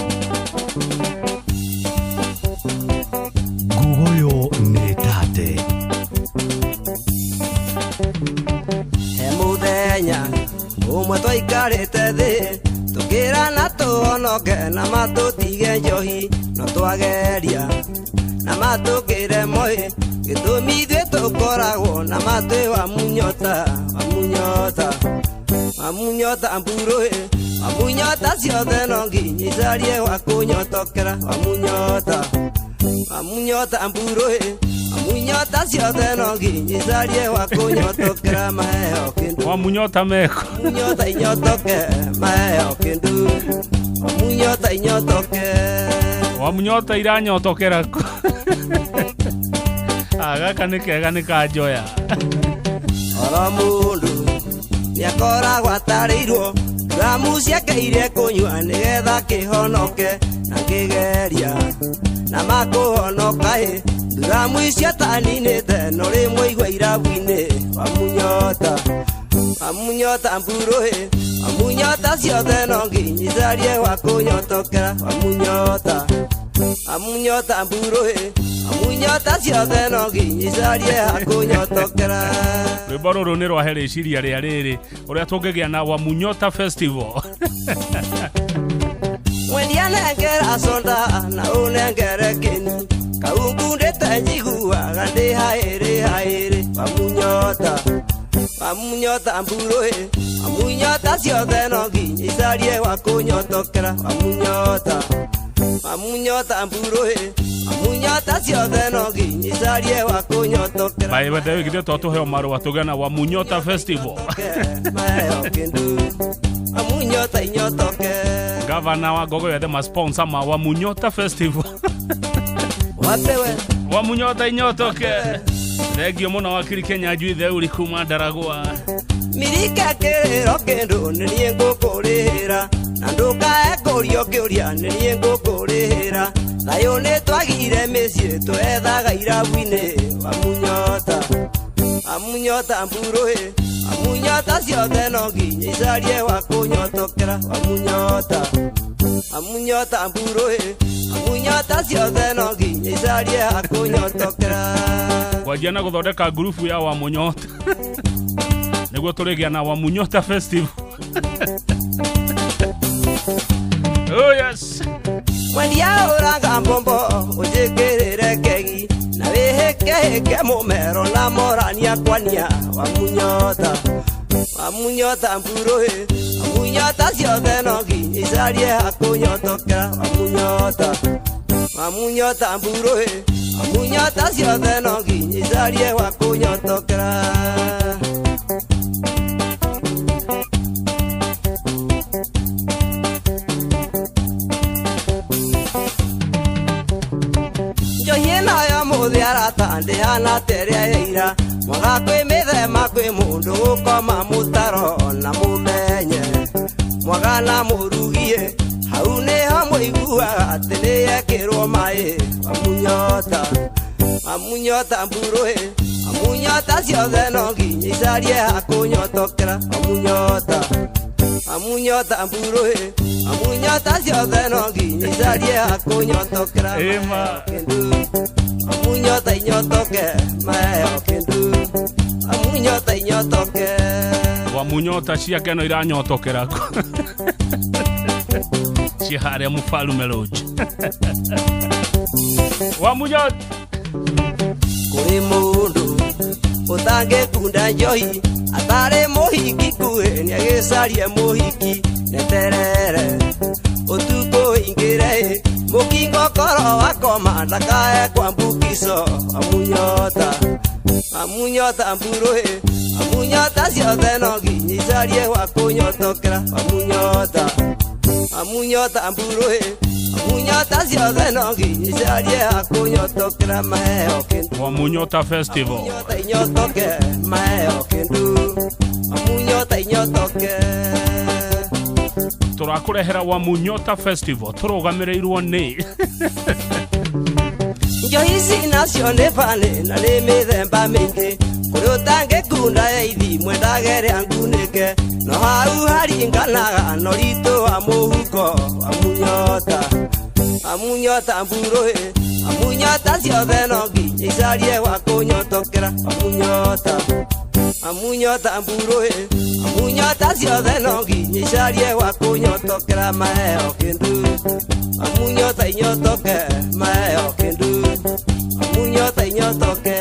S8: Ngugoyo nĩ tate
S16: he mũthenya ũmwe twaikarĩte thĩ tũkĩrana tũhonoke na matũtige njohi no twageria na matũkĩre moi gĩtũmi ithuĩ tũkoragwo na matwĩ wa munyota wa munyota wa munyota mburũ wa munyota ciothe no nginya icarie wa kũnyotokera wa munyota wa munyota mburũ wa munyota ciothe no nginya icarie wa kũnyotokera maheo kĩndũ
S2: wa munyota meko
S16: munyota inyotoke maheo kĩndũ wa munyota inyotoke
S2: wa Wamunyota iranyotokera kũ? Ah, gaka nĩ kega nĩ kanjoya.
S16: Oro mũndũ nĩakoragwo atarĩirwo Ramu ciake kũnyua nĩgetha kĩhonoke na kĩgeria na makũhonoka ĩ Ramu icio taninĩte no rĩmwe igua irabu-inĩ Wamunyota mburu ĩ Wamunyota ciothe no nginya icarie gwa kũnyotokera Wamunyota mburu ĩ Wamunyota ciothe no nginya icarie ha kũnyotokera.
S2: Rwĩmbo rũrũ nĩ rwahe rĩciria rĩa rĩrĩ ũrĩa tũngĩgĩa na Wamunyota Festival.
S16: Mwendia nengera soda na ũnengere kĩni kaungundĩte njiguaga ndĩ haĩrĩ haĩrĩ Wamunyota mburu ĩ Wamunyota ciothe no nginya icarie gwa kũnyotokera Wamunyota mburu ĩ Wamunyota ciothe no nginya icarie gwa kũnyotokera.
S2: Bai wende githĩ to tũheo marũa tũgĩe na Wamunyota Festival.
S16: Maheo kĩndũ Wamunyota inyotoke.
S2: Gavana wa Ngogoyo ethe masponsor ma Wamunyota Festival.
S16: Wapewe
S2: Wamunyota inyotoke. Thengio mũno wakiri Kenya Njui Theuri kuma Ndaragwa.
S16: Mirika kĩrĩro kĩndũ nĩ niĩ ngũkũrĩhĩra na ndũkae kũrio kĩũria nĩ niĩ ngũkũrĩhĩra thayũ nĩ twagire mĩciĩ twethaga irabu-inĩ Wamunyota mburu ĩ Wamunyota ciothe no nginya icarie gwa kũnyotokera Wamunyota mburu ĩ Wamunyota ciothe no nginya icarie ha kũnyotokera.
S2: Kwanjia na gũthondeka ngurubu ya Wamunyota nĩguo tũrĩgĩa na Wamunyota Festival. Oh yes.
S16: Mwendia ũraga mbombo ũnjĩkĩrĩre kegi na wĩhĩkehĩke mũmero na morania kwania Wamunyota mburu ĩ Wamunyota ciothe no nginya icarie ha kũnyotokera Wamunyota mburu ĩ Wamunyota ciothe no nginya icarie gwa kũnyotokera. Arata ndĩhana ta ĩrĩa ya ira mwaga kwĩ mĩthema kwĩ mũndũ gũkoma mũtaro na mũmenye mwaga na mũrugie hau nĩho mũiguaga atĩ nĩyekĩrwo maĩ Wamunyota mburu ĩ Wamunyota ciothe no nginya icarie ha kũnyotokera Wamunyota mburu ĩ Wamunyota ciothe no nginya icarie ha kũnyotokera.
S2: Ĩma
S16: Wamunyota inyotoke maheo kĩndũ Wamunyota inyotoke.
S2: Wamunyota ciake no iranyotokera cia harĩa Mũfalume Lodge. Wamunyota
S16: kũrĩ mũndũ ũtangĩkunda njohi atarĩ mũhiki kuhĩ nĩagĩcarie mũhiki neterere ũtukũ ingĩre ĩ mũkingo koro wakoma ndakae kwambukico Wamunyota mburu ĩ Wamunyota ciothe no nginya icarie gwa kũnyotokera Wamunyota mburu ĩ Wamunyota ciothe no nginya icarie ha kũnyotokera maheo kĩndũ
S2: Wamunyota Festival.
S16: Wamunyota inyotoke maheo kĩndũ Wamunyota inyotoke.
S2: Tũrakũrehera Wamunyota Festival tũrũgamĩrĩirwo nĩ
S16: Njohi ici nacio nĩ bani na nĩ mĩthemba mĩingĩ kũrĩ ũtangĩkunda ya ithi mwendage ĩrĩa ngunĩke no hau haringanaga na ũritũ wa mũhuko Wamunyota mburu ĩ Wamunyota ciothe no nginya icarie gwa kũnyotokera Wamunyota mburu ĩ Wamunyota ciothe no nginya icarie gwa kũnyotokera maheo kĩndũ Wamunyota inyotoke maheo kĩndũ Wamunyota inyotoke.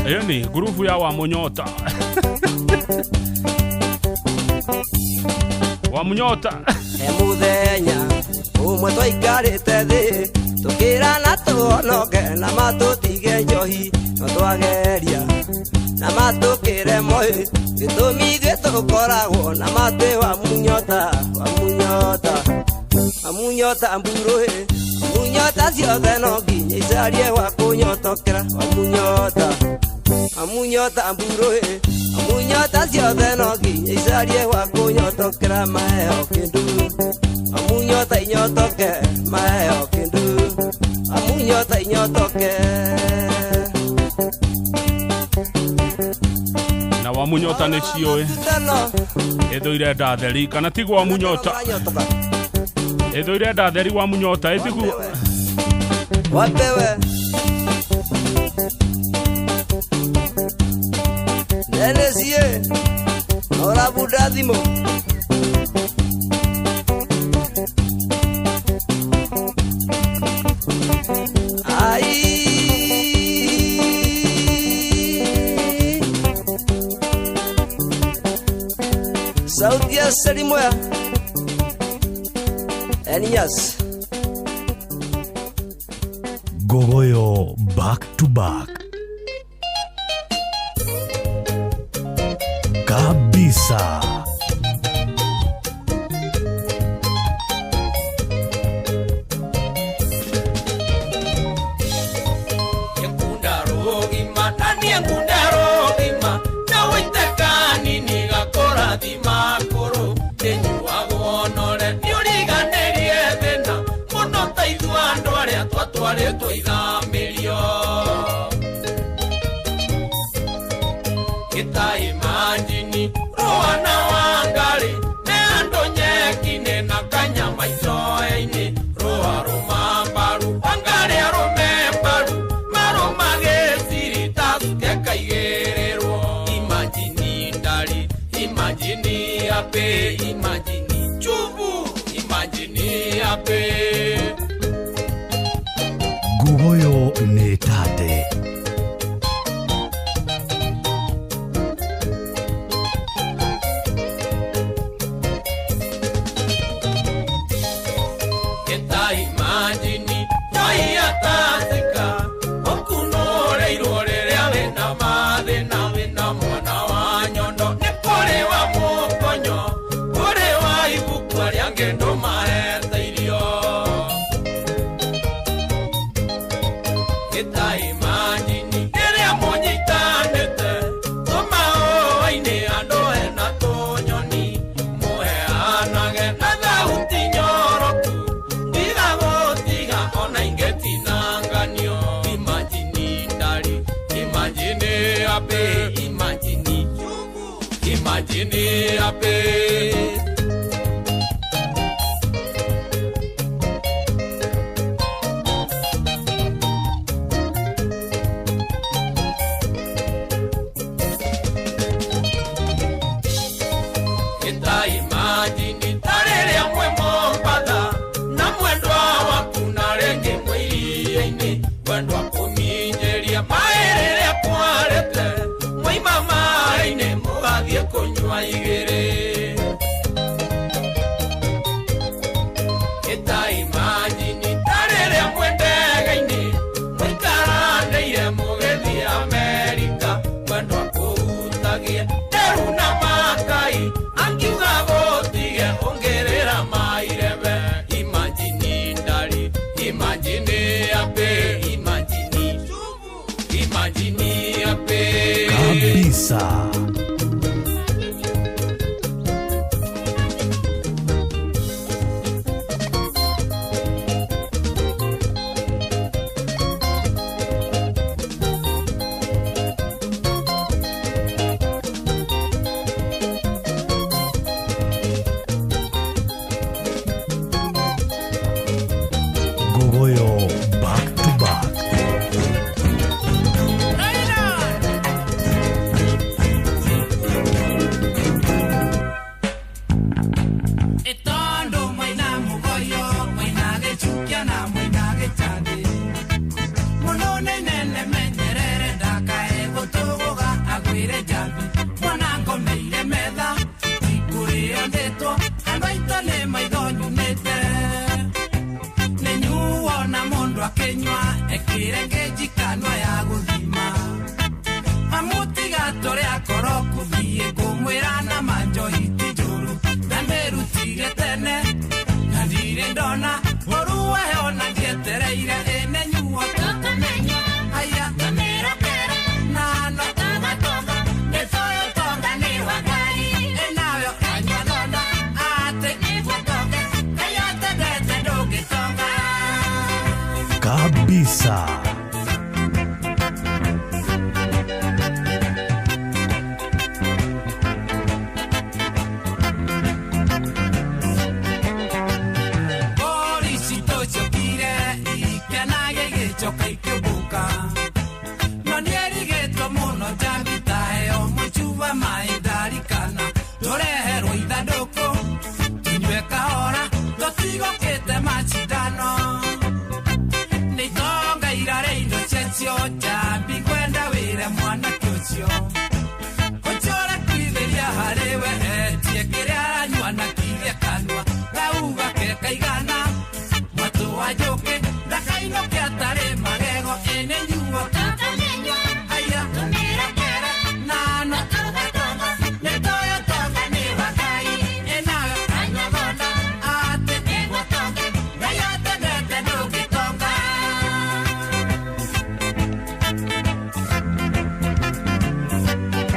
S2: Ĩyo nĩ ngurubu ya Wamunyota. Wamunyota
S16: He mũthenya ũmwe twaikarĩte thĩ tũkĩrana tũhonoke na matũtige njohi no twageria na matũkĩre moi gĩtũmi ithuĩ tũkoragwo na matĩ Wamunyota Wamunyota Wamunyota mburu ĩ Wamunyota Amunyota ciothe no nginya icarie gwa kũnyotokera amunyota amunyota mburũ amunyota ciothe no nginya icarie gwa kũnyotokera maheo kĩndu amunyota inyotoke maheo kĩndu amunyota inyotoke
S2: na wamunyota nĩ ciũĩ ĩthũire ndatheri kana tiguo wamunyota ĩthũire ndatheri wamunyota ĩtiguo
S16: wapewe nenesie orabuda thimũ ai Sauti ya Selimoya Enias
S8: Gogoyo back to back kabisa. Gogoyo nĩ tate kabisa. Gogoyo back to back.
S6: Ndona, oruwe ona dietere. nyoka ikĩũmbũka no nĩerigĩtwo mũno njambi taheo mũcuba maĩ ndarikana tũreherwo ithandũkũ tũnyue kahora tũtigũkĩte macindano nĩ itonga irarĩ indo ciacio njambi kwenda wĩre mwanake ũcio ũcio ũrekwithĩria harĩ we etie kĩrĩa aranyua na kirie kanua gauga ke kaigana mwatũ wa njũkĩ ndakainũke atarĩ magego ĩnĩ nyuo aya nano nĩ toyo tonga nĩ wa Ngai ĩnayo atĩ Ngai atendete ndũngĩtonga.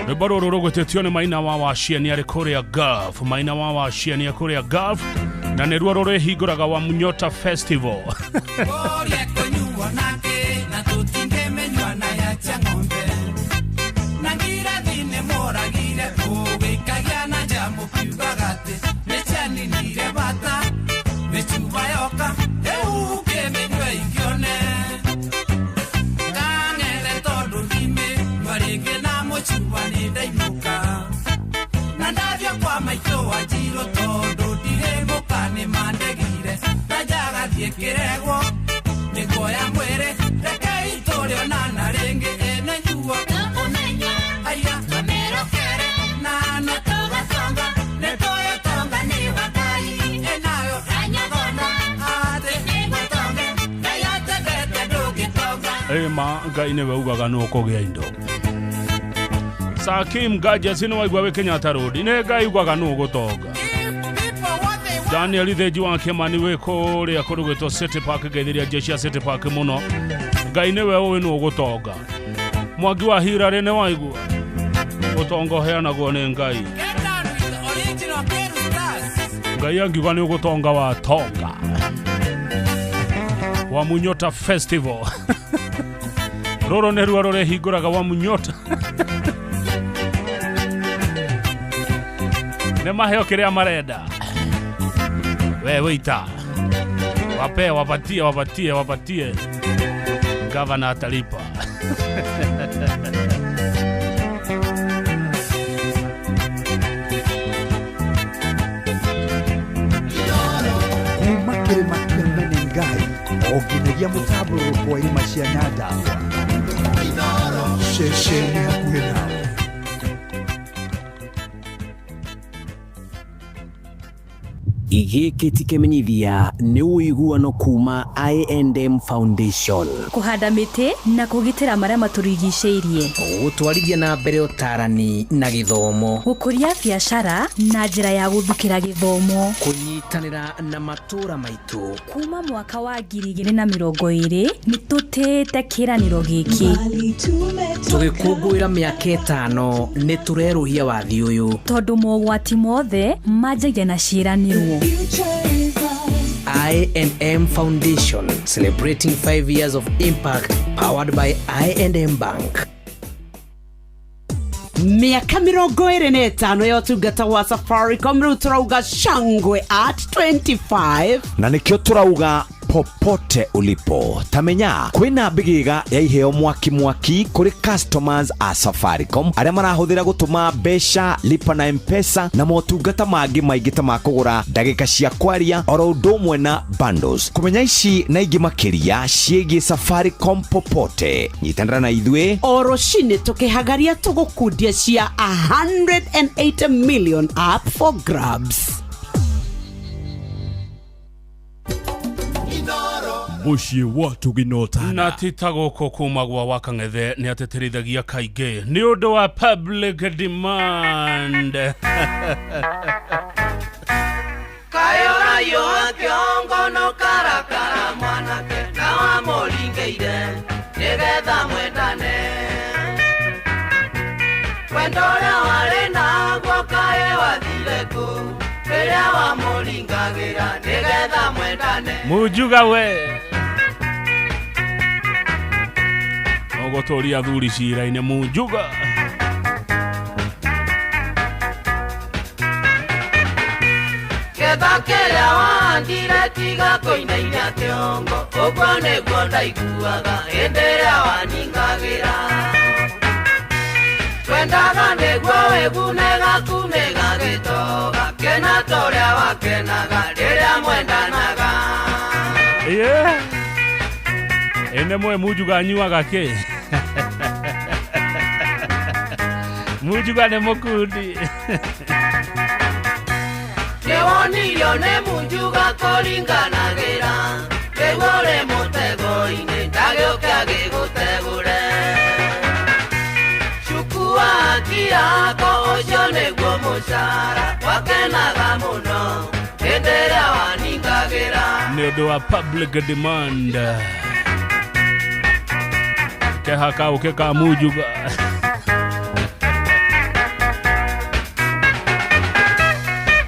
S2: Rwĩmbo rũrũ rũgwĩtĩtio nĩ Maina wa Wacieni arĩ kũrĩa Gulf. Maina wa Wacieni kũrĩa Gulf na nĩruo rũrĩhingũraga wa Munyota Festival.
S6: Ũrĩa kũnyuo nake na tũtingĩmenyua na ya cia ng'ombe na ngirathi nĩ mũragire ũgĩikagia na njamu kiugaga atĩ nĩ cianinire bata mĩcuba yoka rĩu ũkĩmĩnyua ingĩone kang'ethe tondũ thimĩnyua rĩngĩ na mũcuba nĩ ndainũka na ndathiĩ kwa maitũ wa Njirũ tondũ ndirĩ mũka nĩ mandegire na njagathiĩ kĩregwo nĩguoya mwĩrĩ rekei tũrĩonana rĩngĩ ĩnĩ nyuo aya nano nĩ toyo tonga nĩ wa Ngai ĩnayo atĩ Ngai atendete ndũngĩtonga.
S2: Ĩma Ngai nĩwe ugaga nũ ũkũgĩa indo. Sakim Gajesi nĩ waigua wĩ Kenyatta Road nĩ Ngai ugaga nũ ũgũtonga. Daniel Thenji wa Kĩmani wĩ kũrĩa kũndũ gwĩtwo City Park ngeithĩria jeshi ya City Park mũno. Ngai nĩwe ũĩ nũ ũgũtonga. Mwangi wa Hirarĩ nĩ waigua ũtonga ũheanagwo nĩ Ngai. Ngai angiuga nĩ ũgũtonga wa tonga. Wa Munyota Festival. Rũrũ nĩruo rũrĩhingũraga wa Munyota. Nĩ maheo kĩrĩa marenda. We wĩita wape wapatie wapatie wapatie gavana atalipa.
S24: Kuma kĩrĩma kĩa Menengai o nginyagia mũtambũrũko wa irĩma cia Nyandarua ceceni hakuhĩ nawe.
S5: Gĩkĩ ti kĩmenyithia nĩ ũiguano kuma I&M Foundation
S13: kũhanda mĩtĩ na kũgitĩra marĩa matũrigicĩirie
S5: gũtwarithia na mbere ũtarani na gĩthomo
S13: gũkũria biacara na njĩra ya gũthukĩra gĩthomo
S5: kũnyitanĩra na matũũra maitũ
S13: kuma mwaka wa 2020 nĩ tũtĩĩte kĩĩranĩro gĩkĩ
S5: tũgĩkũngũĩra mĩaka 5 nĩ tũrerũhia wathi ũyũ
S13: tondũ mogwati mothe manjagia na ciĩranĩro.
S5: I&M Foundation, celebrating 5 years of impact, powered by I&M Bank.
S4: Miaka 25 ya ũtungata wa Safaricom rĩu tũrauga shangwe at 25
S9: na nĩkĩo tũrauga popote ulipo tamenya kwina mbigiga ya iheo mwaki mwaki kuri customers a Safaricom aria marahuthira gutuma mbeca lipa na M-Pesa na motungata mangi maingi ta ma kugura ndagika cia kwaria oro undu umwe na bundles. Kumenya ici na ingi makiria ciĩgiĩ Safaricom popote nyitanĩra na ithuĩ
S4: o rũcinĩ tũkĩhagaria tũgũkundia cia 180 million up for grabs.
S8: Mũciĩ wa Tũginotana
S2: na ti ta gũkũ kuma gwa Wakang'ethe nĩ atĩtĩrithagia kaingĩ nĩ ũndũ wa public demand.
S16: Kayorayo kĩongo no karakara mwanake na wamũringĩire nĩgetha mwendane wendo ũrĩa warĩ naguo kaĩ wathire kũ rĩrĩa wamũringagĩra nĩgetha mwendane.
S2: Mujuga we ũgũtũria athuri cira-inĩ Mujuga.
S16: Getha kĩrĩa wahandire tiga kũinainia kĩongo ũguo nĩguo ndaiguaga hĩndĩ ĩrĩa waningagĩra twendaga nĩguo wĩgune gaku nĩgagĩtoga kena torĩa wakenaga rĩrĩa mwendanaga.
S2: Yeah. Ene mwe Mujuga anyuaga kĩ? Mujuga nĩ mũkundi.
S16: Nĩwonirio nĩ Mujuga kũringanagĩra nĩguo ũrĩ mũtego-inĩ ndagĩũke agĩgũtegũre Chukua haki yako ũcio nĩguo mũcara wakenaga mũno hĩndĩ ĩrĩa waningagĩra.
S2: Nĩ ũndũ wa public demand keha kauke ka Mujuga.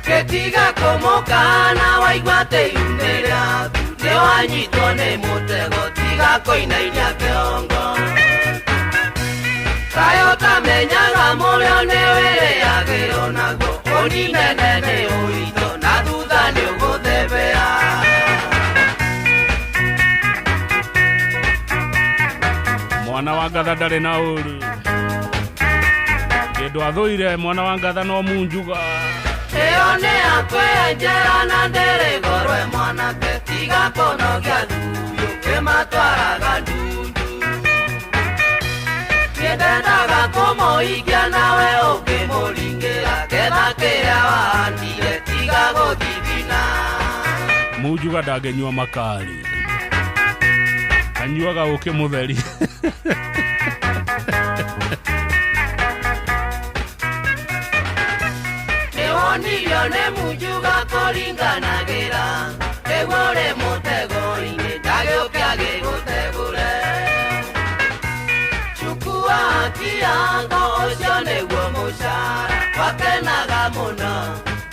S16: Gĩtiga kũmũkana waigua atĩ ihu-inĩ rĩaku nĩwanyitwo nĩ mũtego tiga kũinainia kĩongo Kaĩ ũtamenyaga mũrĩo nĩwĩrĩagĩrwo naguo ũninene nĩ ũritũ na thutha nĩũgũthebea.
S2: Mwana wa ngatha ndarĩ na ũru kĩndũ athũire mwana wa ngatha no Munjuga.
S16: Ĩyo nĩ yakwenjera na ndĩrĩ gorwe mwanake tiga kũnogia thuyũ kĩmatwaraga ndundu Niĩ ndendaga kũmũikia nawe ũkĩmũringĩra getha kĩrĩa wahandire tiga gũthithina.
S2: Mujuga ndangĩnyua makari anyuaga ũkĩ mũtheri.
S16: Nĩwonirio nĩ Mujuga kũringanagĩra nĩguo ũrĩ mũtego-inĩ ndagĩũke agĩgũtegũre Chukua haki yako ũcio nĩguo mũcara wakenaga mũno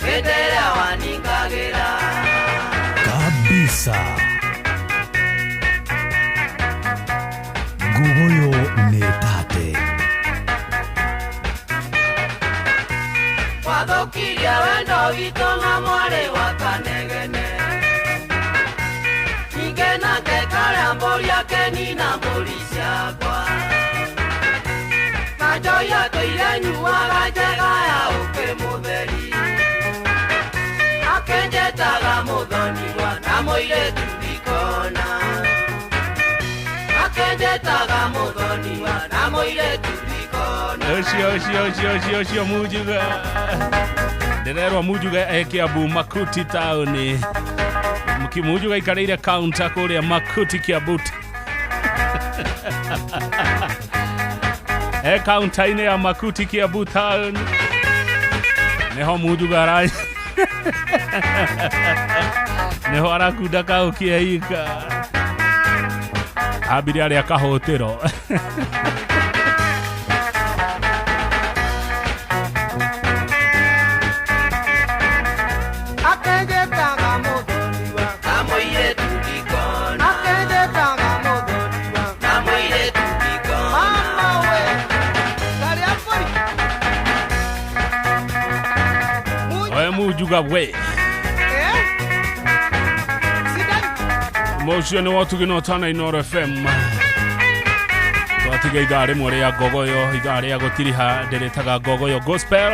S16: hĩndĩ ĩrĩa waningagĩra.
S8: Kabisa. Ngugoyo nĩ tate.
S16: Wathũkirie wendo witũ na mwarĩ wa Kanegene ningĩ nake karĩa mbũri akenina mbũri ciakwa na njohi atũire nyuaga njega ya ũkĩ mũtheri akenjetaga mũthoniwa na mũirĩtu ndikona akenjetaga mũthoniwa na mũirĩtu ndikona.
S2: Ũcio ũcio ũcio ũcio ũcio Mujuga ndĩrerwo Mujuga e Kiambu Makuti taũni. Mujuga aikarĩire counter kũrĩa Makuti Kiambu e counter-inĩ ya Makuti Kiambu town nĩho Mujuga ara nĩho arakunda kaũki eika ambire arĩa kahũtĩro.
S16: Akenjetaga mũthoniwa na mũirĩtu ndikona akenjetaga mũthoniwa na mũirĩtu ndikona. Mama we karĩa mbũri
S2: We Mujuga we Mocio nĩ wotugĩ na ũtana Inooro FM twatiga ithaa rĩmwe rĩa ngogoyo ithaa rĩa gũtiriha ndĩrĩtaga ngogoyo gospel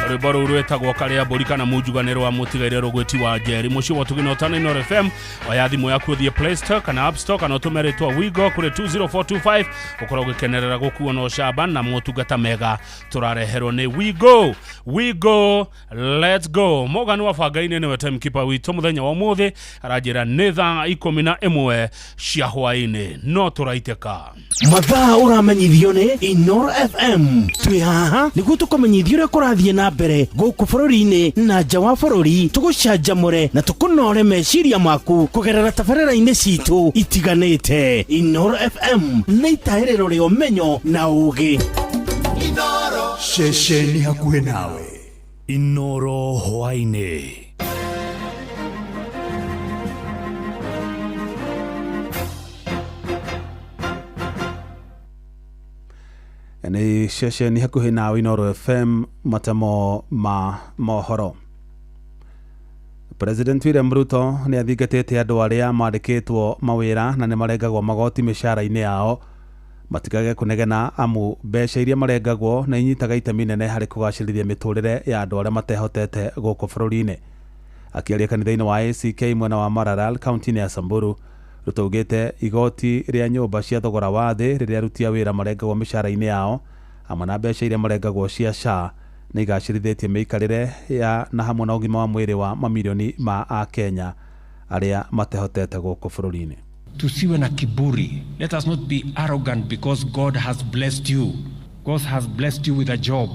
S2: rwĩmbo rũu rwĩtagwo karĩa mbũri kana Mujuga nĩ rwa mũtigaire rũgwĩti wa Njeri. Mũciĩ wa ũtugi na ũtana Inooro FM oya thimũ yaku ũthiĩ Play Store kana App Store kana ũtũme rĩtwa Wigo kũrĩ 20425 ũkorwo ũgĩkenerera gũkuo na ũcamba na motungata mega tũrareherwo nĩ Wigo. Wigo, let's go. Morgan wa Bangainĩ nĩwe timekeeper witũ mũthenya wa ũmũthĩ aranjĩra nĩ thaa 11 cia hwaĩ-inĩ no tũraitĩka.
S5: Mathaa ũramenyithio nĩ Inooro FM twĩ haha nĩguo tũkũmenyithia ũrĩa kũrathiĩ na mbere gũkũ bũrũri-inĩ na nja wa bũrũri tũgũcanjamũre na tũkũnore meciria maku kũgerera tabarĩra-inĩ citũ itiganĩte. Inooro FM nĩ itahĩrĩro rĩa ũmenyo na ũũgĩ.
S24: Ceceni hakuhĩ nawe.
S8: Inooro hwaĩ-inĩ.
S15: Nĩ ceceni hakuhĩ nawe Inooro FM matemo ma mohoro. President William Ruto nĩ athingatĩte andũ arĩa mandĩkĩtwo mawĩra na nĩ marengagwo magoti mĩcara-inĩ yao matikage kũnegena amu mbeca iria marengagwo nĩ inyitaga itemi nene harĩ kũgacĩrithia mĩtũrĩre ya andũ arĩa matehotete gũkũ bũrũri-inĩ. Akĩaria kanitha-inĩ wa ACK mwena wa Maralal kaunti-inĩ ya Samburu, Ruto augĩte igoti rĩa nyũmba cia thogora wa thĩ rĩrĩa aruti a wĩra marengagwo mĩcara-inĩ yao hamwe na mbeca iria marengagwo cia SHA nĩ igacĩrithĩtie mĩikarĩre ya na hamwe na ũgima wa mwĩrĩ wa mamirioni ma Akenya arĩa matehotete gũkũ bũrũri-inĩ.
S10: Tusiwe na kiburi. Let us not be arrogant because God has blessed you. God has blessed you with a job.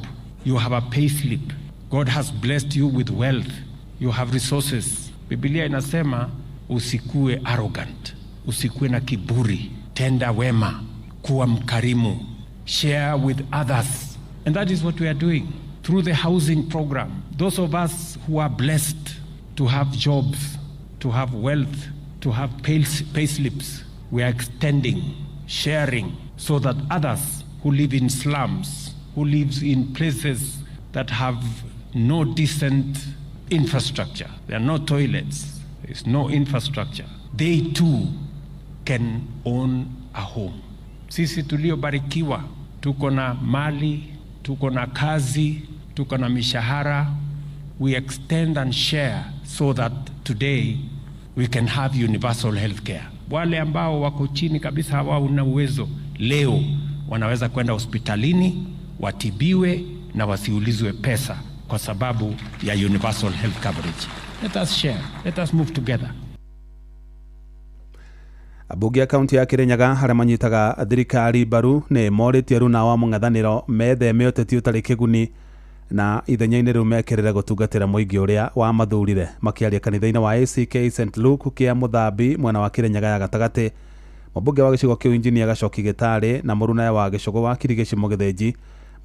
S10: You have a pay slip. God has blessed you with wealth. You have resources. Biblia inasema usikue arrogant, usikue na kiburi, tenda wema, kuwa mkarimu, share with others. And that is what we are doing through the housing program. Those of us who are blessed to have jobs, to have wealth, to have pay slips, we are extending, sharing, so that others who live in slums, who live in places that have no decent infrastructure, there are no toilets, there is no infrastructure, they too can own a home. Sisi tuliobarikiwa tuko na mali, tuko na kazi, tuko na mishahara, we extend and share so that today we can have universal health care. Wale ambao wako chini kabisa hawana uwezo leo wanaweza kwenda hospitalini watibiwe na wasiulizwe pesa kwa sababu ya universal health coverage. Let us share, let us move together.
S15: Ambunge a kaunti ya Kirinyaga arĩa manyitaga thirikari mbaru nĩ morĩtie aruna wa mũng'ethanĩro metheme ũteti ũtarĩ kĩguni na ithenya-inĩ rĩu mekĩrĩre gũtungatĩra mũingĩ ũrĩa wamathurire. Makĩaria kanitha-inĩ wa ACK St Luke kĩa Mũthambi mwena wa Kirinyaga ya gatagatĩ, mũmbunge wa gĩcigo kĩu Injinia Gacoki Gĩtarĩ na mũrunawe wa gĩcũgũ wa Kirigĩci Mũgĩthĩnji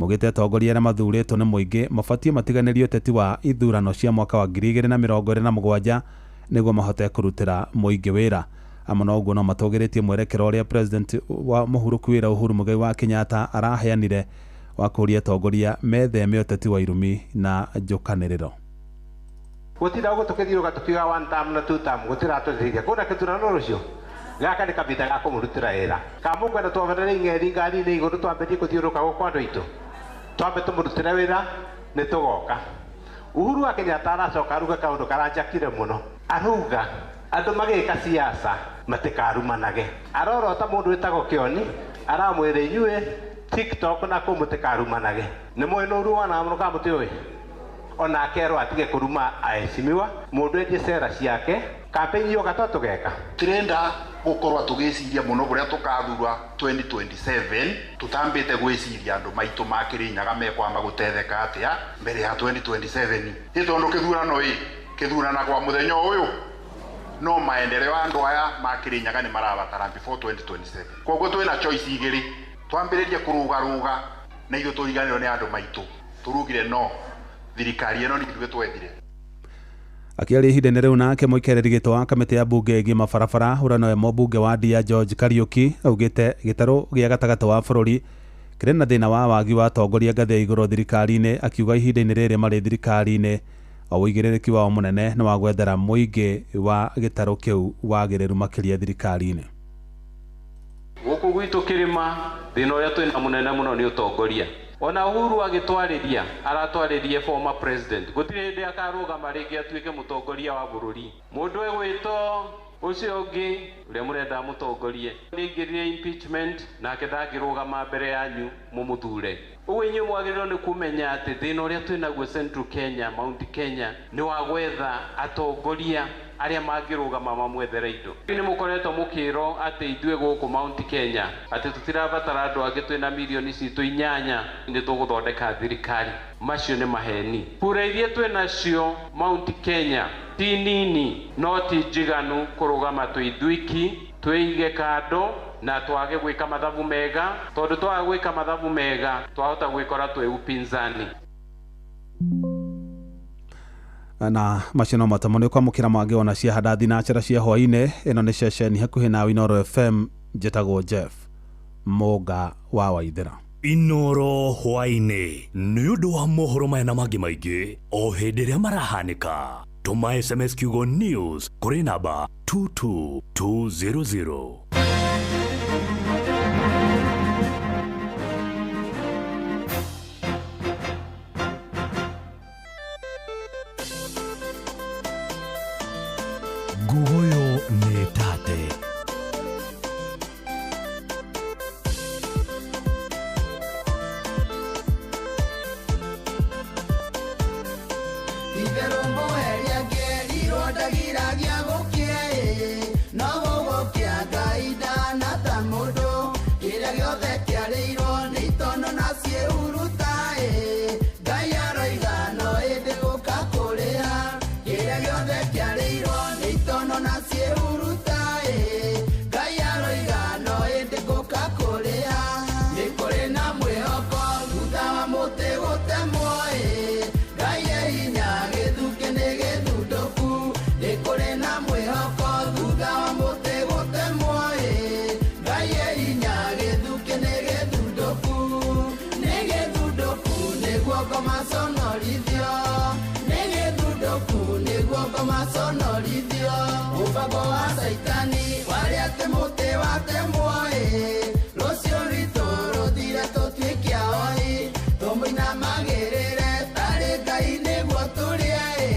S15: maugĩte atongoria arĩa mathurĩtwo nĩ mũingĩ mabatiĩ matiganĩrie ũteti wa ithurano cia mwaka wa 2027 nĩguo mahote kũrutĩra mũingĩ wĩra. Amwe na ũguo no matũgĩrĩtie mwerekera ũrĩa President wa mũhurũku wĩra Uhuru Muigai wa Kenyatta araheanire wa kũũria atongoria metheme ũteti wa irumi na njũkanĩrĩro.
S17: Gũtinda ũguo tũkĩthiũrũka tũkiuga one term na two term gũtiratũteithia. Kwĩna kĩthurano rũciũ gaka nĩ kahinda ga kũmũrutĩra wĩra. Kana mũkwenda twambatĩre ing'ethi ngari-inĩ igũrũ twambĩrĩrie kũthiũrũrũka gũkũ andũ aitũ, twambe tũmũrutĩre wĩra nĩ tũgoka. Uhuru wa Kenyatta aracoka aruga kaũndũ karanjakire mũno. Arauga andũ magĩka siasa matikarumanage. Arorota mũndũ wĩtagwo Kĩoni aramwĩra inyuĩ TikTok na kũu mũtikarumanage. Nĩ mũĩ nĩ ũru wona mũno kana mũtiũĩ? Onake erwo atige kũruma aheshimiwa, mũndũ endie cera ciake, campaign yoka to tũgeka.
S18: Tirenda gukorwo tugiciria muno kuria tukathurwa 2027 tutambite gwiciria andu maitu ma Kirinyaga mekwamba gutetheka atia mbere ya 2027. Ni tondu kithurano i kithurana kwa muthenya uyu no maendeleo andu aya ma Kirinyaga ni marabatara before 2027. Koguo twina choice igiri, twambiririe kurugaruga na ithuĩ tũriganĩrwo nĩ andũ maitũ, turugire no thirikari ĩno nĩ ithuĩ twethire.
S15: Akĩaria ihinda-inĩ rĩu nake mũikarĩri gĩtĩ wa kamĩtĩ ya mbunge ĩgiĩ mabarabara ũrĩa nowe mũmbunge wa Ndia George Kariuki augĩte gĩtarũ gĩa gatagatĩ wa bũrũri kĩrĩ na thĩna wa wagi wa atongoria ngathĩ ya igũrũ thirikari-inĩ, akiuga ihinda-inĩ rĩrĩ marĩ thirikari-inĩ o ũigĩrĩrĩki wao mũnene nĩ wa gwethera mũingĩ wa gĩtarũ kĩu wagĩrĩru makĩria thirikari-inĩ.
S19: Gũkũ gwitũ kĩrĩma thĩna ũrĩa twĩna mũnene mũno nĩ ũtongoria. Ona Uhuru agĩtwarĩria aratwarĩrie former president, gũtirĩ hĩndĩ akarũgama rĩngĩ atuĩke mũtongoria wa bũrũri. Mũndũ egwĩtwo ũcio ũngĩ ũrĩa mũrenda mũtongorie nĩaingĩrire impeachment nake ndangĩrũgama mbere yanyu mũmũthure. Ũguo inyuĩ mwagĩrĩirwo nĩ kũmenya atĩ thĩna ũrĩa twĩnaguo Central Kenya, Mount Kenya nĩ wa gwetha atongoria arĩa mangĩrũgama mamwethere indo. Nĩ mũkoretwo mũkĩrwo atĩ ithuĩ gũkũ Mount Kenya atĩ tũtirabatara andũ angĩ, twĩna mirioni citũ 8 nĩ tũgũthondeka thirikari. Macio nĩ maheni. Kura iria twĩnacio Mount Kenya ti nini no ti njiganu kũrũgama twĩ ithuiki, twĩige kando na twage gwĩka mathabu mega, tondũ twaga gwĩka mathabu mega twahota gwĩkora twĩ upinzani.
S15: Na macio no matamo nĩ kwamũkĩra mangĩ ona cia handa thinacara cia hwaĩ-inĩ. Ĩno nĩ ceceni hakuhĩ nawe Inooro FM, njĩtagwo Jeff Mũnga wa Waithera.
S8: Inooro hwaĩ-inĩ nĩ ũndũ wa mohoro maya na mangĩ maingĩ o hĩndĩ ĩrĩa marahanĩka. Tũma SMS kiugo news kũrĩ namba 22200. Ngugoyo nĩ tate.
S11: Itherũ mbũheria kĩerirwo ndagiragia gũkĩa ĩ, no gũgũkĩa Ngai ndana ta mũndũ. Kĩrĩa gĩothe kĩarĩirwo nĩ itono na ciĩhuruta ĩ, Ngai aroiga no ĩndĩ gũka kũrĩha. Kĩrĩa gĩothe kĩarĩirwo nĩ itono na ciĩhuruta ĩ, Ngai aroiga no ĩndĩ gũka kũrĩha. Nĩ kũrĩ na mwĩhoko thutha wa mũtĩ gũtemwo ĩ, Ngai e hinya gĩthukĩ nĩ gĩthundũku. Nĩ kũrĩ na mwĩhoko thutha wa mũtĩ gũtemwo ĩ, Ngai e hinya gĩthukĩ nĩ gĩthundũku. Nĩ gĩthundũku nĩguo ngomaconorithio, nĩ gĩthundũku nĩguo ngomaconorithio. Mũbango wa Caitani warĩ atĩ mũtĩ watemwo ĩ, rũciũ rwitũ rũthire tũtuĩke aoi. Tũmũinamagĩrĩre tarĩ Ngai nĩguo tũrĩe ĩ,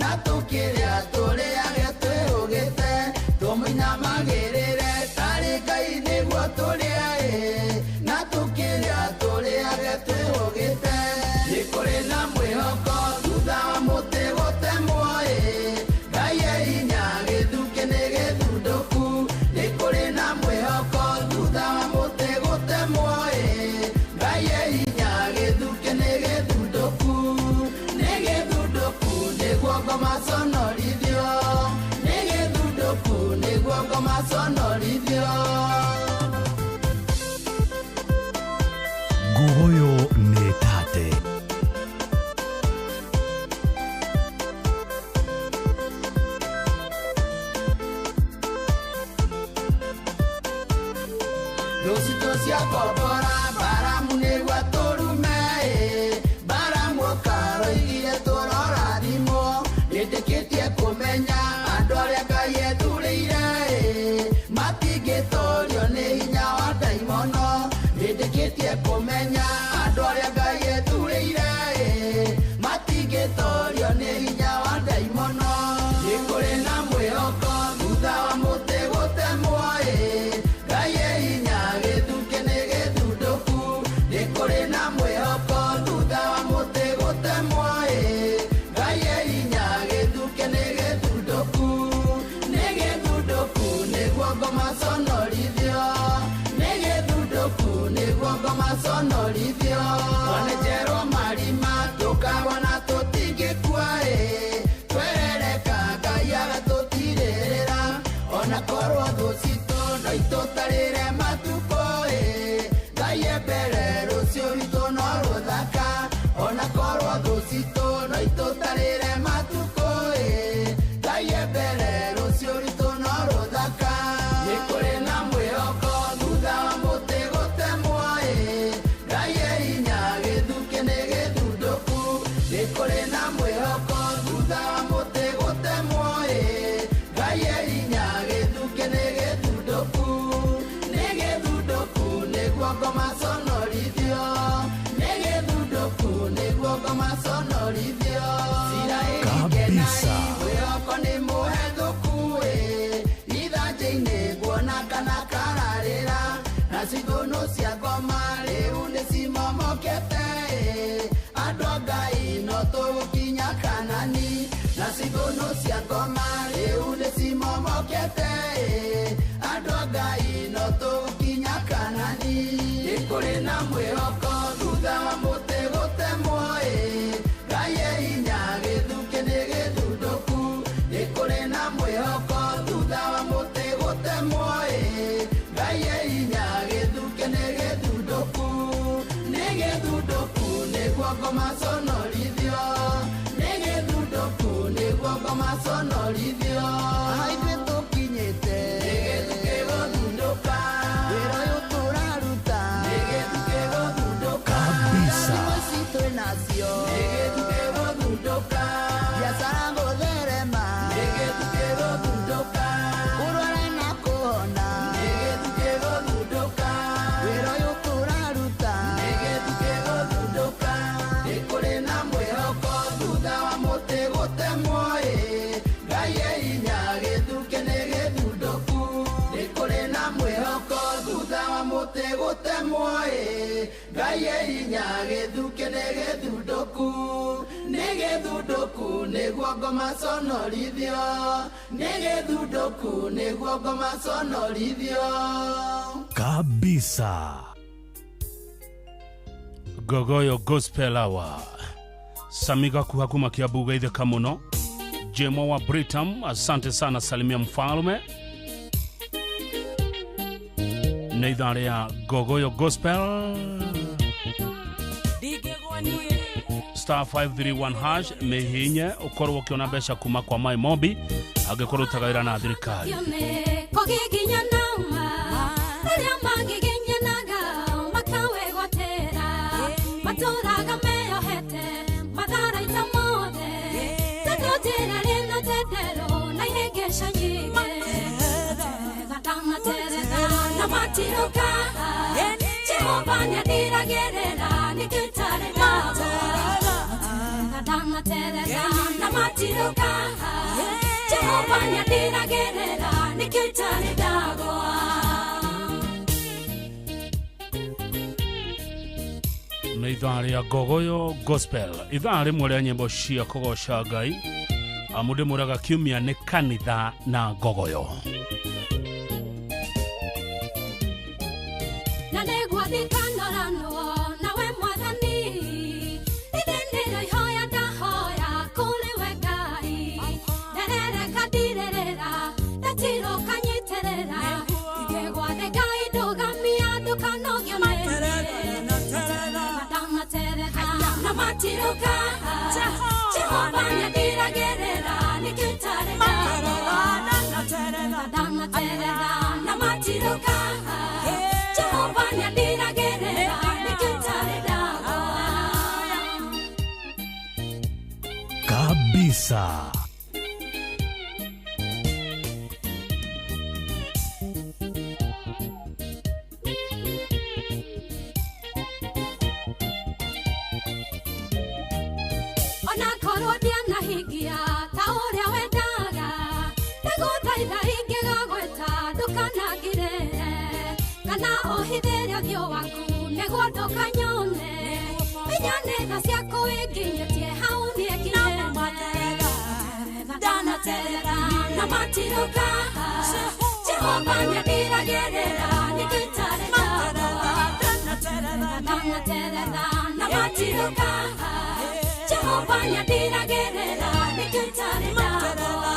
S11: na tũkĩrĩa tũrĩage twĩhũgĩte. Tũmũinamagĩrĩre tarĩ Ngai nĩguo tũrĩe ĩ, na tũkĩrĩa tũrĩage twĩhũgĩte. Nĩ kũrĩ na mwĩhoko thutha wa mũtĩ gũtemwo ĩ, Ngai e hinya gĩthukĩ nĩ gĩthundũku. Nĩ kũrĩ na mwĩhoko thutha wa mũtĩ gũtemwo ĩ, Ngai e hinya gĩthukĩ nĩ gĩthundũku. Nĩ gĩthundũku nĩguo ngomaconorithio, nĩ gĩthundũku nĩguo ngomaconorithio.
S8: Ngugoyo nĩ tate.
S11: Rũcitũ cia kombora Baramu nĩguo tũrume ĩ, Baramu okaroigire tũrorathimwo. Nĩndĩkĩtie kũmenya andũ arĩa Ngai ethurĩire ĩ, matingĩtorio nĩ hinya wa ndaimono. Nĩndĩkĩtie kũmenya andũ arĩa Ngai ethurĩire ĩ, matingĩtorio nĩ hinya wa ndaimono. Nĩ kũrĩ na mwĩhoko thutha wa mũtĩ gũtemwo ĩ, Ngai e hinya gĩthukĩ nĩ gĩthundũku. Nĩ kũrĩ na mwĩhoko thutha wa mũtĩ gũtemwo ĩ, Ngai e hinya gĩthukĩ nĩ gĩthundũku. Nĩ gĩthundũku nĩguo ngomaconorithio, nĩ gĩthundũku nĩguo ngomaconorithio. Twanenjerwo marima tũkagwa na tũtingĩkua ĩ, twerereka Ngai agatũtirĩrĩra. Ona korwo thũ citũ no itũtarĩre matukũ ĩ, Ngai e mbere rũciũ rwitũ no rũthaka. Ona korwo thũ citũ no itũtarĩre matukũ ĩ, Ngai e mbere rũciũ rwitũ no rũthaka. Nĩ kũrĩ na mwĩhoko thutha wa mũtĩ gũtemwo ĩ, Ngai e hinya gĩthukĩ nĩ gĩthundũku. Nĩ kũrĩ na mwĩhoko thutha wa mũtĩ gũtemwo ĩ, Ngai e hinya gĩthukĩ nĩ gĩthundũku. Nĩ gĩthundũku nĩguo ngomaconorithio, nĩ gĩthundũku nĩguo ngomaconorithio. Isiraeli kenai mwĩhoko nĩ mũhethũku ĩ, ithanjĩ-inĩ nguona kana kararĩra. Na cithũnũ cia ngoma rĩu nĩ cimomokete ĩ, andũ a Ngai no tũgũkinya Kanani. Na cithũnũ cia ngoma rĩu nĩ cimomokete ĩ, andũ a Ngai no tũgũkinya Kanani. Nĩ kũrĩ na mwĩhoko thutha wa mũtĩ gũtemwo ĩ, Ngai e hinya gĩthukĩ nĩ gĩthundũku. Nĩ kũrĩ na mwĩhoko thutha wa mũtĩ gũtemwo ĩ, Ngai e hinya gĩthukĩ nĩ gĩthundũku. Nĩ gĩthundũku nĩguo ngomaconorithio, nĩ gĩthundũku nĩguo ngomaconorithio. Ithuĩ tũkinyĩte nĩ gĩthukĩ gũthundũka, wĩra ũyũ tũraruta nĩ gĩthukĩ gũthundũka.
S8: Kabisa.
S11: Thimũ ici twĩ nacio nĩ gĩthukĩ gũthundũka, biacara ngũthe wa mũtĩ gũtemwo ĩ Ngai e hinya gĩthukĩ nĩ gĩthundũku nĩ gĩthundũku nĩguo ngoma conorithio nĩ gĩthundũku nĩguo ngoma conorithio
S8: Kabisa.
S2: Gogoyo Gospel Hour. Samiga kuhakuma Kiambu geithĩka mũno. Jemo wa Britam, asante sana, salimia mfalme. Nĩ ithaa rĩa Gogoyo Gospel. Star 531 hash mĩhinye ũkorwo ũkĩona mbeca kuma kwa Mai Mobi angĩkorwo ũrutaga wĩra na thirikari. Nĩ ithaa rĩa Gogoyo Gospel, ithaa rĩmwe rĩa nyĩmbo cia kũgoca Ngai. Amu ndĩmwĩraga kiumia nĩ kanitha na Gogoyo.
S3: Na nĩguo thikanoranwo nawe mwathani ithĩ ihoya ndahoya kũrĩ we Ngai nderereka ndirĩrĩra ndetirwo kanyitĩrĩra ingĩgwa thĩ Ngai ndũgamia ndũkanogio nĩ ndanaterera na matirũka Jehova nĩandiragĩrĩra nĩkĩo itarĩ ndanaterera na matirũka Jehova nĩandiragĩrĩra nĩkĩo itarĩ ndagwa.
S8: Kabisa.
S3: Onakorwo ndianahingia ta ũrĩa wendaga ndagũthaitha ingĩgagwĩta ndũkanangirĩre kana ũhithĩre ũthiũ waku nĩguo ndũkanyone menya nĩ tha ciaku inginyĩtie hau niĩ kinyĩte ndanaterera na matirũka Jehova nĩandiragĩrĩra nĩkĩo itarĩ ndagwa ndanaterera na matirũka Jehova nĩandiragĩrĩra nĩkĩo itarĩ ndagwa.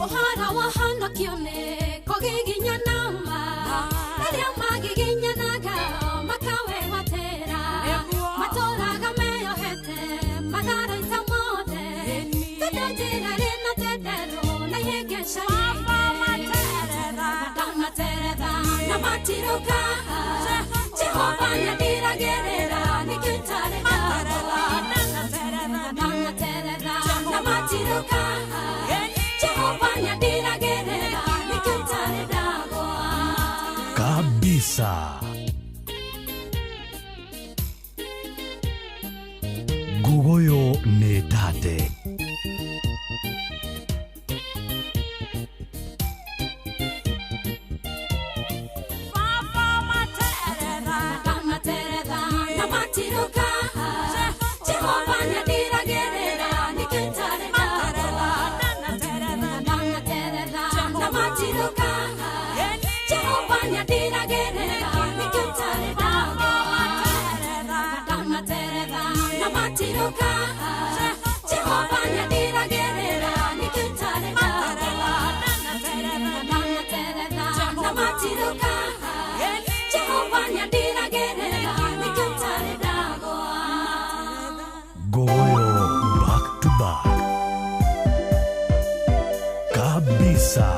S3: Ũhoro wa honokio nĩ kũgiginyanama arĩa magiginyanaga makawĩgwatĩra matũraga meyohete matharaita mothe tondũ njĩra rĩ na tenderũ na ihĩngĩca nyingĩ ndanateretha na matirũka Jehova nĩandiragĩrĩra nĩkĩo itarĩ ndagwa ndanateretha na matirũka Jehova nĩandiragĩrĩra nĩkĩo itarĩ ndagwa.
S8: Kabisa. Gogoyo nĩ tate.
S3: Ndanateretha na matirũka Jehova nĩandiragĩrĩra nĩkĩo itarĩ ndagwa ndanateretha na matirũka Jehova nĩandiragĩrĩra nĩkĩo itarĩ ndagwa ndanateretha na matirũka Jehova nĩandiragĩrĩra nĩkĩo itarĩ ndagwa ndanateretha na matirũka Jehova nĩandiragĩrĩra nĩkĩo itarĩ ndagwa.
S8: Gogoyo back to back. Kabisa.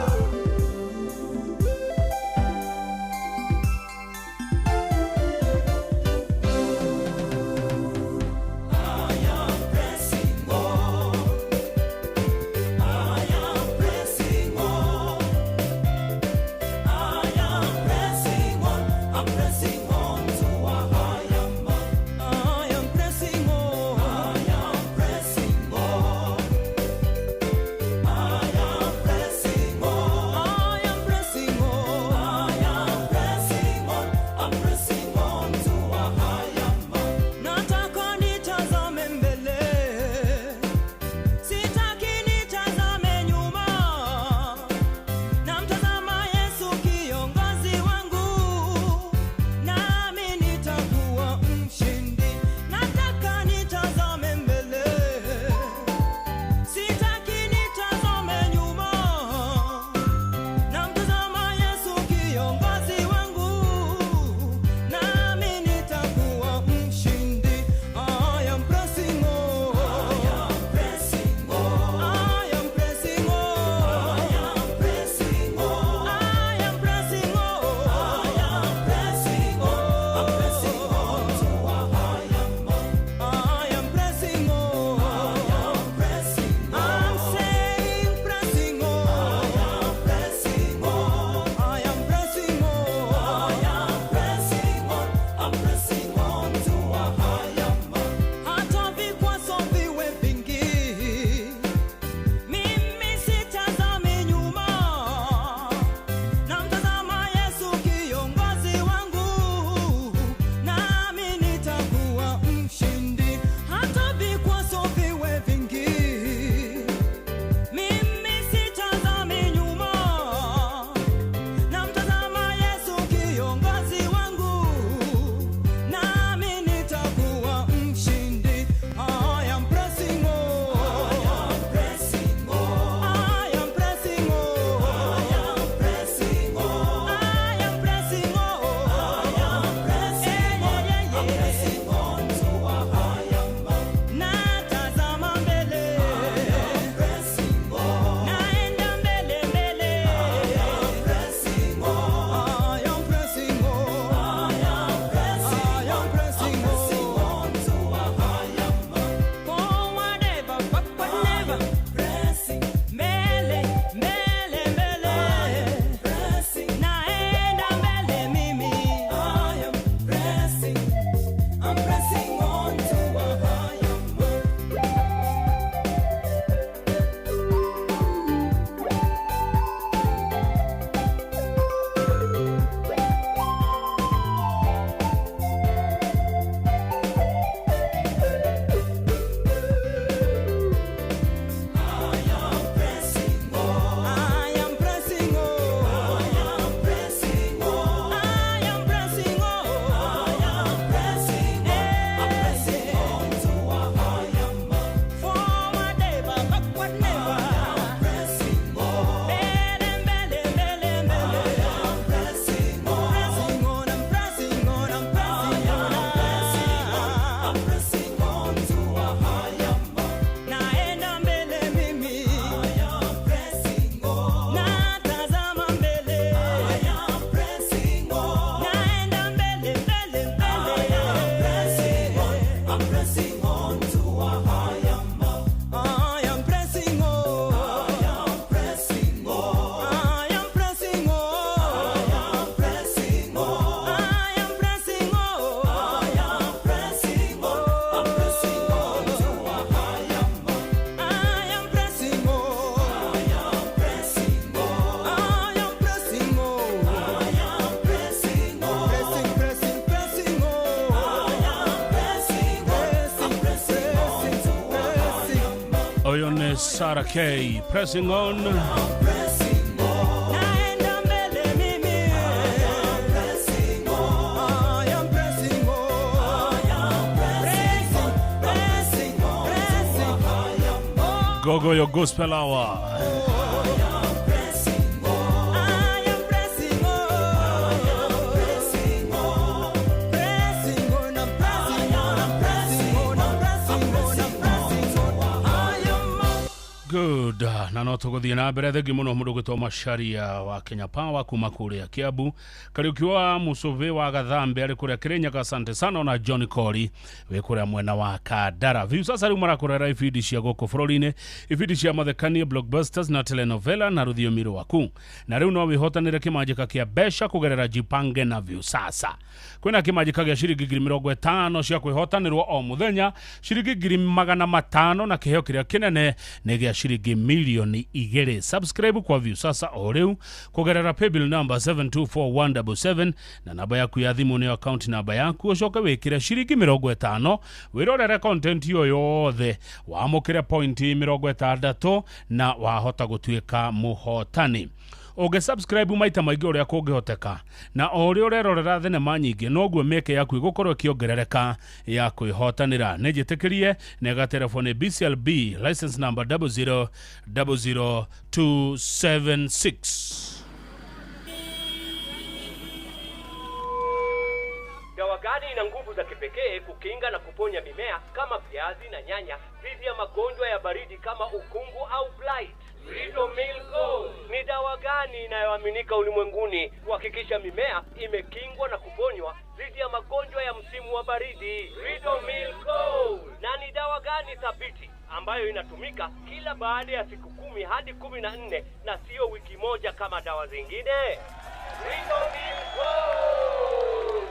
S2: Ũyũ nĩ Sarah K pressing on.
S7: Naenda mbele mimi. I am pressing on. Pressing, pressing, pressing.
S2: Gogoyo Gospel Hour.
S7: I am pressing on. Pressing on. Pressing on. I'm pressing on. I'm pressing on. I'm pressing on. I'm pressing on. I am
S2: Good. Na no tũgũthiĩ na mbere. Thengi mũno mũndũ gwĩtwo Macharia wa Kenya Power kuma kũrĩa Kiambu, Kariũki wa Mũcũvĩ wa Gathambe arĩ kũrĩa Kĩrĩnyaga, asante sana. Ona John Kori wĩ kũrĩa mwena wa Kandara. Viusasa rĩu marakũrera ibindi cia gũkũ bũrũri-inĩ, ibindi cia mathekania, blockbusters na telenovela na rũthiomi rwaku, na rĩu no wĩhotanĩre kĩmanjĩka kĩa mbeca kũgerera Jipange na Viusasa. Kwĩna kĩmanjĩka gĩa ciringi 50,000 cia kwĩhotanĩrwo o mũthenya, ciringi 500,000, na kĩheo kĩrĩa kĩnene nĩ gĩa ciringi 2 milioni. Subscribe kwa Viusasa o rĩu kũgerera paybill number 724177 na namba yaku ya thimũ nĩyo account namba yaku, ũcoke wĩkĩre ciringi 50 wĩrorere content ĩyo yothe, wamũkĩre pointi 60 na wahota gũtuĩka mũhotani. Ũngĩ-subscribe maita maingĩ ũrĩa kũngĩhoteka na o ũrĩa ũrerorera thenema nyingĩ, noguo mĩeke yaku ĩgũkorwo ĩkĩongerereka ya kwĩhotanĩra. Nĩ njĩtĩkĩrie na ĩgaterefo nĩ BCLB license number 0000276.
S20: Dawa gani ina nguvu za kipekee kukinga na kuponya mimea kama viazi na nyanya dhidi ya magonjwa ya baridi kama ukungu au blight? Ridomil Gold. Ni dawa gani inayoaminika ulimwenguni kuhakikisha mimea imekingwa na kuponywa dhidi ya magonjwa ya msimu wa baridi? Ridomil Gold. Na ni dawa gani thabiti ambayo inatumika kila baada ya siku 10 hadi 14 na sio wiki moja kama dawa zingine? Ridomil Gold.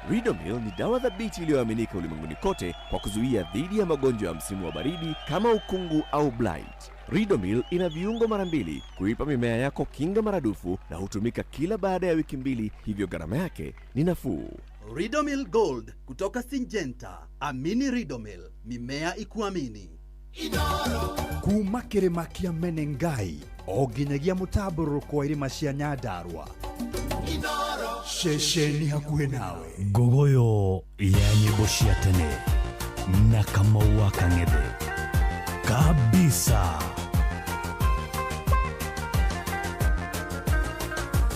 S21: Ridomil ni dawa thabiti iliyoaminika ulimwenguni kote kwa kuzuia dhidi ya magonjwa ya msimu wa baridi kama ukungu au blight. Ridomil ina viungo mara mbili kuipa mimea yako kinga maradufu na hutumika kila baada ya wiki 2, hivyo gharama yake ni nafuu.
S22: Ridomil Gold kutoka Syngenta. Amini Ridomil, mimea ikuamini.
S24: Kuma kĩrĩma kĩa Menengai o nginyagia mũtambũrũko wa irĩma cia Nyandarua, ceceni hakuhĩ nawe.
S8: Ngogoyo ya nyĩmbo cia tene na Kamau wa Kang'ethe kabisa.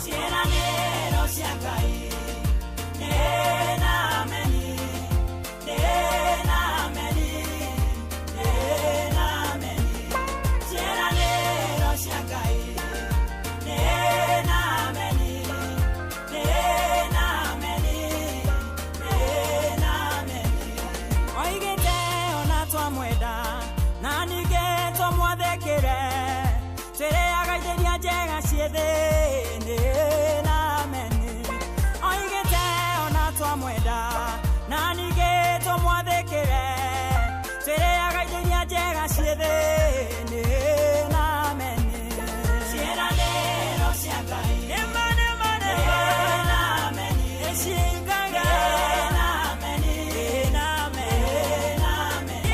S7: Ciĩranĩro cia Ngai nĩ na ameni, nĩ na ameni, nĩ na ameni. Ciĩranĩro cia Ngai nĩ na ameni, nĩ na ameni, nĩ na ameni. Oigĩte ona twamwenda na ningĩ tũmwathĩkĩre, twĩrĩaga indo iria njega ciĩ thĩ, nĩ na ameni. Oigĩte ona twamwenda na ningĩ tũmwathĩkĩre, twĩrĩaga indo iria njega ciĩ thĩ, nĩ na ameni. Ciĩranĩro cia Ngai nĩ ma, nĩ ma, nĩ ma, nĩ na ameni. Nĩcihingaga, nĩ na ameni, nĩ na ameni, nĩ na ameni.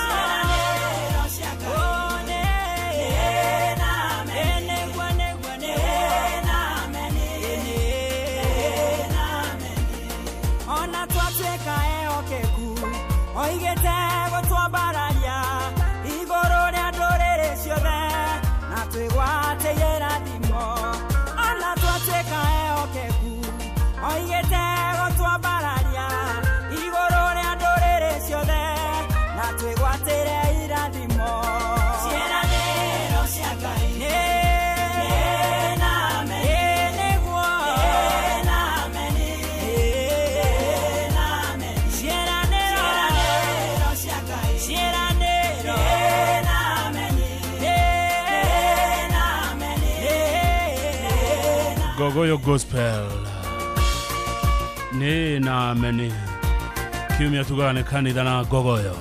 S7: Ciĩranĩro cia Ngai nĩ na ameni, nĩguo, nĩguo, nĩ na ameni, nĩ na ameni. Ona twatuĩka ehokeku, oigĩte gũtwambararia igũrũ rĩa ndũrĩrĩ ciothe na twĩgwatĩire irathimo. Ona twatuĩka ehokeku, oigĩte gũtwambararia igũrũ rĩa ndũrĩrĩ ciothe na twĩgwatĩre irathimo. Ciĩranĩro cia Ngai nĩ na ameni, nĩguo, nĩ na ameni, nĩ na ameni. Ciĩranĩro cia Ngai, ciĩranĩro, nĩ na ameni, nĩ na ameni, nĩ
S2: Gogoyo Gospel nĩ na ameni. Kiumia tugaga nĩ kanitha na Ngogoyo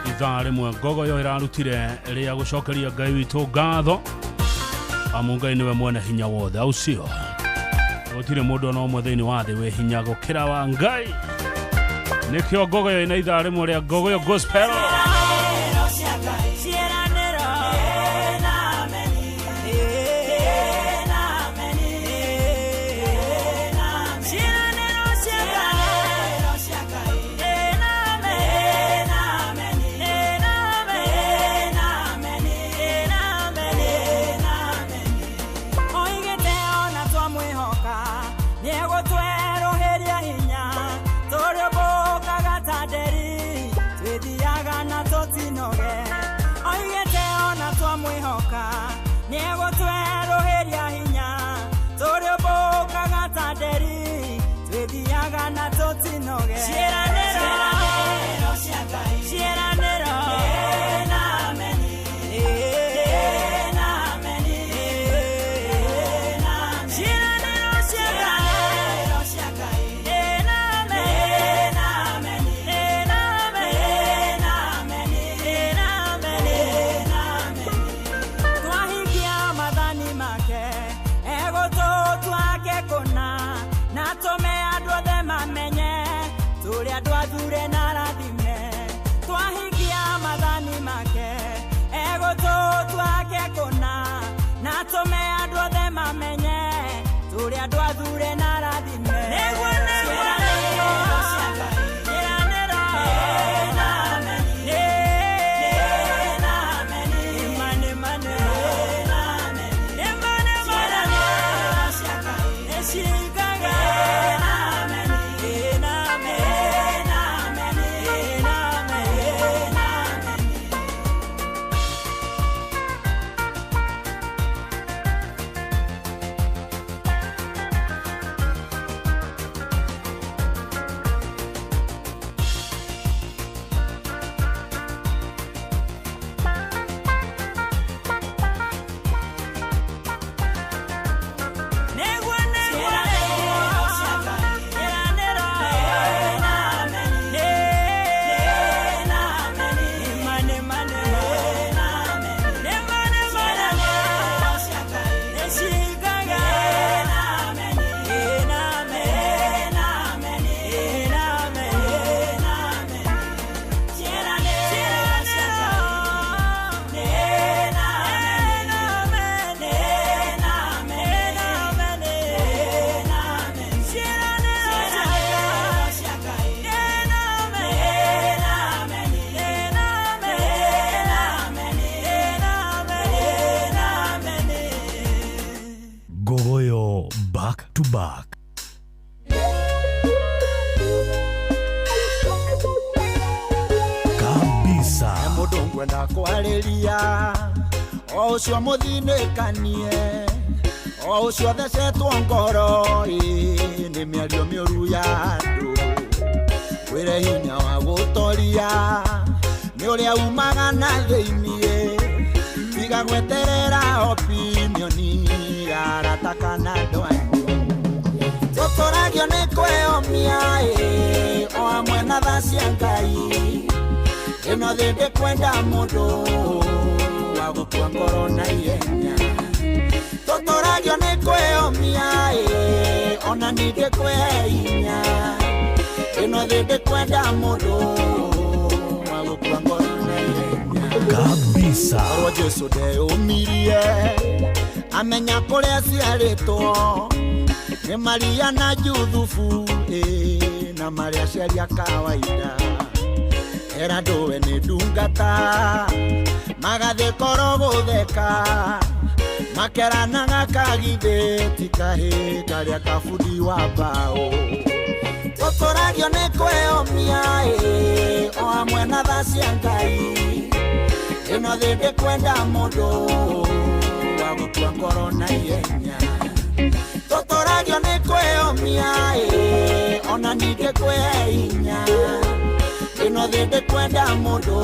S2: ithaa rĩmwe. Ngogoyo ĩrarutire rĩa gũcokeria Ngai witũ ngatho, amu Ngai nĩwe mwene hinya wothe, au sio? Gũtirĩ mũndũ ona ũmwe thĩinĩ wa thĩ wĩ hinya gũkĩra wa Ngai. Nĩkĩo Ngogoyo ĩna ithaa rĩmwe rĩa Ngogoyo Gospel.
S7: Ciĩranĩro cia Ngai.
S1: Nĩegũtwerũhĩria hinya tũrĩũmbũkaga ta nderi twĩthiaga na tũtinoge oigĩte ona twamwĩhoka nĩegũtwerũhĩria hinya tũrĩũmbũkaga ta nderi twĩthiaga na tũtinoge ciĩranĩro cia Ngai ciĩranĩro na ameni na ameni na ciĩranĩro cia Ngai na ameni na ameni na ameni na ameni na ameni twahingia mathani make egũtũtwake kũna na tũme andũ othe mamenye tũrĩ andũ athure na arathime twahingia mathani make egũtũtwake kũna na tũme andũ othe mamenye tũrĩ andũ athure na arathime nĩguo nĩguo nĩguo ciĩranĩro na ameni na ameni nĩma nĩma nĩma nĩma nĩma nĩciĩkaga na ameni na ameni na ameni na ameni na ameni. Nĩguo nĩguo nĩguo ciĩranĩro na ameni na ameni nĩma nĩma nĩma nĩma nĩma nĩma nĩciĩkaga na ameni na ameni na ameni na ameni na ameni ciĩranĩro cia Ngai na ameni na ameni na ameni na ameni ciĩranĩro cia Ngai na ameni na ameni na ameni na ameni na ameni na ameni.
S8: Gogoyo back to back. Kabisa.
S11: Mũndũ ngwenda kwarĩria o ũcio mũthinĩkanie o ũcio thecetwo ngoro ĩ nĩ mĩario mĩũru ya andũ wĩre hinya wa gũtoria nĩ ũrĩa umaga na thĩiniĩ tiga gweterera opinioni ya arata kana andũ anyu tũtũragio nĩ kwĩyomia ĩ o hamwe na tha cia Ngai ĩno thĩ ndĩkwenda mũndũ wa gũkua ngoro na ihenya tũtũragio nĩ kwĩyomia ĩ ona ningĩ kwĩhe hinya ĩno thĩ ndĩkwenda mũndũ wa gũkua ngoro na ihenya.
S8: Kabisa.
S11: Korwo Jesũ ndeyũmirie amenya kũrĩa ciarĩtwo nĩ Maria na Juthubu ĩ na marĩa aciari a kawaida era ndũwe nĩ ndungata magathiĩ koro gũtheka makeranaga kagithĩ ti kahĩ karĩa kabundi wa mbaũ tũtũragio nĩ kwĩyomia ĩ o hamwe na tha cia Ngai ĩno thĩ ndĩkwenda mũndũ wa gũkua ngoro na ihenya tũtũragio nĩ kwĩyomia ĩ ona ningĩ kwĩhe hinya ĩno thĩ ndĩkwenda mũndũ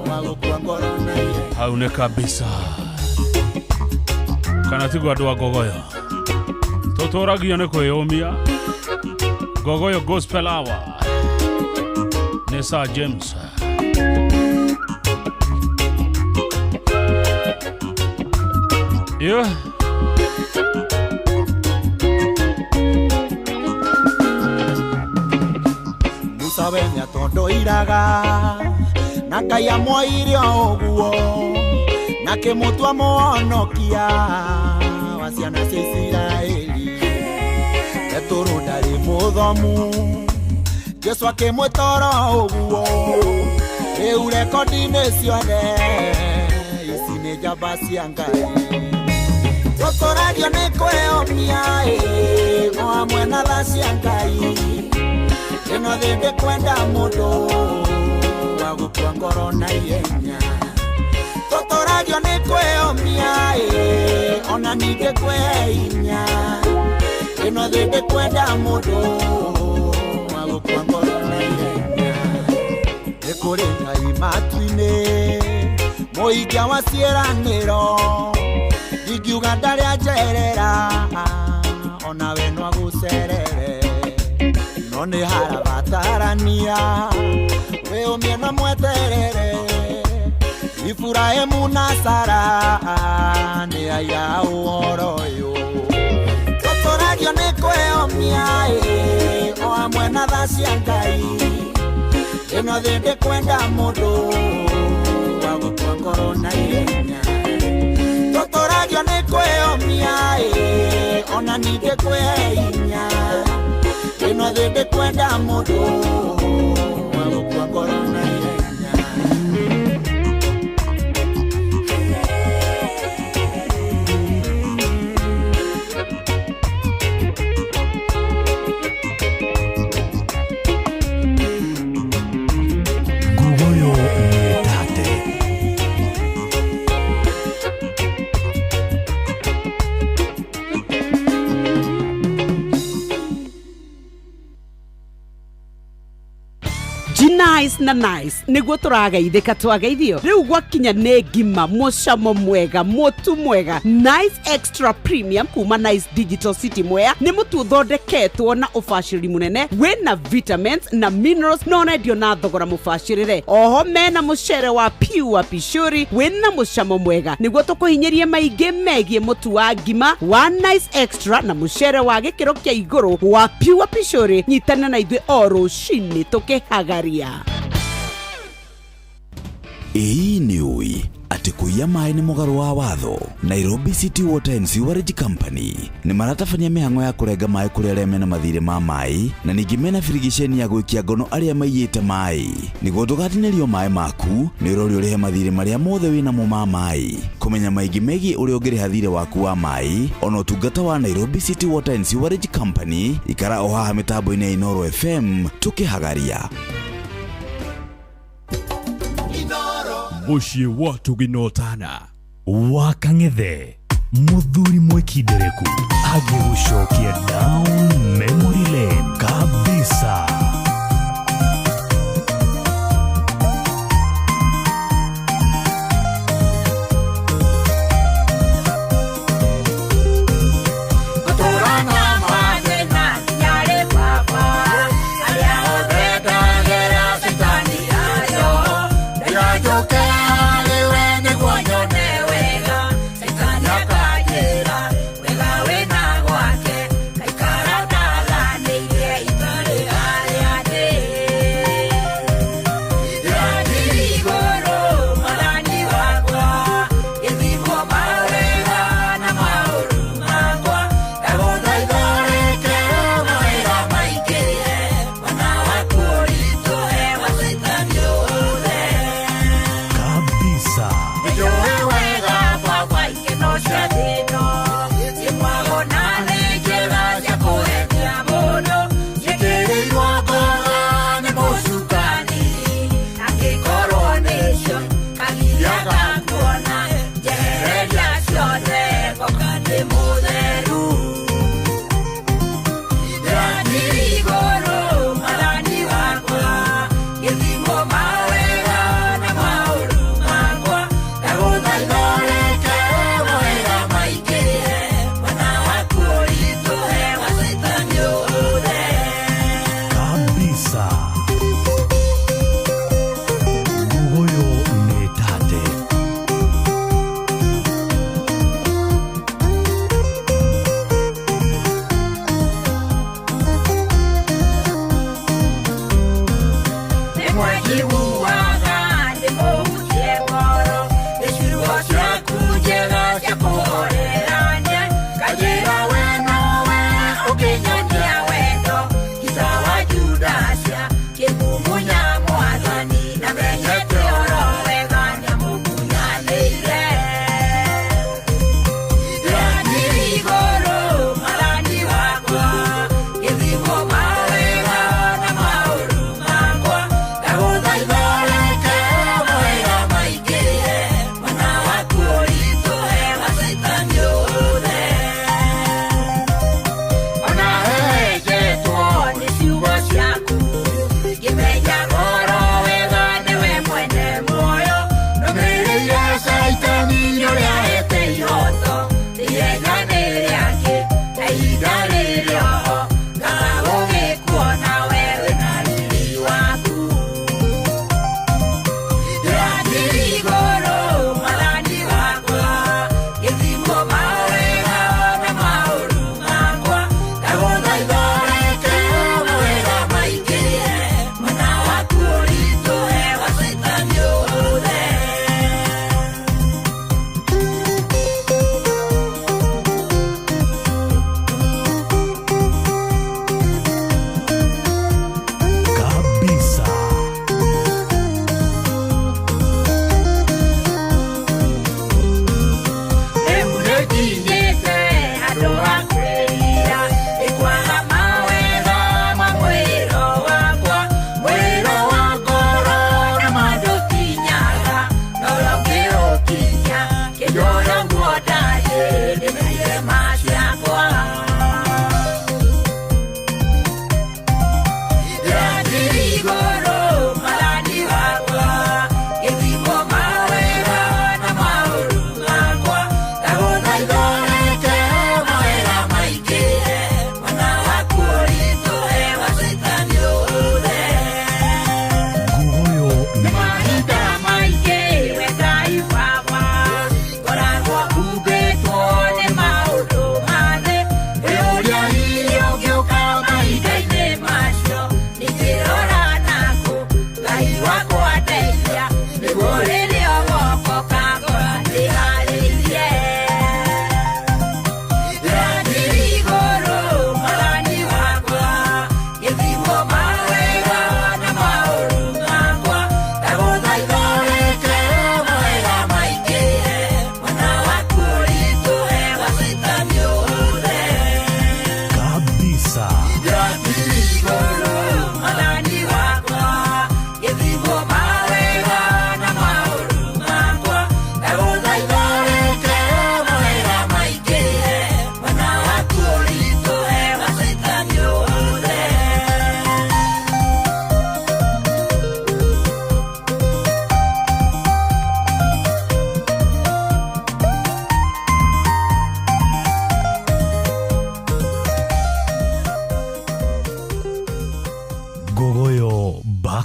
S11: wa gũkua ngoro na ihenya.
S2: Hau nĩ kabisa kana tiguo andũ a Ngogoyo tũtũragio nĩ kwĩyũmia. Ngogoyo Gospel Hour nĩ Sir James. Yeah.
S11: Musa we nĩatondoiraga na Ngai amwoire o ũguo na kĩmũtua mũhonokia wa ciana cia Isiraeli Petũrũ ndarĩ mũthomu Jesũ akĩmwĩta oro ũguo rĩu rekondi-inĩ ciothe ici nĩ njamba cia Ngai tũtũragio nĩ kwĩyomia ĩ o Hamwe na tha cia Ngai ĩno thĩ ndĩkwenda mũndũ wa gũkua ngoro na ihenya. Tũtũragio nĩ kwĩyũmia ĩ, ona ningĩ kwĩhinya. Ĩno thĩ ndĩkwenda mũndũ wa gũkua ngoro na ihenya. Nĩ kũrĩ Ngai matu-inĩ mũikia wa ciĩranĩro, ingiuga ndarĩ anjerera onawe no agũcerere. No nĩ harabatarania wĩũmie na mweterere. Iburahĩmu na Sara nĩ aya ũhoro ũyũ. Tũtũragio nĩ kwĩyũmia ĩ, o hamwe na tha cia Ngai. Ĩno thĩ ndĩkwenda mũndũ wa gũkua ngoro na ihenya. Tũtũragio nĩ kwĩyũmia ĩ, ona ningĩ kwĩhinya. Ĩno thĩ ndĩkwenda mũndũ wa gũkua ngoro na ihenya.
S8: Ngugoyo nĩtate.
S4: Nice na nice niguo tũrageithĩka twageithio rĩu gwakinya nĩ ngima mũcamo mwega mũtu mwega. Nice Extra Premium kuma Nice Digital City Mwea nĩ mũtu ũthondeketwo na ũbacĩrĩri mũnene wĩna vitamins na minerals na ũrendio na thogora mũbacĩrĩre. Oho mena mũcere wa pure pishori wĩna mũcamo mwega nĩguo tũkũhinyĩrie maingĩ megiĩ mũtu wa ngima wa Nice Extra na mũcere wa gĩkĩro kĩa igũrũ wa pure pishori. Nyitana na ithuĩ o rũcinĩ tũkĩhagaria.
S9: Ĩĩ nĩ ũĩ atĩ kũiya maĩ nĩ mũgarũ wa watho. Nairobi City Water and Sewerage Company nĩ maratabania mĩhang'o ya kũrenga maĩ kũrĩ arĩa mena mathirĩ ma maĩ na ningĩ mena birigiceni ya gwĩkia ngono arĩa maiyĩte maĩ. Nĩguo ndũgatinĩrio maĩ maku nĩ ũrorio ũrĩhe mathirĩ marĩa mothe wĩnamo ma maĩ. Kũmenya maingĩ megiĩ ũrĩa ũngĩrĩha thirĩ waku wa maĩ ona ũtungata wa Nairobi City Water and Sewerage Company, ikara o haha mĩtambo-inĩ ya Inooro FM tũkĩhagaria.
S8: Mũciĩ wa tũginotana wa Kang'ethe, mũthuri mwĩkindereku agĩgũcokia down memory lane kabisa.
S1: Wega wena gwake, kaikara.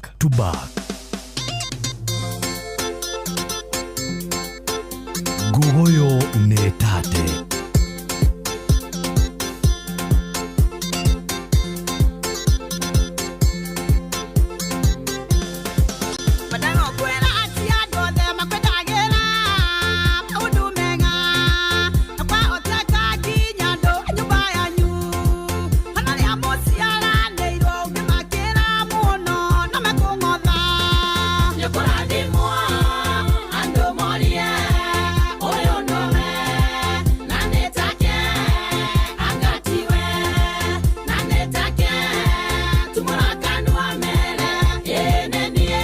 S8: Back to back. Ngugoyo nĩ tate.
S1: Kwĩra atĩ andũ othe makwendagĩra maũndũ mega na kwahoteka nginya andũ a nyũmba yanyu ona rĩa mũciaranĩirwo ũngĩmakĩra mũno no mekũng'otha. Nĩũkũrathimwo andũ morie ũyũ nĩwe na nĩ take angatiwe na nĩ take tumũra kanua mere ĩĩ nĩ niĩ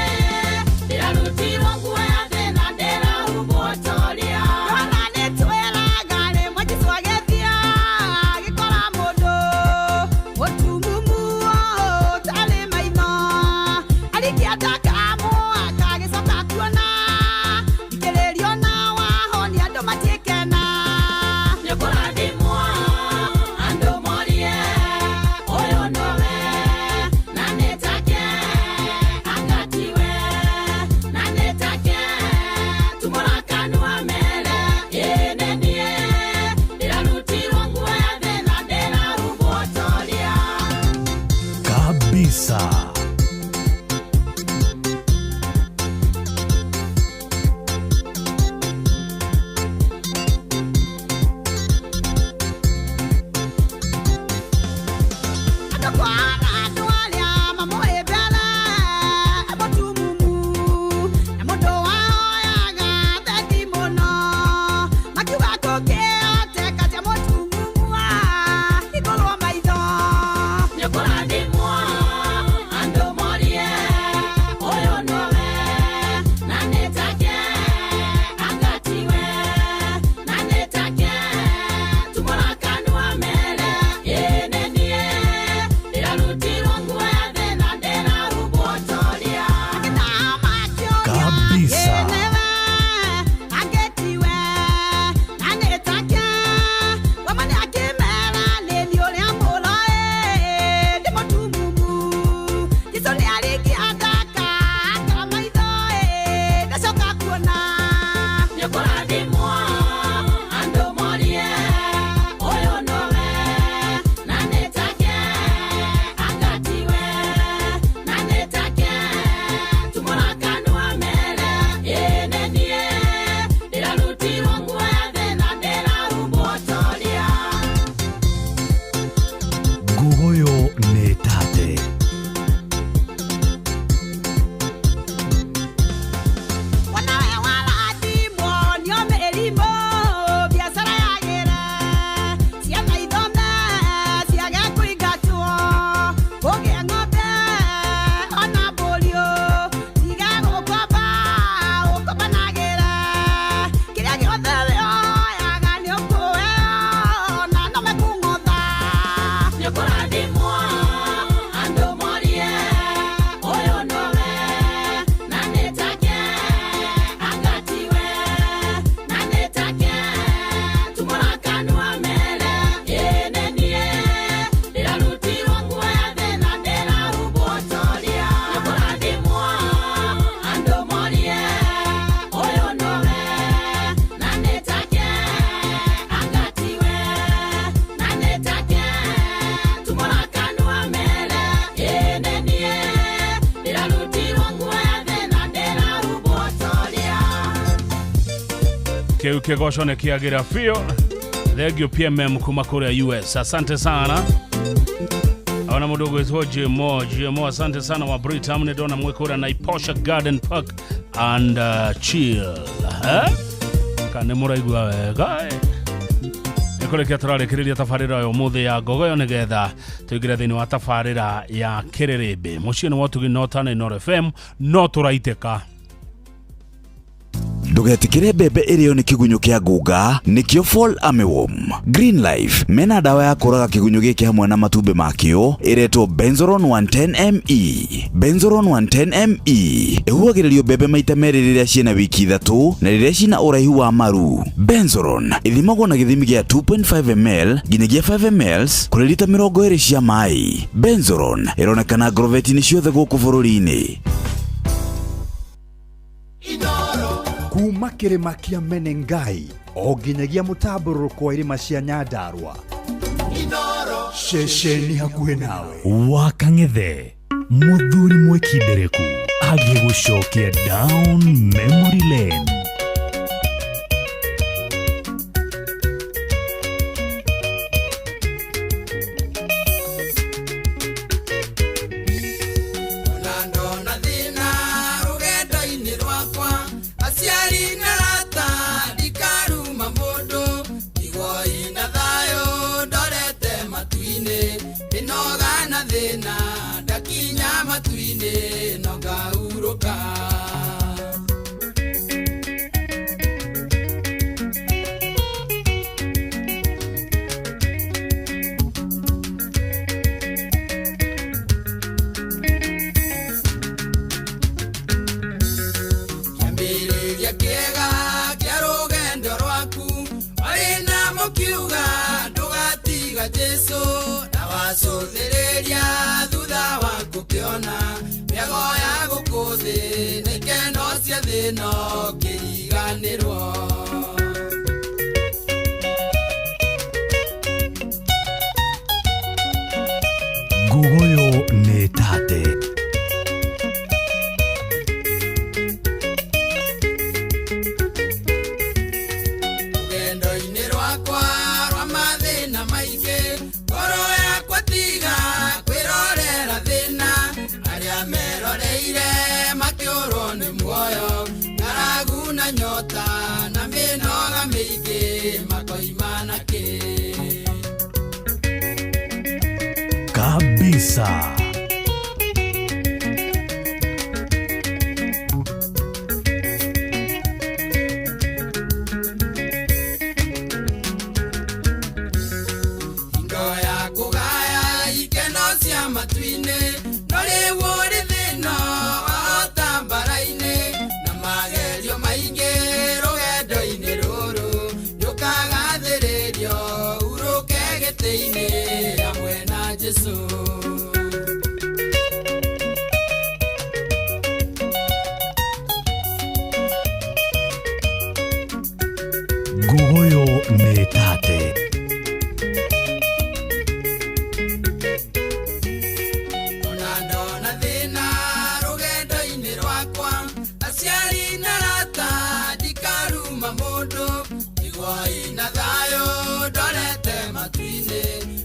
S1: ndĩrarutirwo nguo ya thĩna ndĩrahumbwo toria. Yohana nĩtwĩraga rĩmwe Jesũ agĩthiĩ agĩkora mũndũ mũtumumu ũtarĩ maitho arikia ndakamũaka agĩcoka kuona thikĩrĩrio na wahonia andũ matiĩkena. Nĩũkũrathimwo andũ morie ũyũ nĩwe na nĩ take angatiwe na nĩ take tumũra kanua mere ĩĩ nĩ niĩ ndĩrarutirwo nguo ya thĩna ndĩrahumbwo toria.
S8: Kabisa.
S1: Andũ kwara andũ arĩa mamũĩ mbere mũtumumu na mũndũ wahoyaga thendi mũno makiuga kũngĩhoteka atĩa mũtumumu ahingũrwo maitho. Nĩũkũrathimwo andũ morie ũyũ nĩwe na nĩ take angatiwe na nĩ take tumũra kanua mere ĩĩ nĩ niĩ ndĩrarutirwo nguo ya thĩna ndĩrahumbwo toria.
S8: Kabisa.
S1: Angetiwe na nĩ take wama nĩ akĩmera nĩ niĩ ũrĩa mũroĩ ndĩ mũtumumu Jesũ nĩ arĩkia ndaka akara maitho ĩ ndacoka kuona. Nĩũkũrathimwo andũ morie ũyũ nĩwe na nĩ take angatiwe na nĩ take tumũra kanua mere ĩĩ nĩ niĩ ndĩrarutirwo nguo ya thĩna ndĩrahumbwo toria.
S8: Ngugoyo nĩ tate.
S1: Wanawe warathimwo nĩo mĩrimũ biacara yagĩre ciana ithome ciage kũingatwo kũgĩe ng'ombe ona mbũriũ tiga gũkomba ũkombanagĩre kĩrĩa gĩothe wĩoyaga nĩũkũheo na no mekũng'otha. Nĩũkũrathimwo andũ morie ũyũ nĩwe na nĩ take angatiwe na nĩ take tumũra kanua mere ĩĩ nĩ niĩ ndĩrarutirwo nguo ya thĩna ndĩrahumbwo toria. Nĩũkũrathimwo andũ morie ũyũ nĩwe na nĩ take angatiwe na nĩ take tumũra kanua mere ĩĩ nĩ niĩ ndĩrarutirwo nguo ya thĩna ndĩrahumbwo toria.
S2: Kĩu kĩgoco nĩ kĩagĩra biũ. Thengio PMM kuma kũrĩa US, asante sana. Ona mũndũ ũgwĩtwo Jmo Jmo, asante sana wa Britam, nĩ ndona mwĩ kũrĩa Naiposha Garden Park and chill, eh? Kana nĩ mũraigua wega eh? Nĩ kũrĩkia tũrarĩkĩrĩria tabarĩra ya ũmũthĩ ya ngogoyo nĩgetha tũingĩre thĩinĩ wa tabarĩra ya kĩrĩrĩmbĩ mũciĩ nĩ wotugi no tana Inooro FM no tũraitĩka.
S9: Ndũgetĩkĩre mbembe ĩrĩo nĩ kĩgunyũ kĩa ngũnga, nĩkĩo Fall Armyworm. Green Life mena ndawa ya kũraga kĩgunyũ gĩkĩ hamwe na matumbĩ makĩo ĩretwo Benzoron 110 ME. Benzoron 110 ME ĩhuhagĩrĩrio mbembe maita merĩ rĩrĩa ciĩna wiki 3 na rĩrĩa ciĩna ũraihu wa maru. Benzoron ĩthimagwo na gĩthimi gĩa 2.5 ml nginyagia 5 ml kũrĩ rita 20 cia maĩ. Benzoron ĩronekana ngorobeti-inĩ ciothe gũkũ bũrũri-inĩ.
S24: Kuma kĩrĩma kĩa Menengai o nginyagia mũtambũrũrũko wa irĩma cia Nyandarua, ceceni hakuhĩ nawe.
S8: Wa Kang'ethe, mũthuri mwĩkindereku agĩgũcokia down memory lane.
S11: Ona ndona thĩna rũgendo-inĩ rwakwa, aciari na arata ndikaruma mũndũ, igoi na thayũ ndorete matu-inĩ, mĩnoga na thĩna ndakinya matu-inĩ no ngahurũka. Kĩambĩrĩria kĩega kĩa rũgendo rwaku, warĩ na mũkiuga ndũgatiga Jesũ, na wacũthĩrĩria thutha wa gũkĩona mĩago ya gũkũ thĩ na ikeno cia thĩ no kĩriganĩrwo.
S8: Nguguyo nĩ tate.
S11: Rũgendo-inĩ rwakwa rwa mathĩna maingĩ, ngoro yakwa tiga kwĩrorera thĩna, arĩa meroreire makĩũrwo nĩ muoyo, ng'aragu na nyota na mĩnoga mĩingĩ makoima na kĩ.
S8: Kabisa.
S11: Hingo ya kũgaya ikeno cia matu-inĩ, no rĩu ũrĩ thĩna wahota mbara-inĩ, na magerio maingĩ rũgendo-inĩ rũrũ, nĩũkagathĩrĩrio hurũke gĩtĩ-inĩ hamwe na Jesũ.
S8: Nguguyo nĩ tate.
S11: Ona ndona thĩna rũgendo-inĩ rwakwa, aciari na arata ndikaruma mũndũ, igoi na thayũ ndorete matu-inĩ,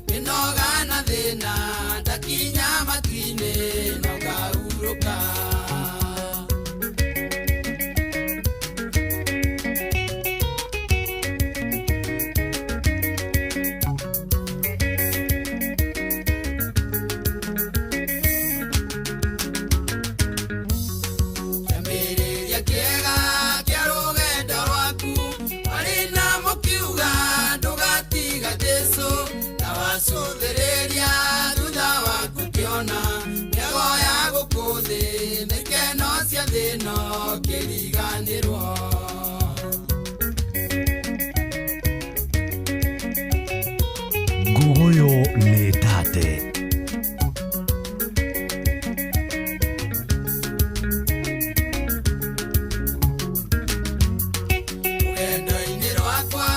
S11: mĩnoga na thĩna ndakinya matu-inĩ no ngahurũka. Kĩambĩrĩria kĩega kĩa rũgendo rwaku, warĩ na mũkiuga ndũgatiga Jesũ, na wacũthĩrĩria thutha waku kĩona mĩago ya gũkũ thĩ na ikeno cia thĩ no kĩriganĩrwo.
S8: Nguguyo nĩ tate.
S11: Rũgendo-inĩ rwakwa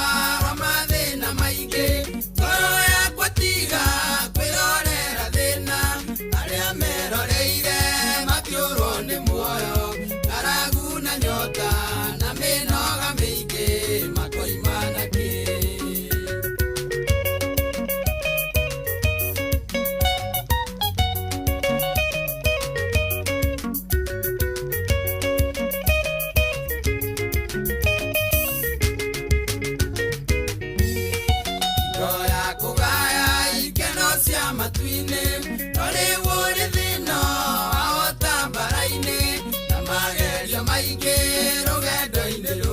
S11: rwa mathĩna maingĩ, ngoro yakwa tiga kwĩrorera thĩna, arĩa meroreire makĩũrwo nĩ muoyo, ng'aragu na nyota na mĩnoga mĩingĩ makoima na kĩ. Hingo ya kũgaya ikeno cia matu-inĩ, no rĩu ũrĩ thĩna wahota mbara-inĩ, na magerio maingĩ rũgendo-inĩ rũrũ.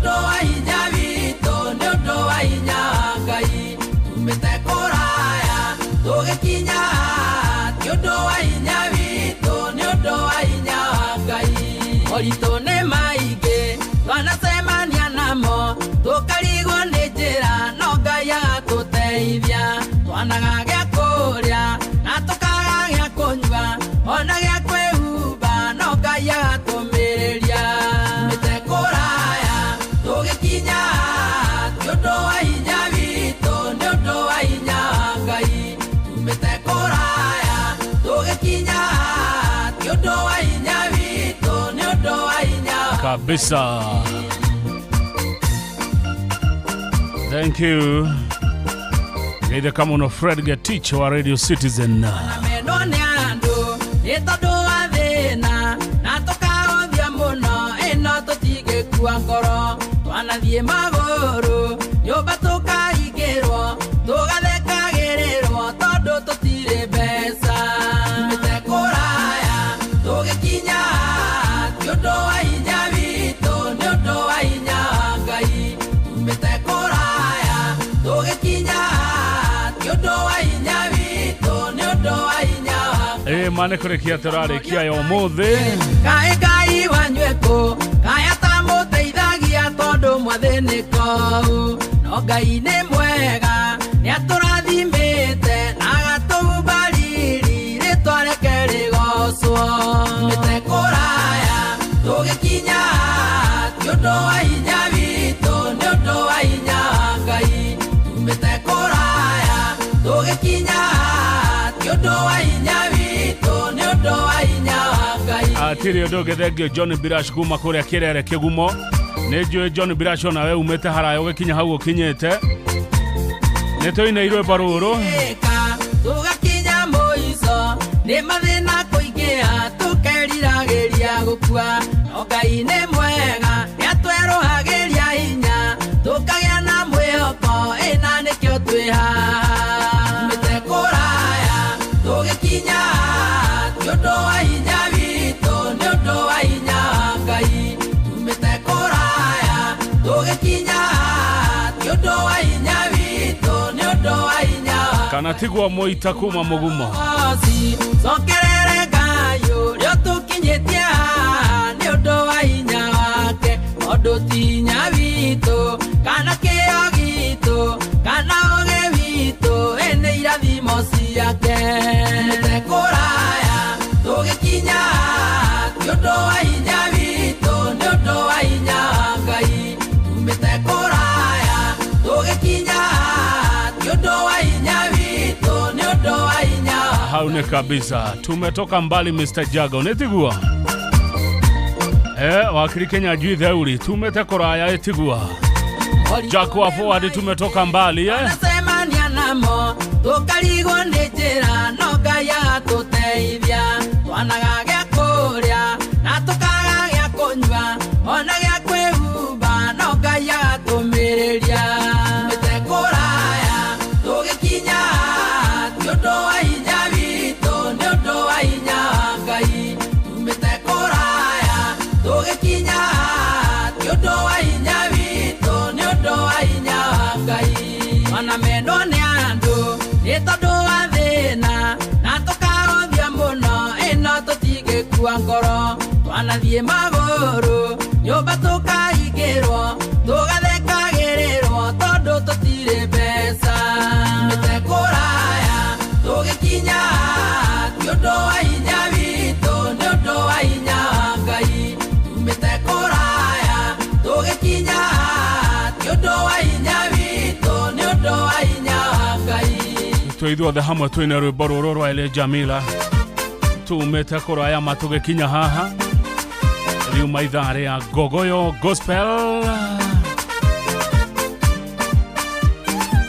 S1: ũndũ wa hinya witũ, nĩ ũndũ wa hinya wa Ngai. Tumĩte kũraya tũgĩkinya haha, ti ũndũ wa hinya witũ, nĩ ũndũ wa hinya wa Ngai. Moritũ nĩ maingĩ twanacemania namo, tũkarigwo nĩ njĩra no Ngai agatũteithia. Twanaga gĩa kũrĩa na tũkaga gĩa kũnyua, ona gĩa kwĩhumba no Ngai agatũmĩrĩria. Tumĩte kũraya tũgĩkinya haha, ti ũndũ wa hinya witũ, nĩ ũndũ wa hinya wa Ngai. Tumĩte kũraya tũgĩkinya haha, ti ũndũ wa hinya witũ, nĩ ũndũ wa hinya wa
S2: Kabisa. Thank you. Geithĩka mũno Fred Getich wa Radio Citizen.
S1: Mendwo nĩ andũ nĩ tondũ wa thĩna, na tũkahũthia mũno ĩno tũtingĩkua ngoro. Twanathiĩ magũrũ nyũmba tũkaingĩrwo, tũgathekagĩrĩrwo tondũ tũtirĩ mbeca. Tumĩte kũraya tũgĩkinya haha, ti ũndũ wa hinya witũ, nĩ ũndũ wa hinya wa Ngai. Tumĩte kũraya tũgĩkinya haha, ti ũndũ wa hinya witũ, nĩ ũndũ wa hinya wa
S2: Ĩ ma nĩ kũrĩkia tũrarĩkia ya ũmũthĩ.
S1: Kaĩ Ngai wanyu kũ, kaĩ atamũteithagia tondũ mwathĩnĩka ũũ. No Ngai nĩ mwega, nĩatũrathimĩte na agatũhumba riri, rĩtwa rĩake rĩgocwo. Tumĩte kũraya tũgĩkinya haha, ti ũndũ wa hinya witũ, nĩ ũndũ wa hinya wa Ngai. Tumĩte kũraya tũgĩkinya haha, ti ũndũ wa hinya witũ, nĩ ũndũ wa hinya wa Ngai.
S2: Atirĩ ũndũ ũngĩ thengio John Birash kuma kũrĩa Kĩrere Kĩgumo. Nĩ njũĩ John Birash onawe umĩte haraya ũgĩkinya hau ũkinyĩte. Nĩ tũinĩirwo rwĩmbo rũrũ.
S1: Ĩka tũgakinya mũico, nĩ mathĩna kũingĩha tũkeriragĩria gũkua. No Ngai nĩ mwega, nĩatwerũhagĩria hinya, tũkagĩa na mwĩhoko, ĩna nĩkĩo twĩ haha. Tumĩte kũraya tũgĩkinya haha, ti ũndũ wa hinya witũ, nĩ ũndũ wa hinya wa Ngai. Tumĩte kũraya tũgĩkinya haha, ti ũndũ wa hinya witũ, nĩ ũndũ wa hinya wa
S2: Kana tigwo mũita kuma mũgumo.
S1: Oci, cokerere Ngai ũrĩa ũtũkinyĩtie haha, nĩ ũndũ wa hinya wake, tondũ ti hinya witũ, kana kĩo gitũ, kana ũũgĩ witũ, ĩ nĩ irathimo ciake. Tumĩte kũraya tũgĩkinya haha, ti ũndũ wa hinya witũ, nĩ ũndũ wa hinya wa Ngai. Tumĩte kũraya tũgĩkinya haha, ti ũndũ wa hinya witũ, nĩ ũndũ wa hinya wa
S2: Hau nĩ kabisa. Tumetoka mbali Mr. Jago, nĩ tiguo? Wakiri Kenya jui theuri, tumete kũraya ĩtigua. Jack wa forward tumetoka mbali eh?
S1: Twanacemania namo tũkarigwo nĩ njĩra no Ngai agatũteithia. Twanaga gĩa kũrĩa na tũkaga gĩa kũnyua, ona gĩa kwĩhumba no Ngai agatũmĩrĩria. Tumĩte kũraya tũgĩkinya haha, ti ũndũ wa hinya witũ, nĩ ũndũ wa hinya wa Ngai. Tumĩte kũraya tũgĩkinya haha, ti ũndũ wa hinya witũ, nĩ ũndũ wa hinya wa Ngai. Ona mendwo nĩ andũ nĩ tondũ wa thĩna, na tũkahũthia mũno ĩno tũtingĩkua ngoro. Twanathiĩ magũrũ nyũmba tũkaingĩrwo, tũgathekagĩrĩrwo tondũ tũtirĩ mbeca. Tumĩte kũraya tũgĩkinya haha, ti ũndũ wa hinya witũ, nĩ ũndũ wa hinya wa Ngai. Tumĩte kũraya tũgĩkinya haha, ti ũndũ wa hinya witũ, nĩ ũndũ wa hinya wa Ngai.
S2: Twĩ ithuothe hamwe twĩna rwĩmbo rũrũ rwa Ele Jamila. Tumĩte kũraya ma tũgĩkinya haha. Riuma ithaa rĩa Gogoyo Gospel.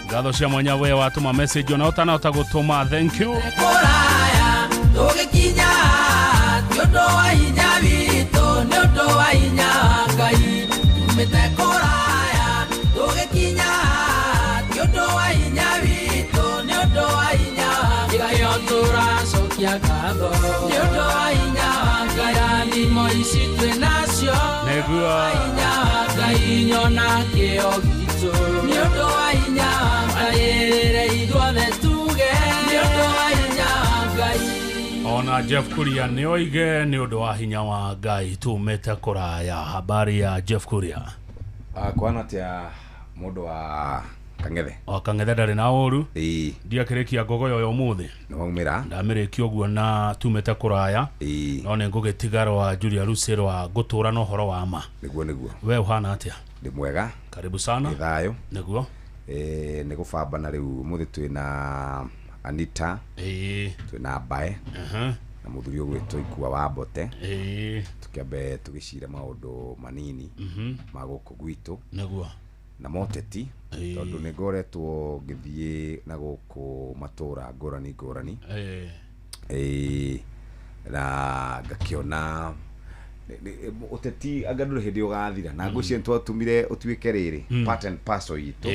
S2: Ngatho cia mwanya we watũma message ona ũtanahota gũtũma, thank you.
S1: Kũraya tũgĩkinya haha, ti ũndũ wa hinya witũ, nĩ ũndũ wa hinya wa Ngai. Tumĩte kũraya tũgĩkinya haha, ti ũndũ wa hinya witũ, nĩ ũndũ wa hinya wa Ngai. Nĩkĩo tũracokia ngatho, nĩ ũndũ wa hinya wa Ngai. Irathimo ici twĩ nacio,
S2: Nĩguo.
S1: hinya wa Ngai. Ngai nyona kĩo gitũ nĩ ũndũ wa hinya wa Ngai ithuothe tuge nĩ ũndũ wa hinya wa Ngai.
S2: Ona Jeff Kuria nĩ oige nĩ ũndũ wa hinya wa Ngai tumĩte kũraya. Habari ya Jeff Kuria.
S6: Kwana atia mũndũ wa Kang'ethe?
S2: O Kang'ethe ndarĩ na ũru. Ndiakĩrĩkia ngogoyo ya ũmũthĩ.
S6: Nĩwaumĩra?
S2: Ndamĩrĩkia ũguo na tumĩte kũraya. No nĩ ngũgĩtiga rwa Julia Lucy rwa ngũtũra na ũhoro wa ma.
S6: Nĩguo nĩguo.
S2: We ũhana atĩa?
S6: Ndĩ mwega.
S2: Karibu sana.
S6: Nĩ thayũ.
S2: Nĩguo.
S6: Nĩ gũbambana rĩu ũmũthĩ twĩna Anita. Twĩna Mbae. Na mũthuri ũgwĩtwo Ikua wa Mbote. Tũkĩambe tũgĩcira maũndũ manini ma gũkũ gwitũ.
S2: Nĩguo.
S6: Na moteti tondũ nĩ ngoretwo ngĩthiĩ na gũkũ matũra ngũrani ngũrani. Na ngakĩona ũteti anga ndũrĩ hĩndĩ ũgathira na ngwĩciria nĩtwatũmire ũtuĩke rĩrĩ part and parcel itũ.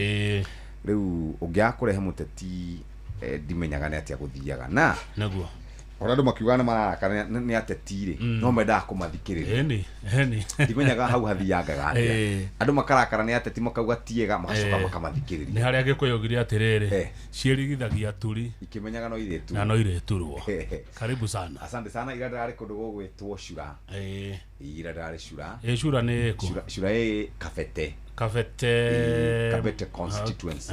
S6: Rĩu ũngĩaga kũrehe mũteti ndimenyaga nĩ atĩa gũthiaga na
S2: nĩguo
S6: ona andũ makiugaga nĩ mararakara nĩ ateti rĩ no mendaga kũmathikĩrĩria.
S2: Ĩni ĩni
S6: ndimenyaga hau hathiangaga atĩa andũ makarakara nĩ ateti makauga tiega magacoka makamathikĩrĩria.
S2: Nĩ harĩa Gĩkũyũ oigire atĩrĩrĩ ciĩrigithagia turi
S6: ikĩmenyaga no irĩturwo
S2: na no irĩturwo. Karibu sana.
S6: Asante sana. Ira ndararĩ kũndũ gũgwĩtwo Cura. Ira ndararĩ Cura.
S2: Cura nĩ ĩkũ?
S6: Cura ĩ Kabete.
S2: Kabete.
S6: Kabete constituency.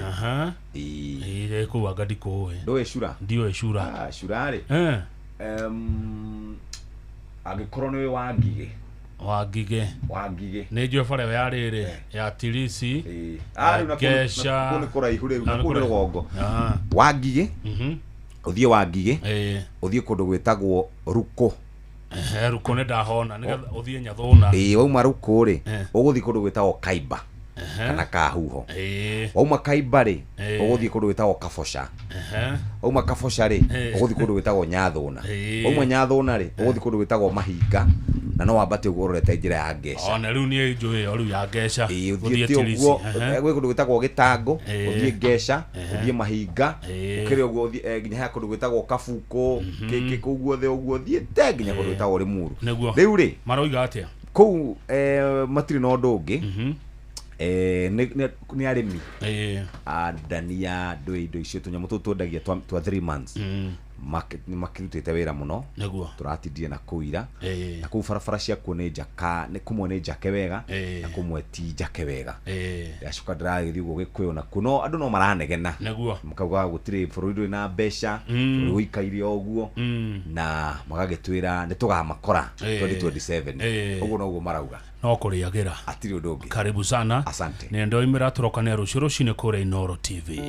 S2: Ĩ kũu anga ndikũĩ.
S6: Ndũĩ Cura?
S2: Ndiũĩ Cura.
S6: Cura rĩ angĩkorwo nĩ Wangigĩ.
S2: Wangigĩ.
S6: Wangigĩ.
S2: Nĩ njũĩ bara ya rĩrĩ ya Tirisi.
S6: Ngesha. Kũu nĩ kũraihu rĩu, kũu nĩ rũgongo. Wangigĩ. Ũthiĩ Wangigĩ. Ũthiĩ kũndũ gwĩtagwo Rukũ.
S2: Rukũ nĩ ndahona nĩgetha ũthiĩ Nyathũna.
S6: Wauma Rukũ rĩ ũgũthiĩ kũndũ gwĩtagwo Kaimba kana Kahuho. Wauma Kaimba rĩ ũgũthiĩ kũndũ gwĩtagwo Kaboca. Wauma Kaboca rĩ ũgũthiĩ kũndũ gwĩtagwo Nyathũna. Wauma Nyathũna rĩ ũgũthiĩ kũndũ gwĩtagwo Mahinga na no wambate ũguo ũrorete njĩra ya Ngeca.
S2: Ona rĩu niĩ njũĩ ĩyo rĩu ya Ngeca.
S6: Ũthiĩte ũguo gwĩ kũndũ gwĩtagwo Gĩtango, ũthiĩ Ngeca, ũthiĩ Mahinga, ũkĩrĩ ũguo ũthiĩ nginya he kũndũ gwĩtagwo Kabuko, kĩkĩ kũu guothe ũguo ũthiĩte nginya kũndũ gwĩtagwo Limuru. Rĩu rĩ
S2: maroiga atĩa?
S6: Kũu matirĩ na ũndũ ũngĩ. Nĩ arĩmi a ndania ndũĩ indo icio tũnyamũ tũtũ twendagia twa 3 months nĩ makĩrutĩte wĩra mũno. Tũratindire na kũu ira na kũu barabara ciakuo nĩ njaka, nĩ kũmwe nĩ njake wega na kũmwe ti njake wega. Ndacoka ndĩragĩthiĩ ũguo Gĩkũyũ nakuo no andũ no maranegena makauga gũtirĩ bũrũri ndũrĩ na mbeca, bũrũri ũikaire o ũguo na magagĩtwĩra nĩ tũgamakora 2027. Ũguo noguo marauga.
S2: No kũrĩagĩra
S6: atirĩ ũndũ ũngĩ.
S2: Karibu sana.
S6: Asante.
S2: Nĩ ndoimĩra tũrokane rũciũ rũcinĩ kũrĩa Inooro TV.